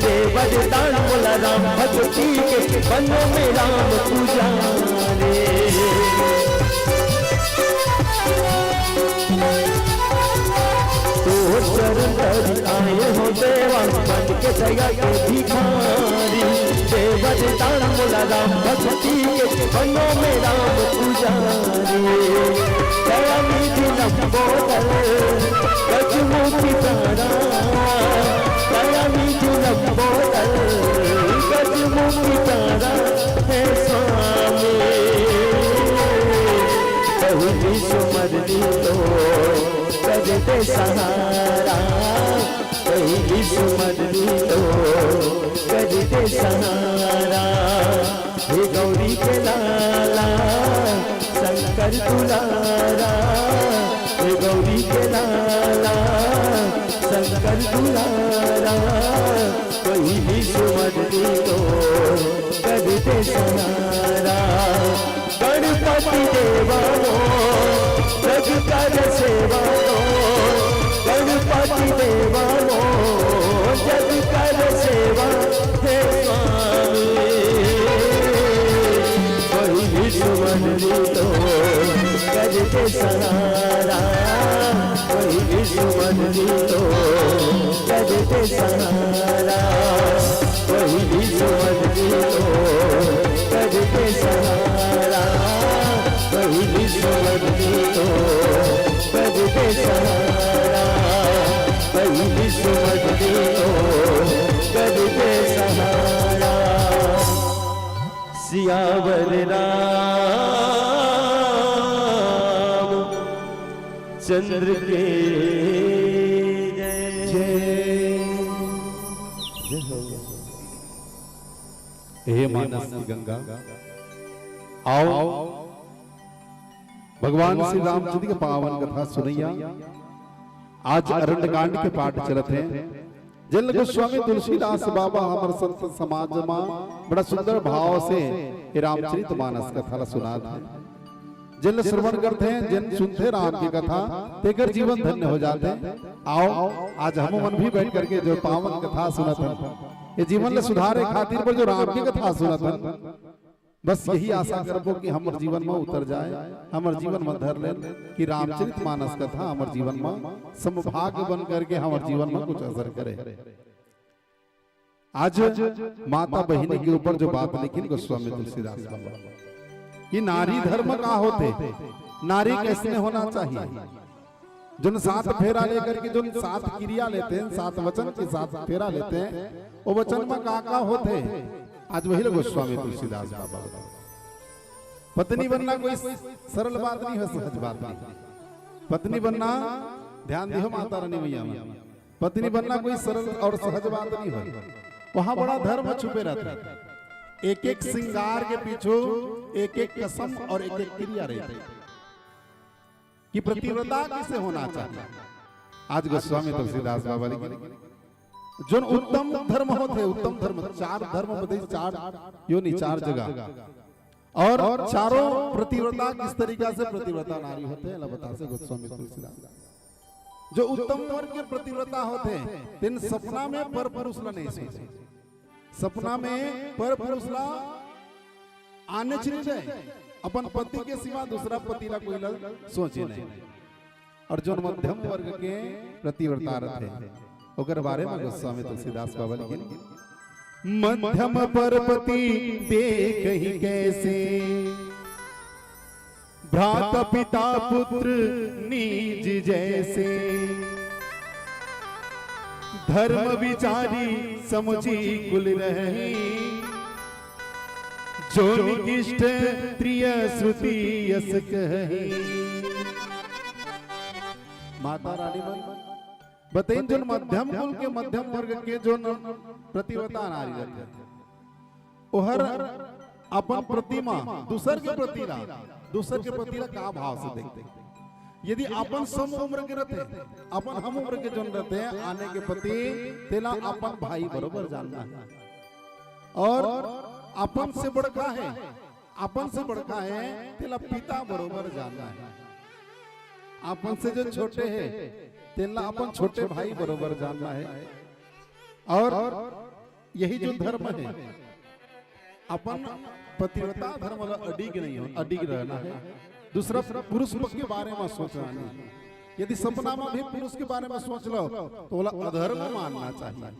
दे वरदान मोला राम भक्ति के, बनो में राम पुजारी। तोर चरण तर आए हो देवा, बन के दया के भिखारी। दे वरदान मोला राम भक्ति के, बनो में राम पुजारी। दया निधि लंबोदर, गजमुखी प्यारा, दया निधि लंबोदर, गजमुखी प्यारा, हे स्वामी, पहिली सुमन नी तो कर दे सहारा, पहिली सुमन नी तो कर दे सहारा। हे गौरी के लाला शंकर दुलारा, हे गौरी के लाला शंकर दुलारा, पहिली सुमन नी तो कर दे सहारा। गणपति देवा मोर जग कर सेवा तोर, गणपति देवा मोर जग कर सेवा, हे स्वामी, पहिली सुमन नी तो कर दे सहारा, पहिली सुमन नी तो कर दे सहारा, पहिली सुमन नी तो कर दे सहारा, पहिली सुमन नी तो कर दे सहारा, पहिली सुमन नी तो कर दे सहारा। सियावर राम चंद्र के जय। हे मानस की गंगा, आओ भगवान श्री रामचंद्र के पावन कथा सुनैया। आज अरण्यकांड के पाठ चलत हे। जेन ल गोस्वामी तुलसीदास बाबा हमर संत समाज मा बड़ा सुंदर भाव से ये रामचरित मानस कथा ला सुनात हे। जेन ला श्रवण करथे, जेन सुनथे राम के कथा, तेकर जीवन धन्य हो जाथे। आओ, आज हमू मन भी बैठ करके जो पावन कथा सुनत हन, ये जीवन ला सुधारे खातिर बर जो राम के कथा सुनत हन, बस यही आशा करबो कि हमर जीवन में उतर जाए, हमर जीवन में धर लेन कि रामचरित मानस कथा हमर जीवन में समभाग बन करके हमर जीवन में कुछ असर करे। आज माता बहिनी के ऊपर जो बात लिखिन गोस्वामी तुलसीदास बाबा कि नारी धर्म का होथे, नारी कैसने होना चाहिए, जोन सात फेरा लेकर के जोन सात किरिया लेथे, सात वचन के सात फेरा लेथे, वो वचन में का का होथे, आज वही ला गोस्वामी तुलसीदास बाबा। पत्नी बनना कोई सरल बात नहीं है, सहज बात नहीं। पत्नी बनना, ध्यान दियो माता रानी मैया में, पत्नी बनना कोई सरल और सहज बात नहीं है। वहां बड़ा धर्म छुपे रहता है। एक एक श्रृंगार के पीछू एक एक कसम और एक एक किरिया रहती है कि पतिव्रता किसे होना चाहिए। आज गोस्वामी तुलसीदास बाबा लिखिन जोन उत्तम धर्म होथे, उत्तम धर्म, चार धर्म बताइस, चार योनि, चार जगह, और चारों पतिव्रता किस तरीका से पतिव्रता नारी होथे, एला बताथे गोस्वामी तुलसीदास। जो उत्तम वर्ग के पतिव्रता होथे, तेन सपना में पर पुरुष ला नहीं सोचे। सपना में पर पुरुष ला आने च नहीं जाए, अपन पति के सिवा दूसरा पति ला कोई ला सोचे नहीं। और जोन मध्यम वर्ग के पतिव्रता रथे, ओकर बारे में गोस्वामी तुलसीदास बाबा लिखिन, मध्यम पर पति देखहि कैसे, भ्राता पिता पुत्र निज जैसे, धर्म विचारी समुझी कुल रही, जो निकृष्ट प्रिय श्रुति यस कही। माता रानी मन बताइन, जोन मध्यम कुल के, मध्यम वर्ग के जोन पतिव्रता नारी रथे, ओहर अपन पति मा दूसर के पति ला, दूसर के पति ला का भाव से देखथे। यदि अपन सम उम्र के रथे, अपन हम उम्र के जोन रथे, आने के पति, तेला अपन भाई बरोबर जानना है। और अपन से बड़का है, अपन से बड़का है, तेला पिता बरोबर जानना है। अपन से जो छोटे है, तेला अपन छोटे भाई बरोबर जानना है। और यही जो धर्म है, अपन पतिव्रता धर्म ला अडिग नहीं हो, अडिग रहना है। दूसरा पुरुष के बारे में सोचना नहीं। यदि सपना में भी पुरुष के बारे में सोच लो, तो ओला अधर्म मानना चाहिए।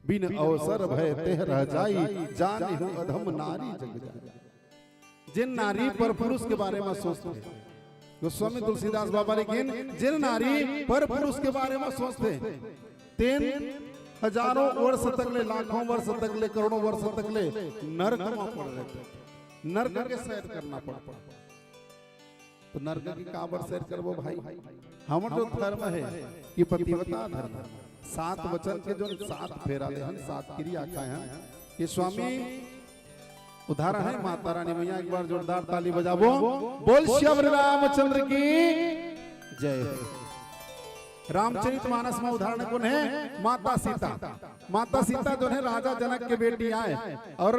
बिन अवसर भय तेह रह जाई, जानिहु अधम नारी जग जाई। जेन नारी पर पुरुष के बारे में सोचथे, गोस्वामी तुलसीदास बाबा लिखिन, जेन नारी पर पुरुष के बारे में सोचथे, तेन हजारों वर्ष तक ले, लाखों वर्ष तक ले, करोड़ों वर्ष तक ले नरक में पड़ रहिथे, नरक के सैर करना पड़थे। तो नरक के काबर सैर करबो भाई? हमर जो धर्म है कि पतिव्रता धर्म, सात वचन के जो सात फेरा ले हन, सात किरिया खाए हन, ये स्वामी उदाहरण है। माता रानी मैया, एक बार जोरदार ताली बजाबो। बोल श्री रामचंद्र की जय हो। रामचरित मानस में उदाहरण कोन है? माता सीता। माता सीता जो है, राजा जनक के बेटी आए और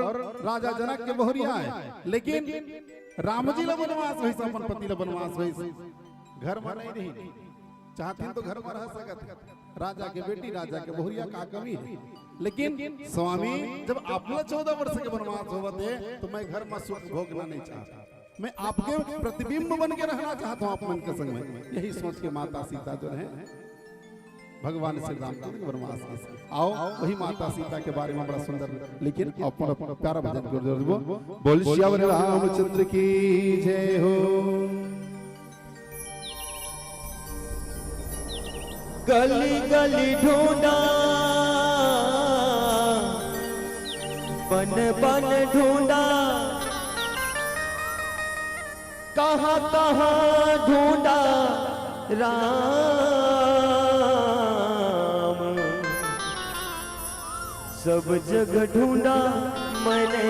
राजा जनक के बहुरिया आए, लेकिन राम जी ला बनवास होइस, अपन पति ला बनवास होइस, घर में नहीं रही। चाहती तो घर में रह सकत है। राजा के बेटी, राजा के बहुरिया, का कमी है? लेकिन स्वामी, जब आप ला चौदह वर्ष के बनवास होवत है, तो मैं घर में सुख भोगना नहीं चाहता। मैं आपके प्रतिबिंब बन के रहना चाहता हूँ आप मन के संग में। यही सोच के माता सीता जो है, भगवान श्री रामचंद्र के बनवास के। आओ, वही माता सीता के बारे में बड़ा सुंदर, लेकिन अपन प्यारा भजन कर दो। बोल श्री रामचंद्र की जय हो। गली गली ढूंढा, बन बन ढूंढा, कहाँ कहाँ ढूंढा राम, सब जगह ढूंढा मैंने,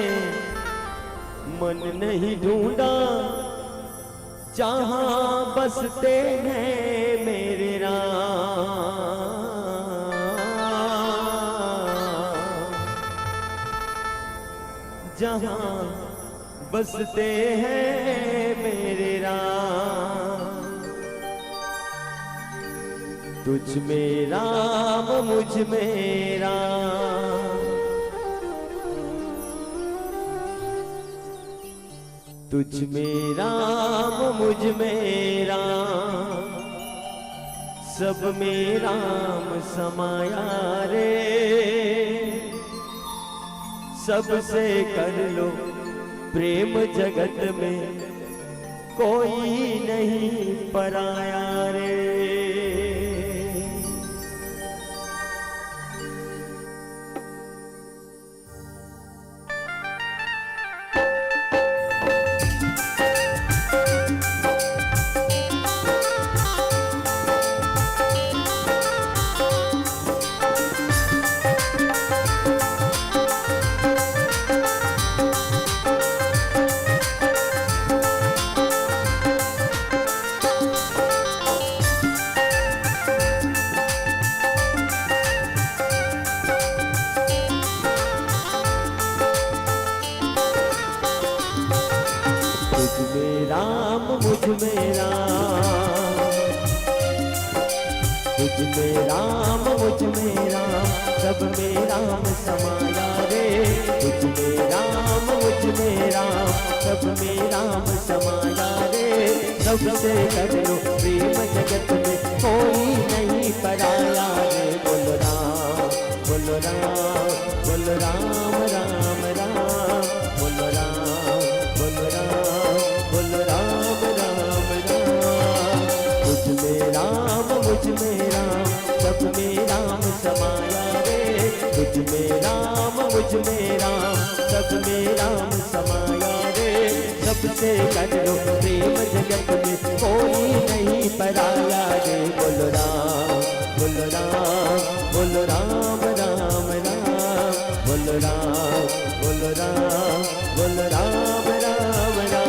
मन नहीं ढूंढा जहाँ बसते हैं मेरे राम, जहाँ बसते हैं मेरे राम, तुझ में राम, मुझ में राम, तुझ में राम, मुझ में राम, सब में राम समाया रे। सबसे कर लो प्रेम जगत में, कोई नहीं पराया रे। तुझ में राम, मुझ में राम, तुझ में राम, मुझ में राम, सब में राम समाया रे। तुझ में राम, मुझ में राम, सब में राम समाया रे। सबसे कर लो प्रेम जगत में, कोई नहीं पराया रे। बोलो राम, बोलो राम, बोलो राम, राम, राम। बोलो राम, बोलो राम, बोलो राम, राम, राम। तुझ में राम, मुझ में राम, सब में राम समाया रे। तुझ में राम, मुझ में राम, सब में राम समाया रे। सबसे कर लो प्रेम जगत में, कोई नहीं पराया रे। बोलो राम, बोलो राम, बोलो राम, राम, राम। बोलो राम, बोलो राम, बोलो राम, राम, राम।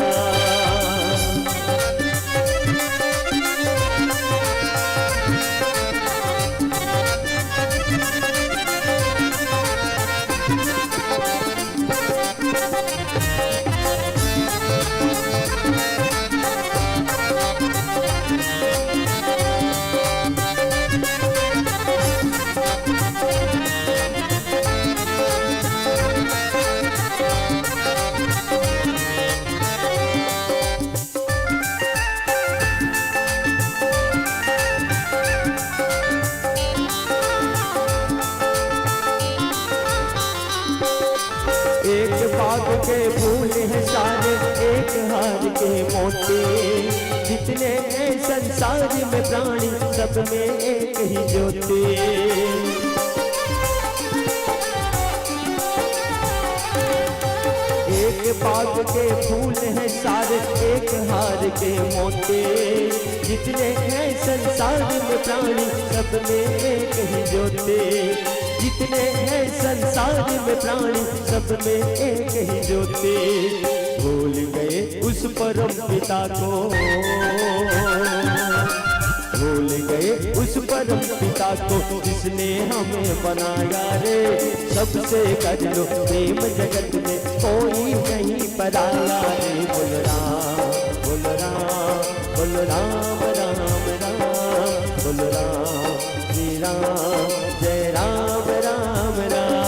एक बाग के फूल हैं सारे, एक हार के मोती। जितने हैं संसार में प्राणी, सब में एक ही ज्योति। एक बाग के फूल हैं सारे, एक हार के मोती। जितने हैं संसार में प्राणी, सब में एक ही ज्योति। जितने हैं संसार में प्राणी, सब में एक ही ज्योति। भूल गए उस परम पिता को, भूल गए उस परम पिता को, जिसने हमें बनाया रे। सबसे कर लो प्रेम जगत में, कोई नहीं पराया रे। बोलो राम, बोलो राम, बोलो राम, राम, राम। बोलो राम, श्री राम, जय राम, राम, राम।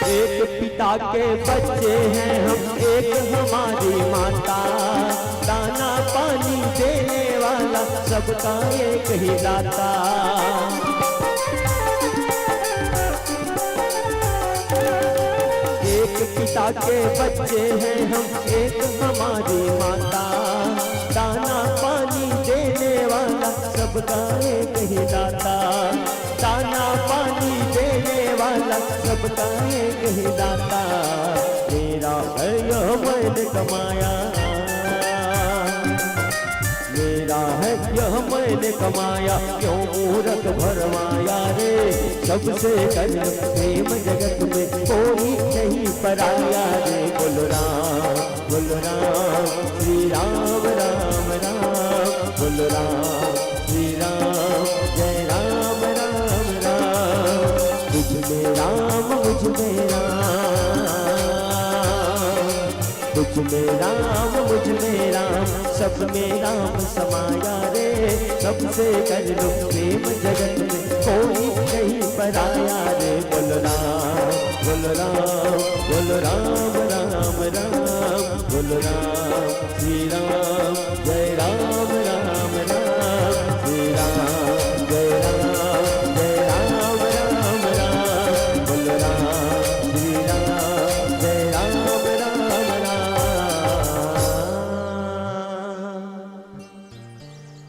एक पिता के बच्चे हैं हम, एक हमारी माता। दाना पानी देने वाला सबका एक ही दाता। एक पिता के बच्चे हैं हम, एक हमारी माता। दाना पानी देने वाला सबका एक ही दाता। दाना पानी देने वाला सबका एक ही दाता। मेरा है यह मैंने कमाया, मेरा है यह मैंने कमाया, क्यों मूरत भरमाया रे। सबसे कर प्रेम जगत में कोई नहीं पराया रे। बोलो राम, बोलो राम, श्री राम, राम, राम। बोलो राम, श्री राम, जय राम, राम, राम। मुझ में राम, मुझ में राम, मुझ में राम, मुझ में राम, सब में राम समाया रे। सबसे कर लो प्रेम जगत में कोई नहीं पराया रे। बोलो राम, बोलो राम, बोलो राम, राम, राम। बोलो राम, श्री राम, जय राम, राम, राम। श्री राम, जय राम, जय राम, राम, राम। बोलो राम, श्री राम, जय राम, राम, राम।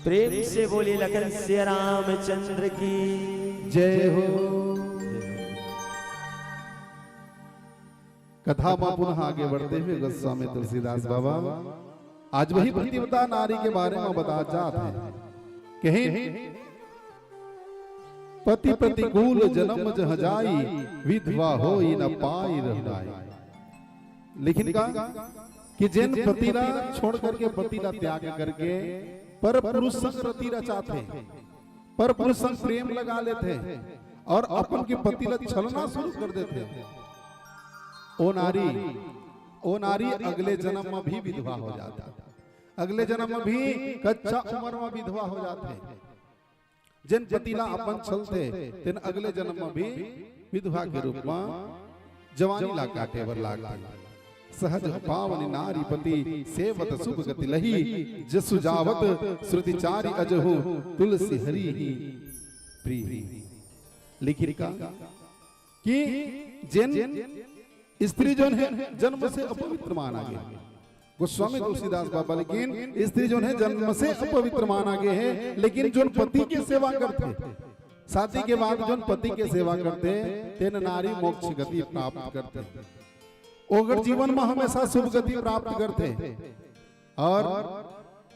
प्रेम से बोलिए लखन सिया रामचंद्र की। जय हो। कथा म पुनः आगे बढ़ते हुए गोस्वामी तुलसीदास बाबा आज वही पतिव्रता नारी के बारे म बता जात हे। कहिन, पति प्रतिकूल जनम जह जाई, विधवा होई न पाई रहुराई। लेकिन का कि जेन पति ला छोड़ करके, पति ला त्याग करके पर पुरुष संग रति रचाथे, पर पुरुष संग प्रेम लगा लेथे और अपन के पति ला छलना शुरू कर देथे, ओ नारी, ओ नारी अगले जन्म म भी विधवा हो जाथे, अगले जन्म म भी कच्चा उमर म विधवा हो जाथे। जेन पति ला अपन छलथे, तेन अगले जन्म म भी विधवा के रूप म जवानी ला काटे बर लागथे। सहज पावनि नारी पति सेवत शुभ गति लही, जसु जावत श्रुति चारि अजहु तुलसी हरि ही प्रीही। लेकिन का कि जेन स्त्री जोन हे जन्म से अपवित्र माना गे। गोस्वामी तुलसीदास बाबा लेकिन स्त्री जोन हे जन्म से अपवित्र माना गे हे, लेकिन जोन पति के सेवा करथे, शादी के बाद जोन पति के सेवा करथे, तेन नारी मोक्ष गति प्राप्त करथे। ओकर जीवन म हमेशा शुभ गति प्राप्त करथे। और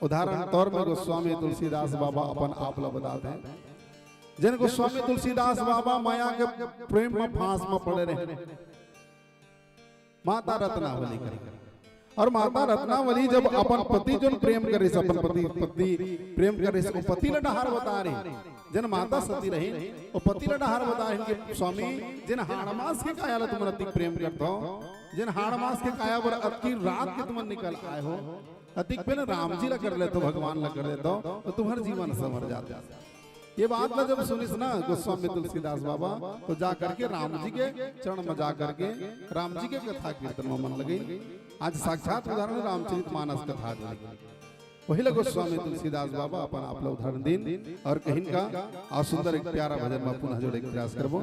उदाहरण तौर में गोस्वामी तुलसीदास बाबा अपन आप ला बताथे, जेन गोस्वामी तुलसीदास बाबा माया के प्रेम म फांस म पड़े रहे, माता रत्नावली करी। और माता रत्नावली जब अपन पति जोन प्रेम करिस, अपन पति, पति प्रेम करिस, ओ पति ला डहार बता रही, जेन माता सती रही, ओ पति ला डहार बता रही कि स्वामी, जेन हाड़ मांस के काया ला तुमन अतिक प्रेम करथो, जेन हाड़ मांस के काया बर अतकी रात के तुमन निकल आए हो, अतिक पेन राम जी ला कर लेथो, भगवान ला कर लेथो, तो तुम्हर जीवन संवर जात। ये बात ला जब सुनिस ना गोस्वामी तुलसीदास बाबा, तो जा करके राम जी के चरण में जा करके राम जी के कथा कीर्तन में मन लगइन। आज साक्षात उदाहरण रामचरित मानस कथा जी। वही ला गोस्वामी तुलसीदास बाबा अपन आप ला उदाहरण दिन और कहिन का। और सुंदर एक प्यारा भजन में पुनः जोड़े के प्रयास करबो।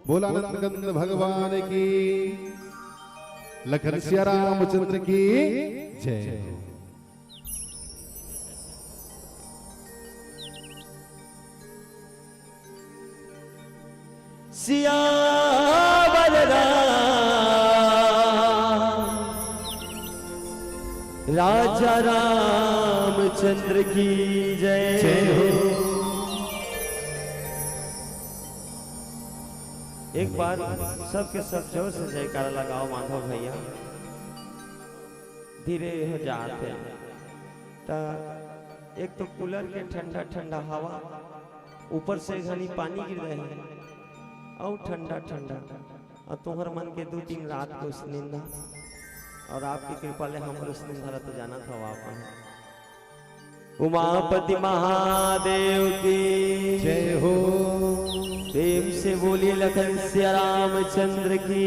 बोला नंद कंद भगवान की, लखन सिया रामचंद्र की जय हो। सियावर राम, राजा रामचंद्र की जय हो। एक बार सबके सब जोर से जयकारा लगाओ माधव भैया। धीरे हो जात हे। त एक तो कूलर के ठंडा ठंडा हवा, ऊपर से घनी पानी गिर रहे, अउ ठंडा ठंडा, अउ तुम्हर मन के दू तीन रात के उसनिंदा, अउ आपके कृपा ले हमर उसनिंदा ला तो जानत हव आप। उमापति महादेव की जय हो। प्रेम से बोलिए लखन सिया रामचंद्र की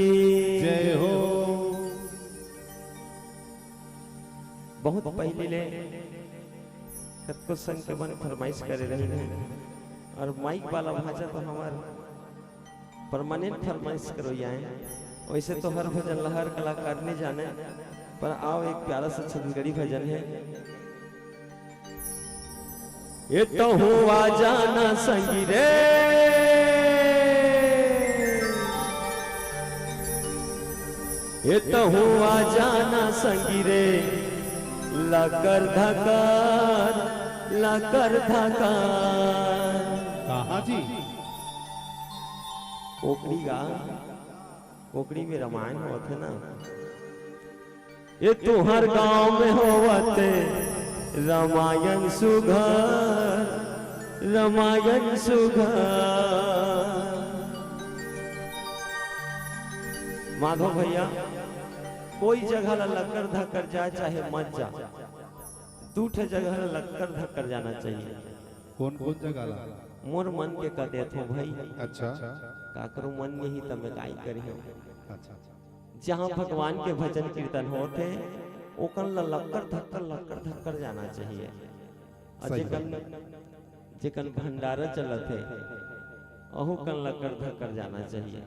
जय हो। बहुत पहले ले कतको संग के मन फरमाइश करे रही है और माइक वाला भाजा तो हमार परमानेंट फरमाइश करो आए। वैसे तो हर भजन ला हर कलाकार नहीं जाने, पर आओ एक प्यारा सा छत्तीसगढ़ी भजन है। ए तो हुआ जाना संगी रे, ए तहूँ आ जाना संगी रे, लकर धकर, लकर धकर। कहाँ जी? कोकड़ी गा, कोकड़ी में रामायण होत हे ना। ए तुहर गांव में होवत रामायण सुघर, रामायण सुघर। माधव भैया, कोई जगह ला लक्कर धक्कर जाए चाहे मत जा, दू ठे जगह ला लक्कर धक्कर जाना चाहिए। कौन कौन जगह ला? मोर मन के कह देत हो भाई। अच्छा। काकरो मन नहीं त मैं काई करियो। अच्छा। जहाँ भगवान के भजन कीर्तन होत हे, ओकन ला लक्कर धक्कर, लक्कर धक्कर जाना चाहिए। अउ सही जेकन, बात। जेकन भंडारा चलत हे, अहू कन लक्कर धक्कर जाना चाहिए।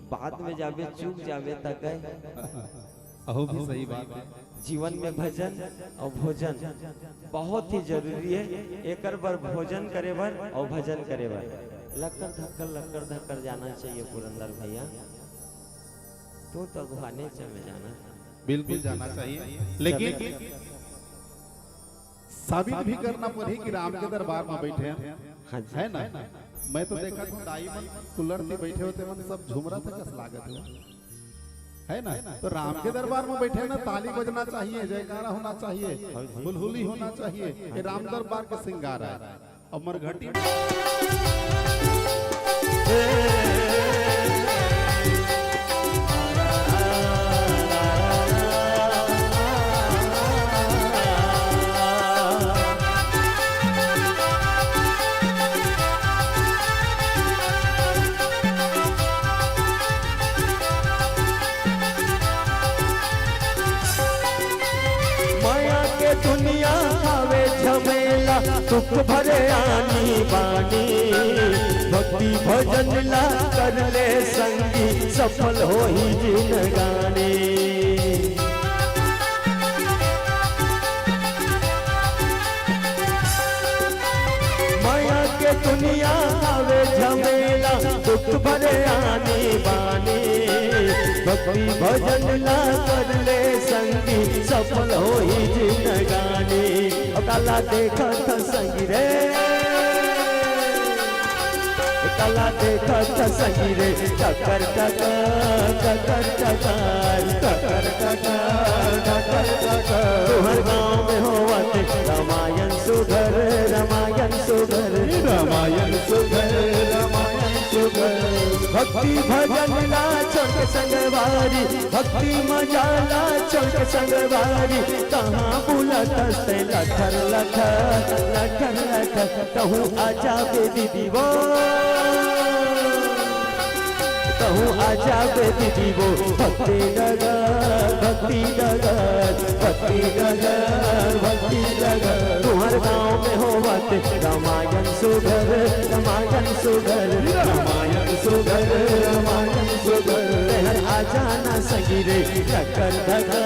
बाद में जाबे, चूक जाबे त कहे। अहू भी सही बात हे। जीवन में भजन अउ भोजन बहुत ही जरूरी हे। एकर बर, भोजन करे बर अउ भजन करे बर लक्कर धक्कर, लक्कर धक्कर जाना चाहिए पुरंदर भैया। तू तो अगुवाने से में जाना। बिल्कुल जाना चाहिए, लेकिन साबित भी करना पड़ही कि राम के दरबार में बैठे हैं, हाँ जी। है ना? मैं तो देखा था दाई मन कुल्लड़ से बैठे होते मन सब झुमरा था कस लागत हुआ, है ना? तो राम के दरबार में बैठे हैं ना, ताली बजना चाहिए, जयकारा होना चाहिए, हाँ जी। हुलहुली होना चाहिए। ये राम दरबार के श्रृंगार है। अउ मरघटी माया के दुनिया हावे झमेला, दुख भरे आनी बानी। भक्ति भजन ला कर ले संगी, सफल होही जिनगानी। माया के दुनिया हावे झमेला, दुख भरे आनी बानी। भक्ति भजन ला कर ले संगी, सफल होही जिनगानी। ओ काला देखत संगी रे, काला देखत संगी रे, टकर टकर, टकर टकर, टकर टकर, टकर टकर। तुहर गांव में होवत रामायण सुघर, रामायण सुघर, रामायण सुघर, रामायण सुघर। भक्ति भजन ला छोड़ के संगवारी, भक्ति मजा ला छोड़ के संगवारी, कहाँ बुलत हस ते लखर लखर, लखर लखर। तहूँ आ जाबे दीदी वो, तहूँ आ जाबे दीदी वो, भक्ति डगर, भक्ति डगर, भक्ति डगर, भक्ति डगर। तुहर गांव में होवत रामायण सुघर, रामायण सुघर, रामायण सुघर, रामायण सुघर। तेहर आ जाना संगी रे, लकर धकर,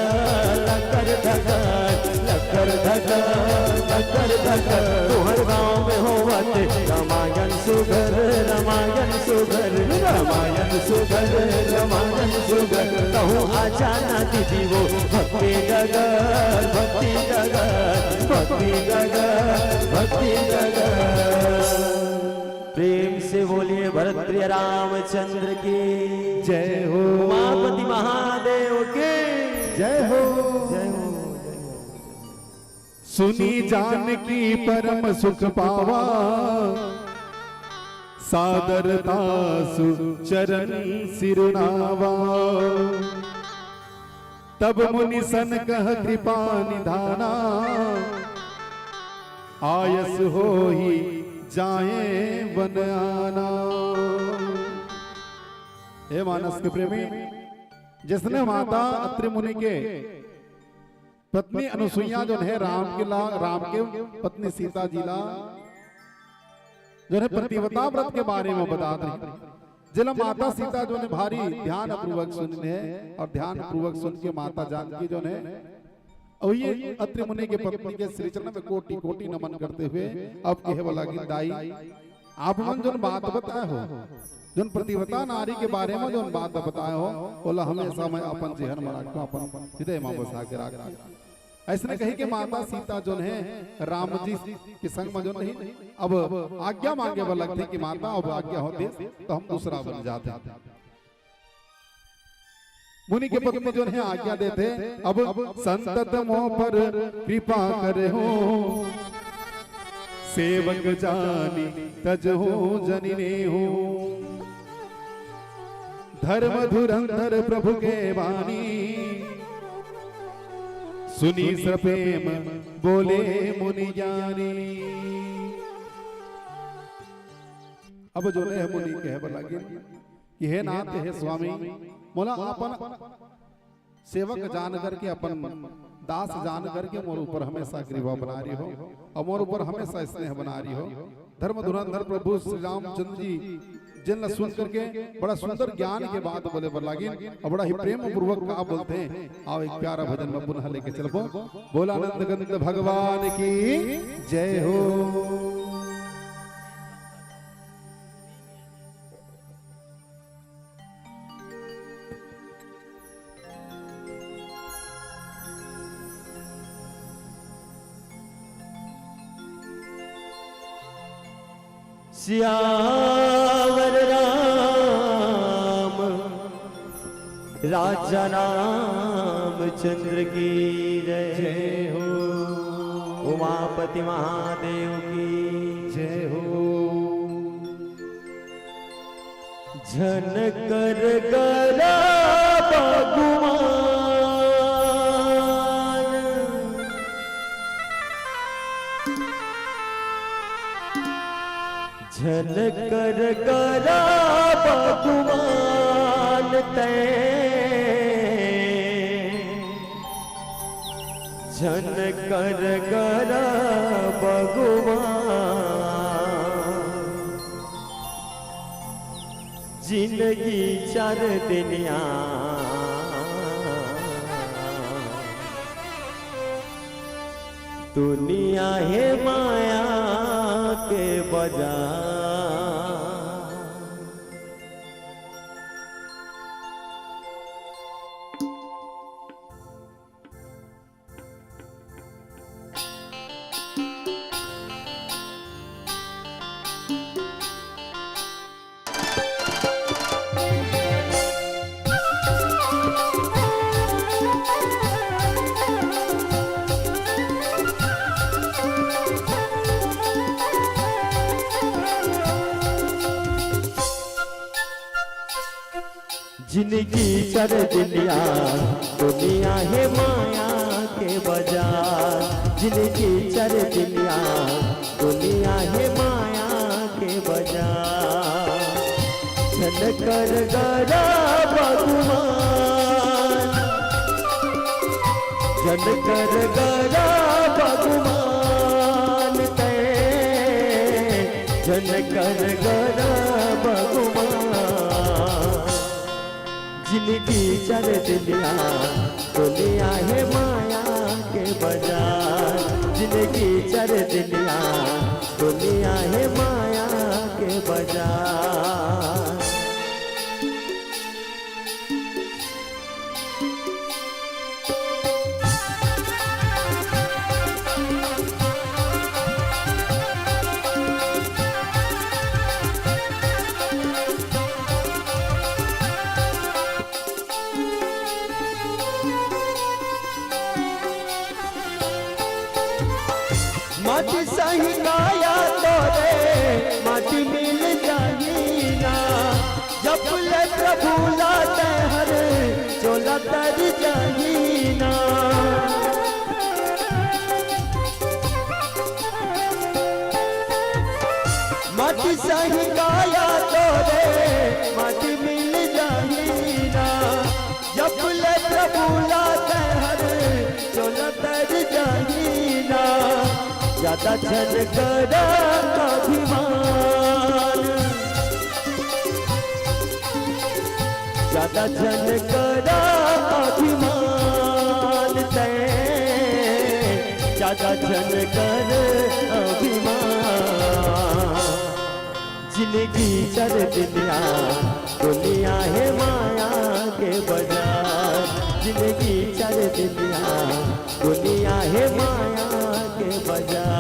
लकर धकर, लकर धकर, लकर धकर। तुहर गांव में होवत रामायण सुघर, रामायण सुघर, रामायण सुघर, रामायण सुघर। तहूँ आ जाना दीदी वो, भक्ति डगर, भक्ति डगर, भक्ति डगर, भक्ति डगर। प्रेम से बोलिए भरत प्रिय रामचंद्र की जय हो। उमापति महादेव की जय हो। जय हो, जय हो। सुनी जानकी परम सुख पावा, सादर तासु चरण सिरनावा। तब मुनि सन कह कृपा निधाना, आयस होही जाए वन आना। हे मानस के प्रेमी, जिसने माता अत्रि मुनि के पत्नी अनुसुईया जो है राम के ला, राम के पत्नी सीता जी ला जो है पतिव्रता व्रत के बारे में बतात रही, जेला माता सीता जो ने भारी ध्यान पूर्वक सुन ले और ध्यान पूर्वक सुन के माता जानकी जो ने, और ये अत्रि मुनि के पत्नी के श्री चरण में कोटि कोटि नमन करते हुए अब कहे वाला गीत दाई। आप मन जोन बात बताए हो, जोन पतिव्रता नारी के बारे में जोन बात बताए हो, ओला हमेशा मैं अपन जेहन में राखहूं, अपन हृदय में बसा के राखहूं। अइसने कहि के माता सीता जोन हे, राम जी के संग में जोन रहिन, अब आज्ञा मांगे बर लगथे कि माता, अब आज्ञा होतिस त हम दूसरा बन जाथन। मुनि के पत्नी जोन हे आज्ञा देथे, अब संतत मोह पर कृपा करेहू, सेवक जानी तजहू जनि नेहू। धर्म धुरंधर प्रभु के बानी, सुनि सप्रेम बोले मुनि ज्ञानी। अब जोन हे मुनि कहे बर लागिन कि हे नाथ, हे स्वामी, मोला अपन सेवक जान करके, अपन दास जान करके मोर ऊपर हमेशा कृपा बना रहिहू अउ मोर ऊपर हमेशा स्नेह बना रहिहू। धर्म धुरंधर प्रभु श्री रामचंद्र जी जेन ला सुन करके बड़ा सुंदर ज्ञान के बात बोले बर लागिन अउ बड़ा ही प्रेम पूर्वक का बोलथे। आओ, एक प्यारा भजन में पुनः लेके चलबो। बोला नंदगंध भगवान की जय हो। सियावर राम राजा रामचंद्र की जय। जय हो। उमापति महादेव की जय हो। झन कर गरा बगुमान, झन कर गरा बगुमान तैं, झन कर गरा बगुमान। जिनगी चार दिनिया दुनिया हे माया के बजार। जिनगी चर दुनिया, दुनिया हे माया के बजार। जिनगी चर दुनिया, दुनिया हे माया के बजार। झन कर गरा बगुमान, झन कर गरा बगुमान तैं, झन कर गरा बगुमान। जिनगी चर दुनिया, दुनिया हे माया के बजार। जिनगी चर दुनिया, दुनिया हे माया के बजार। माटी सही काया तोरे, माटी मिल जाही ना। जब ले प्रभु ला तैं हर, चोला तर जाही ना। माटी सही काया तोरे, माटी मिल जाही ना। जब ले प्रभु ला तैं हर, चोला तर जाही ना। ज्यादा झन करा अभिमान, ज्यादा झन करा अभिमान तैं, ज्यादा झन कर अभिमान। जिंदगी चर दुनिया, दुनिया हे माया के बजार। जिंदगी चर दुनिया, दुनिया हे माया के बजार।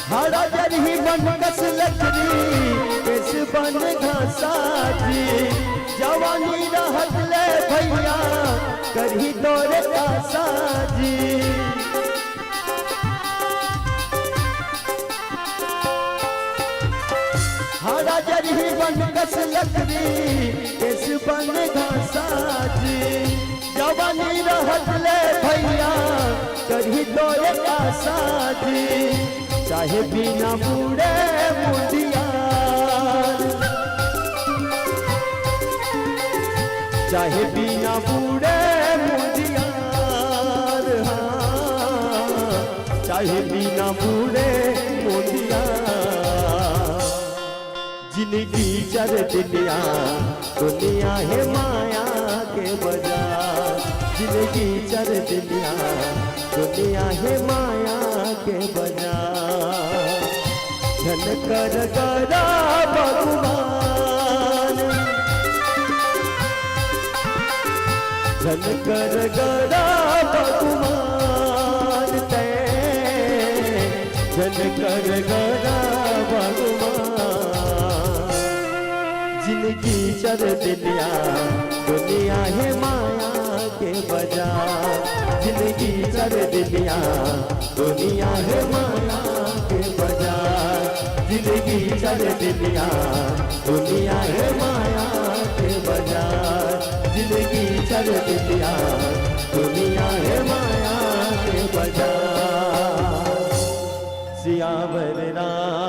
हाड़ा जरही बन कस लकड़ी, केस बन घासा जी। जवानी रहत ले भैया, करही तोरे तासा जी। हाड़ा जरही बन कस लकड़ी, केस बन घासा जी। जवानी रहत ले भैया, करही तोरे तासा जी। चाहे बिना बूड़े मुंडिया, चाहे बिना बूड़े मुंडिया, हाँ, चाहे बिना बूड़े मुंडिया। जिंदगी चर दुनिया, दुनिया हे माया के बजार। जिंदगी चर दुनिया, दुनिया हे माया के बजार। झन कर गरा भगवान, झन कर गरा भगवान तै, झन कर गरा भगवान। जिंदगी चर दुनिया, दुनिया हे माया के बजार। जिंदगी चर दुनिया, दुनिया हे माया के बजार। जिंदगी चर दुनिया, दुनिया हे माया के बजार। जिंदगी चर दुनिया, दुनिया हे माया के बजार। सियावर राम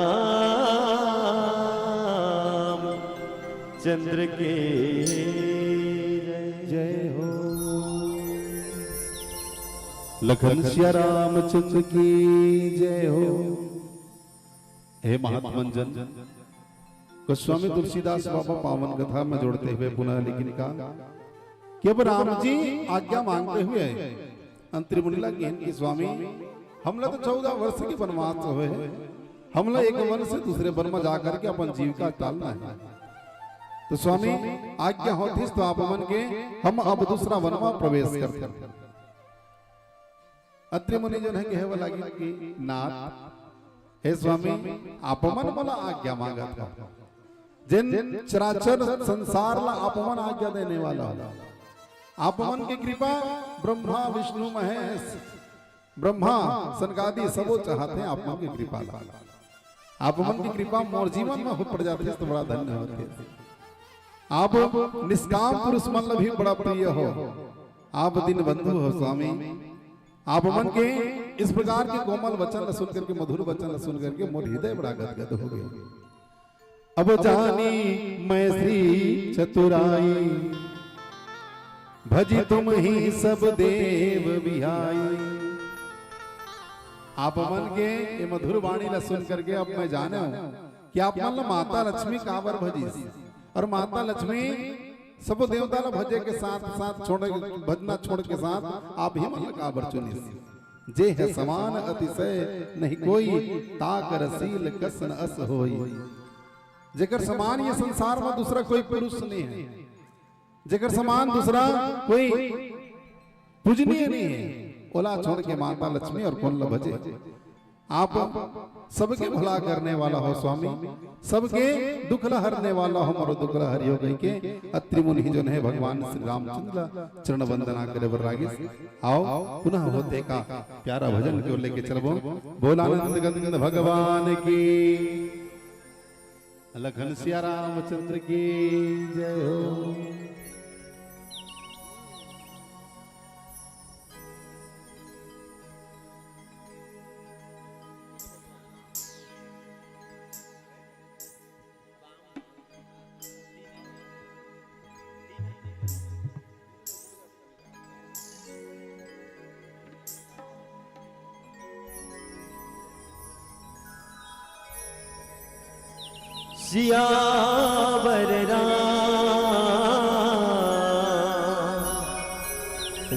चंद्र के जय हो। लखन सिया रामचंद्र की जय हो। हे महात्मन जन, गोस्वामी तुलसीदास बाबा पावन कथा में जोड़ते हुए पुनः लिखिन का कि अब राम जी आज्ञा मांगते हुए अंतरी मुनि ला कहिन कि स्वामी, हमला तो चौदह वर्ष के वनवास होय हे, हमला एक वन से दूसरे वन में जा करके अपन जीविका टालना हे। तो स्वामी, आज्ञा होतिस तो आप मन के हम अब दूसरा वन में प्रवेश करते। अत्रि मुनि जन हे कहे वाला कि नाथ, हे स्वामी, आप मन मोला आज्ञा मांगत हो। जेन चराचर संसार ला आप मन आज्ञा देने वाला हो। आप मन के कृपा, ब्रह्मा, विष्णु, महेश, ब्रह्मा, सनकादि सबो चाहत हे आप मन के कृपा ला। आप मन के कृपा मोर जीवन में हो पड़ जाथे तो बड़ा धन्य होथे। आप निष्काम पुरुष मन ला भी बड़ा प्रिय हो। आप दीनबंधु हो स्वामी। आप मन के इस प्रकार के कोमल वचन ला सुन करके, मधुर वचन ला सुन करके मोर हृदय बड़ा गदगद हो गया। अब जानी मैं श्री चतुराई, भजी तुम ही सब देव बिहाई। आप मन के ये मधुर वाणी ला सुन करके अब मैं जाने हूँ कि आप मन ला माता लक्ष्मी काबर भजिस, और माता लक्ष्मी सब देवता ला भजे के साथ साथ छोड़े, भजना छोड़ के साथ आप ही मन ला काबर चुनिस। जे है समान अतिशय नहीं कोई, ताकर शील कसन अस होई। जेकर समान ये संसार में दूसरा कोई पुरुष नहीं है, जेकर समान दूसरा कोई पूजनीय नहीं है, ओला छोड़ के माता लक्ष्मी और कोन ला भजे। आप सबके भला करने वाला हो स्वामी, सबके दुख ला हरने वाला हो, मोरो दुख ला हरियो कहिके अत्रि मुनि जन हे भगवान श्री रामचंद्र ला चरण वंदना करे बर लागिस। आओ पुनः होते का प्यारा भजन के लेके चलबो। बोल आनंद गंध भगवान की। लखन सिया रामचंद्र की जय हो। सियावर राम,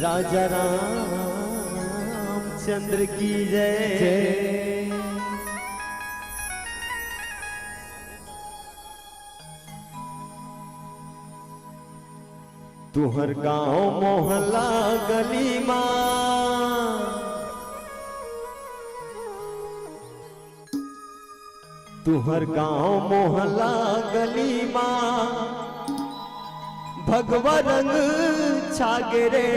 राजा रामचंद्र की जय। जय। तुहर गांव मोहल्ला गली मा, तुहर गांव मोहल्ला गली मा भगवा रंग छागे रे।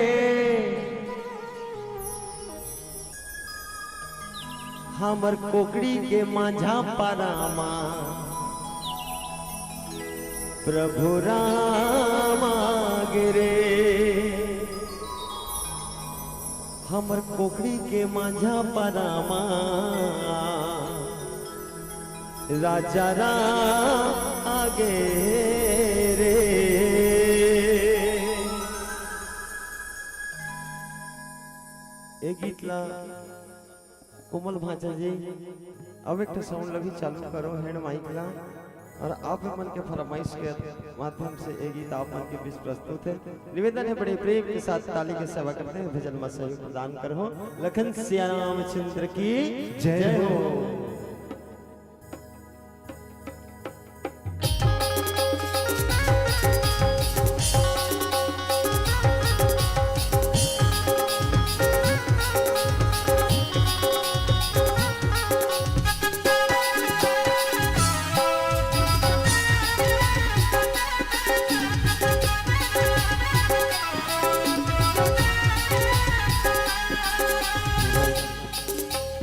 हमर कोकड़ी के माझा पारा मा प्रभु राम आगे रे। हमर कोकड़ी के माझा पारा मा राजा राम आगे रे। ए गीत ला कोमल भांचा जी, अब एक ठो साउंड ला भी चालू करो, हैंड माइक ला। और आप मन के फरमाइश के माध्यम से ये गीत आप मन के बीच प्रस्तुत है। निवेदन है, बड़े प्रेम के साथ ताली के सेवा करते हैं, भजन में सहयोग प्रदान करो। लखन सिया रामचंद्र की जय हो।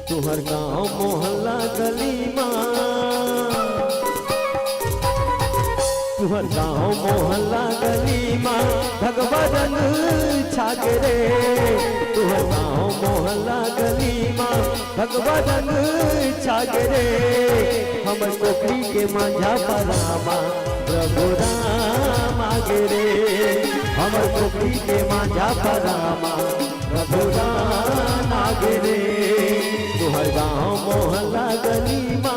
तुहर गांव मोहल्ला गली मा, तुहर गांव मोहल्ला गली मा भगवा रंग छागे रे। तुहर गांव मोहल्ला गली मा भगवा रंग छागे रे। हमर कोकड़ी के माझा पारा मा प्रभु राम आगे रे। हमर कोकड़ी के माझा पारा मा प्रभु राम आगे रे। तुहर गांव मोहल्ला गली मा,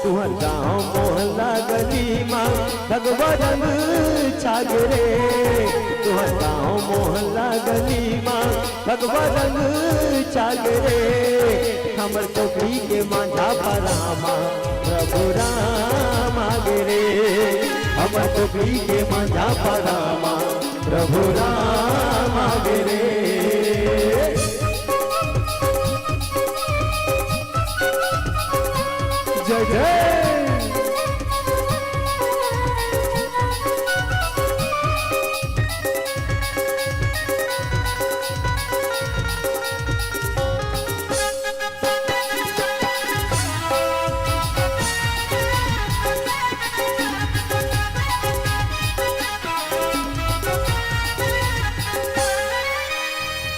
तुहर गांव मोहल्ला गली मा भगवा रंग छागे रे। तुहर गांव मोहल्ला गली मा भगवा रंग छागे रे। हमर कोकड़ी के माझा पारा मा प्रभु राम आगे रे। हमर कोकड़ी के माझा पारा मा प्रभु राम आगे रे। जय जय।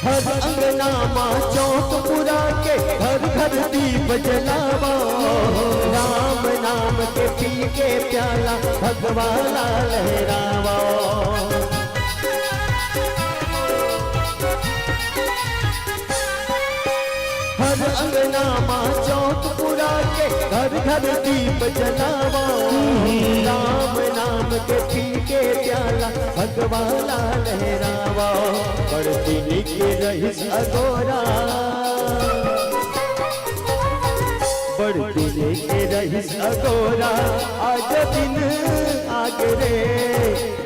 हर अंगना मा चौक पुरा के, घर घर दीप जलावा। राम नाम के पी के प्याला, भगवा ला लहरावा। हर अंगना मा चौक पुरा के, घर घर दीप जलावा। राम नाम के पी के प्याला, भगवा ला लहरावा। बड़ दिन के रहिस अगोरा, बड़ दिन के रहिस अगोरा, आज दिन आगे रे।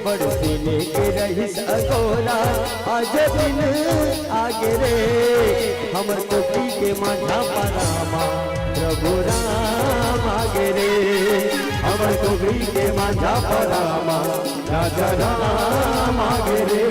बड़ दिन के रहिस अगोरा, आज दिन आगे रे। हमर कोकड़ी के माझा पारा मा प्रभु राम आगे रे। हमर कोकड़ी के माझा पारा मा राजा राम आगे रे।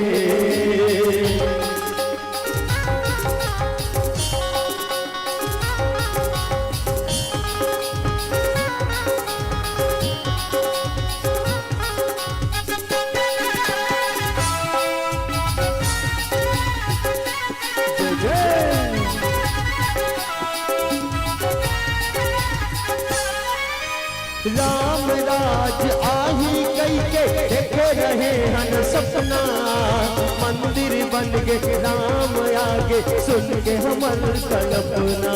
जय जय। राम राज आही कई के देखे रहे हन सपना, मंदिर बन गे राम आगे सुन के हमर कल्पना।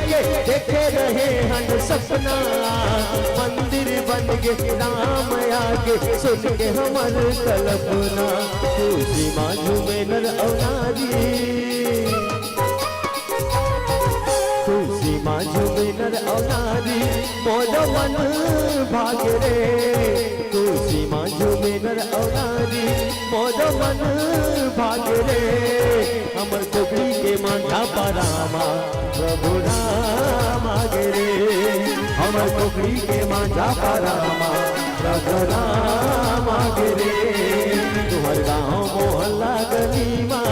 के देखे रहे हन सपना, मंदिर बन गे राम आगे, सुन के हमर कल्पना। खुशी मा झूमे नर अउ नारी, खुशी मा झूमे नर अउ नारी, मोर मन भागे रे। खुशी मा झूमे नर अउ नारी, मोर मन भागे रे। हमर कोकरी के माझा परामा, प्रभु राम आगे रे। हमर कोकरी के माझा परामा, प्रभु राम आगे रे। तुहर गाँव मोहल्ला गली मा,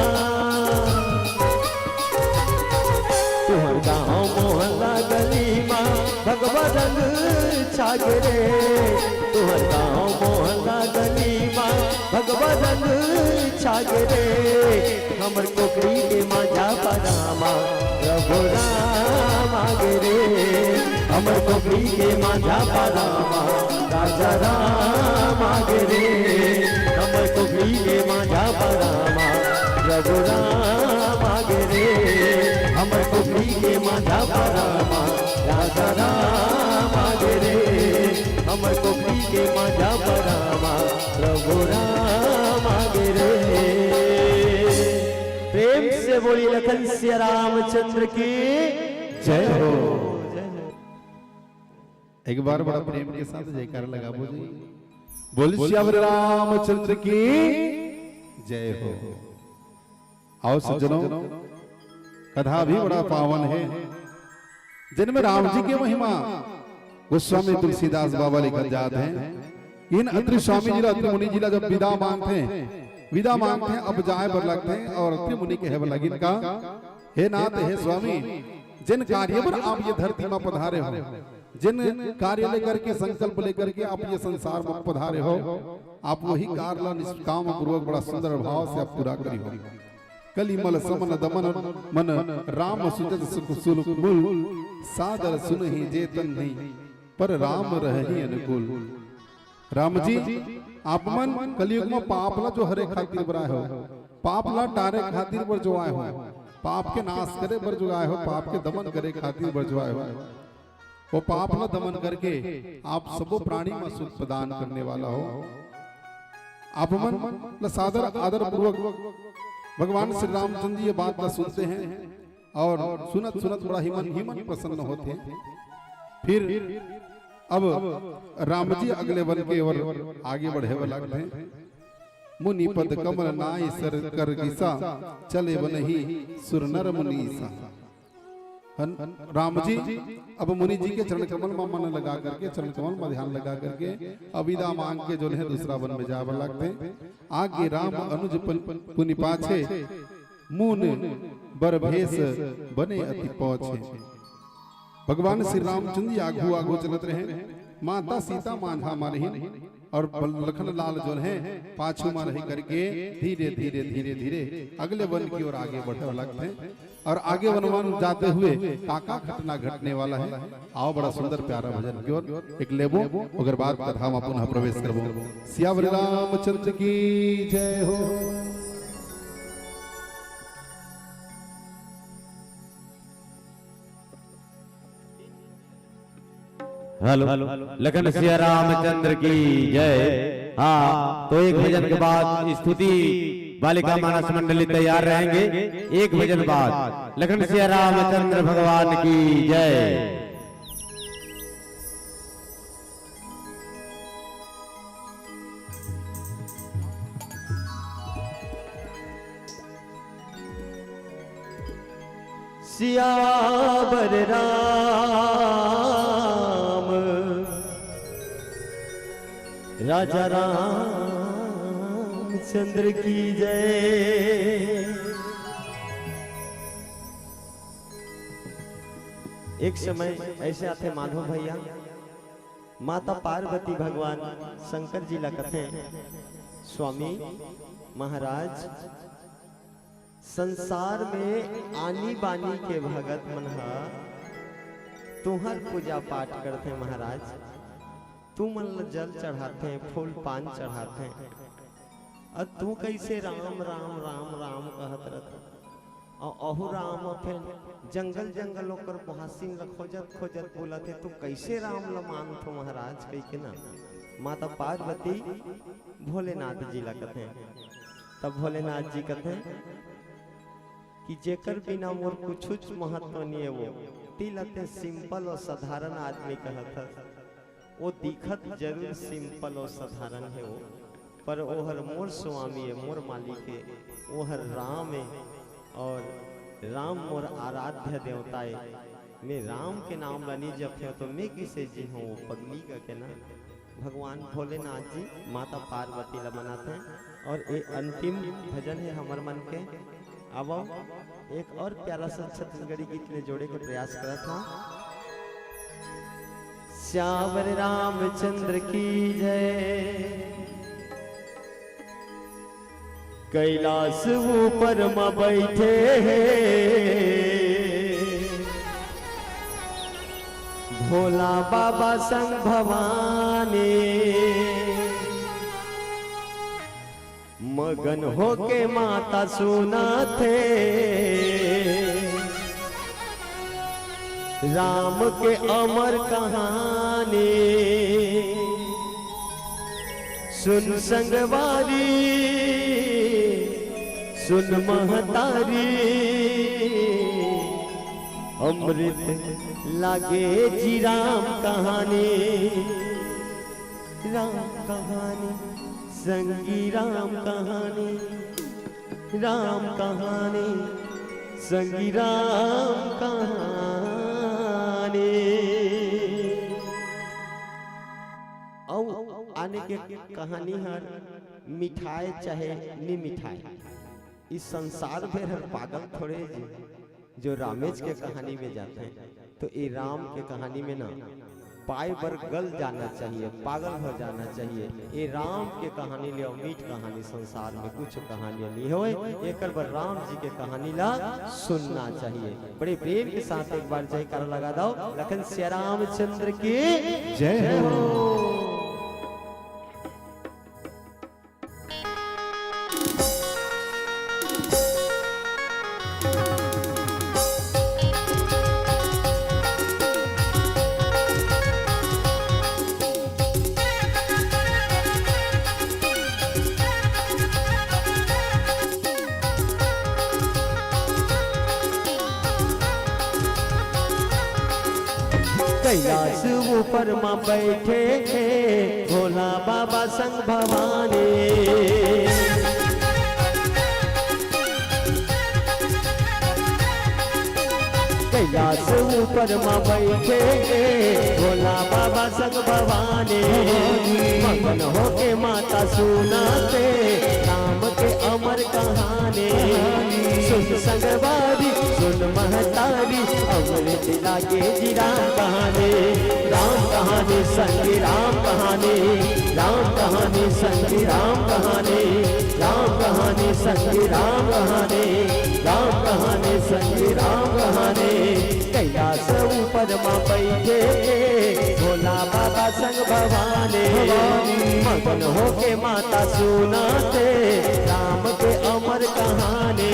तुहर गाँव मोहल्ला गली मा, भगवा रंग छागे रे। तुहर गाँव मोहल्ला गली मा, भगवा रंग छागे रे। हमर कोकरी के माझा परामा, प्रभु राम आगे रे। हमर कोकरी के माझा परामा, राजा राम आगे रे। हमर कोकरी के माझा परामा, प्रभु राम आगे रे। हमर कोकरी के माझा परामा, राजा राम आगे रे। हमर कोकरी के माझा परामा, प्रभु राम आगे रे। प्रेम से बोलिए लखन सिया रामचंद्र की जय हो। एक बार बड़ा प्रेम के साथ जयकार लगाबो जी। बोल सियावर रामचंद्र की जय हो। आओ सज्जनों, कथा भी बड़ा पावन है, जिनमें राम जी के महिमा गोस्वामी तुलसीदास बाबा लिखत जात हैं। इन अत्रि स्वामी जी ला, अत्रि मुनि जी ला जब विदा मांगथे, विदा मांगथे, अब जाए बर लगथे और अत्रि मुनि कहे बर लगिन का, हे नाथ, हे स्वामी, जिन कार्य बर आप ये धरती मा पधारे हो, जिन कार्य लेकर के, संकल्प लेकर के आप ये संसार मा पधारे हो, आप वही कार्य ला निष्काम पूर्वक बड़ा सुंदर भाव से आप पूरा करिहो। कलिमल समन दमन मन, राम सुजस सुकुसुल मूल, सादर सुनहि जे तन नहीं, पर राम रहहि अनुकूल। राम जी, आप मन कलयुग में पाप ला जो हरे खातिर बर आए हो, पाप ला टारे खातिर बर जो आए हो, पाप के नाश करे बर जो आए हो, पाप के दमन करे खातिर बर जो आए हो, वो पाप ला दमन करके आप सबो प्राणी में सुख प्रदान करने वाला हो। आप मन ला सादर आदर पूर्वक भगवान श्री रामचंद्र जी ये बात ला सुनते हैं और सुनत सुनत बड़ा ही मन, ही मन प्रसन्न होते हैं। फिर अब राम जी अगले वन के ओर आगे बढ़े वाला हैं। मुनि पद कमल नाय सर कर गिसा, चले बनहि सुर नर मुनीसा। हन, राम जी अब मुनि जी के चरण कमल में मन लगा करके, चरण कमल में ध्यान लगा करके अब विदा मांग के जो है दूसरा वन में जाए वाला लगथे। आगे राम अनुज पुनि पाछे, मुन बर भेष बने अति पौछे। भगवान श्री रामचंद्र जी आगू आगू चलत रहे, माता सीता मांझा मारहिन और लखन लाल जो है पाछू मा रही करके धीरे धीरे धीरे धीरे अगले वन की ओर आगे बढ़े लगथे। और आगे वन वन जाते हुए का का घटना घटने वाला है, आओ बड़ा सुंदर प्यारा भजन की ओर एक लेबो, ओकर बाद कथा में पुनः प्रवेश करबो। सियावर रामचंद्र की जय हो। हेलो, लखन सिया रामचंद्र की जय। हाँ, तो एक भजन के बाद स्तुति बालिका मानस मंडली तैयार रहेंगे। एक भजन बाद लखन सिया रामचंद्र भगवान की जय। सियावर राम राजा रामचंद्र की जय। एक समय ऐसे आथे माधो भैया, माता पार्वती भगवान शंकर जी ला कथे, स्वामी महाराज, संसार में आनी बानी के भगत मन ह तुंहर पूजा पाठ करथे महाराज, तुमन ल जल चढ़ाथे, फूल पान चढ़ाथे, अउ तू कइसे राम राम राम राम कहत रथे? अउ अहू राम ह फेर जंगल जंगल ओकर बहासिन ल खोजत खोजत बोलत हे, "तो कइसे राम ल मानथो महाराज?" कहिके ना माता पार्वती भोलेनाथ जी ला कथे। तब भोलेनाथ जी कथे कि जेकर बिना मोर कुछुच महत्व नइ हे वो, तेला ते simple अउ साधारण आदमी कहत हस। वो दिखत जरूर simple अउ साधारण हे वो, पर ओहर मोर स्वामी हे, मोर मालिक हे, ओहर राम हे। अउ राम मोर आराध्य देवता हे। मैं राम के नाम ला नइ जपहूं तो मैं कइसे जीहूं, वो पगली कहिके ना भगवान भोलेनाथ जी माता पार्वती ला मनाथे। अउ ये अंतिम भजन हे हमर मन के। आवव, एक अउ प्यारा सा छत्तीसगढ़ी गीत ले जोड़े के प्रयास करत हंव। सियावर रामचंद्र की जय। कैलाश ऊपर म बैठे हे भोला बाबा संग भवानी, मगन होके माता सुनत हे राम के अमर कहानी। सुन संगवारी, सुन महतारी, अमृत लागे जी राम कहानी। राम कहानी, संगी राम कहानी, राम कहानी, संगी राम कहानी। अउ आने के कहानी हर मिठाय चाहे नी मिठाय, इस संसार भर हर पागल थोड़े जी। जो रामेच के कहानी में जाथे, तो ये राम के कहानी में ना पाए बर गल जाना चाहिए, पागल हो जाना चाहिए। ये राम के कहानी ले अउ मीठ कहानी संसार में कुछ कहानी नहीं होए। एकर बर राम जी के कहानी ला सुनना चाहिए। बड़े प्रेम के साथ एक बार जयकारा लगा दो, लखन सिया रामचंद्र की जय हो। कैलाश ऊपर म बैठे हे भोला बाबा संग भवानी। कैलाश ऊपर म बैठे हे भोला बाबा संग भवानी। मगन होके माता सुनत हे राम के अमर कहानी। सुन संगवारी, सुन महतारी, अमृत लागे जी राम कहानी। राम कहानी संग राम कहानी, राम कहानी संग राम कहानी, राम कहानी संग राम कहानी, राम कहानी संग राम कहानी। कैलाश ऊपर म बैठे भोला बाबा संग भवानी। भवानी। मगन होके माता सुनत हे राम के अमर कहानी।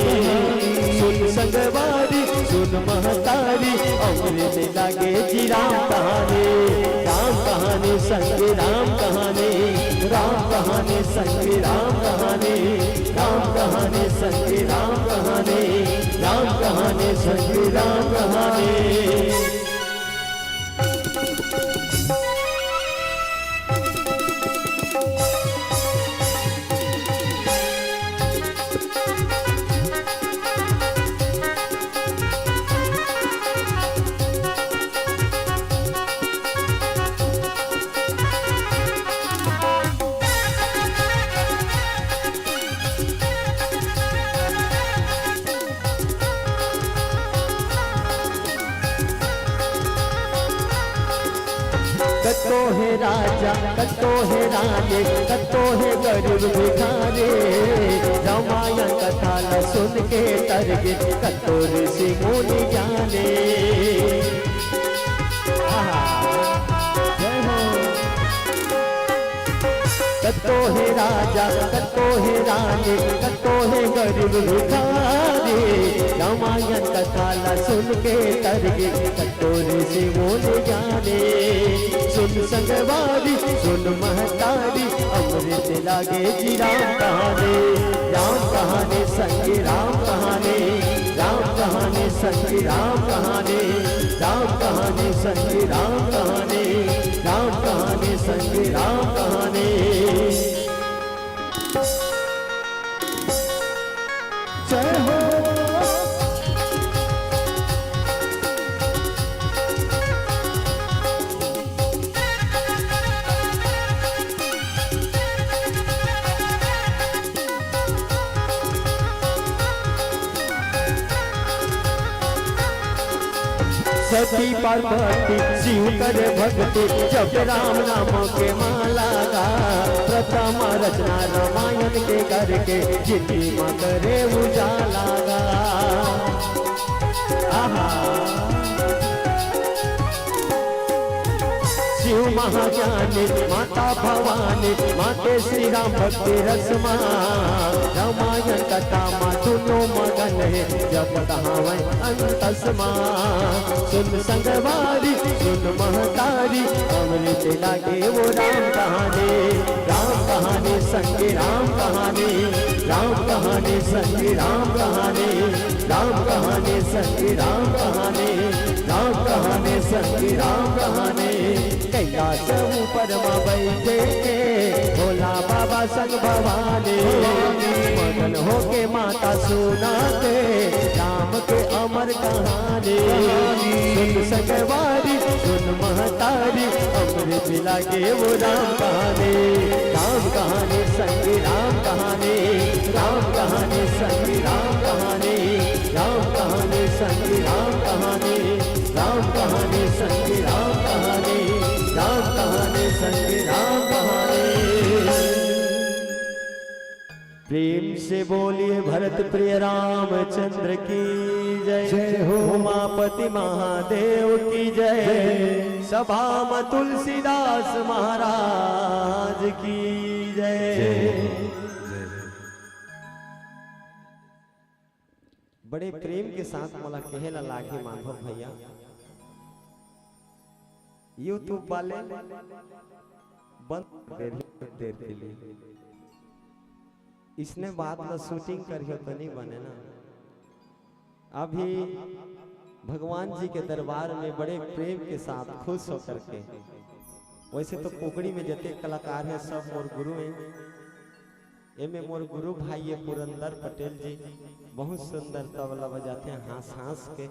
सुन संगवारी, सुन महतारी, अमृत लागे जी राम कहानी। राम कहानी संग राम कहानी, राम कहानी संग राम कहानी, राम कहानी संग राम कहानी, राम कहानी संग राम कहानी। कतो हे राजा, कतो हे रानी, कतो हे गरीब भिखारी। रामायण कथा ला सुन के तरगे, कतो ऋषि मुनि ज्ञानी। आहा, जय हो। कतो हे राजा, कतो हे रानी, कतो हे गरीब भिखारी। रामायण कथा ला सुन के तरगे, कतो ऋषि मुनि ज्ञानी। सुन संगवारी, सुन महतारी, अमृत लागे जी राम कहानी। राम कहानी संग राम कहानी, राम कहानी संग राम कहानी, राम कहानी संग राम कहानी, राम कहानी संग राम कहानी। जय हो। सती पार्वती शिव करे भक्ति, जप राम नाम के माला गा। प्रथम रचना रामायण के करके, जिंदगी मा करे उजाला गा। आहा। शिव महाज्ञानी, माता भवानी, माँ के श्री राम भक्ति रस मा। रामायण कथा मा दुनो मगन हे, जपत हावय अंतस मा। सुन संगवारी, सुन महतारी, अमृत लागे वो राम कहानी। राम कहानी संग राम कहानी, राम कहानी संग राम कहानी, राम कहानी संग राम कहानी, राम कहानी संग राम कहानी। कैलाश ऊपर मा बैठे के भोला बाबा संग भवानी, मगन होके माता सुनाथे राम के अमर कहानी। सुन संगवारी, सुन महतारी, अमृत लागे वो राम कहानी। राम कहानी संग राम कहानी, राम कहानी संग राम कहानी, राम कहानी संग राम कहानी, राम कहानी संग राम कहानी, राम कहानी संग राम कहानी। प्रेम से बोलिए भरत प्रिय रामचंद्र की जय। जय हो। उमापति महादेव की जय। जय। सभा में तुलसीदास महाराज की जय। जय। बड़े प्रेम के साथ मोला कहे ला लागे माधव भैया, YouTube वाले बंद कर दे रहे देर के लिए। इसने बात ला shooting करियो तो नहीं बने ना। अभी भगवान जी के दरबार में बड़े प्रेम के साथ खुश होकर के, वैसे तो पोकड़ी में जते कलाकार हैं सब मोर गुरु हैं। एमे मोर गुरु भाई ये पुरंदर पटेल जी बहुत सुंदर तबला बजाते हैं, हंस हंस के।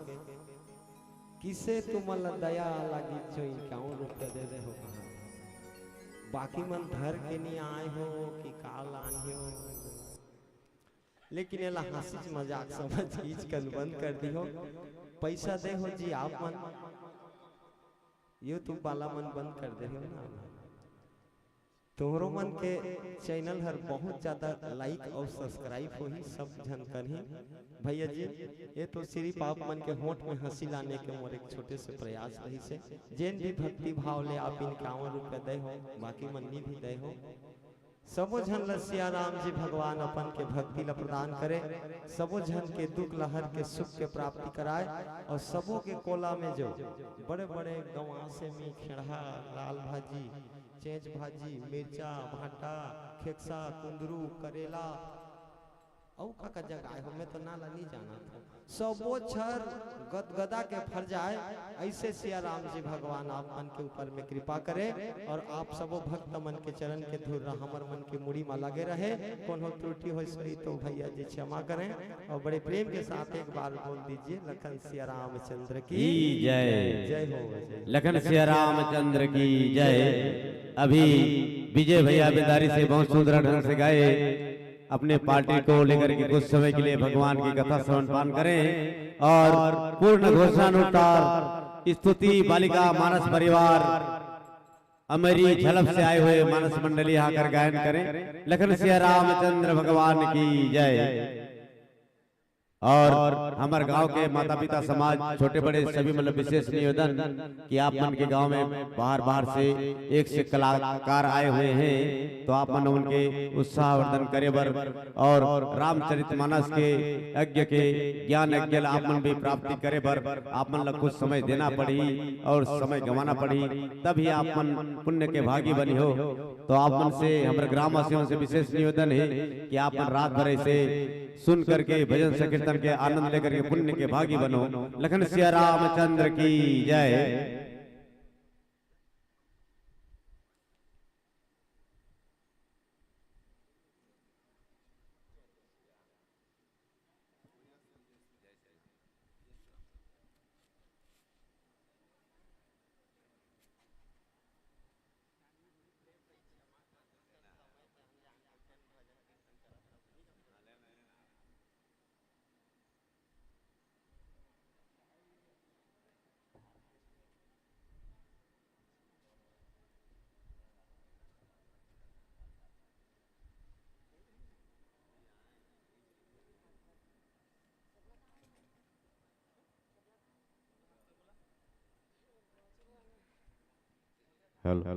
किसे तुमन ला दया लागी जो इक्यावन रुपया दे दे हो कहा, बाकी मन धर के नहीं आए हो कि का लान हो, लेकिन एला हंसी मजाक समझ के इचकन बंद कर दी हो। पैसा दे हो जी आप मन, YouTube वाला मन बंद कर दे हो ना। तोहरो मन के channel हर बहुत ज्यादा like और subscribe होही, सब झन करही। भैया जी, ये तो सिर्फ आप मन के होंठ में हंसी लाने के मोर एक छोटे से प्रयास रही से। जेन भी भक्ति भाव ले आप इक्यावन रुपया दे हो, बाकी मन नी भी दे हो, सबो झन ल सिया राम जी भगवान अपन के भक्ति ल प्रदान करे, सबो झन के दुख ल हर के सुख के प्राप्ति कराए, और सबो के कोला में जो बड़े बड़े गवासे में खेड़हा, लाल भाजी, चेंच भाजी, मिर्चा, भांटा, खेकसा, कुंदरू, करेला, अउ का का जगह आए हो, मैं तो नाला नहीं जाना था। सबो झर गदगदा के फर जाए, ऐसे सिया राम जी भगवान आप मन के ऊपर में कृपा करे और आप सबो भक्त मन के चरण के धूल हमर मन के मुड़ी मा लगे रहे। कोनो त्रुटि होइस होही तो भैया जी क्षमा करें और बड़े प्रेम के साथ एक बार बोल दीजिए, लखन सिया रामचंद्र की की जय। जय हो, जय। लखन सिया रामचंद्र की जय। अभी विजय भैया बेदारी से बहुत सुंदर ढंग से गाए। अपने पार्टी को लेकर के कुछ समय के लिए भगवान की कथा श्रवण पान करें और पूर्ण घोषणानुसार स्तुति बालिका मानस परिवार अमेरी झलप से आए हुए मानस मंडली आकर गायन करें। लखन सिया रामचंद्र भगवान की जय। और हमर गांव के माता पिता समाज, छोटे बड़े सभी मतलब विशेष निवेदन कि आप मन के गांव में बाहर बाहर से एक से कलाकार आए हुए हैं, तो आप मन उनके उत्साहवर्धन करे बर और रामचरित मानस के यज्ञ के ज्ञान यज्ञ ला आप मन भी प्राप्ति करे बर आप मन ला कुछ समय देना पड़ही और समय गंवाना पड़ही, तभी आप मन पुण्य के भागी बनी हो। तो आप मन से हमर ग्रामवासियों से विशेष निवेदन है कि आप मन रात भर ऐसे सुन करके भजन संकीर्तन के आनंद लेकर के पुण्य के भागी बनो। लखन सिया रामचंद्र की जय। हेलो।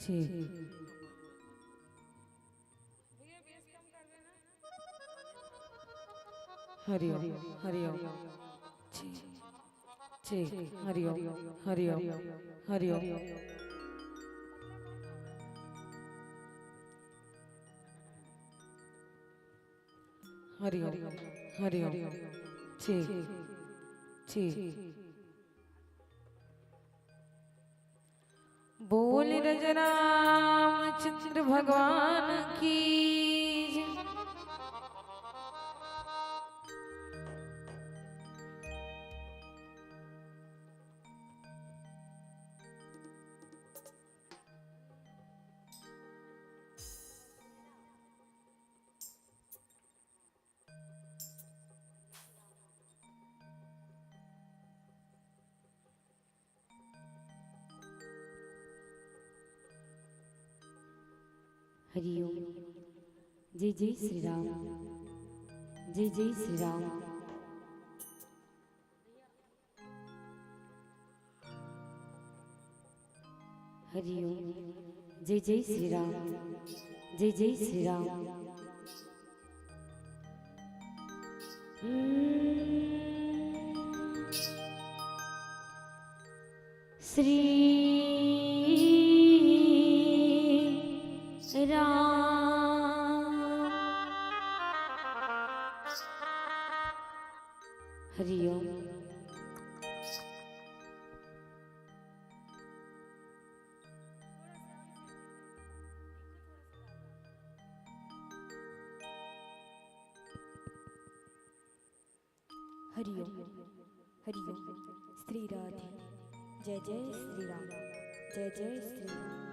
ठीक। हरिओम, हरिओम। ठीक, ठीक, हरिओम, हरिओम, हरिओम। हरिओम, हरिओम। ठीक, ठीक। बोल राजा रामचंद्र भगवान की जय। हरिओम। जय जय श्री राम। जय जय श्री राम। हरिओम। जय जय श्री राम। जय जय श्री राम। हम्म। श्री राम। हरिओम। हरिओम, हरिओम। श्री राधे। जय जय श्री राम। जय जय श्री राम।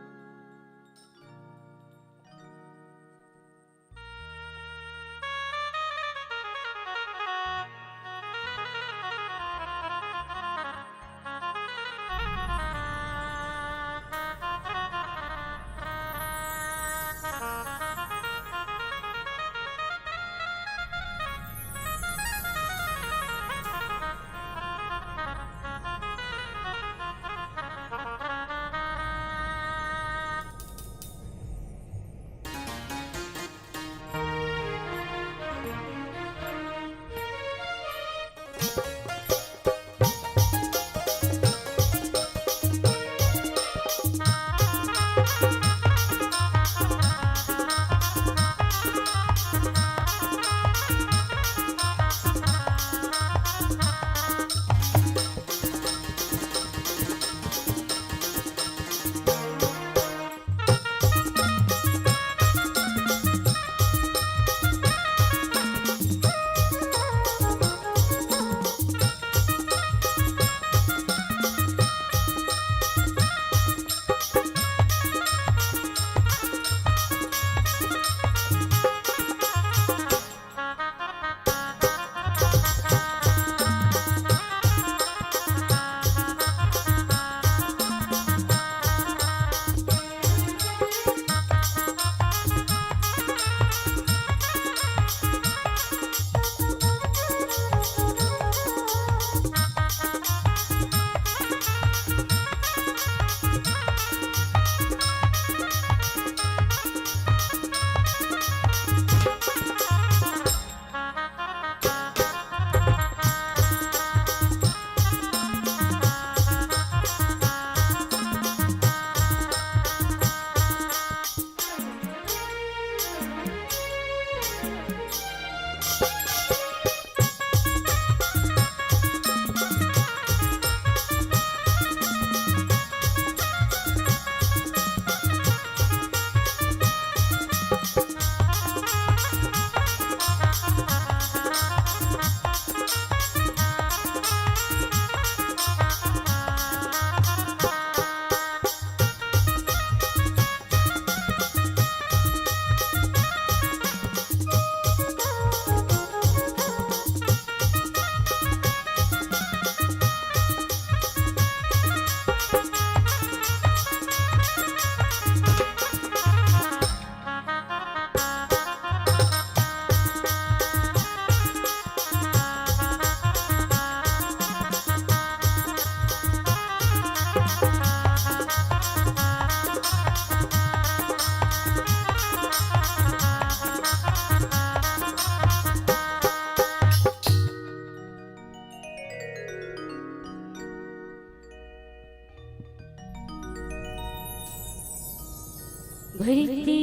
भरती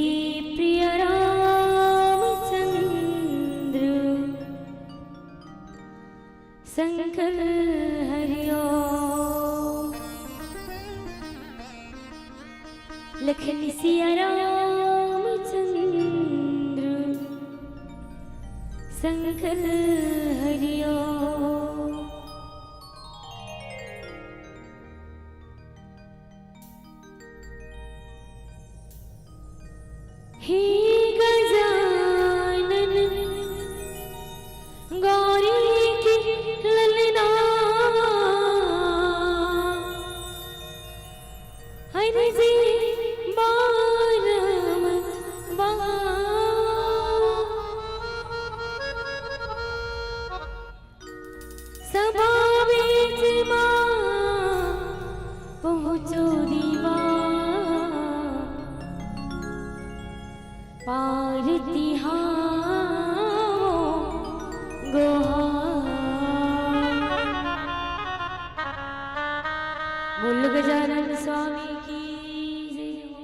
प्रिय रामचंद्र शंकर हरिओ। लखन सिया रामचंद्र शंकर हरिओ। हे गजानन गौरी के ललना, हरि जी बारम बार। सभा बीच मा पहुँचो दीवा, पार तिहारो गोहा। बोल गजानन स्वामी की जय हो।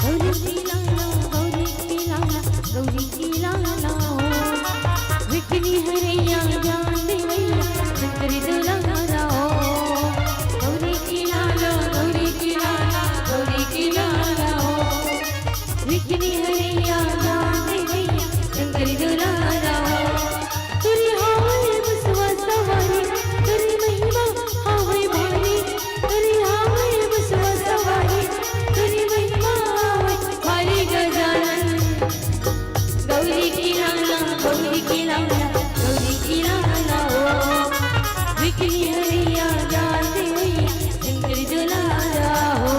गौरी की लाला, गौरी की लाला, गौरी की लाला ओ। विघ्न हरैया ज्ञान देवैया शंकर दुलारा ओ। गौरी की लाला, गौरी की लाला, गौरी की लाला ओ। विघ्न हरैया ज्ञान देवैया शंकर दुलारा ओ। तोरी हावय बसवा सवारी, तोरी महिमा हावय भारी। तोरी हावय बसवा सवारी, तोरी महिमा हावय भारी गजानन। गौरी की लाला, गौरी की लाला, गौरी की लाला ओ। विघ्न हरैया ज्ञान देवैया शंकर दुलारा ओ।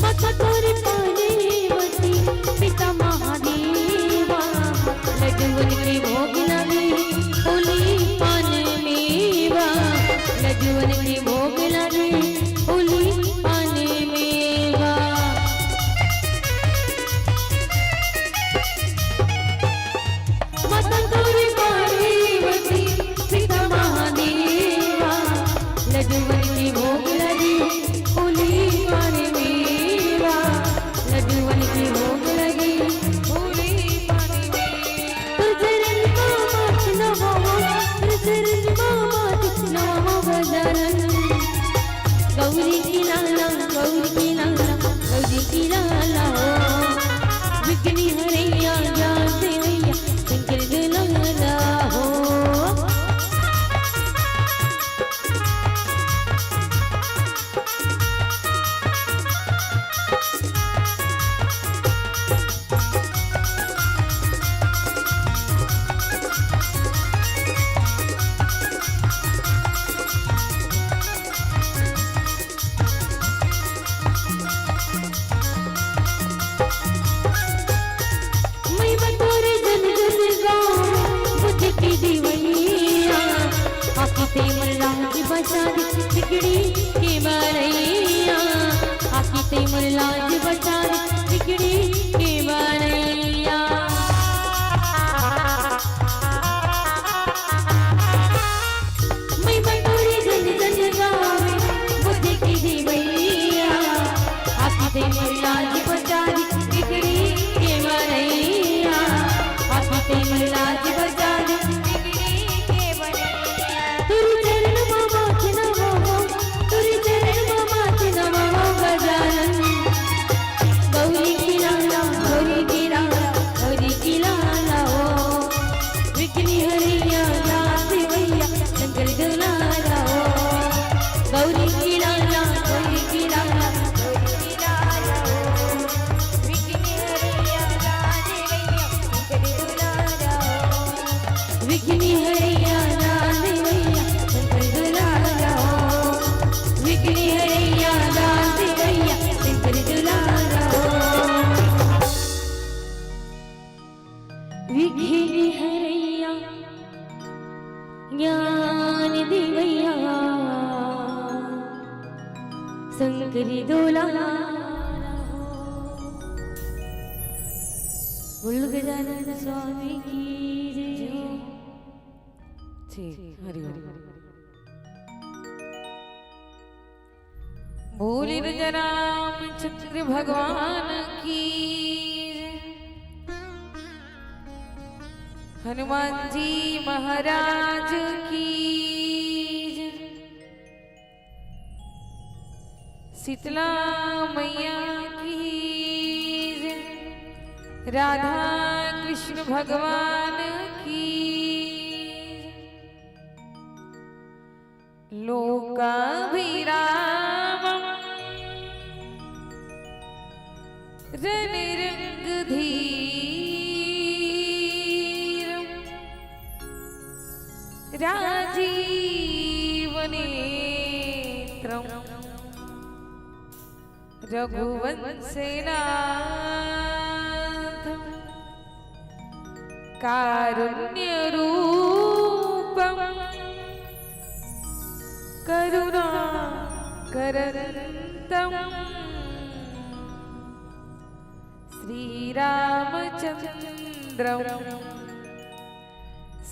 माता तोरे पार्वती पिता महादेवा, लड्डुवन के भोग लगे होली पान मेवा, लड्डुवन के भोग लगे होली पान मेवा। माता तोरे पार्वती पिता महादेवा, लड्डुवन के भोग लगे होली पान मेवा, लड्डुवन के भोग लगे होली पान मेवा। तोर चरण मा माथ नवावो, तोर चरण मा माथ नवावो गजानन। गौरी की लाला, गौरी की लाला, गौरी की लाला ओ। विघ्न हरैया ज्ञान देवैया शंकर दुलारा ओ। महिमा तोरे जन जन गाँव, बुद्ध के देवैया। आके ते मन लाज बचा दे, बिगड़ी के बारैया। आके ते मन लाज बचा दे, बिगड़ी के बारैया। महिमा तोरे जन जन गावे, बुद्ध के देवैया। आके ते मन लाज बचा दे, बिगड़ी के बारैया। आके ते मन लाज बचा दे, बिगड़ी के बारैया। तोरे चरण मा माथ नवावो, तोरे चरण मा माथ नवावो गजानन। गौरी की लाला, गौरी की लाला, गौरी की लाला ओ। विघ्न हरैया बोल गजानन स्वामी की जय। ठीक, हरि ओम। बोल रामचंद्र भगवान की जय। हनुमान जी महाराज की जय। शीतला मैया की जय। राधा कृष्ण भगवान की जय। लोकाभिरामं रणरंगधीरं राजीवनेत्रं रघुवंशनाथं कारुण्यरूपं करुणाकरन्तम् श्रीरामचन्द्रं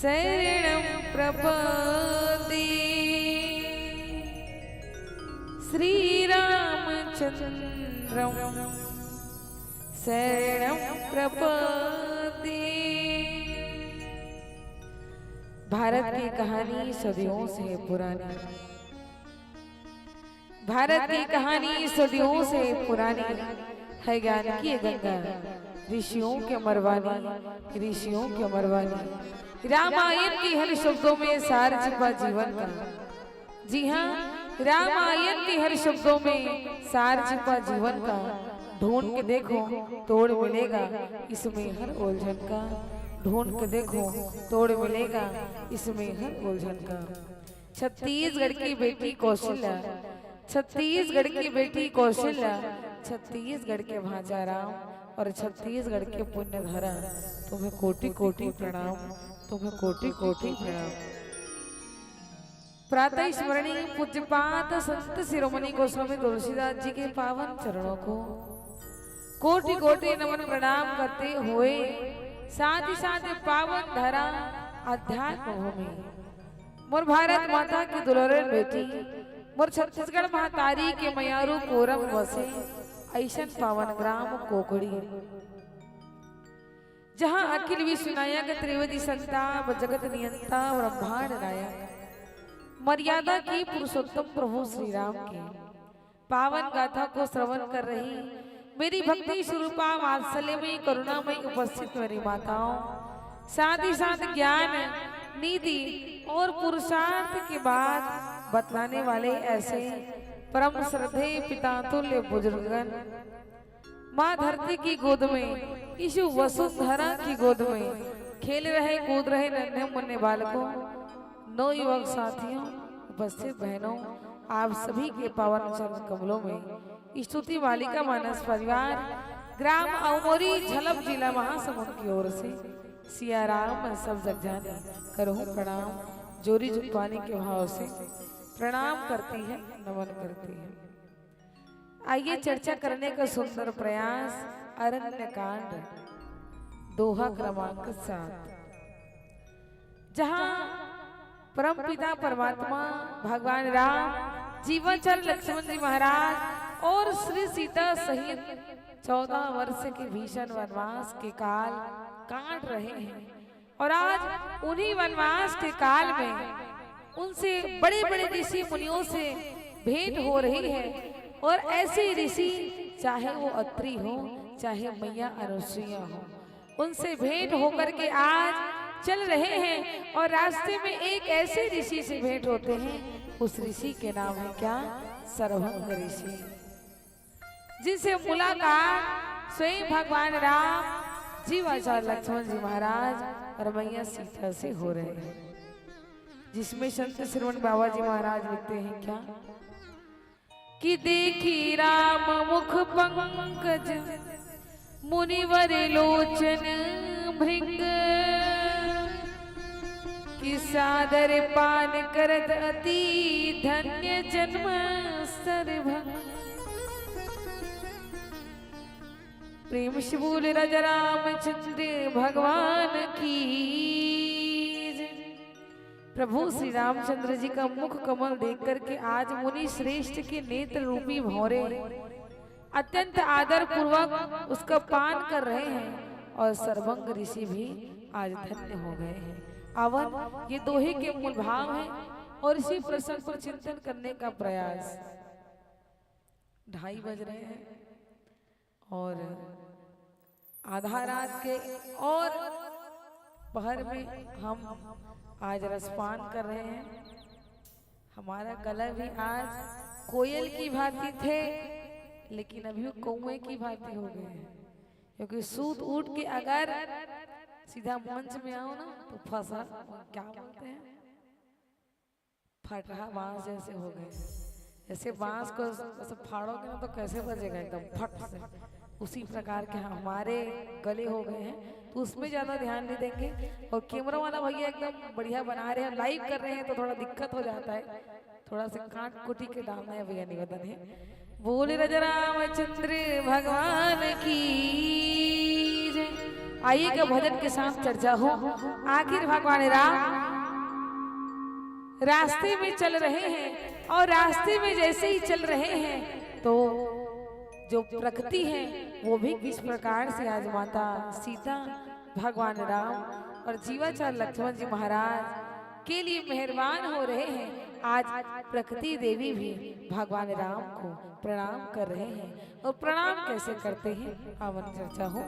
शरणं प्रपद्ये। श्रीरामचन्द्रं शरणं प्रपद्ये। भारत की कहानी सदियों से पुरानी। भारत की कहानी सदियों से पुरानी है, ज्ञान की ये गंगा ऋषियों की अमरवाणी, ऋषियों की अमरवाणी। रामायण के हर शब्दों में सार छिपा जीवन का। जी हाँ, रामायण के हर शब्दों में सार छिपा जीवन का। ढूंढ के देखो, तोड़ मिलेगा इसमें हर उलझन का। ढूंढ के देखो, तोड़ मिलेगा इसमें हर उलझन का। छत्तीसगढ़ की बेटी कौशल्या, छत्तीसगढ़ की बेटी कौशल्या, छत्तीसगढ़ के भांचा राम और छत्तीसगढ़ के पुण्य धरा, तुम्हें कोटि कोटि प्रणाम, तुम्हें कोटि कोटि प्रणाम। प्रातः स्मरणीय पूज्यपाद संत शिरोमणि गोस्वामी तुलसीदास जी के पावन चरणों को कोटि कोटि नमन प्रणाम करते हुए, साथ ही साथ पावन धरा अध्यात्म भूमि, मोर भारत माता की दुलारन बेटी, मोर छत्तीसगढ़ महतारी के मयारू कोरम बसे अइसन पावन ग्राम कोकड़ी, जहाँ अखिल विश्व नायक त्रिवेदी संताप जगत नियंता ब्रह्मांड नायक मर्यादा की पुरुषोत्तम प्रभु श्री राम के पावन गाथा को श्रवण कर रही मेरी भक्ति स्वरूपा वात्सल्यमयी करुणामयी उपस्थित मेरी माताओं, साथ ही साथ ज्ञान, निधि और पुरुषार्थ की बात बतलाने वाले ऐसे परम श्रद्धेय पितातुल्य बुजुर्गन, माँ धरती की गोद में, यीशु वसुंधरा की गोद में खेल रहे, कूद रहे नन्हे मुन्ने बालकों, नवयुवक साथियों, उपस्थित बहनों, आप सभी के पावन चरण कमलों में स्तुति मालिका मानस परिवार, ग्राम अमोरी, झलप, जिला महासमुंद की ओर से सिया राम मैं सब जग जानी, करूँ प्रणाम, जोरी जुगपानी के भाव से प्रणाम करती है, नमन करती है। आइए चर्चा करने का सुंदर प्रयास, अरण्य कांड, दोहा क्रमांक सात, जहाँ परमपिता परमात्मा भगवान राम, जीवनचंद लक्ष्मण जी महाराज और श्री सीता सहित चौदह वर्ष के भीषण वनवास के काल काट रहे हैं। और आज उन्हीं वनवास के काल में उनसे बड़े बड़े ऋषि मुनियों से भेंट हो रही है। और ऐसे ऋषि, चाहे वो अत्रि हो, चाहे मैया अनुसुईया हो, उनसे भेंट होकर के आज चल रहे हैं। और रास्ते में एक ऐसे ऋषि से भेंट होते हैं, उस ऋषि के नाम है क्या? सरभंग ऋषि, जिनसे मुलाकात स्वयं भगवान राम, जीवाचार्य लक्ष्मण जी महाराज और मैया सीता से हो रहे हैं, जिसमें संत श्रवण बाबा जी महाराज लिखते हैं क्या कि देखी राम मुख पंकज मुनिवर लोचन भृंग, कि सादर पान करत अति धन्य जन्म सरभंग। प्रेम से बोले राजा रामचंद्र भगवान की जय। प्रभु श्री रामचंद्र जी का मुख कमल देख करके आज मुनि श्रेष्ठ के नेत्र रूपी भौरे अत्यंत आदर पूर्वक उसका पान कर रहे हैं और सर्वंग ऋषि भी आज धन्य हो गए हैं। आवन, ये दोहे के मूल भाव हैं और इसी प्रसंग पर चिंतन करने का प्रयास। ढाई बज रहे हैं और आधा रात के और पहर में हम आज रसपान कर रहे हैं। हमारा गला भी आज कोयल की भांति थे, लेकिन अभी वो कौए की भांति हो गए हैं, क्योंकि सूत उठ के अगर सीधा मंच में आओ ना, तो फंसा, क्या बोलते हैं, फट रहा बांस जैसे हो गए। जैसे बांस को ऐसे फाड़ोगे ना, तो कैसे बजेगा, एकदम फट से। उसी प्रकार के हमारे गले हो गए हैं, तो उसमें ज्यादा ध्यान नहीं देंगे। और कैमरा वाला भैया एकदम बढ़िया बना रहे हैं, लाइव कर रहे हैं, तो थोड़ा दिक्कत हो जाता है। थोड़ा सा काट कुटी के डालना है भैया, निवेदन है। बोले राजा रामचंद्र भगवान की जय। आइए का भजन के साथ चर्चा हो। आखिर भगवान राम रास्ते में चल रहे हैं और रास्ते में जैसे ही चल रहे हैं, तो जो प्रकृति है, वो भी किस प्रकार से आज माता सीता, भगवान राम और जीवाचार लक्ष्मण जी महाराज के लिए मेहरबान हो रहे हैं। आज प्रकृति देवी भी भगवान राम को प्रणाम कर रहे हैं। और प्रणाम कैसे करते हैं, आवन चर्चा हो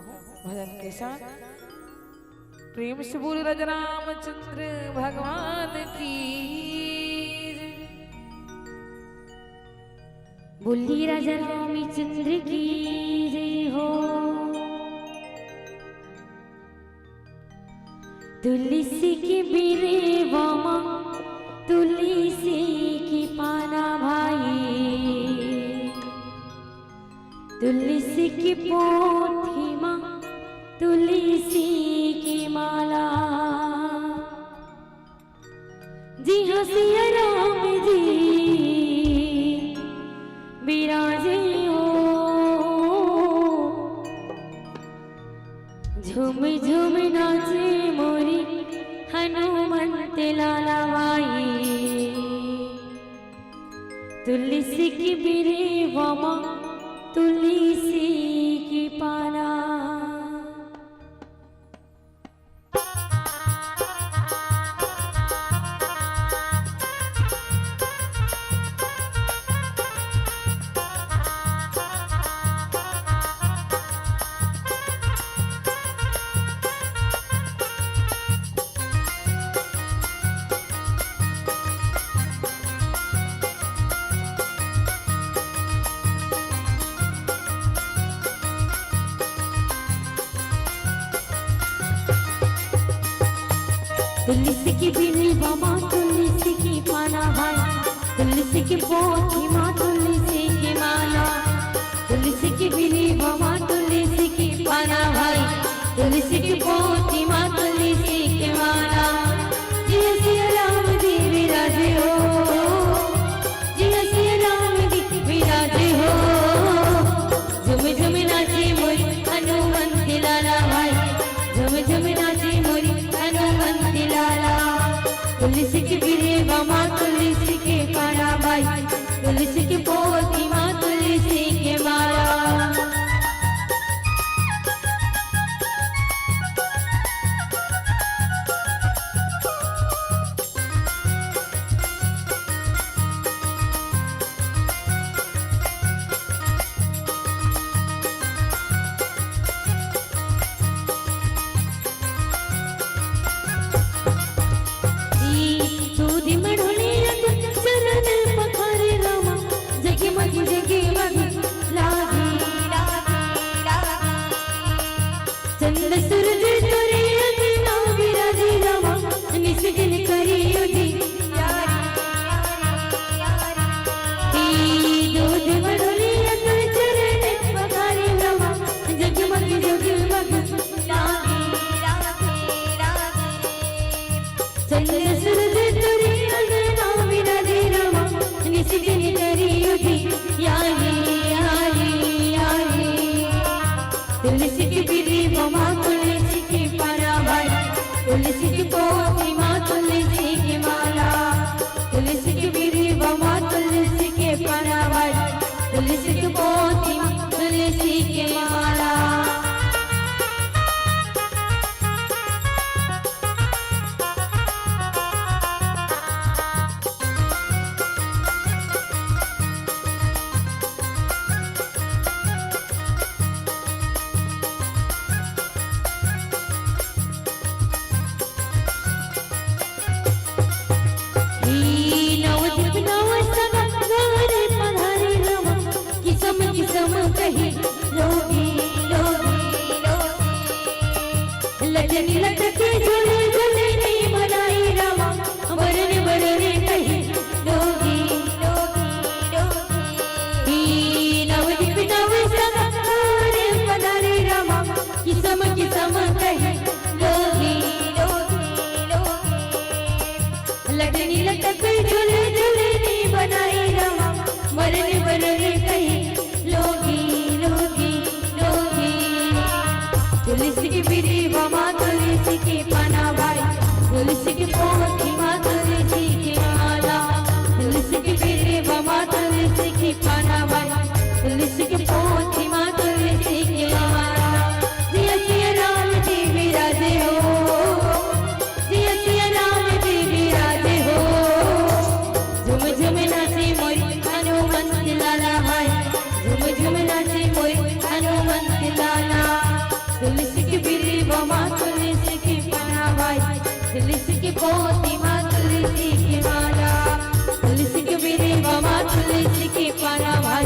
भजन के साथ। प्रेम से बोल राजा रामचंद्र भगवान की जय। बोली राजा रामचंद्र की जय हो। तुलसी के बिरेवा मा, तुलसी के पाना भाई, तुलसी के पोथी मा, तुलसी के माला। जिहाँ सिया राम जी बिराजे हो, झूम झूम नाचे मोरी हनुमंत लाला भाई। तुलसी के बिरेवा मा, तुलसी के पाना। तुलसी के बिरेवा मा, तुलसी के पाना भाई, तुलसी के पोथी मा, तुलसी के माला। तुलसी के बिरेवा मा, तुलसी के पाना भाई, तुलसी के पोथी मा, तुलसी के माला। जिहाँ सिया राम जी बिराजे हो, जिहाँ सिया राम जी बिराजे हो। झुम झुम नाचे मोरी हनुमंत लाला भाई, झुम झुम नाचे मोरी हनुमंत लाला। तुलसी के बिरेवा मा, तुलसी के पाना भाई, तुलसी के पोथी मा, तुलसी के माला। दूध मढ़ोलिया तू चरण पखारे रामा, जगमग जगमग लागे। चंद सूरज तोरे अंगना विराजे रामा, निस दिन करियो जी। दूध मढ़ोलिया तू चरण पखारे रामा, जगमग जगमग लागे। चंद सूरज तोरे अंगना विराजे रामा, निस दिन करियो जी। यारी, यारी, यारी। तुल माँ तुलसी के पाना भाई, तुलसी के पोथी माँ तुलसी के माला, तुलसी के बिरीवा माँ तुलसी के पाना भाई, तुलसी के पोथी माँ तुलसी के माला। हे नवदीप नवसंग गहरे पधारे रामा, किसम किसम कही लोभी, लोभी, लोभी। लटनी लटके झोले झोले नी बनाई रामा, वरन वरन कही लोभी, लोभी, लोभी। हे नवदीप नवसंग गहरे पधारे रामा, किसम किसम कही लोभी, लोभी, लोभी। लटनी लटक झुल झुलनी बनाई रामा, वरन वरन कही लोभी, लोभी, लोभी। तुलसी के बिरीवा माँ तुलसी के पाना भाई, तुलसी के पोथी माँ तुलसी के माला, तुलसी के बिरीवा माँ तुलसी के पाना भाई, तुलसी के पोथी माँ तुलसी के माला। जिया सिया राम जी विराजे हो, जिया सिया राम जी विराजे हो। झुम झुम नाचे मोर हनुमंत लाला भाई, झुम झुम नाचे मोर हनुमंत लाला। तुलसी के बिरीवा माँ तुलसी के पाना भाई, तुलसी के पोथी माँ तुलसी के माला, तुलसी के बिरीवा माँ तुलसी के पाना भाई,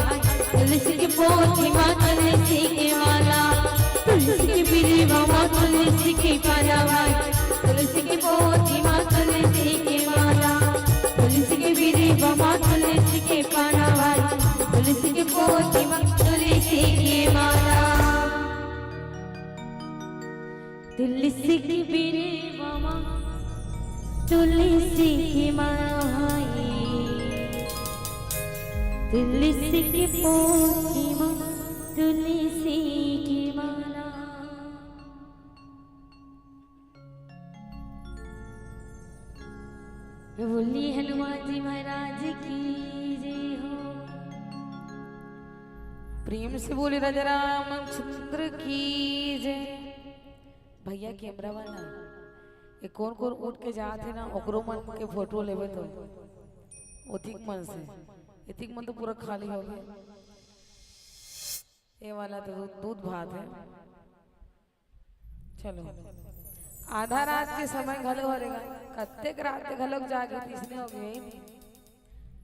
तुलसी के पोथी माँ तुलसी के माला, तुलसी के बिरीवा माँ तुलसी के पाना भाई, तुलसी के पोथी माँ तुलसी के माला, तुलसी के बिरीवा माँ तुलसी के पाना भाई, तुलसी के पोथी माँ तुलसी के माला। तुलसी के बिरीवा माँ तुलसी के माला भाई, तुलसी के पोथी माँ तुलसी के माला। बोली हनुमान जी महाराज की जय हो। प्रेम से बोली राजा रामचंद्र की जय। भैया कैमरा वाला, ये कोन कोन उठ के जात हे ना, ओकरो मन के फोटो लेबे तो ओतिक मन से, एतिक मन तो पूरा खाली हो गए। ये वाला तो दूध, दूध भात है। चलो, आधा रात के समय घलो हरे गा, कतेक रात के घलो जागे, तिसने हो गए।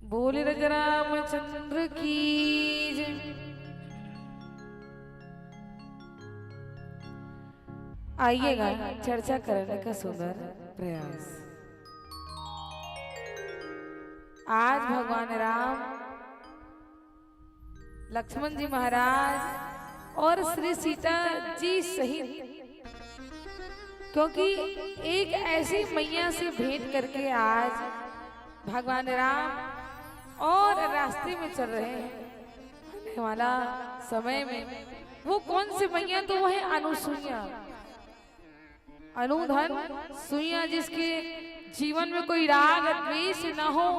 बोले राजा रामचंद्र की जय। आइएगा, चर्चा करने का सुंदर प्रयास। आज भगवान राम, लक्ष्मण जी महाराज और श्री सीता जी सहित, क्योंकि एक ऐसी मैया से भेंट करके आज भगवान राम और रास्ते में चल रहे हैं। आने वाला समय में वो कौन सी मैया, तो वो है अनुसुईया। अनुधन सुईया, जिसके जीवन में कोई राग द्वेष न हो,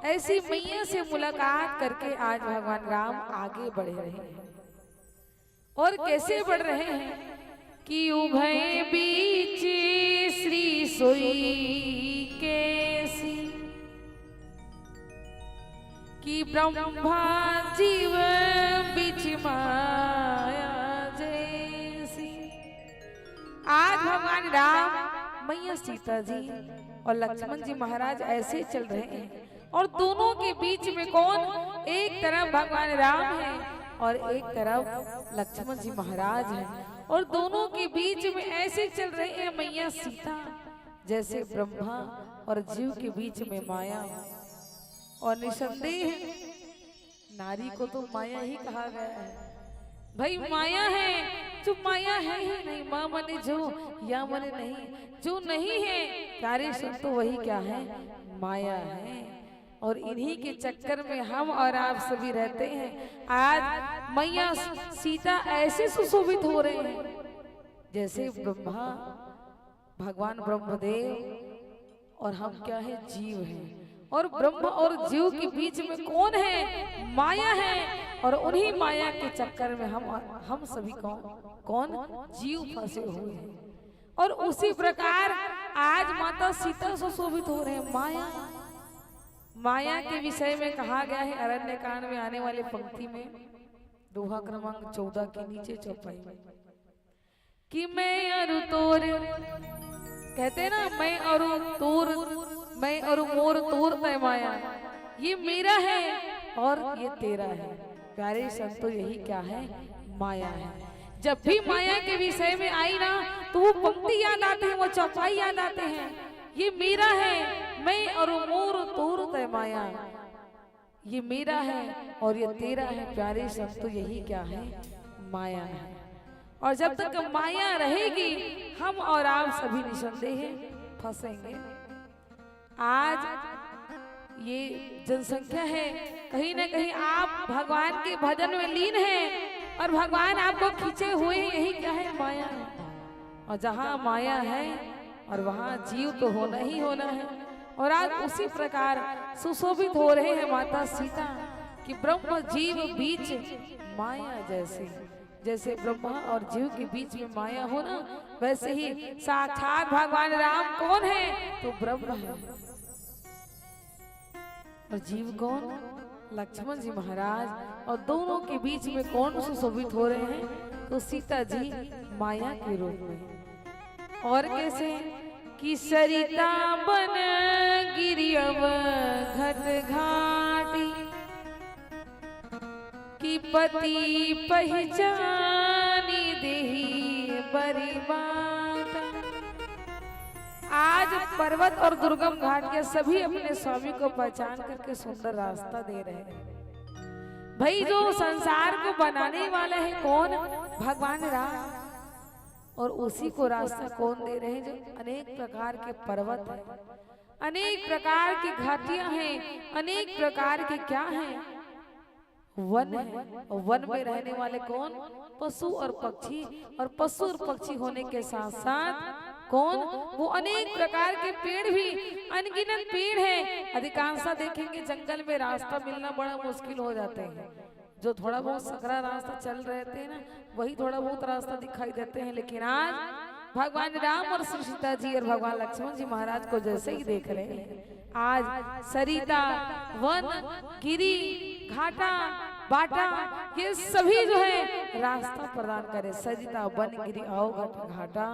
ऐसी मैया से मुलाकात करके आज भगवान राम आगे बढ़ रहे हैं। और कैसे बढ़ रहे हैं कि उभय बीच श्री सोई कैसी, कि ब्रह्मा जीव बीच माया जैसी। आज भगवान राम, मैया सीता जी और लक्ष्मण जी महाराज ऐसे चल रहे हैं, और दोनों के बीच में कौन? एक तरफ भगवान राम है और एक तरफ लक्ष्मण जी महाराज हैं, और दोनों के बीच में ऐसे चल रहे हैं मैया सीता, जैसे ब्रह्मा और जीव के बीच में माया। और निसंदेह नारी को तो माया ही कहा गया है। भाई, माया है, जो माया है ही नहीं, माँ माने जो, या माने नहीं, जो नहीं है, प्यारे संतो, वही क्या है? माया है। और इन्हीं के चक्कर में हम और आप सभी रहते हैं। आज मैया सीता ऐसे सुशोभित हो रहे हैं, जैसे ब्रह्मा, भगवान ब्रह्मदेव और हम क्या है, जीव हैं। और ब्रह्म और जीव के बीच में कौन है? माया है। और उन्हीं माया के चक्कर में हम हम सभी कौन कौन जीव फंसे हुए हैं। और उसी प्रकार आज माता सीता सुशोभित हो रहे हैं। माया, माया के विषय में कहा गया है अरण्य कांड में आने वाले पंक्ति में, दोहा क्रमांक चौदह के नीचे चौपाई में, कि मैं अरु तोर, कहते हैं ना, मैं अरु तोर, मैं अरु मोर तोर तय माया, ये मेरा है और ये तेरा है। प्यारे संतो, यही क्या है? माया है। जब भी माया के विषय में आई ना, तो वो पंक्ति याद आते हैं, वो चौपाई याद आते हैं, ये मेरा है, मैं अरु मोर तोर तय माया, ये मेरा है और ये तेरा है। प्यारे संतो, यही क्या है? माया है। और जब तक माया रहेगी, हम और आप सभी निसंदेह फंसेंगे। आज ये जनसंख्या है, कहीं ना कहीं आप भगवान के भजन में लीन हैं और भगवान आपको खींचे हुए हैं। यही क्या है? माया है। और जहाँ माया है और वहाँ जीव तो होना ही होना है। और आज उसी प्रकार सुशोभित हो रहे हैं माता सीता कि ब्रह्म जीव बीच माया जैसे, जैसे ब्रह्मा और जीव के बीच में माया हो ना, वैसे ही साक्षात भगवान राम कौन है? तो ब्रह्म है। और जीव कौन? लक्ष्मण जी महाराज। और दोनों के बीच में कौन सुशोभित हो रहे हैं? तो सीता जी माया के रूप में। और कैसे? कि सरिता बन गिरि अवघट घाटी, कि पति पहिचानि देहि बरि बाटा। आज पर्वत और दुर्गम घाट के सभी अपने स्वामी को पहचान करके सुंदर रास्ता दे रहे हैं। भाई, जो संसार को बनाने वाला है कौन? भगवान राम। और उसी को रास्ता कौन दे रहे हैं? जो अनेक प्रकार के पर्वत हैं, अनेक प्रकार की घाटियां हैं, अनेक प्रकार के क्या हैं, वन है। और वन में रहने वाले कौन? पशु और पक्षी। और पशु और पक्षी होने के साथ साथ कौन? वो अनेक प्रकार के पेड़ भी, अनगिनत पेड़ हैं। अधिकांशतः देखेंगे, जंगल में रास्ता मिलना बड़ा मुश्किल हो जाता है। जो थोड़ा बहुत सकरा रास्ता चल रहे थे ना, वही थोड़ा बहुत रास्ता दिखाई देते हैं। लेकिन आज भगवान राम और श्री सीता जी और भगवान लक्ष्मण जी महाराज को जैसे ही देख रहे हैं, आज सरिता, वन, गिरी, घाटा, बाटा, ये सभी जो है रास्ता प्रदान करे। सरिता, वन, गिरी, अवघट, घाटा,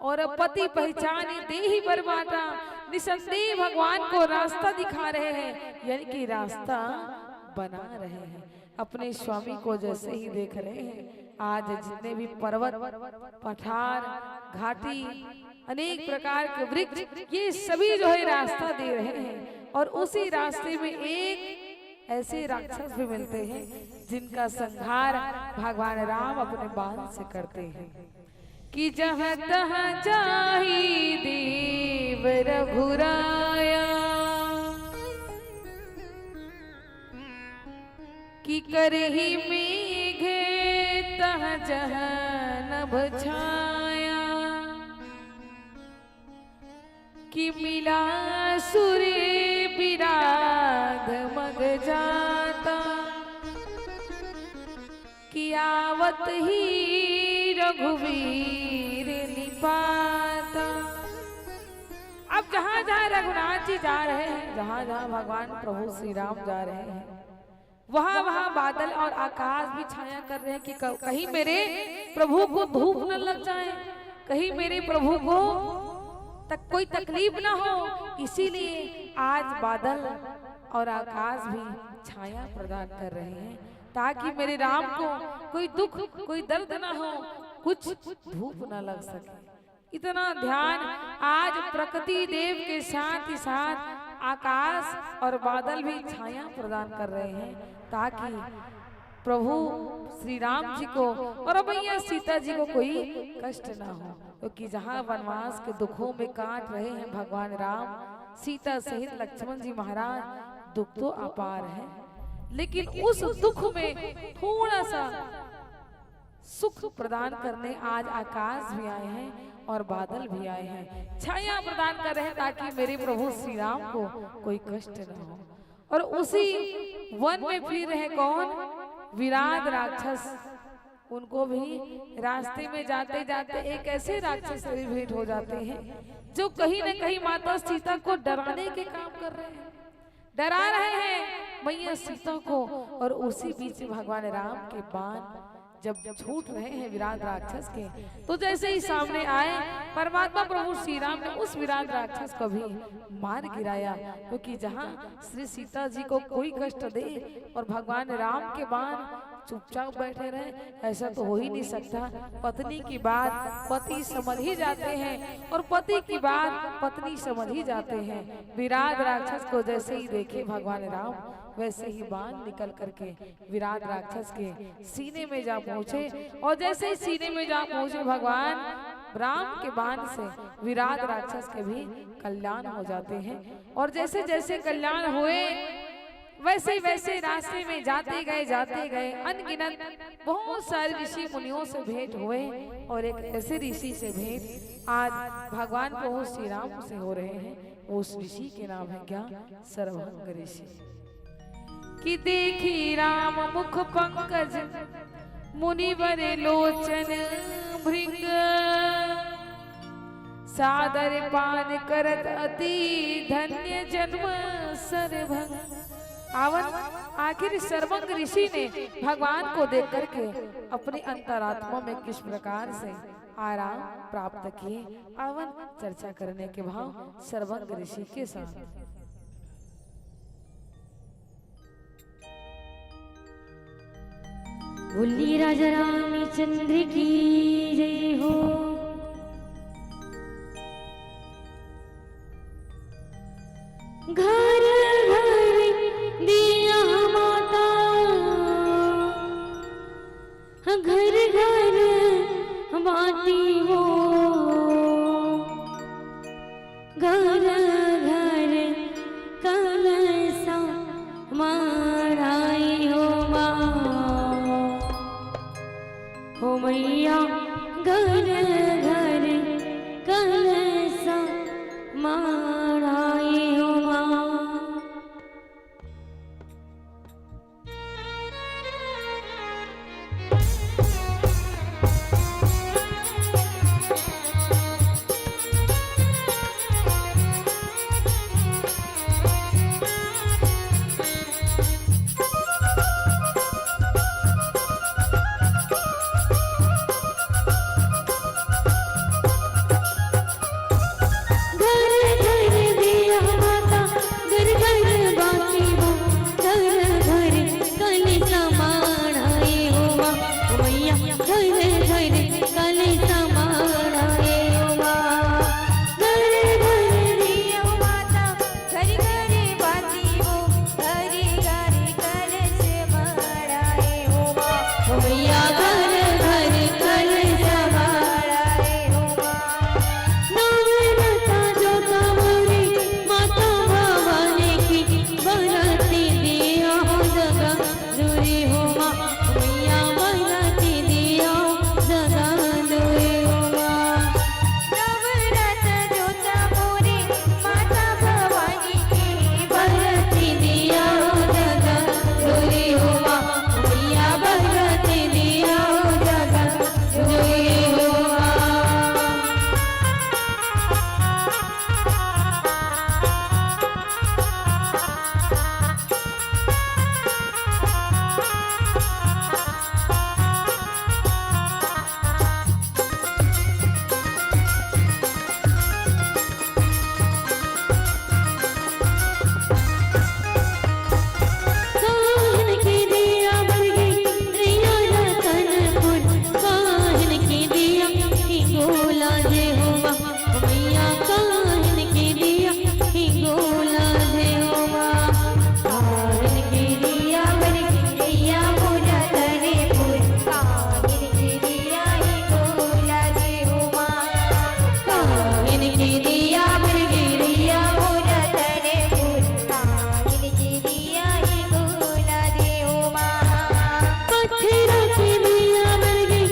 और पति पहिचानि देहि बरि बाटा। निसंदेह भगवान को रास्ता दिखा रहे हैं, यानी कि रास्ता बना रहे हैं। अपने स्वामी को जैसे ही देख रहे हैं, आज जितने भी पर्वत, पठार, घाटी, अनेक प्रकार के वृक्ष, ये सभी जो है रास्ता दे रहे हैं। और उसी रास्ते में एक ऐसे राक्षस भी मिलते हैं जिनका संहार भगवान राम अपने बाण से करते हैं। कि जहाँ तहाँ जाहि देव रघुराया, कि करहि मेघ तहाँ जहाँ नभ छाया। कि मिला सुर बिराध मग जाता, कि आवत ही रघुवीर निपाता। अब जहाँ जहाँ रघुनाथ जी जा रहे हैं, जहाँ जहाँ भगवान प्रभु श्री राम जा रहे हैं, वहाँ वहाँ बादल और आकाश भी छाया कर रहे हैं कि क-, कहीं मेरे प्रभु को धूप न लग जाए, कहीं मेरे प्रभु को तक कोई तकलीफ ना हो। इसीलिए आज बादल और आकाश भी छाया प्रदान कर रहे हैं, ताकि मेरे राम को कोई दुख, कोई दर्द ना हो, कुछ धूप ना लग सके। इतना ध्यान आज प्रकृति देव के साथ ही साथ आकाश और बादल भी छाया प्रदान कर रहे हैं, ताकि प्रभु श्री राम जी को और मैया सीता जी को कोई कष्ट ना हो, क्योंकि जहाँ वनवास के दुखों में काट रहे हैं भगवान राम, सीता सहित लक्ष्मण जी महाराज, दुख तो अपार है, लेकिन उस दुख में थोड़ा सा सुख सुख प्रदान करने आज आकाश भी आए हैं और बादल भी आए हैं, छाया प्रदान कर रहे हैं, ताकि मेरे प्रभु श्री राम को कोई कष्ट न हो। और उसी वन में फिर रहे कौन? विराट राक्षस। उनको भी रास्ते में जाते जाते एक ऐसे राक्षस से भी भेंट हो जाते हैं, जो कहीं ना कहीं माता सीता को डराने के काम कर रहे हैं, डरा रहे हैं मैया सीता को। और उसी बीच में भगवान राम के बाण जब छूट रहे हैं विराट राक्षस के, तो जैसे ही सामने आए, परमात्मा प्रभु श्री राम ने उस विराट राक्षस को भी मार गिराया, क्योंकि जहाँ श्री सीता जी को कोई कष्ट दे और भगवान राम के बाण चुपचाप बैठे रहे, ऐसा तो हो ही नहीं सकता। पत्नी की बात पति समझ ही जाते हैं, और पति की बात पत्नी समझ ही जाते हैं। विराट राक्षस को जैसे ही देखे भगवान राम, वैसे ही बाण निकल करके विराट राक्षस के सीने में जा पहुंचे, और जैसे ही सीने में जा पहुंचे, भगवान राम के बाण से विराट राक्षस के भी कल्याण हो जाते हैं। और जैसे जैसे कल्याण हुए, वैसे वैसे रास्ते में जाते गए, जाते गए, अनगिनत बहुत सारे ऋषि मुनियों से भेंट हुए, और एक ऐसे ऋषि से भेंट आज भगवान प्रभु श्री राम से हो रहे हैं। उस ऋषि के नाम है क्या? सर्वभंग ऋषि। कि देखी राम मुख पंकज, मुनिवर लोचन भृंग, सादर पान करत अति धन्य जन्म सर्वभंग। आखिर सर्वभंग ऋषि ने भगवान को देख करके अपने अंतरात्मा में किस प्रकार से आराम प्राप्त किए, आवन चर्चा करने के भाव सर्वभंग ऋषि के साथ। बोलिए राजा रामचंद्र की जय हो। घर घर दिया माता, घर घर बाती हो, घर घर कलसा माढ़ाई हो माँ। हो मैया घर घर कलसा माढ़ाई हो माँ। घर घर दिया माता, घर घर बाती वो, घर घर कलसा माढ़ाई हो माँ। ओ मैया घर घर कलसा माढ़ाई हो माँ। घर घर दिया माता, घर घर बाती वो, घर घर कलसा माढ़ाई हो माँ। ओ मैया घर घर कलसा माढ़ाई हो माँ। नवरता जो कमरे माता भवानी की, बरती दिया हो जगा दूरी हो माँ। मैया बरती दिया हो जगा दूरी हो माँ। नवरता जो कमरे माता भवानी की, बरती दिया हो जगा दूरी हो माँ। मैया बरती दिया हो जगा दूरी हो माँ। काहन के दिया बर गे, रिया रतनपुर, काहन के दिया, हिंगोला जे हो माँ, मैया काहन के दिया, हिंगोला जे हो माँ। काहन के दिया बर गे, रिया मोर रतनपुर, काहन के दिया, हिंगोला जे हो माँ। काहन के दिया बर गे, रिया मोर रतनपुर, काहन के दिया, हिंगोला जे हो माँ। पथरा के दिया बर गे,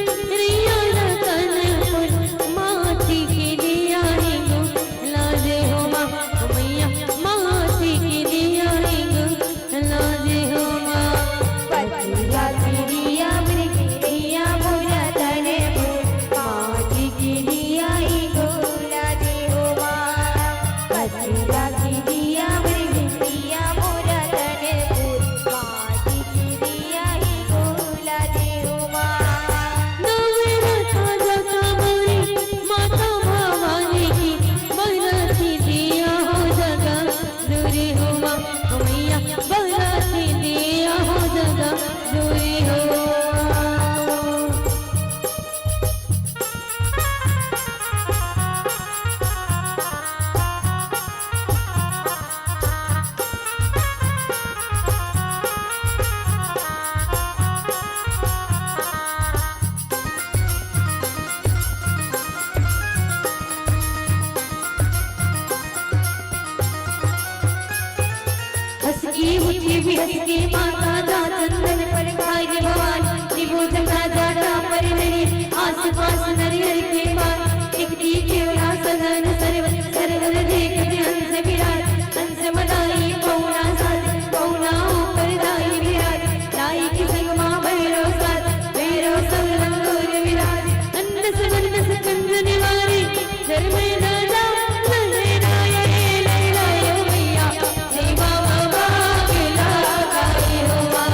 ये मुझे भी हंस के माता जा चंदन पर खाए रे भवानी, निभो जगह जाटा पर मेरे आस पास नरियर के पान, एक दी क्यों ना सदन सरवर, सरवर देख के हंस विराज, हंस मदाई पौना साज, पौना ऊपर दाई विराज, दाई की संग माँ भैरव साज, भैरव संग लंगोर विराज, अंडस मंडस कंद निवारी, जल में दादा लहराए, लहराए ओ मैया, सेवा में भाग लगाए हो माँ,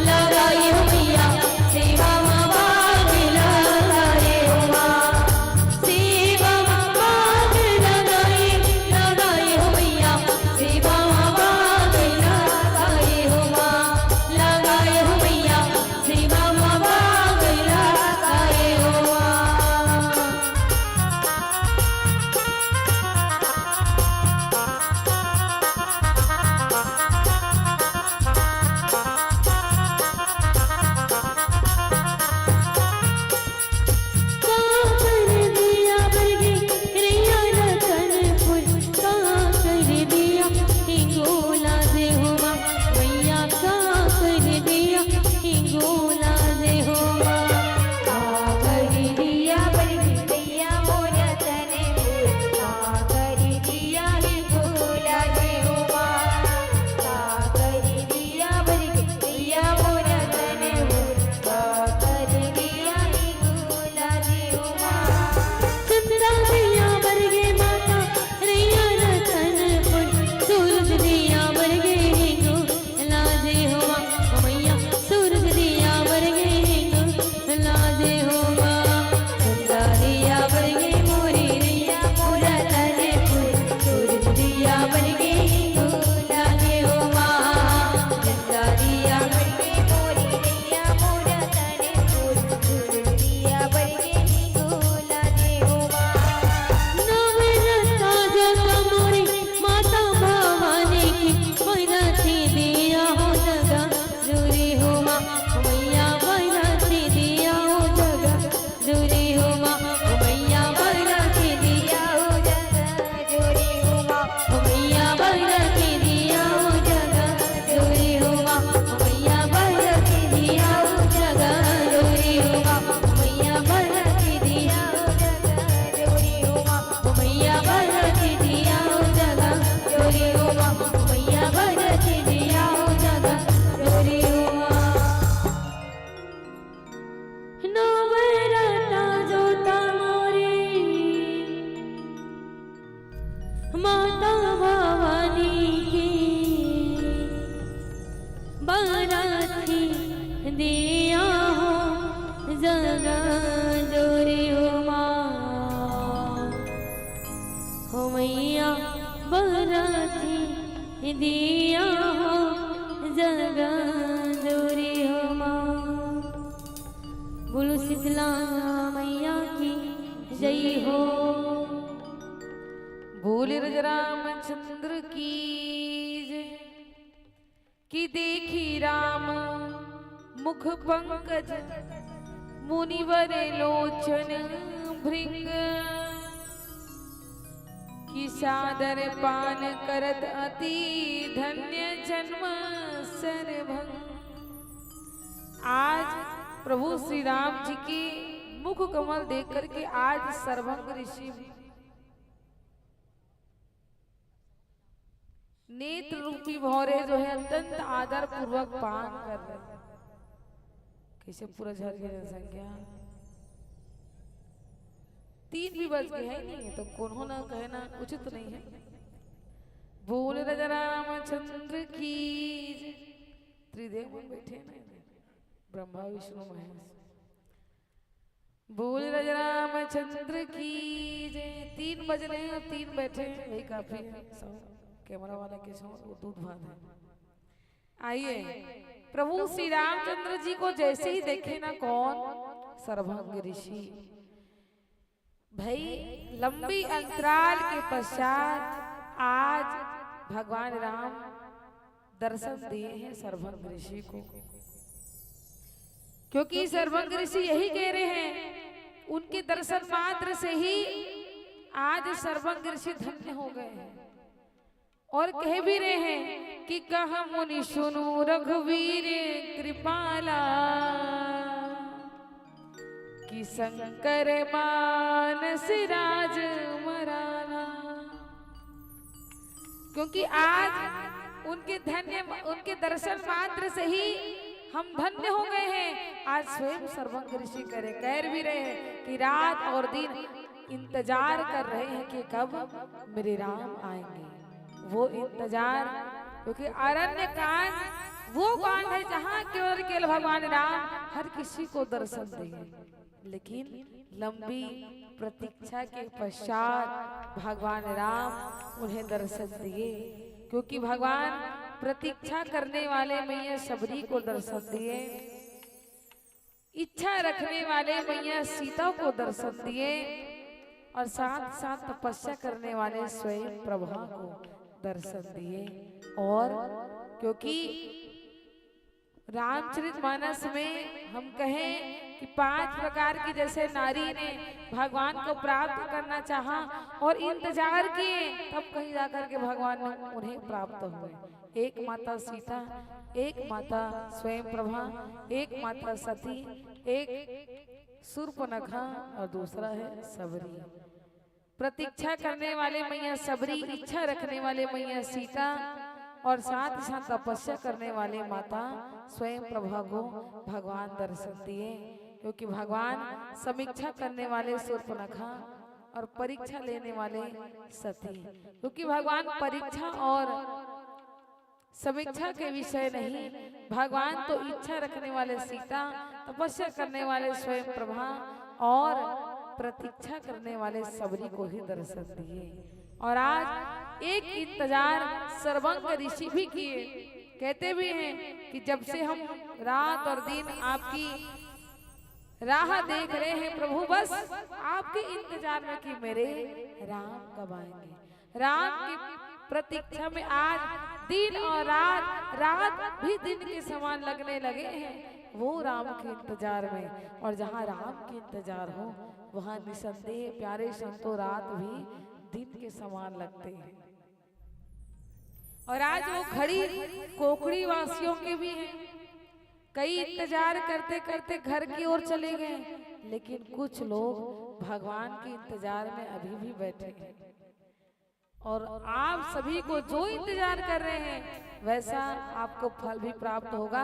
लगाए हो मैया, सेवा में भाग लगाए हो माँ, सेवा में भाग लगाए, लगाए हो मैया, सेवा में भाग लगाए हो माँ, लगाए हो मैया, सेवा में भाग लगाए हो माँ। का कर दिया बरगे रैया रतनपुर, का कर दिया हिंगोला दे हो माँ, मैया का कर दिया हिंगोला दे हो माँ। का कर दिया बरगे रैया मोर रतनपुर, का कर दिया हिंगोला दे हो माँ, का कर दिया बरगे रैया मोर रतनपुर, का कर दिया हिंगोला दे हो माँ। चंदा मैया बरगे माता रैया रतनपुर, सूरज दिया बरगे हिंगोला दे हो माँ, ओ मैया सूरज दिया बरगे हिंगोला दे हो माँ। चंदा दिया बरगे मोरी रैया मोर रतनपुर, सूरज दिया बरगे हिंगोला दे हो माँ। चंदा दिया बरगे मोरी रैया मोर रतनपुर, सूरज दिया बरगे हिंगोला दे हो माँ। नवरत्ना जो तमोरी माता भवानी की, बैरथी दिया हो जगा जोरी हो माँ, मैया बैरथी दिया हो जगा जोरी हो माँ, मैया बैरथी दिया हो जगा जोरी हो माँ, मैया बैरथी दिया हो जगा जोरी हो माँ, मैया बैरथी दिया हो जगा जोरी हो माँ, मैया बैरथी दिया हो जगा जोरी हो माँ। ओ मैया बरत दिया ओ जगा जोरी ओ माँ, ओ मैया बरत दिया ओ जगा जोरी ओ माँ। नवरता जोता मोरी माता भवानी की बरथी दिया हो जगा जोरी हो माँ। हो मैया बरथी दिया हो जगा जोरी हो माँ। बोलो शीतला मैया की जय हो। बोले राजा रामचंद्र की जय। कि देखी राम मुख पंकज मुनिवर लोचन भृंग, कि सादर पान करत अति धन्य जन्म सरभंग। आज प्रभु श्री राम जी के मुख कमल देख करके आज सरभंग ऋषि नेत्र रूपी भौंरे जो है अत्यंत आदर पूर्वक पान कर रहे। कैसे पूरा झर गया जनसंख्या? तीन भी बज गए हैं, नहीं तो कौन हो ना कहे ना, उचित नहीं है। बोल राजा रामचंद्र की जय। त्रिदेव मन बैठे हैं ना, ब्रह्मा विष्णु महेश। बोल राजा रामचंद्र की जय। तीन बज रहे हैं और तीन बैठे हैं, वही काफी है। सब कैमरा वाला के सो वो दूध भात है। आइए, प्रभु श्री रामचंद्र जी को जैसे ही देखे ना कौन, सरभंग ऋषि। भाई, लंबी अंतराल के पश्चात आज भगवान राम दर्शन दिए हैं सरभंग ऋषि को, क्योंकि सरभंग ऋषि यही कह रहे हैं, उनके दर्शन मात्र से ही आज सरभंग ऋषि धन्य हो गए हैं। और कह भी रहे हैं कि कह मुनि सुनु रघुवीर कृपाला, कि शंकर मानस राज मराला। क्योंकि आज उनके धन्य, उनके दर्शन मात्र से ही हम धन्य हो गए हैं। आज स्वयं सर्वंग ऋषि करे, कह भी रहे हैं कि रात और दिन इंतजार कर रहे हैं कि कब मेरे राम आएंगे। वो इंतजार, क्योंकि अरण्य कांड वो कांड है जहाँ केवल, केवल भगवान राम हर किसी को दर्शन देंगे, लेकिन लंबी प्रतीक्षा के पश्चात भगवान राम उन्हें दर्शन दिए, क्योंकि भगवान प्रतीक्षा करने वाले मैया शबरी को दर्शन दिए, इच्छा रखने वाले मैया सीता को दर्शन दिए और साथ साथ तपस्या करने वाले स्वयं प्रभा को दर्शन दिए। और क्योंकि रामचरित मानस में हम कहें कि पांच प्रकार की जैसे नारी ने भगवान को प्राप्त करना चाहा और इंतजार किए, तब कहीं जाकर के भगवान ने उन्हें प्राप्त हुए। एक माता सीता, एक माता स्वयं प्रभा, एक माता सती, एक शूर्पणखा और दूसरा है शबरी। प्रतीक्षा करने वाले मैया शबरी, इच्छा रखने वाले मैया सीता और साथ ही साथ तपस्या करने वाले माता स्वयं प्रभा को भगवान दर्शन दिए, क्योंकि भगवान समीक्षा करने वाले शूर्पणखा और परीक्षा लेने वाले सती, क्योंकि भगवान परीक्षा और समीक्षा के विषय नहीं, भगवान तो इच्छा रखने वाले सीता, तपस्या करने वाले स्वयं प्रभा और प्रतीक्षा करने वाले शबरी को ही दर्शन दिए। और आज एक इंतजार सर्वंग ऋषि भी किए, कहते भी हैं कि जब से हम रात और दिन आपकी राह देख रहे हैं प्रभु, बस आपके इंतजार में कि मेरे राम कब आएंगे। राम की प्रतीक्षा में आज दिन और रात, रात भी दिन के समान लगने लगे हैं, वो राम के इंतजार में। और जहाँ राम के इंतजार हो, वहाँ निसंदेह प्यारे संतो, रात भी दिन के समान लगते हैं। और आज वो घड़ी कोकड़ी वासियों के भी है। कई इंतजार करते करते घर की ओर चले गए, लेकिन कुछ लोग भगवान के इंतजार में अभी भी बैठे हैं। और आप सभी को जो इंतजार कर रहे हैं, वैसा आपको फल भी प्राप्त होगा।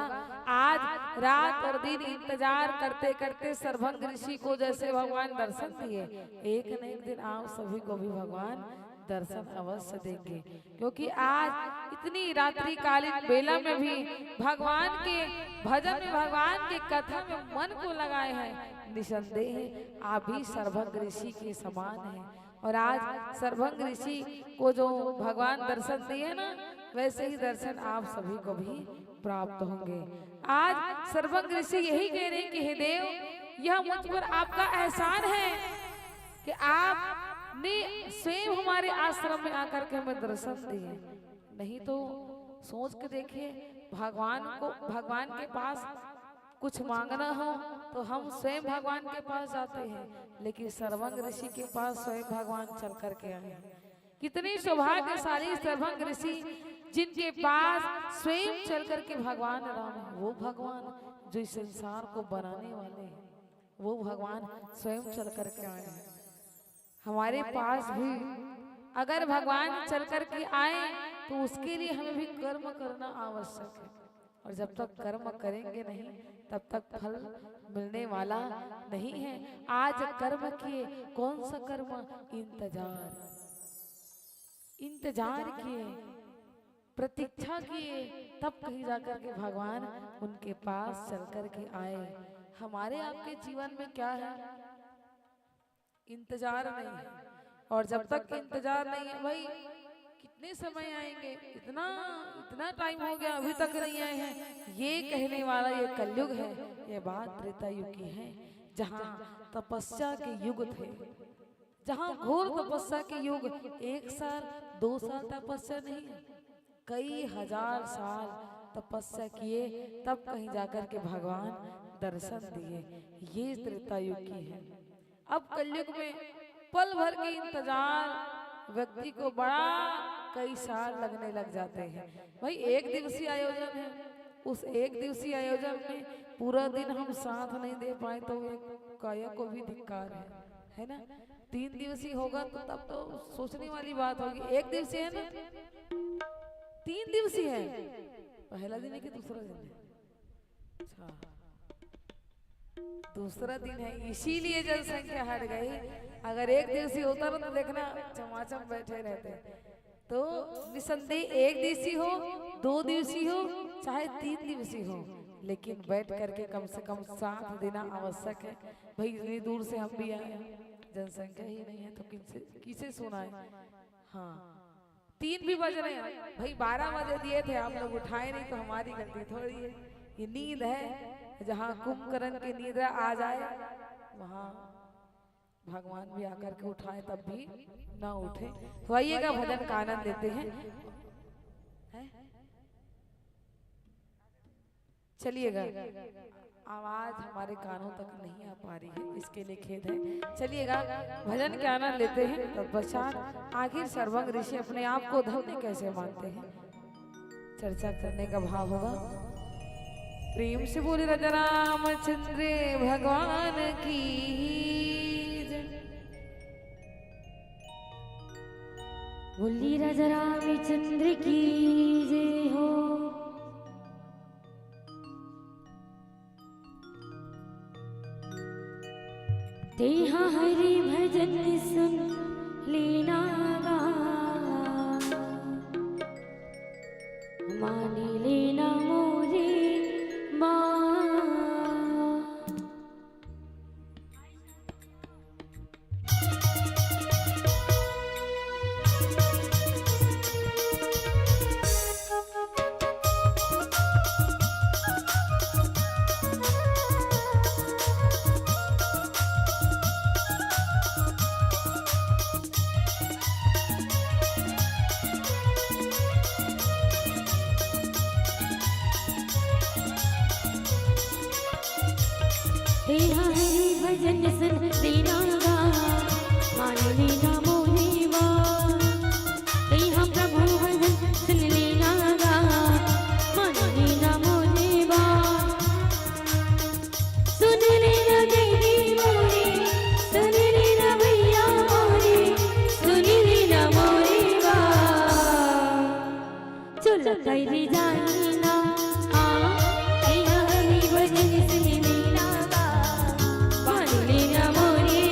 आज रात और दिन इंतजार करते करते सर्वंग ऋषि को जैसे भगवान दर्शन दिए, एक न एक दिन आप सभी को भी भगवान दर्शन अवश्य देंगे, क्योंकि आज इतनी रात्रिकालीन बेला में भी भगवान के भजन में, भगवान के कथा में मन को लगाए हैं। निसंदेह आप भी सर्वंग ऋषि के समान हैं। और आज सर्वंग ऋषि को जो भगवान दर्शन दिए ना, वैसे ही दर्शन आप सभी को भी प्राप्त होंगे। आज सर्वंग ऋषि यही कह रहे हैं कि हे देव, यह मुझ पर आपका एहसान है कि आपने स्वयं हमारे आश्रम में आकर के हमें दर्शन दिए। नहीं तो सोच के देखिए, भगवान को, भगवान के पास कुछ मांगना हो तो हम स्वयं भगवान के पास जाते हैं, लेकिन सर्वंग ऋषि के पास स्वयं भगवान चल करके आए हैं। कितने सौभाग्यशाली सर्वंग ऋषि, जिनके पास स्वयं चल करके भगवान राम है, वो भगवान जो इस संसार को बनाने वाले हैं, वो भगवान स्वयं चल करके आए हैं। हमारे पास भी अगर भगवान चल करके आए, तो उसके लिए हमें भी कर्म करना आवश्यक है। और जब तक कर्म करेंगे नहीं, तब तक फल मिलने वाला नहीं है। आज कर्म किए, कौन सा कर्म? इंतजार। इंतजार किए, प्रतीक्षा किए, तब कहीं जाकर के भगवान उनके पास चल करके आए। हमारे आपके जीवन में क्या है? इंतजार नहीं है। और जब तक इंतजार नहीं है, भाई, कितने समय आएंगे, इतना, इतना टाइम हो गया, अभी तक नहीं आए हैं, ये कहने वाला ये कलयुग है। ये बात त्रेता युग की है, जहाँ तपस्या के युग थे, जहाँ घोर तपस्या के युग। एक साल, दो साल तपस्या नहीं है, कई हजार साल तपस्या किए, तब कहीं जाकर के भगवान दर्शन दिए। ये त्रेता युग की है। अब कलयुग में पल भर के इंतजार व्यक्ति को बड़ा कई साल लगने लग जाते हैं। भाई, एक दिवसीय आयोजन है, उस एक दिवसीय आयोजन में पूरा दिन हम साथ नहीं दे पाए तो ये काया को भी धिक्कार है, है ना? तीन दिवसीय होगा तो तब तो सोचने वाली बात होगी। एक दिवसीय है ना, तीन दिवसीय है, पहला दिन है कि दूसरा दिन है? अच्छा, दूसरा दिन है, इसीलिए जनसंख्या हट गई। अगर एक दिवसीय होता ना तो देखना, चमाचम बैठे रहते। तो निसंदेह एक दिवसीय हो, दो दिवसीय हो, चाहे तीन दिवसीय हो, लेकिन बैठ करके कम से कम साथ देना आवश्यक है। भाई, इतनी दूर से हम भी आए, जनसंख्या ही नहीं है तो किनसे, किसे सुनाए? हाँ, तीन भी बज रहे हैं भाई, बारह बजे दिए थे आप लोग, उठाए नहीं तो हमारी गलती थोड़ी है। ये नींद है, जहाँ कुंभकर्ण की नींद आ जाए, वहाँ भगवान भी आकर के उठाए, तब भी ना उठे। तो आइएगा, भजन का आनंद लेते हैं। हैं? चलिएगा, आवाज हमारे कानों तक नहीं आ पा रही है, इसके लिए खेद है। चलिएगा, भजन के आनंद लेते हैं। तत्पश्चात आखिर सर्वंग ऋषि अपने आप को धन्य कैसे मानते हैं, चर्चा करने का भाव होगा। प्रेम से बोले राजा रामचंद्र भगवान की जय। बोली राजा रामचंद्र की जय हो। तेहा हरि भजन सुन लेना गा, मान लेना मोरे बा। तेहा हरि भजन सुन लेना गा, मान लेना मोरे बा। तेहा प्रभु भजन सुन लेना गा, मान लेना मोरे बा। सुन लेना देवी मोरे, सुन लेना भैया मोरे, सुन लेना मोरे बा। चुल कइर जानी ना, हाँ, तेहा हरि भजन सुन लेना गा, मान लेना मोरे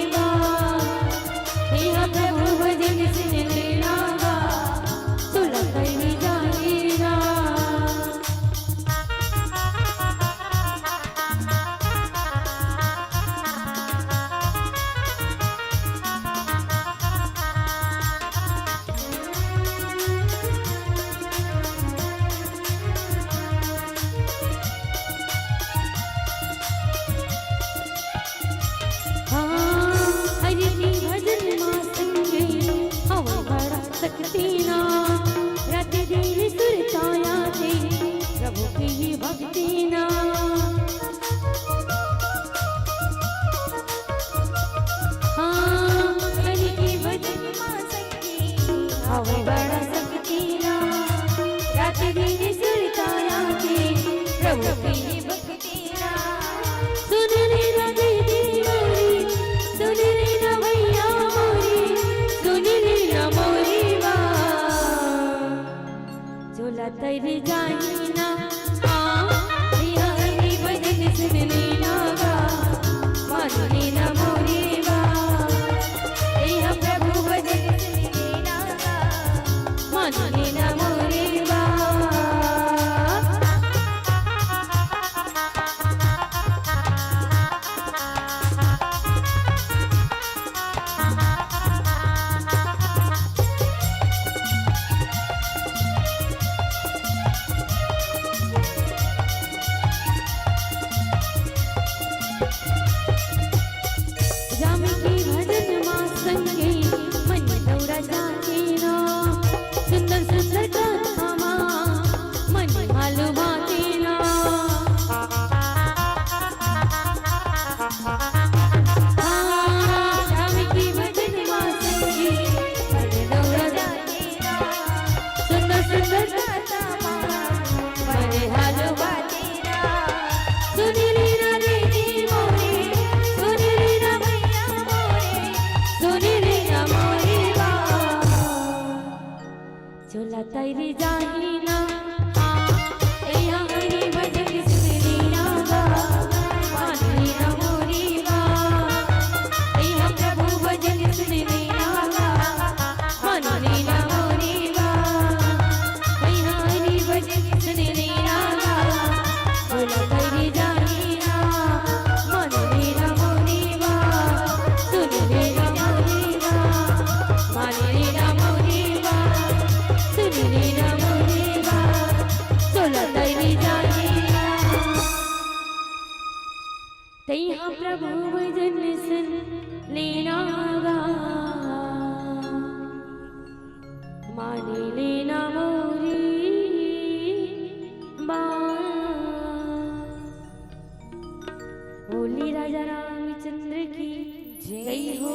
जय हो।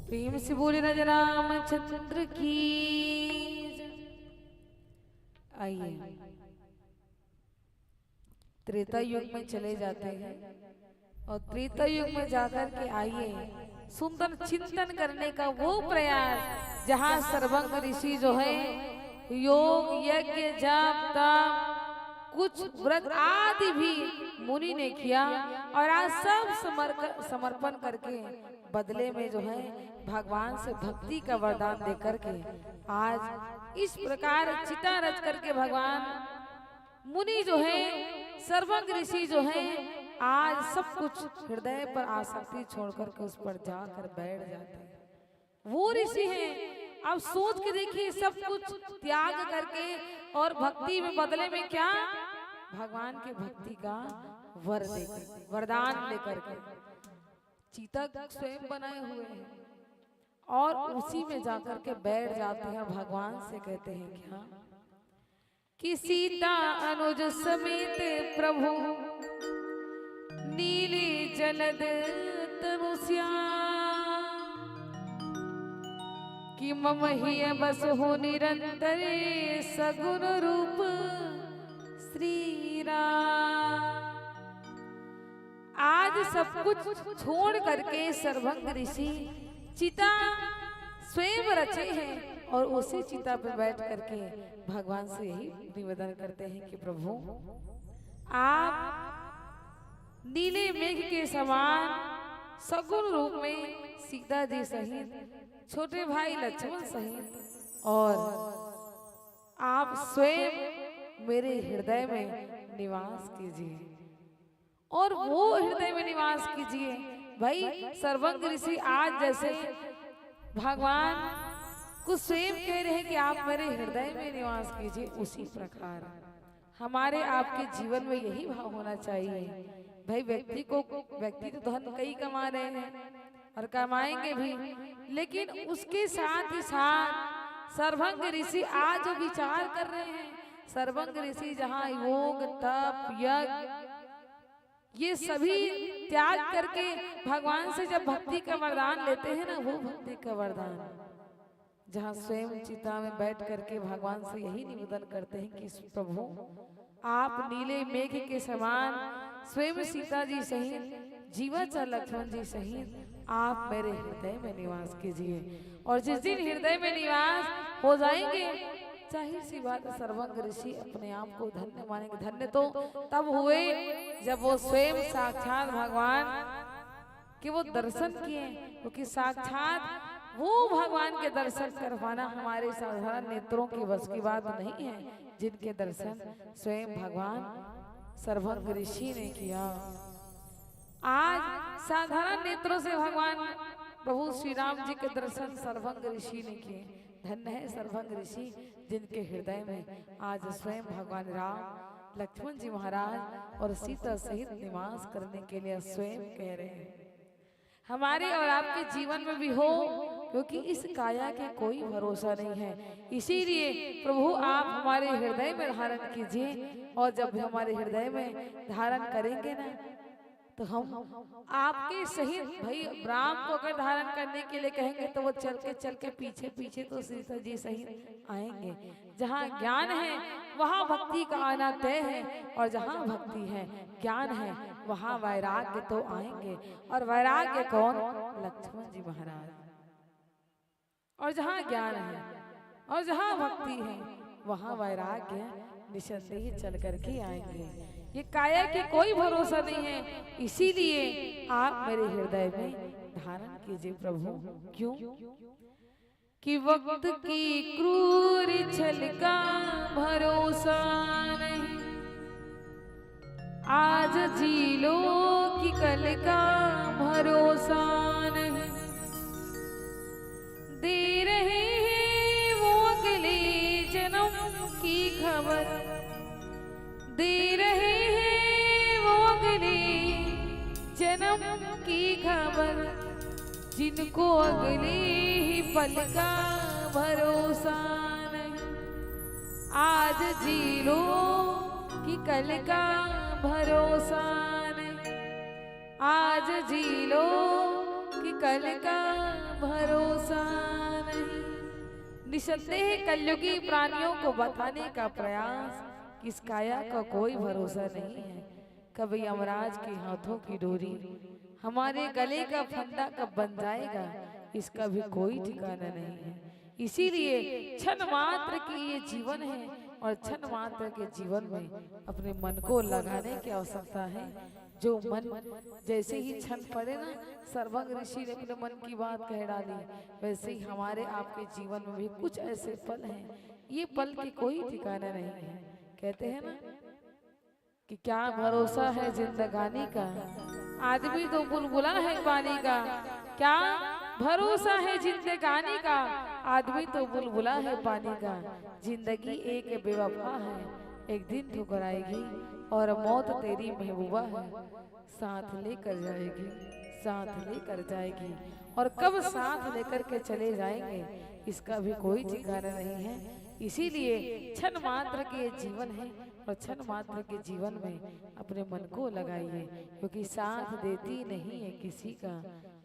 प्रेम से बोले राजा रामचंद्र की जय। आइए, त्रेता युग में चले जाते हैं और त्रेता युग में जाकर के आइए, सुंदर चिंतन करने का वो प्रयास, जहाँ सर्वज्ञ ऋषि जो है, योग, यज्ञ, जप, तप, कुछ व्रत आदि भी मुनि ने किया और आज सब समर्क-, समर्पण करके बदले में जो है, भगवान से भक्ति का वरदान देकर के आज इस प्रकार चिता रच करके भगवान मुनि जो है, सर्वज्ञ ऋषि जो है, आज सब कुछ हृदय पर आसक्ति छोड़ करके उस पर जाकर बैठ जाते हैं। वो ऋषि हैं, अब सोच के देखिए, सब कुछ त्याग करके और भक्ति में बदले में क्या, भगवान के भक्ति का वर देकर, वरदान लेकर के चिता स्वयं बनाए हुए हैं और उसी में जाकर के बैठ जाते हैं। भगवान से कहते हैं क्या कि सीता अनुज समेत प्रभु नीली जलद तनु श्याम, कि मम हिय बसहु निरंतर सगुन रूप श्री राम। आज सब कुछ छोड़ करके सर्वज्ञ ऋषि चिता स्वयं रचे हैं और उसी चिता पर बैठ करके भगवान से यही निवेदन करते हैं कि प्रभु, आप नीले मेघ के समान सगुण रूप में सीता जी सहित, छोटे भाई लक्ष्मण सहित, और आप स्वयं मेरे हृदय में निवास कीजिए। और वो हृदय में निवास कीजिए। भाई, सर्वज्ञ ऋषि आज जैसे भगवान को स्वयं कह रहे हैं कि आप मेरे हृदय में निवास कीजिए, उसी प्रकार हमारे आपके जीवन में यही भाव होना चाहिए। भाई, व्यक्ति को, व्यक्ति तो धन कई कमा रहे हैं और कमाएंगे भी, लेकिन उसके साथ ही साथ सर्वज्ञ ऋषि आज जो विचार कर रहे हैं, सर्वज्ञ ऋषि जहाँ योग, तप, यज्ञ, ये सभी त्याग करके भगवान से जब भक्ति का वरदान लेते हैं ना, वो भक्ति का वरदान, जहाँ स्वयं चिता में बैठ करके भगवान से यही निवेदन करते हैं कि प्रभु, आप नीले मेघ के समान स्वयं सीता जी सहित, जीवाचार लक्ष्मण जी सहित आप मेरे हृदय में निवास कीजिए। और जिस दिन हृदय में निवास हो जाएंगे, जाहिर सी बात है, सर्वज्ञ ऋषि अपने आप को धन्य मानेंगे। धन्य तो तब हुए जब वो स्वयं साक्षात भगवान के वो दर्शन किए, क्योंकि साक्षात वो भगवान के दर्शन कर पाना हमारे साधारण नेत्रों के बस की बात नहीं है, जिनके दर्शन स्वयं भगवान सर्वज्ञ ऋषि ने किया। आज साधारण नेत्रों से भगवान प्रभु श्री राम जी के दर्शन सर्वज्ञ ऋषि ने किए। धन्य है सर्वज्ञ ऋषि, जिनके हृदय में आज स्वयं भगवान राम, लक्ष्मण जी महाराज और सीता सहित निवास करने के लिए स्वयं कह रहे हैं। हमारे और आपके जीवन में भी हो, क्योंकि इस काया के कोई भरोसा नहीं है। इसीलिए प्रभु, आप हमारे हृदय में धारण कीजिए, और जब हमारे हृदय में धारण करेंगे ना, तो हम आपके सहित, भाई, राम को अगर धारण करने के लिए कहेंगे, तो वो चल के, चल के पीछे पीछे तो सीता जी सहित आएंगे। जहाँ ज्ञान है, वहाँ भक्ति का आना तय है, और जहाँ भक्ति है, ज्ञान है, वहाँ वैराग्य तो आएंगे। और वैराग्य कौन? लक्ष्मण जी महाराज। और जहाँ ज्ञान है और जहाँ भक्ति है, वहाँ वैराग्य निसंदेह चल करके आएंगे। ये काया के कोई भरोसा नहीं है, इसीलिए आप मेरे हृदय में धारण कीजिए प्रभु। क्यों? कि वक्त की क्रूर छल का भरोसा नहीं, आज जी लो कि कल का भरोसा नहीं। दे रहे हैं वो अगले जन्म की खबर, दे रहे हैं वो अगले जन्म की खबर, जिनको अगले ही पल का भरोसा नहीं। आज जी लो कि कल का भरोसा नहीं। आज जी लो कि कल का भरोसा नहीं। निसंदेह कलयुगी प्राणियों को बताने का प्रयास कि इस काया का कोई भरोसा नहीं है। कब यमराज के हाथों की डोरी, हमारे गले का फंदा कब बन जाएगा, इसका भी कोई ठिकाना नहीं है। इसीलिए क्षण मात्र की ये जीवन है और क्षण मात्र के जीवन में अपने मन को लगाने की आवश्यकता है। जो मन जैसे ही क्षण पड़े ना, सर्वंग ऋषि ने अपने मन की बात कह डाली, वैसे ही हमारे आपके जीवन में भी कुछ ऐसे पल हैं, ये पल की कोई ठिकाना नहीं है। कहते हैं ना कि क्या भरोसा है जिंदगानी का, आदमी तो बुलबुला है पानी का। क्या भरोसा है जिंदगानी का, आदमी तो बुलबुला है पानी का। जिंदगी एक बेवफा है, एक दिन ठुकराएगी और मौत तेरी महबूबा है, साथ लेकर जाएगी, साथ लेकर जाएगी। और कब साथ लेकर के चले जाएंगे, इसका भी कोई ठिकाना नहीं है। इसीलिए क्षण मात्र के ये जीवन है और क्षण मात्र के जीवन में अपने मन को लगाइए, क्योंकि साथ देती नहीं है किसी का,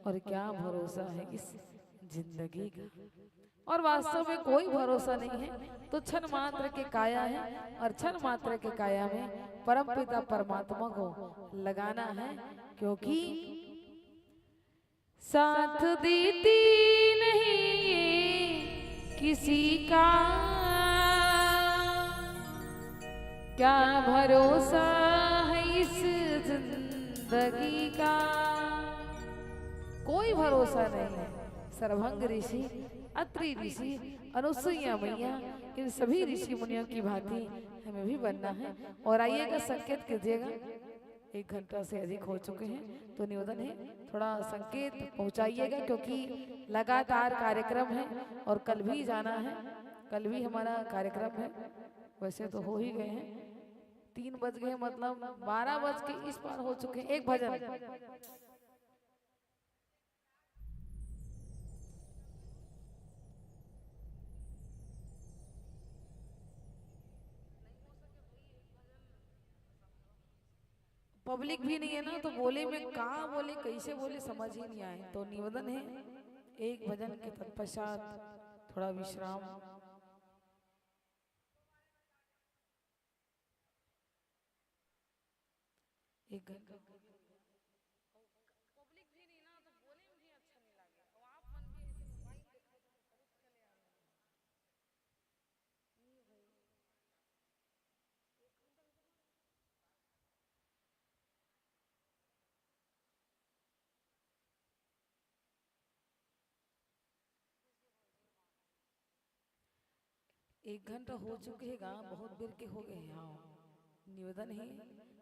और क्या भरोसा है इस जिंदगी का। और वास्तव में कोई भरोसा नहीं है, तो क्षण मात्र के काया है और क्षण मात्र के काया में परमपिता परमात्मा को लगाना है, क्योंकि साथ देती नहीं ये किसी का। क्या भरोसा है इस जिंदगी का, कोई भरोसा नहीं है। सर्वंग ऋषि, अत्रि ऋषि, अनुसुईया मैया, इन सभी ऋषि मुनियों की भांति हमें भी बनना है। और आइएगा, संकेत कीजिएगा। एक घंटा से अधिक हो चुके हैं, तो निवेदन है, थोड़ा संकेत पहुंचाइएगा, क्योंकि लगातार कार्यक्रम है और कल भी जाना है, कल भी हमारा कार्यक्रम है। वैसे तो हो ही गए हैं, तीन बज गए, मतलब बारह बज के इस पार हो चुके हैं। एक भजन। पब्लिक भी नहीं है ना, तो बोले में का बोले, कैसे बोले, समझ ही नहीं आए। तो निवेदन है, एक भजन के तत्पश्चात थोड़ा विश्राम। एक घंटा हो गया। पब्लिक भी नहीं ना, तो बोले में भी अच्छा नहीं लगे। तो आप मन भी ऐसे मोबाइल देखा तो कुछ कले आ रहे हैं। नहीं भाई। एक घंटा हो चुके हे गा, बहुत बेर के हो गए हे। हाँ, निवेदन हे,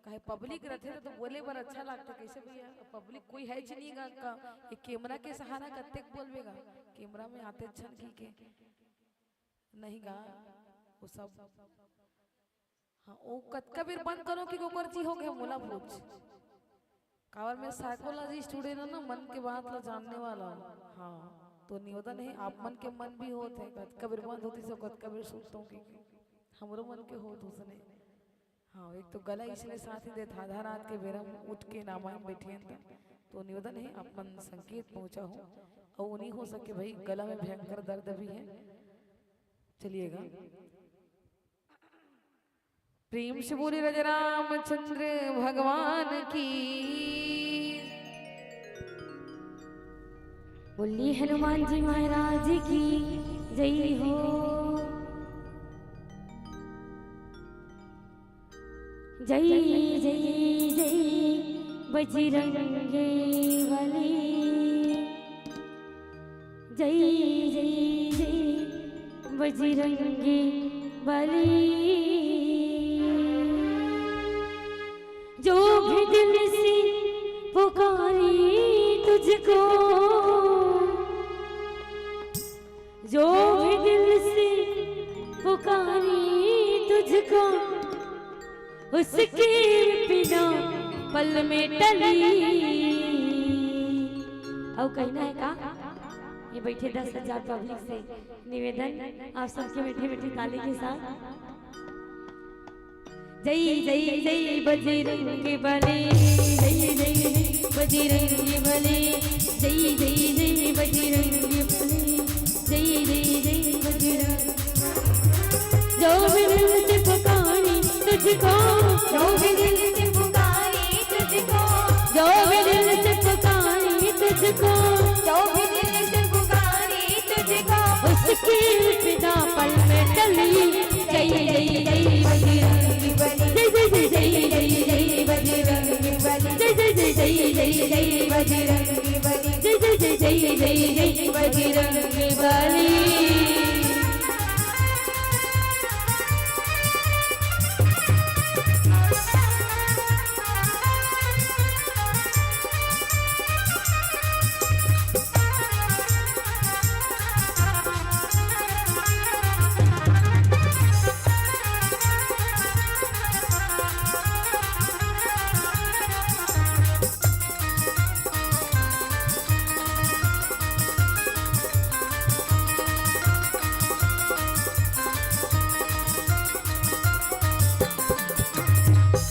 काहे पब्लिक रथे तो बोले बर अच्छा लगता। कैसे भैया, पब्लिक कोई हे च नहीं गा का, ये कैमरा के सहारा कतेक बोलबे गा, कैमरा में आते क्षण की के नहीं गा, वो सब। हाँ, वो कतका बेर बंद करो कि ओकर जी हो गया, मोला पूछ। काबर मैं साइकोलॉजी स्टूडेंट हूँ ना, मन के बात ला जानने वाला हूँ। हाँ, तो निवेदन हे, आप मन के मन भी होत हे, कतका बेर बंद होतिस, कतका बेर सुनता हूँ कि हमरो मन के होत उसने। हाँ, एक तो गला इसने साथ ही देत, आधा रात के बेरा में उठ के नामायन बैठे हैं, तो निवेदन हे, आप मन संकेत पहुँचा हो, और नहीं हो सके भाई, गला में भयंकर दर्द भी है। चलिएगा। प्रेम से बोले राजा रामचंद्र भगवान की। बोलिए हनुमान जी महाराज की जय हो। जय जय जय बजरंगे बली। जय जय जय बजरंगे बली। जो भी दिल से पुकारी तुझको, जो भी दिल से पुकारी तुझको, उसके बिना पल में टली। अउ कहना है का? ये बैठे दस हजार पब्लिक से निवेदन, आप सबके मीठे मीठे ताली के साथ। जय जय जय बजरंग बली, जय जय जय बजरंग बली, जय जय जय बजरंग बली, जय जय जय बजरंग। जो भी दिल से पुकारे तुझको, जो भी दिल से पुकारे तुझको, जो भी दिल से पुकारे तुझको, जो भी दिल से पुकारे तुझको, उसकी फिदा पल में टली। जय जय जय बजरंग बली, जय जय जय जय जय जय बजरंग बली, जय जय जय जय जय जय बजरंग बली, जय जय जय जय जय जय बजरंग बली।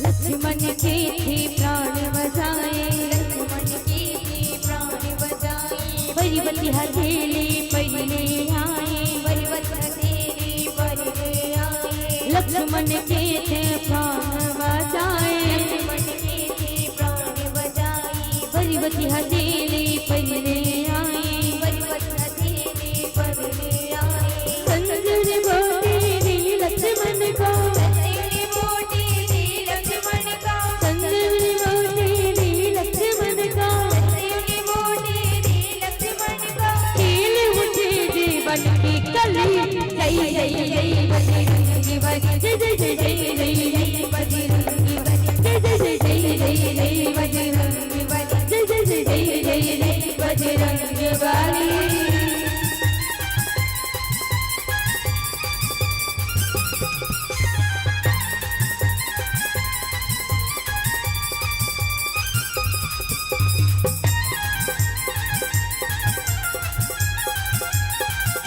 लक्ष्मण के थे प्राण बचाए, लक्ष्मण के थे प्राण बचाए, पर्वत हथेली पहिरे आए, पर्वत हथेली पहिरे आए, लक्ष्मण के थे प्राण बचाए, लक्ष्मण के थे प्राण बचाए, पर्वत हथेली पहिरे आए, पर्वत हथेली पहिरे आए। संजीवनी बूटी दी लक्ष्मण को, संजीवनी बूटी दी लक्ष्मण को, संजीवनी बूटी दी लक्ष्मण को, संजीवनी बूटी दी लक्ष्मण को, खिल उठे जीवन की कली। जय जय जय बजरंग बली, जय जय जय जय जय जय बजरंग बली, जय जय जय जय जय जय बजरंग बली, जय जय जय जय जय जय बजरंग बली।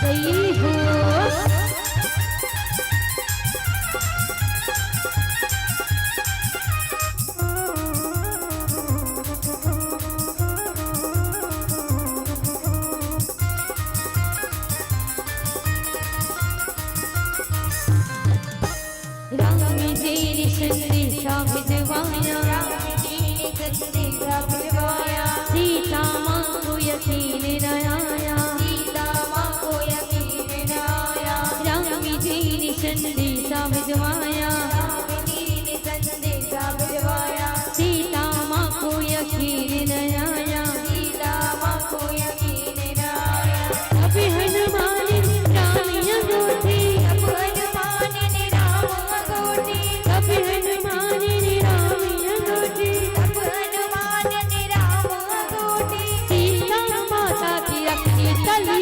जय हो। राम जी ने संदेशा भिजवाया, राम जी ने संदेशा भिजवाया, सीता माँ को यकीन न आया, सीता माँ को यकीन न आया, राम जी ने संदेशा भिजवाया, राम जी ने संदेशा भिजवाया, सीता माँ को यकीन न आया, सीता माँ को यकीन न आया। तब हनुमान ने राम अगोटे, तब हनुमान ने राम अगोटे, तब हनुमान ने राम अगोटे, तब हनुमान ने राम अगोटे, सीता माता की रखी कली।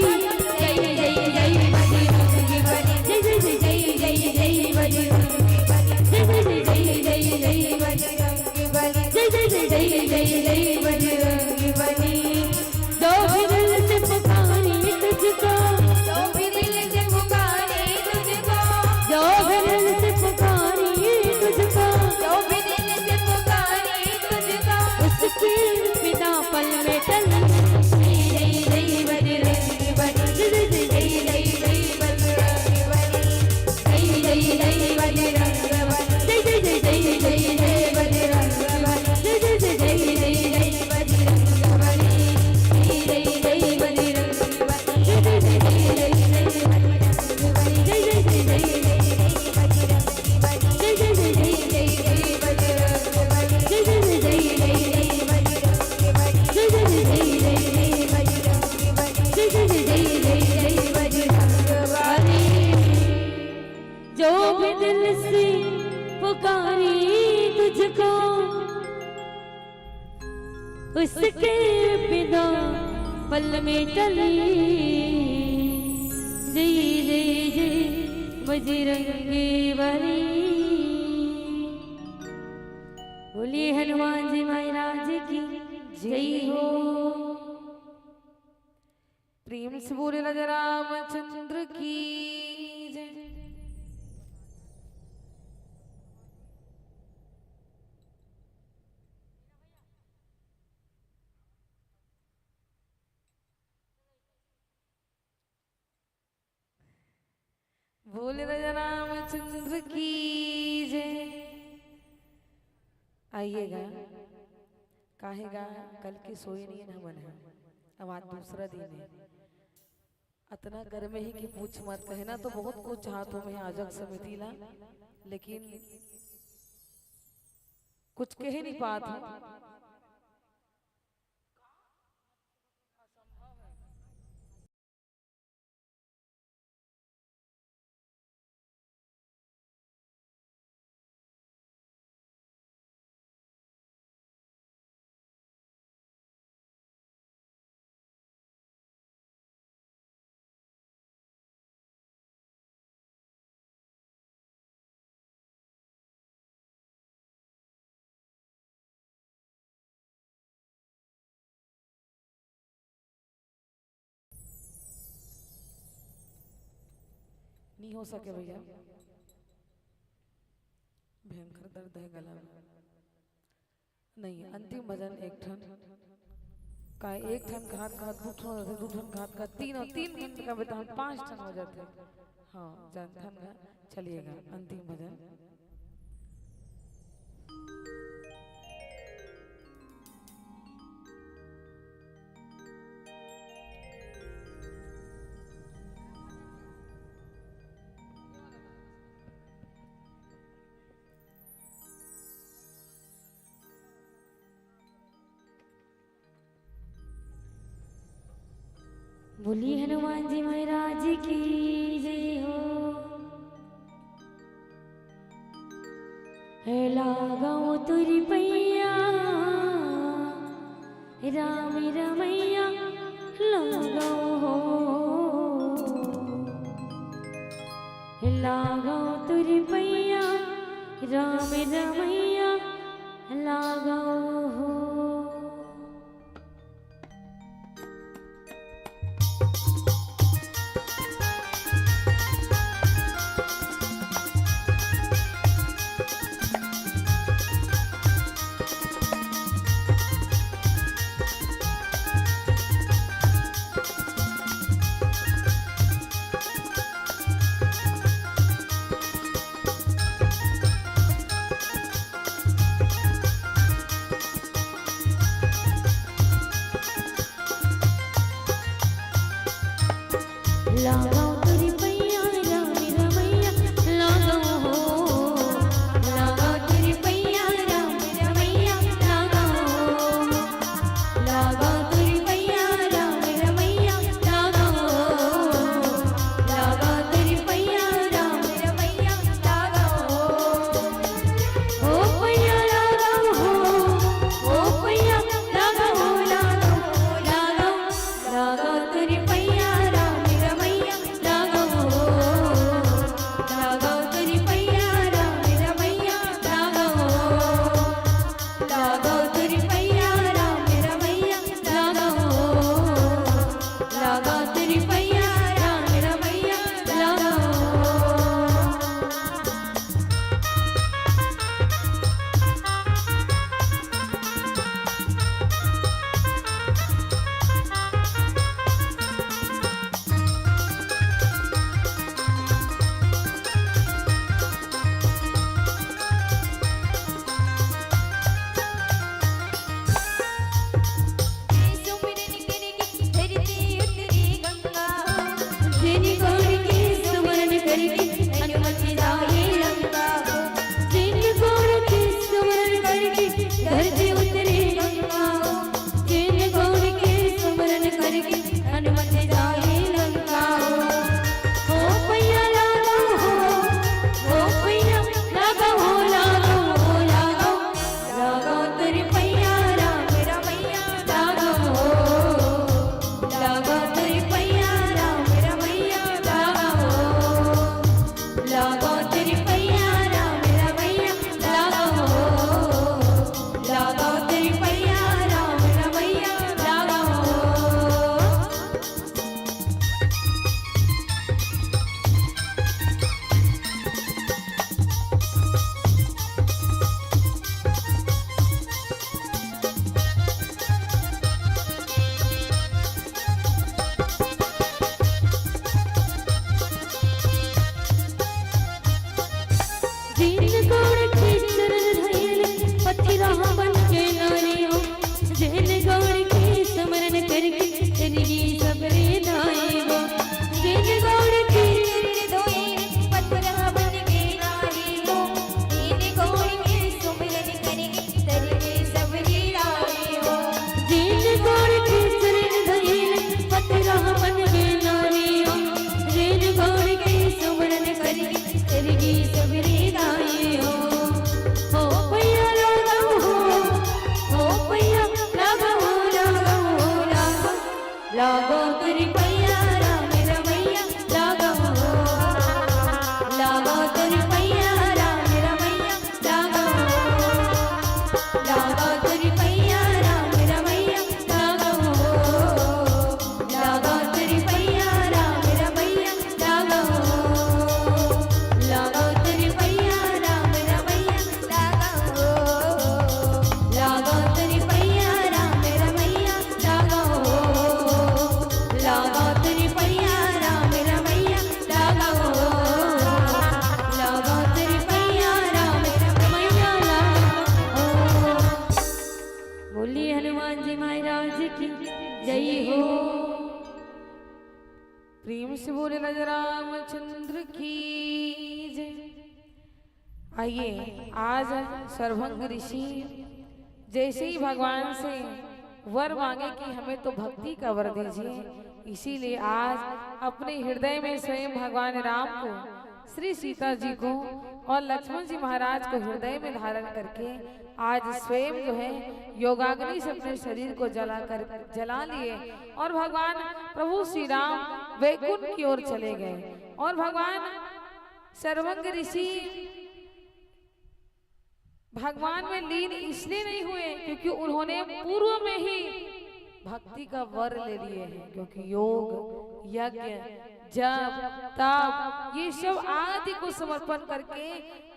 जय जय जय बजरंग बली, जय जय जय जय जय बजरंग बली, जय जय जय जय जय बजरंग बली, जय जय जय जय जय बजरंग बली। जो भी दिल से पुकारे तुझको, जो भी दिल से पुकारे तुझको, जो भी दिल से पुकारे तुझको, जो भी दिल से पुकारे तुझको, उसकी फिदा पल में टली। जय जय जय बजरंग बली, जय जय जय जय बजरंग बली, जय जय जय बजरंग बली, जय जय जय जय जय बजरंग बली, जय जय जय जय जय बजरंग बली, जय जय जय बजरंग बली, जय जय जय जय जय बजरंग बली, जय जय जय जय जय बजरंग बली, जय जय जय जय जय बजरंग बली, जय जय जय जय जय बजरंग बली, जय जय जय जय जय बजरंग बली, जय जय जय जय जय बजरंग बली। जो भी दिल से पुकारे तुझको, उसके फिदा पल में टली। जय जय जय बजरंग बली। बोलिए हनुमान जी महाराज की जय हो। प्रेम से बोले राजा रामचंद्र की जय। बोले राजा रामचंद्र की जय। आइएगा, काहेगा, कल के सोए नहीं है हमन ह। अब आज दूसरा दिन है। अतना गर्मी हे कि पूछ मत, कहे ना तो बहुत कुछ चाहत हो मैं आयोजक समिति ला, लेकिन कुछ कहे नहीं पात हो। नहीं हो सके भैया, भयंकर दर्द है गला में। नहीं, अंतिम भजन एक ठन, का एक ठन घात घात दू ठन हो जाथे, दू ठन घात घात तीन और तीन ठन का बेटा हम पांच ठन हो जाथे। हाँ, जानथन ना, चलिएगा अंतिम भजन। बोली हनुमान जी महाराज की जय हो। हे लागव तुरी पैया, राम रमैया लागव हो। हे लागव तुरी पैया, राम रमैया लागव हो। जिंदगी सबरे नाई हो, जिन गौर के सिर धोए, पथरा बन के नारी हो, जिन गौर के सुमिरन करे, तरके सबरी नाई हो। जिन गौर के सिर धोए, पथरा बन के नारी हो, जिन गौर के सुमिरन करे, तरके सबरी नाई हो। हो भैया लागो हो, हो भैया लागो हो, लागो हो, लागो। लागो तोरी पैया राम रमैया, लागो हो। लागो तोरी पैया राम रमैया, लागो हो। लागो तोरी पैया राम रमैया, लागो हो। लागो तोरी पैया राम रमैया, लागो हो। लागो तोरी पैया राम रमैया, लागो हो। लागो तोरी पैया राम रमैया, लागो हो। लागो तोरी पैया राम रमैया, लागो हो। लागो तोरी पैया राम रमैया, लागो हो। बोलिए हनुमान जी महाराज की जय हो। प्रेम से बोले राजा रामचंद्र की जय। आइए, आज सर्वभंग ऋषि जैसे ही भगवान से वर मांगे कि हमें तो भक्ति का वर दीजिए, इसीलिए आज अपने हृदय में स्वयं भगवान राम को, श्री सीता जी को और लक्ष्मण जी महाराज को हृदय में धारण करके आज स्वयं जो है योगाग्नि से अपने शरीर को जला कर, जला लिए और भगवान प्रभु श्री राम वैकुंठ की ओर चले गए। और भगवान सर्वभंग ऋषि भगवान में लीन इसलिए नहीं हुए क्योंकि उन्होंने पूर्व में ही भक्ति का वर ले लिए हैं, क्योंकि योग, यज्ञ, जप, तप, ये सब आदि को समर्पण करके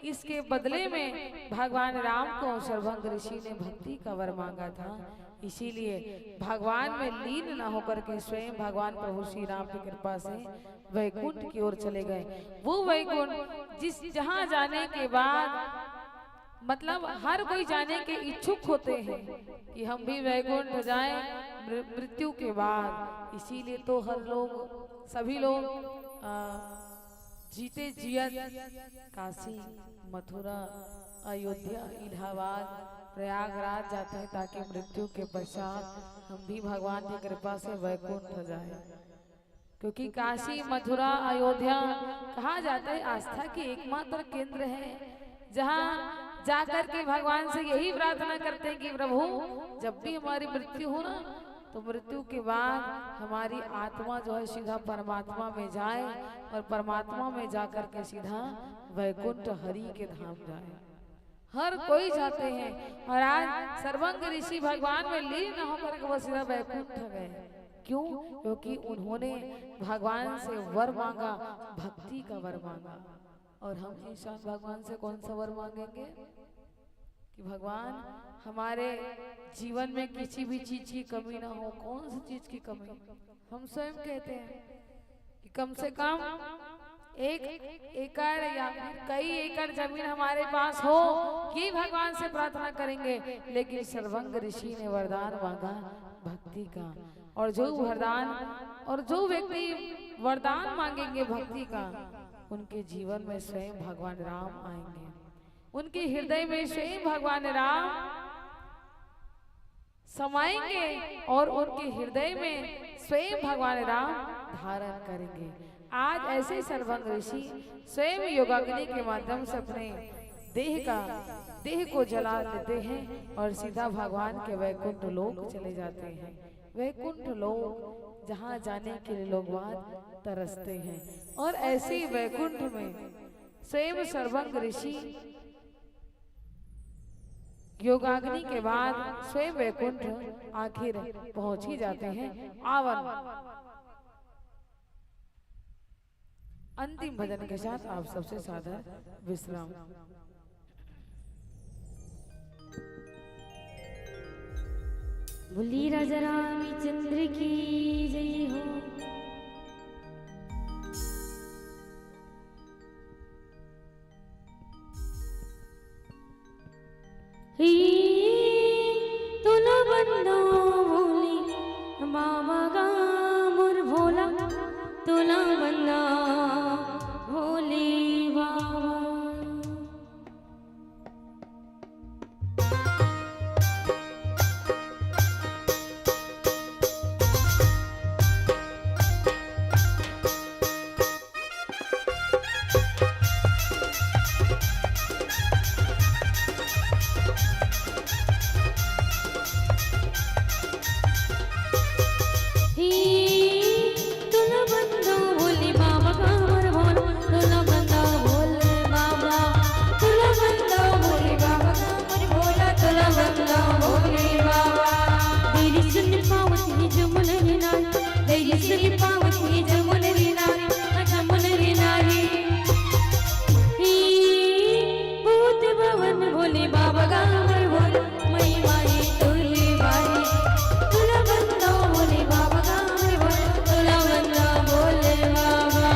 इसके बदले में भगवान राम को सर्वभंग ऋषि ने भक्ति का वर मांगा था। इसीलिए भगवान में लीन न होकर के स्वयं भगवान प्रभु श्री राम की कृपा से वैकुंठ की ओर चले गए। वो वैकुंठ जिस, जहां जाने के बाद, मतलब, हर कोई जाने के इच्छुक होते हैं कि हम भी वैकुंठ जाएं मृ-, मृत्यु के बाद। इसीलिए तो हर लोग, सभी लोग, आ, जीते जियत काशी, मथुरा, अयोध्या, इलाहाबाद, प्रयागराज जाते हैं, ताकि मृत्यु के पश्चात हम भी भगवान की कृपा से वैकुंठ जाएं। क्योंकि काशी, मथुरा, अयोध्या कहा जाता है, आस्था के एकमात्र केंद्र है, जहाँ जाकर के भगवान से यही प्रार्थना करते हैं कि प्रभु, जब भी हमारी मृत्यु हो ना, तो मृत्यु के बाद हमारी आत्मा जो है सीधा परमात्मा में जाए और परमात्मा में जाकर के सीधा वैकुंठ हरि के धाम जाए। हर कोई जाते हैं। और आज सर्वभंग ऋषि भगवान में लीन न होकर के वो सीधा वैकुंठ गए। क्यों? क्योंकि उन्होंने भगवान से वर मांगा, भक्ति का वर मांगा। और हम इंसान भगवान से कौन सा वर मांगेंगे कि भगवान, हमारे जीवन में किसी भी चीज की कमी ना हो। कौन सी चीज की कमी? हम स्वयं कहते हैं कि कम से कम एक एकड़ या फिर कई एकड़ जमीन हमारे पास हो, ये भगवान से प्रार्थना करेंगे। लेकिन सर्वभंग ऋषि ने वरदान मांगा भक्ति का, और जो वरदान, और जो व्यक्ति वरदान मांगेंगे भक्ति का, उनके जीवन में स्वयं भगवान राम आएंगे, उनके हृदय में स्वयं भगवान राम समाएंगे और उनके हृदय में स्वयं भगवान राम धारण करेंगे। आज ऐसे सर्वभंग ऋषि स्वयं योगाग्नि के माध्यम से अपने देह का, देह को जला देते हैं और सीधा भगवान के वैकुंठ लोक चले जाते हैं। वैकुंठ लोक, जहाँ जाने के लिए लोग बाग तरसते हैं। और ऐसे ही वैकुंठ में स्वयं सर्वभंग ऋषि योगाग्नि के बाद स्वयं वैकुंठ आखिर पहुंच ही जाते हैं। आवन अंतिम भजन के साथ आप सबसे सादर विश्राम। बोली राजा रामचंद्र की जय हो। ही तोला बंदा बोली बाबा गा तोला वंदन भोले बाबा। हे, तोला वंदन भोले बाबा कांवर भोला, तोला वंदन भोले बाबा, तोला वंदन भोले बाबा कांवर भोला, तोला वंदन भोले बाबा। तेरी सुन पावत ही जमुन रे नारी, तेरी सुन पावत ही जमुन रे नारी, जमुन रे नारी। हे, बहुत पावन भोले बाबा कांवर भोला, महिमा हे तोर भारी। तोला वंदन भोले बाबा कांवर भोला, तोला वंदन भोले बाबा।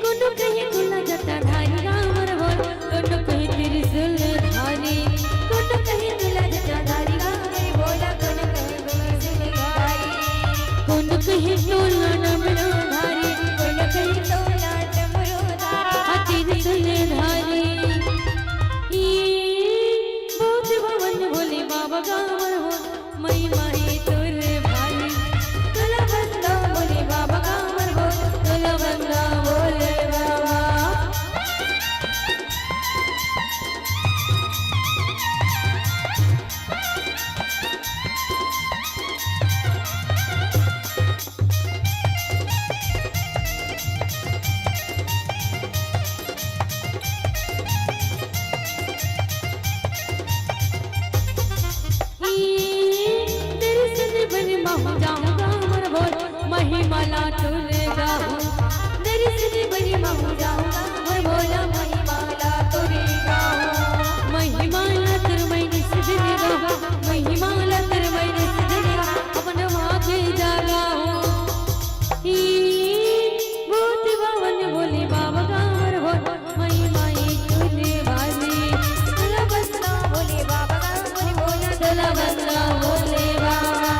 कोनो कहे तोला जटाधारी कांवर भोला, कोनो कहे त्रिशूल धारी, कोनो कहे तोला जटाधारी कांवर भोला, कोनो कहे त्रिशूल धारी, कोनो कहे तोला डमरू धारी, कोनो कहे तोला डमरू धारी, हा त्रिशूल धारी। हे बहुत पावन भोले बाबा कांवर भोला, महिमा हे तोर भारी। तोला वंदन भोले बाबा कांवर भोला, तोला वंदन भोले बाबा। दर्शन बर महूं जाहूं कांवर भोला, महिमा ला तोर गाहूं। दर्शन बर महूं जाहूं कांवर भोला, महिमा ला तोर गाहूं। महिमा ला तोर मैं निस दिन गाहूं, महिमा ला तोर मैं निस दिन गाहूं, अपन माथे जगाहूं। हे बहुत पावन भोले बाबा कांवर भोला, महिमा हे तोर भारी। तोला वंदन भोले बाबा कांवर भोला, तोला वंदन भोले बाबा।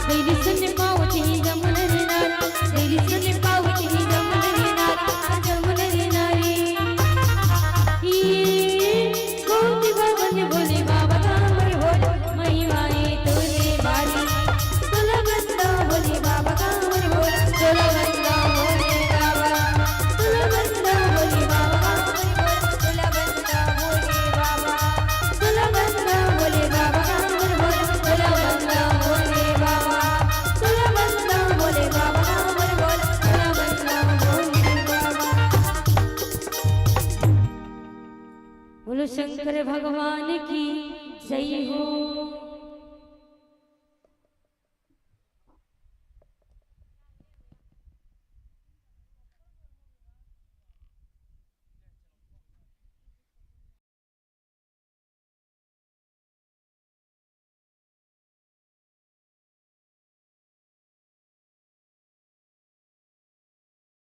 तेरी सुन पावत ही जमुन रे नारी, तेरी सुन पावत ही जमुन रे नारी, जमुन रे नारी। हे बहुत पावन भोले बाबा कांवर भोला, महिमा हे तोर भारी। तोला वंदन भोले बाबा कांवर भोला, तोला वंदन भोले बाबा। तोला वंदन भोले बाबा कांवर भोला, तोला वंदन भोले बाबा। तोला वंदन भोले बाबा कांवर भोला, तोला वंदन भोले बाबा। तोला वंदन भोले बाबा कांवर भोला, तोला वंदन भोले बाबा। बोलो शंकर भगवान की जय हो।